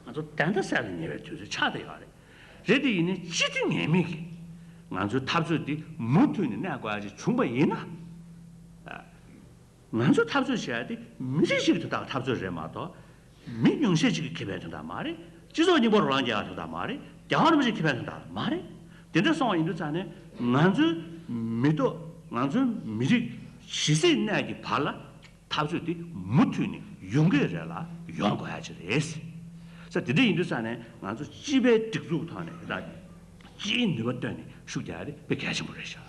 ང་ཚོ་བདེན་མཐའ་གསལ་ལ་ཉེ་བའི་དུས་ཚོད་ཆགས་བསྡད་ཡོད་རེད། རེད་དེ་ཡིན་ནའི་སྤྱི་འཐུས་ངེས་མེད་ཀྱིས་ང་ཚོའི་འཐབ་རྩོད་འདི་མུ་མཐུད་ནས་གནས་དགོས་ཡ་ཅིག་བྱུང་བ་ཡིན་ན། ང་ཚོ་འཐབ་རྩོད་བྱེད་ཡ་དེ་མི་རིགས་ཤིག་གི་དོན་དག་འཐབ་རྩོད་རེད་མ་གཏོགས། མི་ཉུང་ཤས་ཅིག་གི་ཁེ་ཕན་དོན་དག་མ་རེད། སྤྱི་ཚོགས་རྙིང་པ་རོ་ལངས་རྒྱག་ཡ་དོན་དག་མ་རེད། རྒྱལ་བ་རིན་པོ་ཆེའི་ཁེ་ཕན་དོན་དག་མ་རེད། དེ་འདྲ་སོང་བ་ཡིན་དུས་ཙང་ནས་ང་ཚོའི་མི་ཐོག་ང་ཚོའི་མི་རིགས་ཇི་སྲིད་གནས་ཀྱི་བར་ལ་འཐབ་རྩོད་དེ་མུ་མཐུད་ནས་ཡོང་གི་རེད་ལ་ཡོང་དགོས་ཡ་ཅིག་རེད། ས་དེ་འདྲ་ཡིན་དུས་ཙང་ནས་ང་ཚོ་སྤྱི་པའི་སྒྲིག་འཛུགས་ཐོག་ནས་ད་སྤྱིའི་ནུས་པ་བཏོན་ནས་ཤུགས་རྒྱག་ཡ་དེ་དཔེ་གལ་ཆེན་པོ་རེད་ཤག།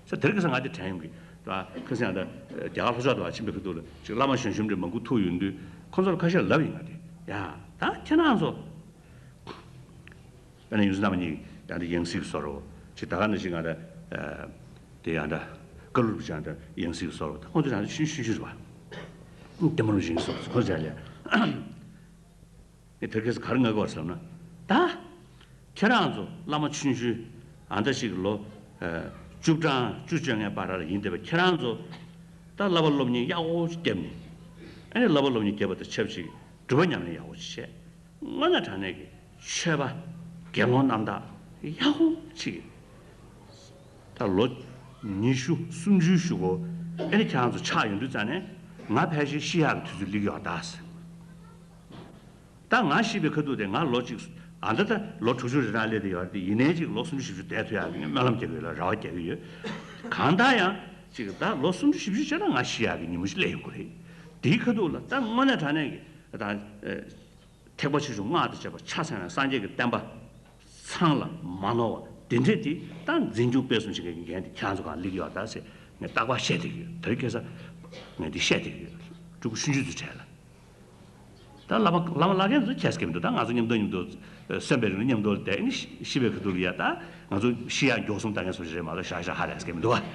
ས་དེ་རིང་ཁ་སང་ང་དེ་དྲན་ཡོང་གི། ད་ཁ་སང་ཡང་ད་རྒྱ་གར་ལྷོ་ཕྱོགས་དུ་བ་ཕྱིན་པའི་ཁ་ཐུག་ལ་ཅིག་བླ་མ་གཞོན་གཞོན་འདྲ་མང་པོ་ཐུག་ཡོང་དུས་ཁོ་ཚོར་ཁ་ཤས་ལབ་ཡིན། ང་དེ་ཡ་ད་ཁྱེད་རང་ཚོ་ དཔེར་ན་ཡོངས་འཛིན་རྣམ་གཉིས་ཡང་འདྲ་ཡང་སྲིད་ཀྱི་བཟོ་འདྲ་བོ་ཅིག་ད་ག་ནང་བཞིན་ང་འདྲ་དེ་ཡང་འདྲ་ཀ་ལུ་རུ་ཅང་འདྲ་ཡང་སྲིད་ཀྱི་བཟོ་འདྲ་བོ་ད་ཁོང་ཚོ་ཡང་འདྲ་ཆུང་ཆུང་ཆུང་རེད་པ། ལྟད་མོ་རུ་བཞིན་བཟོ་ཁོང་ཚོ་ཡང་ལས། ངས་དེ་སྐད་ཆ་ག་རེ་ངས་གོ་བསམ་ན། ད། ཁྱེད་རང་ཚོ་བླ་མ་ཆུང་ཆུང་ཨ་མདའ་ཞིག་ལོ། བཅུ་གྲངས་བཅུ་བཅོ་ལྔའི་བར་ལ་ཡིན་བསྡད་པ་ཁྱེད་རང་ཚོ། ད་བསླབ་པ་སློབ་གཉེར་ཡག་པོ་ཞིག་བརྒྱབ་ནས། ཨ་ནི་བསླབ་པ་སློབ་གཉེར་བརྒྱབ་པ་དང་ཆབས་ཅིག་སྒྲུབ་པ་ཉམས་ལེན་ཡག་པོ་ཞིག་བྱས། དངོས་གནས་དྲང་གནས་ཀྱི་ཆོས་པ། དགེ་སློང་རྣམ་དག་ཡག་པོ་ཅིག་ད་ལོ་ཉི་ཤུ་སུམ་ཅུའི་གཞུག་གུ་ཨེ་ནི་ཁྱེད་རང་ཚོ་ཆགས་ཡོང་དུས་ཙང་ནས་ང་ཕལ་ཆེར་ཤི་ཡག་གི་དུས་ཚོད་སླེབས་ཡོད་ད་ཟེར། ད་ང་ཤི་བའི་ཁ་ཐུག་དེ་ང་ལོ་གཅིག་ཨ་ད་ད་ལོ་དྲུག་ཅུ་རེ་གྲངས་སླེབས་བསྡད་ཡོད་རེད་དེ་ཡིན་ནའི་ཅིག་ལོ་སུམ་ཅུ་བཞི་བཅུ་བསྡད་ཐུབ་ཡག་གི་ངས་སྨོན་ལམ་རྒྱག་གི་ཡོད་ལ་རེ་བ་རྒྱག་གི་ཡོད། གང་ལྟར་ཡང་ཅིག་ད་ལོ་སུམ་ཅུ་བཞི་བཅུ་བྱས་ན་ང་ཤི་ཡག་གི་ཉིན་མོ་ཞིག་སླེབས་ཡོང་གི་རེད། དེའི་ཁ་ཐུག་ལ་ད་དངོས་གནས་དྲང་གནས་ཀྱི་ད། ཐེག་པ་ཆེ་ཆུང་སྔགས་དང་བཅས་པ་ཕྱག་འཚལ་ནས་སངས་རྒྱས་ཀྱི་བསྟན་པ་ཚང་ལ་མ་ནོར་བ་དེ་འདྲས་དེ་ད་འཛིན་སྐྱོང་སྤེལ་གསུམ་བྱེད་མཁན་གྱི་འགན་དེ་ཁྱེད་ཚོ་གང་ལེགས་ཡོད་ད་ཟེར་ངས་རྟག་པར་བཤད་བསྡད་ཀྱི་ཡོད། དེ་རིང་ཁ་སང་ངས་འདི་བཤད་བསྡད་ཀྱི་ཡོད། ཕྲུ་གུ་ཆུང་ཆུང་ཚོའི་གྲས་ལ། ད་བླ་མ་བླ་མ་བླ་རྒན་ཚོ་ཁྱད་མཁས་མི་འདུག་ད་ང་ཚོ་མཉམ་དུ་མཉམ་དུ་གསོན་པའི་རིང་ལ་མཉམ་དུ་བསྡད་ནི་ཤི་བའི་ཁ་ཐུག་ལ་ཡ་ད་ང་ཚོ་ཤི་ཡག་མགྱོགས་སོང་ལྟ་མཁན་ཚོ་རེད་མ་གཏོགས་ཞག་ཞག་ཧ་ལས་མཁས་མི་འདུག་བ།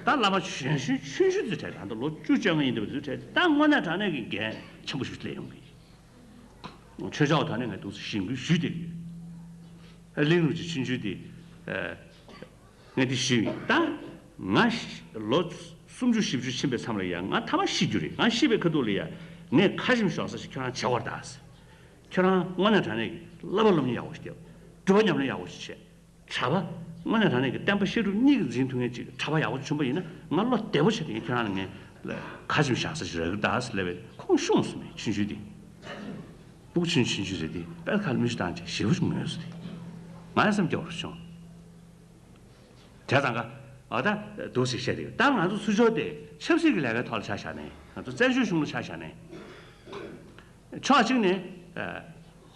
ད་བླ་མ་གཞོན་གཞོན་ཆུང་ཆུང་ཚོའི་གྲས་ད་ལྟ་ལོ་བཅུ་བཅོ་ལྔ་ཡིན་འདུག་པ་ཚོའི་གྲས་ད་དངོས་གནས་དྲང་གནས་ཀྱི་འགན་ཆེན་པོ་ཞིག་སླེབས་ཡོང་གི། ཆོས་ཆའོ་ད་ནི་ངས་འདུག་སེ་བཞེངས་སྐུལ་ཞུས་བསྡད་ཀྱི་ཡོད། གླིང་རུ་ཅིག་ཆུང་ཆུང་དེ། ངས་འདི་ཞུས་ཡིན་ད། ང་ལོ་སུམ་ཅུ་བཞི་བཅུ་ཕྱིན་པའི་མཚམས་ལ་ཡ་ང་ཐ་མ་ཤི་རྒྱུ་རེད། ང་ཤི་བའི་ཁ་ཐུག་ལ་ཡ་ངས་ཁ་ཆེམས་ཞོག་ས་ཞིག་ཁྱོད་རང་བྱེད་དགོས་རེད་ད། ཁྱོད་རང་དངོས་གནས་དྲང་གནས་ཀྱི་བསླབ་པ་སློབ་གཉེར་ཡག་པོ་ཞིག་བརྒྱབ། སྒྲུབ་པ་ཉམས་ལེན་ཡག་པོ་ཞིག་བྱས། གྲྭ་པ། དངོས་གནས་དྲང་གནས་ཀྱི་བསྟན་པ་བཤད་སྒྲུབ་གཉིས་ཀྱི་འཛིན་ཐུབ་མཁན་ཅིག་གྲྭ་པ་ཡག་པོ་བྱུང་པ་ཡིན་ན་ང་བློ་བདེ་པོ་བྱས་ཏེ་ཁྱོད་རང་ལ་ངས་ཁ་ཆེམས་བཞག་ས་ཞིག་རག་གི་ད་ཟེར་ལབ་པས་ཁོང་ཤོང་སོང་མེད་ཆུང་ཆུང་དེ། སྤུ་གུ་ཆུང་ཆུང་ཆུང་རེད་དེ་དཔེ་ཁ་ལ་མི་ཞིག་བཏང་བྱས་ཞེ་པོ་ཞིག་ངུས་སོང་དེ། ང་ཡང་སེམས་སྐྱོ་བོ་བྱུང་། བྱས་ཙང་ཀ་ཨ་ད་འདུག་སེ་བཤད་དེ་ད་ང་ཚོ་ཚུར་ཕྱོགས་དེ་ཆབ་སྲིད་ཀྱི་ལས་ཀའི་ཐོག་ལ་ཆ་བཞག་ནས་ང་ཚོ་བཙན་བྱོལ་གཞུང་ལ་ཆ་བཞག་ནས། ཕྱོགས་གཅིག་ནས།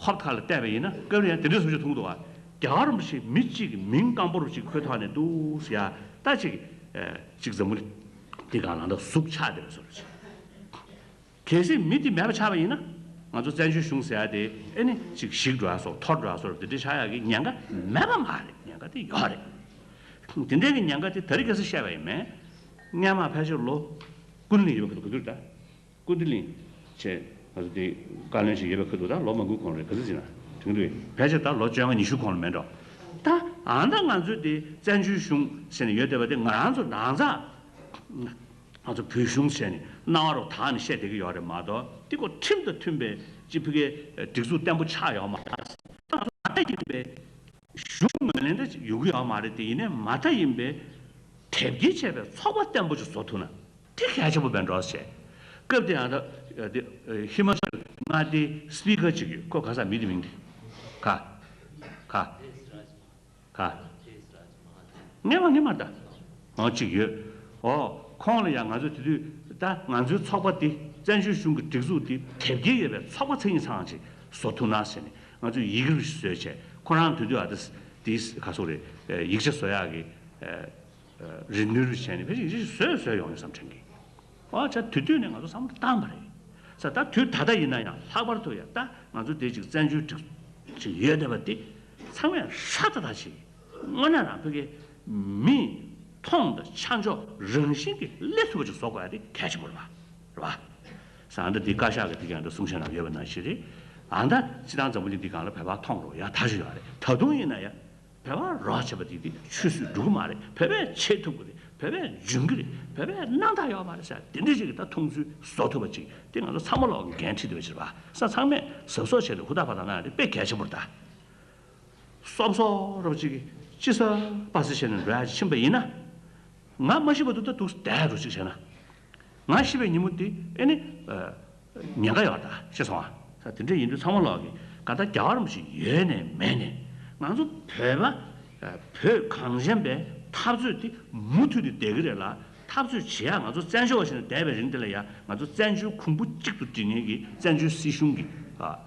ཧོབ་ཁ་ལ་བལྟས་པ་ཡིན་ན་སྐབས་རེ་ཡང་དེ་འདྲའི་བཟོ་ཅིག་མཐོང་འདུག་བ། རྒྱལ་བ་རིན་པོ་ཆེ་མི་གཅིག་གི་མིང་སྐམ་པོ་རུ་ཅིག་ཁོའི་ཐོག་ནས་འདུག་ཟེར་ཡ་ད་ཅིག་ཅིག་འཛམ་བུ་གླིང་འདི་སྒང་ལ་ད་ཟུག་ཆགས་བསྡད་པའི་བཟོ་འདྲ་ཅིག་གལ་སྲིད་མི་འདི་མེད་པ་ཆགས་པ་ཡིན་ན་ང་ཚོ་བཙན་བྱོལ་གཞུང་ཟེར་ཡ་དེ་ཨེ་ནི་ཅིག་ཞིག་འགྲོ་ཡ་སོགས་འཐོར་འགྲོ་ཡ་སོགས་དེ་འདྲའི་ཆགས་ཡ་གི་ཉེན་ཁ་མེད་པ་མ་རེད། ཉེན་ཁ་དེ་ཡོད་རེད། དེ་འདྲའི་གི་ཉེན་ཁ་དེ་ད་རེས་ཁ་སང་བཤད་པ་ཡིན་མིན། སྔོན་མ་ཕལ་ཆེར་ལོ་ཀུན་ལ་ཡོད་པ་ག་ཚོད་ད། ཀུན་ཏི་གླིང་བྱས་ང་ཚོ་དེ་བཀའ་བློན་ཞིག་ཡོད་པའི་ཁ་ཐུག་ད་ལོ་མང་པོའི་གོང་རེད། ག་ཚོད་ཟིན་ན་དྲན་གི་འདུག་ཕལ་ཆེར་ད་ལོ་བཅོ་ལྔ་ཉི་ཤུ་གོང་ལ་མེད་འགྲོ། ད་ཨ་ད་ང་ཚོས་དེ་བཙན་བྱོལ་གཞུང་ཟེར་ནས་ཡོད་བསྡད་པ་དེ་ང་རང་ཚོ་ནང་ཚགས་ང་ཚོ་བོད་གཞུང་ཟེར་ནས་རྣ་བ་རུ་དག་ནས་བཤད་བསྡད་ཀྱི་ཡོད་རེད་མ་གཏོགས་དེ་ཁོ་ཁྲིམས་དང་མཐུན་པའི་སྤྱི་ཕུགས་ཀྱི་སྒྲིག་འཛུགས་བརྟན་པོ་ཆགས་ཡོད་མ་རེད། ད་ང་ཚོ་ད་ཡིན་པའི་གཞུང་ངོས་ལེན་ད་ཡོང་གི་ཡོད་མ་རེད། དེ་ཡིན་ནའི་མ་མཐའ་ཡིན་པའི་དེབ་སྐྱེལ་བྱས་པའི་ཚོགས་པ་བརྟན་པོ་ཅིག་བཟོ་ཐུབ་ན། དེ་གལ་ཆེན་པོ་བས་འགྲོ་ཟེར། སྐབས་དེ་ཡང་ད་དེ་ཧི་མ་ཅལ་མངའ་སྡེའི་སྤི་ཀར་ཅིག་ཡོད། ཁོ་ག་ས་མི་དེ་མིང་དེ་ག་ག་ག་ངས་མ་ངས་མ་ད་ཨང་ཅིག་ཡོད། ཨོ་ཁོང་ལ་ཡང་ང་ཚོ་དེ་དུས་ད་ང་ཚོའི་ཚོགས་པ་འདི་བཙན་བྱོལ་གཞུང་གི་སྒྲིག་འཛུགས་འདི་དེབ་སྐྱེལ་ཡོད་པའི་ཚོགས་པ་མཚན་ཉིད་ཚང་ཅིག་བཟོ་ཐུབ་ན་ཟེར་ནས་ང་ཚོས་ཡི་གེ་རུ་ཞིག་བཟོས་བྱས་ཁོ་རང་དེ་དུས་ཨ་ད་དེ་ག་སོག་རེད། ཡིག་ཆ་བཟོ་ཡག་གི་རེ་འདུན་རུ་བྱས་ནས་ཕལ་ཆེར་ཡིག་ཆ་བཟོས་བཟོས་ཡོང་ཡོད་བསམ་དྲན་གི། ཨོ་ཅག་དུས་དུས་ནས་ང་ཚོ་བསམ་བློ་བཏང་པ་རེད། ས་ད་དུས་ད་ལྟ་ཡིན་ན་ཡང་ལྷག་པར་དུ་ཡང་ད་ང་ཚོ་དེ་ཅིག་བཙན་བྱོལ་སྒྲིག་ཅིག་ཡོད་བསྡད་པ་འདི་ཚང་མས་ཧྲ་ཏག་ཏག་ཅིག་དངོས་གནས་རང་ཕ་གི་མི་མཐོང་དང་ཆ་འཇོག་རང་བཞིན་གྱིས་སླེབས་ཐུབ་པ་ཅིག་བཟོ་དགོས་ཡ་དེ་གལ་ཆེན་པོ་རེད་པ། རེད་པ། ས་ཨ་ད་འདི་བཀའ་ཤག་གི་དེ་ག་ཡང་ད་གསུང་བཤད་ནང་ཡོད་པ་ནང་བཞིན་རེད། ཨ་ད་སྤྱི་བཏང་འཛམ་བུ་གླིང་འདི་སྒང་ལ་བོད་པ་མཐོང་རོགས་ཡ་ད་ཞུ་ཡ་རེད། ད་དུང་ཡིན་ན་ཡ། བོད་པ་རོགས་བྱེད་པ་དེ་དེ་ཆོས་སྲིད་འགྲུབ་ཀྱི་མ་རེད། བོད་པས་བྱེད་ཐུབ་ཀྱི་རེད། བོད་པས་འཇོན་གྱི་རེད། བོད་པས་རྣམ་དག་ཡོད་མ་རེད་ཟེར་དེ་འདྲ་ཞིག་གི་ད་མཐོང་ཚུལ་བཟོ་ཐུབ་པ་ཅིག་དེ་ང་ཚོ་ཚང་མ་ལོག་གི་འགན་འཁྲི་འདུག་པ་ཕྱིར་བ་ས་ཚང་མས་གཟབ་གཟབ་བྱས་ནས་ཧུར་ཐག་པ་དང་གནང་ཡ་དེ་དཔེ་གལ་ཆེན་པོ་རེད་ད། སོབ་སོབ་རོབ་ཅིག་གིས་ཅི་ས་པ་སི་བྱས་ནས་འགྲོ་ཡ་ཕྱིན་པ་ཡིན་ན། ང་མ་ཤི་བར་དུ་ད་འདུག་བསྡད་རོགས་ཅིག་བྱས་ན། ང་ཤི་བའི་ཉིན་མོ་དེ་ཨེ་ནི། ཉེན་ཁ་ཡོད་ད་ཤེས་སོང་ཨ། ས་དེ་འདྲ་ཡིན་དུས་ཚང་མ་ལོག་གི་ག་ད་རྒྱལ་བ་རིན་པོ་ཆེ་ཡོད་ནས་མེད་ནས་ང་ཚོ་བོད་པ། བོད་གངས་ཅན་པའི་འཐབ་རྩོད་དེ་མུ་མཐུད་དུ་བསྡད་ཀྱི་རེད་ལ་འཐབ་རྩོད་བྱེད་ཡ་ང་ཚོ་བཙན་བྱོལ་བ་ཞིག་ནས་བསྡད་པའི་རིང་དེ་ལ་ཡ་ང་ཚོ་བཙན་བྱོལ་གོང་བུ་གཅིག་ཏུ་སྒྲིལ་མཁན་གྱི་བཙན་བྱོལ་སྲིད་གཞུང་གི་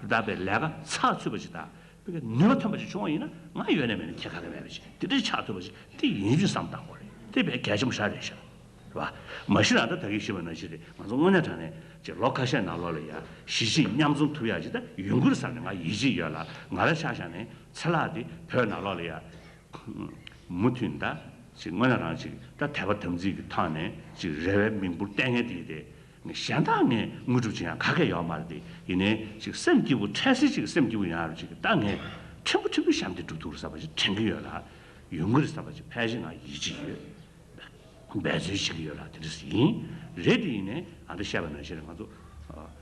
ད་བའི་ལས་ཀ་ཚགས་ཚུད་པ་ཞིག་དང་། བོད་ཀྱི་ནུས་པ་ཐོན་པ་ཞིག་བྱུང་བ་ཡིན་ན་ང་ཡོད་ནས་མེད་ནས་ཁྱད་ག་རེ་མེད་པ་ཞིག་དེ་འདྲ་ཆགས་ཐུབ་པ་ཞིག་དེ་ཡིན་རྒྱུ་བསམ་བཏང་དགོས་རེད། དེ་དཔེ་གལ་ཆེན་པོ་ཞིག་རེད་ཤག་རེད་བ། མ་གཞི་རང་ད་ད་གིན་ཞུས་པ་ནང་བཞིན་རེད། ང་ཚོ་དངོས་གནས་དྲང་གནས་ཅིག་ལོ་ཁ་ཤས་ནང་ལོགས་ལ་ཡ་གཞིས་བྱེས་མཉམ་འཛོམས་ཐུབ་ཡག་ཅིག་ད་ཡོང་གི་རེད་བསམ་ནས་ང་ཡིད་ཆེས་ཡོད་ལ། ང་རང་ཆ་བཞག་ནས་ཚེ་ལྷག་དེ་བོད་ནང་ལོགས་ལ་ཡ་མུ་མཐུད་ད་ཅིག་དངོས་གནས་རང་ཅིག་ད་དད་པ་དམ་ཚིག་གི་ཐོག་ནས་ཅིག་རེ་བའི་མིག་འབུར་གཏད་མཁན་དེ་དེ་གཞན་དག་ངས་དངོས་སྒྲུབ་བྱེད་ཡག་ག་གེ་ཡོད་མ་རེད་དེ། ཡིན་ནའི་ཅིག་སེམས་སྐྱིད་པོ་འཕྲལ་སེལ་ཅིག་སེམས་སྐྱིད་པོ་ཡོང་ཡག་ཅིག་ད་ངས་ཕྲན་བུ་ཕྲན་བུ་བཤམས་ཏེ་སྒྲུབ་ཐུབ་རེད་བསམ་པ་ཅིག་དྲན་གྱི་ཡོད་ལ། ཡོང་གི་རེད་བསམ་པ་ཅིག་ཕལ་ཆེར་ང་ཡིད་ཆེས་ཡོད། འབད་བརྩོན་བྱེད་ཀྱི་ཡོད་ལ་དེ་འདྲ་ཡིན། རེད་དེ་ཡིན་ནའི་ཨ་ད་བཤད་པ་ནང་བཞིན་རེད། ང་ཚོ་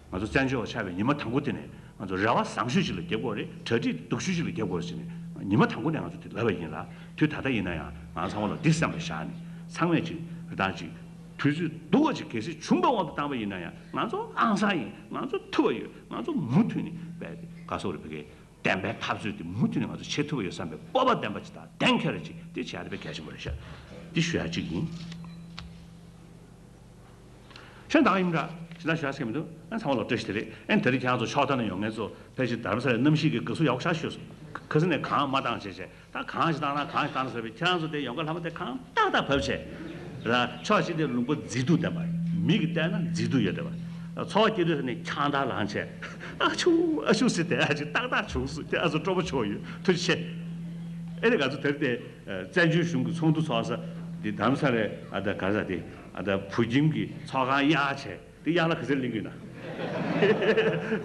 ང་ཚོ་བཙན་བྱོལ་བ་ཆགས་པའི་ཉི་མ་དང་པོ་དེ་ནས་ང་ཚོ་རེ་བ་བཟང་ཤོས་ཤིག་ལ་རྒྱབ་དགོས་རེད། གྲ་སྒྲིག་སྡུག་ཤོས་ཤིག་ལ་རྒྱབ་དགོས་རེད་ཟེར་ནས་ཉི་མ་དང་པོ་ནས་ང་ཚོ་དེ་ལབ་པ་ཡིན་ལ། དུས་ད་ལྟ་ཡིན་ན་ཡང་ང་ཚང་མ་ལ་འདི་སེམས་ལ་བཞག་ནས་ཚང་མས་ཅིག་རེ་སྟངས་ཅིག་དུས་ཚོད་སྡུག་པ་ཅིག་གལ་སྲིད་བྱུང་པའི་དབང་དུ་བཏང་པ་ཡིན་ན་ཡང་ང་ཚོ་ཨང་གསར་ཡིན། ང་ཚོ་ཐུབ་པ་ཡོད། ང་ཚོ་མུ་མཐུད་ནས་བས་ཏེ་ག་སོག་རེ་བ་གའི་བདེན་པའི་འཐབ་རྩོད་དེ་མུ་མཐུད་ནས་ང་ཚོ་བྱེད་ཐུབ་པ་ཡོད་བསམ་པའི་སྤོབས་པ་ལྡན་པ་ཅིག་དང་གཏན་འཁེལ་རེ་ཅིག་དེ་བྱེད་ཡ་དེ་དཔེ་གལ་ཆེན་པོ་རེད་ཤག་འདི་ཞུ་ཡ་གཅིག་ཡིན། ཤ་འདང་ཡིན་འདྲ་ཞེ་དྲག་ཞུ་ཡ་ཟེར་གྱི་མི་འདུག་ཨ་ཚང་མ་ལོག་བཀྲ་ཤིས་བདེ་ལེགས། ཨ་དེ་རིང་ཁྱེད་རང་ཚོ་ཕྱོགས་མཐའ་ནས་ཡོང་མཁན་ཚོ་ཕལ་ཆེར་རྡ་རམ་ས་ལའི་གནམ་གཤིས་ཀྱི་དགའ་བསུ་ཡག་པོ་ཞེ་དྲག་ཞུས་སོང་། ཁ་སང་ནས་གངས་མ་བཏང་བྱས་བྱས་ད་གངས་ཤིག་བཏང་ན་གངས་ཤིག་བཏང་ན་ཟེར་བས་ཁྱེད་རང་ཚོ་དེ་ཡོང་ག་ལྷ་མོ་དེ་གངས་ཏག་ཏག་བབས་བྱས་ར། ཕྱོགས་གཅིག་དེ་ལུང་པ་མཛེས་སྡུག་ལྡན་པ། མིག་གིས་བལྟས་ན་མཛེས་སྡུག་ཡོད་བསྡད་པ། ཚོར་བ་སྐྱེ་དུས་ནས་ཁྱང་ཐག་ལངས་བྱས་ཨ་ཆུ་ཨ་ཆུ་ཟེར་དེ་ཨ་ཅིག་ཏག་ཏག་བྱུང་སོང་། ཁྱེད་རང་ཚོ་སྤྲོ་པོ་བྱུང་ཡོད། ཐུགས་རྗེ་ཆེ། ཨེ་ནས་ང་ཚོ་དེར་དེ་བཙན་བྱོལ་གཞུང་གི་ཚོགས་འདུ་ཚོགས་ས་དེ་རྡ་རམ་ས་ལའི་ཨ་ད་ག་རེ་ཟེར་དེ་ཨ་ད་བོད་ཁྱིམ་གྱི་ཚོགས་ཁང་གཡར་བྱས། དེ་གཡང་ལ་ག་ཚོད་ལེན་གྱི་ཡོད་ན།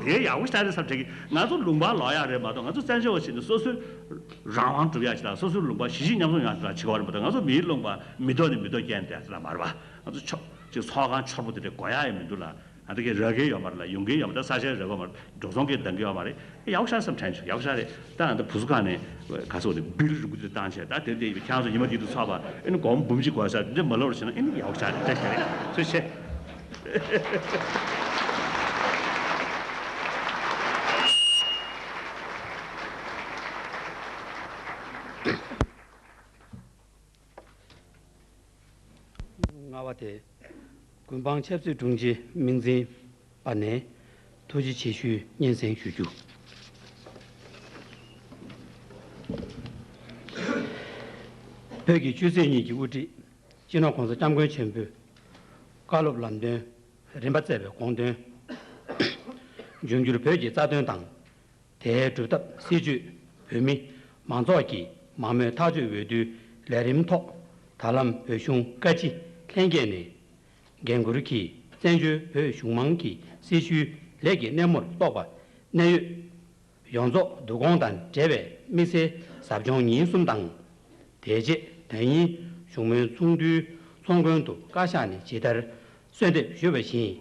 དེ་ཡག་པོ་ཞིག་རེད་བསམ་དྲན་གྱི། ང་ཚོ་ལུང་པར་ལོག་ཡག་རེད་མ་གཏོགས་ང་ཚོ་བཙན་བྱོལ་བ་ཞིག་ནས་སོ་སོའི་རང་དབང་སྒྲུབ་ཡག་ཞིག་དང་སོ་སོའི་ལུང་པ་གཞིས་བྱེས་མཉམ་འཛོམས་ཡག་ཞིག་ལ་བྱེད་དགོས་རེད་མ་གཏོགས། ང་ཚོ་མིའི་ལུང་པ་མི་ཐོག་ནས་མི་ཐོག་རྐྱེན་དེ་ལ་མ་རེད་པ། ང་ཚོ་ཕྱོགས་གཅིག་ཚོགས་ཁང་འཆོར་པོ་དེ་འདྲ་དགོས་ཡག་ཡང་མི་འདུག་ལ། ང་ཚོ་གི་ར་གའི་ཡོད་མ་རེད་ལ། ཡོང་གི་ཡོད་མ་རེད། ས་ཆའི་རེ་བ་མ་རེད། འགྲོ་སོང་གི་འདང་གི་ཡོད་མ་རེད། ཡག་པོ་ཤར་བསམ་དྲན་བྱུང་། ཡག་པོ་ཤར་རེད། ད་ང་ཚོ་བུ་གསོ་ཁང་ནས་ག་ཚོད་ནས་བིལ་རིང་པོ་དེ་བཏང་བྱས་ད་དེ་དེ་ཁྱེད་རང་ཚོ་ཉི་མ་དེ་དུས་ཚོགས་པ་ཨེ་ནི་སྒོར་མོ་འབུམ་གཅིག་དགོས་ས་འདི་མ་ལོར་བྱས་ན་ཨེ་ནི་ཡག་པོ་ཤར་རེད། བཀྲ་ཤིས་བདེ་ལེགས། ཐུགས་རྗེ་ཆེ། ལྔ་པ་དེ། ཀུན་སྤངས་ཆབ་སྲིད་དྲུང་ཆེ་མིང་འཛིན་པ་ནས་ཐུགས་རྗེ་ཆེ་ཞུའི་སྙན་སེང་ཞུ་རྒྱུ། བོད་ཀྱི་ཆོས་སྲིད་གཉིས་ཀྱི་དབུ་ཁྲིད་སྤྱི་ནོར་༸གོང་ས་༸སྐྱབས་མགོན་ཆེན་པོས་བཀའ་སློབ་ལམ་སྟོན་རིམ་པ་བསྩལ་བའི་དགོངས་དོན། འབྱུང་འགྱུར་བོད་ཀྱི་རྩ་དོན་དང་། དེའི་སྒྲུབ་ཐབས་སྲིད་བྱུས། བོད་མི་མང་ཚོགས་ཀྱི་མང་མོས་ཐག་གཅོད་འོས་བསྡུའི་ལས་རིམ་ཐོག་ད་ལམ་བོད་གཞུང་བཀའ་སྤྱི་ལྷན་རྒྱས་ནས་འགན་འཁུར་གྱིས་བཙན་བྱོལ་བོད་གཞུང་མང་གི་སྲིད་བྱུས་ལས་ཀྱི་སྣེ་མོར་གཏོགས་པ་གནད་ཡོད་ཡོངས་རྫོགས་བསྡུ་སྐོང་དང་འབྲེལ་བའི་དམིགས་བསལ་ཟབ་སྦྱོང་ཉིན་གསུམ་དང་། དེ་རྗེས་ད་ཉིན་བཞུགས་མོལ་ཚོགས་འདུའི་ཚོགས་མགོན་དུ་བཀའ་ཤག་ནས་ཇི་ལྟར་གསོལ་འདེབས་ཞུས་པ་བཞིན།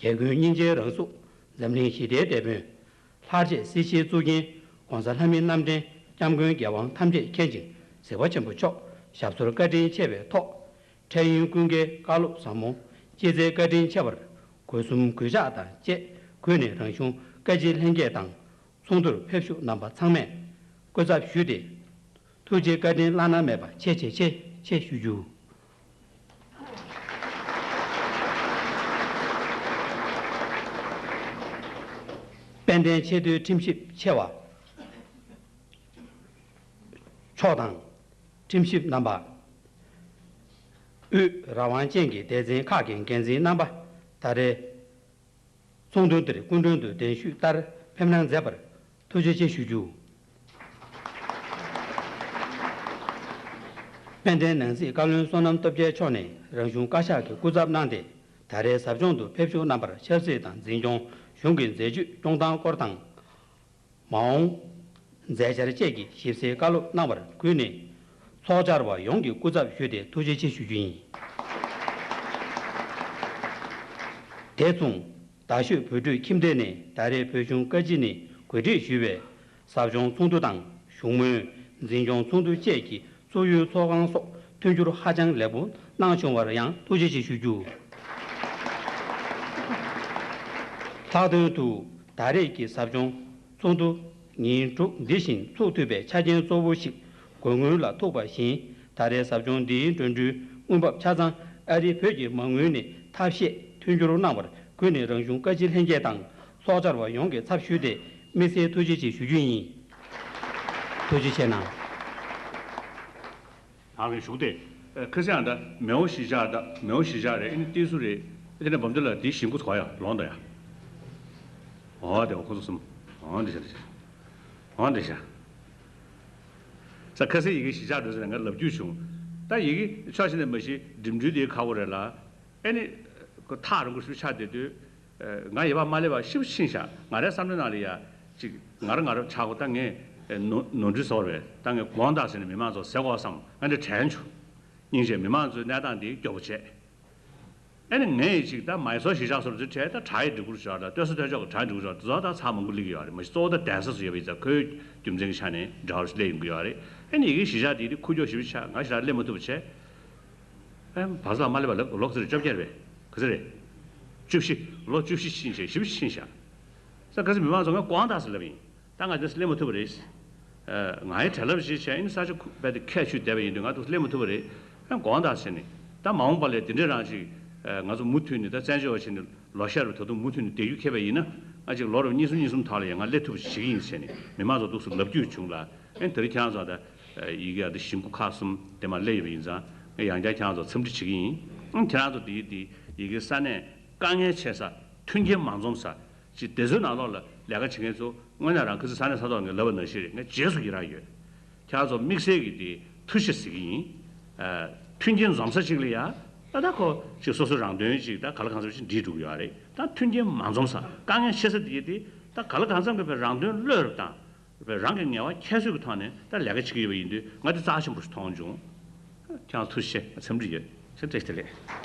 རྒྱལ་ཀུན་སྙིང་རྗེའི་རང་གཟུགས། འཛམ་གླིང་ཞི་བདེའི་དེད་དཔོན། ལྷར་བཅས་སྲིད་ཞིའི་གཙུག་རྒྱན། ༸གོང་ས་ལྷ་མིའི་རྣམ་འདྲེན། ༸སྐྱབས་མགོན་རྒྱལ་དབང་ཐམས་ཅད་མཁྱེན་ཅིང་གཟིགས་པ་ཆེན་པོ་མཆོག་ཞབས་སོར་བཀའ་དྲིན་ཆེ་བའི་ཐོག་འཕྲལ་ཡུན་ཀུན་དགའི་བཀའ་སློབ་ཟབ་མོ་ཅི་བསྩལ་བཀའ་དྲིན་ཆེ་བར་གུས་གསུམ་གུས་ཕྱག་དང་བཅས་གུས་ནས་རང་གཞུང་བཀའ་སྤྱི་ལྷན་རྒྱས་དང་ཚོགས་འདུར་ཕེབས་བཞུགས་རྣམ་པ་ཚང་མས་སྐུ་ཚབ་ཞུས་ཏེ། ཐུགས་རྗེ་བཀའ་དྲིན་བླ་ན་མེད་པ་ཆེ་ཆེ་ཆེ་ཆེ་ཞུ་རྒྱུ། དཔལ་ལྡན་ཆེས་མཐོའི་ཁྲིམས་ཞིབ་ཆེ་བ་མཆོག་དང་། ཁྲིམས་ཞིབ་རྣམ་པ། དབུས་རང་དབང་ཅན་གྱི་སྡེ་ཚན་ཁག་གི་འགན་འཛིན་རྣམ་པ། ད་རེས་ཚོགས་འདུ་འདིར་སྐུ་མགྲོན་དུ་གདན་ཞུས་ལྟར་ཕེབས་གནང་མཛད་པར་ཐུགས་རྗེ་ཆེ་ཞུ་རྒྱུ། དཔལ་ལྡན་ནང་སྲིད་བཀའ་བློན་བསོད་ནམས་སྟོབས་རྒྱལ་མཆོག་ནས་རང་གཞུང་བཀའ་ཤག་གི་སྐུ་ཚབ་གནང་སྟེ། ད་རེས་ཟབ་སྦྱོང་དུ་ཕེབས་བཞུགས་རྣམ་པར་ཆབ་སྲིད་དང་འཛིན་སྐྱོང་གཞུང་གི་མཛད་ཇུས་སྐྱོང་སྟངས་སྐོར་དང་། མ་འོངས་མཛད་འཆར་བཅས་ཀྱི་ཞིབ་གསལ་བཀའ་སློབ་གནང་བར་གུས་ནས་ཚོགས་བཅར་བ་ཡོངས་ཀྱི་སྐུ་ཚབ་ཞུས་ཏེ་ཐུགས་རྗེ་ཆེ་ཞུ་རྒྱུ་ཡིན། དེ་མཚུངས། རྡ་ཤོད་བོད་ཕྲུག་ཁྱིམ་སྡེ་ནས་ད་རེས་བོད་གཞུང་བཀའ་སྤྱི་ནས་གོ་སྒྲིག་ཞུས་པའི་ཟབ་སྦྱོང་ཚོགས་འདུ་དང་བཞུགས་མོལ། འཛིན་སྐྱོང་ཚོགས་འདུ་བཅས་ཀྱི་ཚོགས་ཡུལ་ཚོགས་ཁང་སོགས་མཐུན་འགྱུར་ཧ་ཅང་ལེགས་པོ་གནང་བྱུང་བར་ཡང་ཐུགས་རྗེ་ཆེ་ཞུ་རྒྱུ། ལྷག་དོན་དུ་ད་རེས་ཀྱི་ཟབ་སྦྱོང་ཚོགས་འདུ་ཉིན་དྲུག་འདི་བཞིན་ཚུགས་ཐུབ་པའི་ཆ་རྐྱེན་གཙོ་བོ་ཞིག་དགོས་ངེས་ལ་ཐུག་པ་བཞིན། ད་རེས་ཟབ་སྦྱོང་འདིའི་འགྲོ་གྲོན་དངུལ་འབབ་ཆ་ཚང་ཨ་རིའི་བོད་ཀྱི་མ་དངུལ་ནས་ཐབས་ཤེས་མཐུན་འགྱུར་གནང་བར་གུས་ནས་རང་གཞུང་བཀའ་སྤྱི་ལྷན་རྒྱས་དང་ཚོགས་བཅར་བ་ཡོངས་ཀྱི་ཚབ་ཞུས་ཏེ་དམིགས་བསལ་ཐུགས་རྗེ་ཆེ་ཞུ་རྒྱུ་ཡིན། ཐུགས་རྗེ་ཆེ་གནང་། ད་རེས་བཞུགས་ཏེ་ ཁ་སང་ད་མེའོ་གཞིས་ཆགས་ད་མེའོ་གཞིས་ཆགས་རེད། ཨ་ནི་ཏི་སུ་རེད། དེ་ནས་བམ་དེ་ལ་དེའི་ཞིང་ཁུ་ཚོ་ཡ་ལོང་ད་ཡ། ཨོ་དེ་ཁོ་ཚོ་གསུམ། ཨོ་འདི་ཤ་འདི་ཤ། ཨོ་འདི་ཤ། ས་ཁ་སང་ཡི་གེ་གཞིས་ཆགས་འགྲོ་ཟེར་ནས་ང་ལབ་རྒྱུ་བྱུང་། ད་ཡི་གེ་ཕྱོགས་ཞིག་ནས་མ་གཞི་འགྲིམ་འགྲུལ་དེ་ཁག་པོ་རེད་ལ། ཨེ་ནི། ཁོ་ཐག་རིང་པོ་ཞིག་ཆགས་བསྡད་དུས། ང་ཡིད་པ་མ་སླེབས་པ་ཞིབ་ཕྱིན་ཤག་ང་རའི་བསམ་བློའི་ནང་ལ་ཡ། ཅིག་ང་ར་ང་ར་ཆག་གོ་ད་ངས། ནོར་ནོར་འཁྲུལ་བཟོ་བར་བས་ད་ངས་དགོངས་དག་ཟེར་ནས་མི་མང་ཚོ་ཟེར་དགོས་བསམ་ང་འདྲ་དྲན་བྱུང་། སྙིང་རྗེ། མི་མང་ཚོའི་གནས་སྟངས་འདི་སྐྱོ་པོ་བྱས། ཨེ་ནི་ངས་ཅིག་ད་མའི་སོར་གཞིས་ཆགས་སོར་ཚུར་བྲལ་ད་བྲག་ཡི་སྒྲིག་གུར་ཞོར་ད་སྟོད་ས་སྟོད་ཕྱོགས་ཀྱི་བྲག་སྒྲིག་གུར་ཞོར་དེ་ཚོ་ད་ཚང་མང་པོ་སླེབས་ཀྱི་ཡོད་རེད། མ་གཞི་གཙོ་བོ་ད་གདན་ས་ཚོ་ཡོད་པ་ཡིན་ཙང་ཁོའི་རྒྱུ་མཚན་གྱི་ཆ་ནས་འདྲ་བར་སླེབས་ཡོང་གི་ཡོད་རེད། ཨེ་ནི་ཡི་གེ་གཞིས་ཆགས་དེ་དེ་ཁུག་ཀྱོག་ཞེ་པོ་ཆགས་ང་ཞེ་དྲག་སླེབས་མ་ཐུབ་པ་བྱས། ཨེ་བར་ལ་མ་སླེབས་པ་ལ་ལོ་ག་ཚོད་རེད། བཅོ་བརྒྱད་རེད། ག་ཚོད་རེད། བཅུ་བཞི། ལོ་བཅུ་བཞི་ཕྱིན་བྱས་བཞི་བཅུ་ཕྱིན་བཞག་ས་ག་ཚོད་མི་མང་ཚོ་ང་དགོངས་དག་ཟེར་ལབ་ཡིན། ད་ང་དེ་སླེབས་མ་ཐུབ་པ་རེད། ང་ཡི་བྲེལ་ལབ་ཞིག་བྱས་ཨིན་ས་ཆ་ཁུ་བས་དེ་ཁས་ཆུད་བསྡད་པ་ཡིན་དུས་ང་དུ་སླེབས་མ་ཐུབ་པ་རེད། ཨ་དགོངས་དག་བྱས་ནས་ད་མ་འོངས་པ་ལས་དེ་འདྲའི་རང་ཞིག་ང་ཚོ་མུ་མཐུད་ནས་ད་བཙན་བྱོལ་བ་བྱས་ནས་ལོ་ཤར་བའི་ད་དུང་མུ་མཐུད་ནས་བསྡད་རྒྱུ་ཁེལ་བ་ཡིན་ན་ང་ཅིག་ལོ་རབས་གཉིས་གསུམ་གཉིས་གསུམ་ཐོག་ལ་ཡང་ང་སླེབས་ཐུབ་པ་ཞིག་བྱེད་ཀྱི་ཡིན་ཟེར་ནས་མི་མང་ཚོ་འདུག་སེ་ལབ་རྒྱུ་བྱུང་ལ། ཨེ་དེ་རིང་ཁྱེད་རང་ཚོ་ད་ཡི་གེ་ཨ་ད་ཞིང་ཁུ་ཁག་གསུམ་དེ་མ་སླེབས་ཡོད་པ་ཡིན་ཙང་ང་ཡང་བསྐྱར་ཁྱེད་རང་ཚོ་འཚམས་འདྲི་བྱེད་ཀྱི་ཡིན། ཨེ་ཁྱེད་རང་ཚོ་དེ་དེ་ཡི་གེ་ས་གནས་དཀའ་ངལ་ཆེ་ས་མཐུན་རྐྱེན་མ་འཛོམས་ས་ཅིག་དེ་ཚོའི་ནང་ལོགས་ལ་ལས་ཀ་བྱེད་མཁན་ཚོ་དངོས་གནས་རང་ཁ་སང་ས་གནས་ས་ཐོག་ནས་ལབ་པ་ནང་བཞིན་རེད། ང་རྗེས་སུ་ཡི་རང་ཡོད། ཁྱེད་རང་ཚོ་དམིགས་བསལ་གྱི་དེ་ཐུགས་རྗེ་ཆེ་ཟེར་གྱི་ཡིན། མཐུན་རྐྱེན་འཛོམས་ས་ཅིག་ལ་ཡ་ད་ད་ཁོ་ཅིག་སོ་སོའི་རང་དོན་ཅིག་ད་ག་ལ་གང་འཚམ་ཅིག་འགྲིག་འགྲོ་གི་ཡོད་རེད། ད་མཐུན་རྐྱེན་མ་འཛོམས་ས་དཀའ་ངལ་ཆེ་ས་དེ་དེ་ད་ག་ལ་གང་འཚམ་གྱི་བའི་རང་དོན་བློས་རུ་བཏང་བའི་རང་གི་ངལ་བ་ཁྱད་གསོད་ཀྱི་ཐོག་ནས་ད་ལས་ཀ་བྱེད་ཀྱི་ཡོད་པ་ཡིན་དུས་ང་དེ་རྩ་ཆེན་པོ་ཞིག་མཐོང་བྱུང་། ཁྱེད་རང་ཐུགས་རྗེ་ཆེ། འཚམས་འདྲི་ཡོད། ཆེ་བཀྲ་ཤིས་བདེ་ལེགས།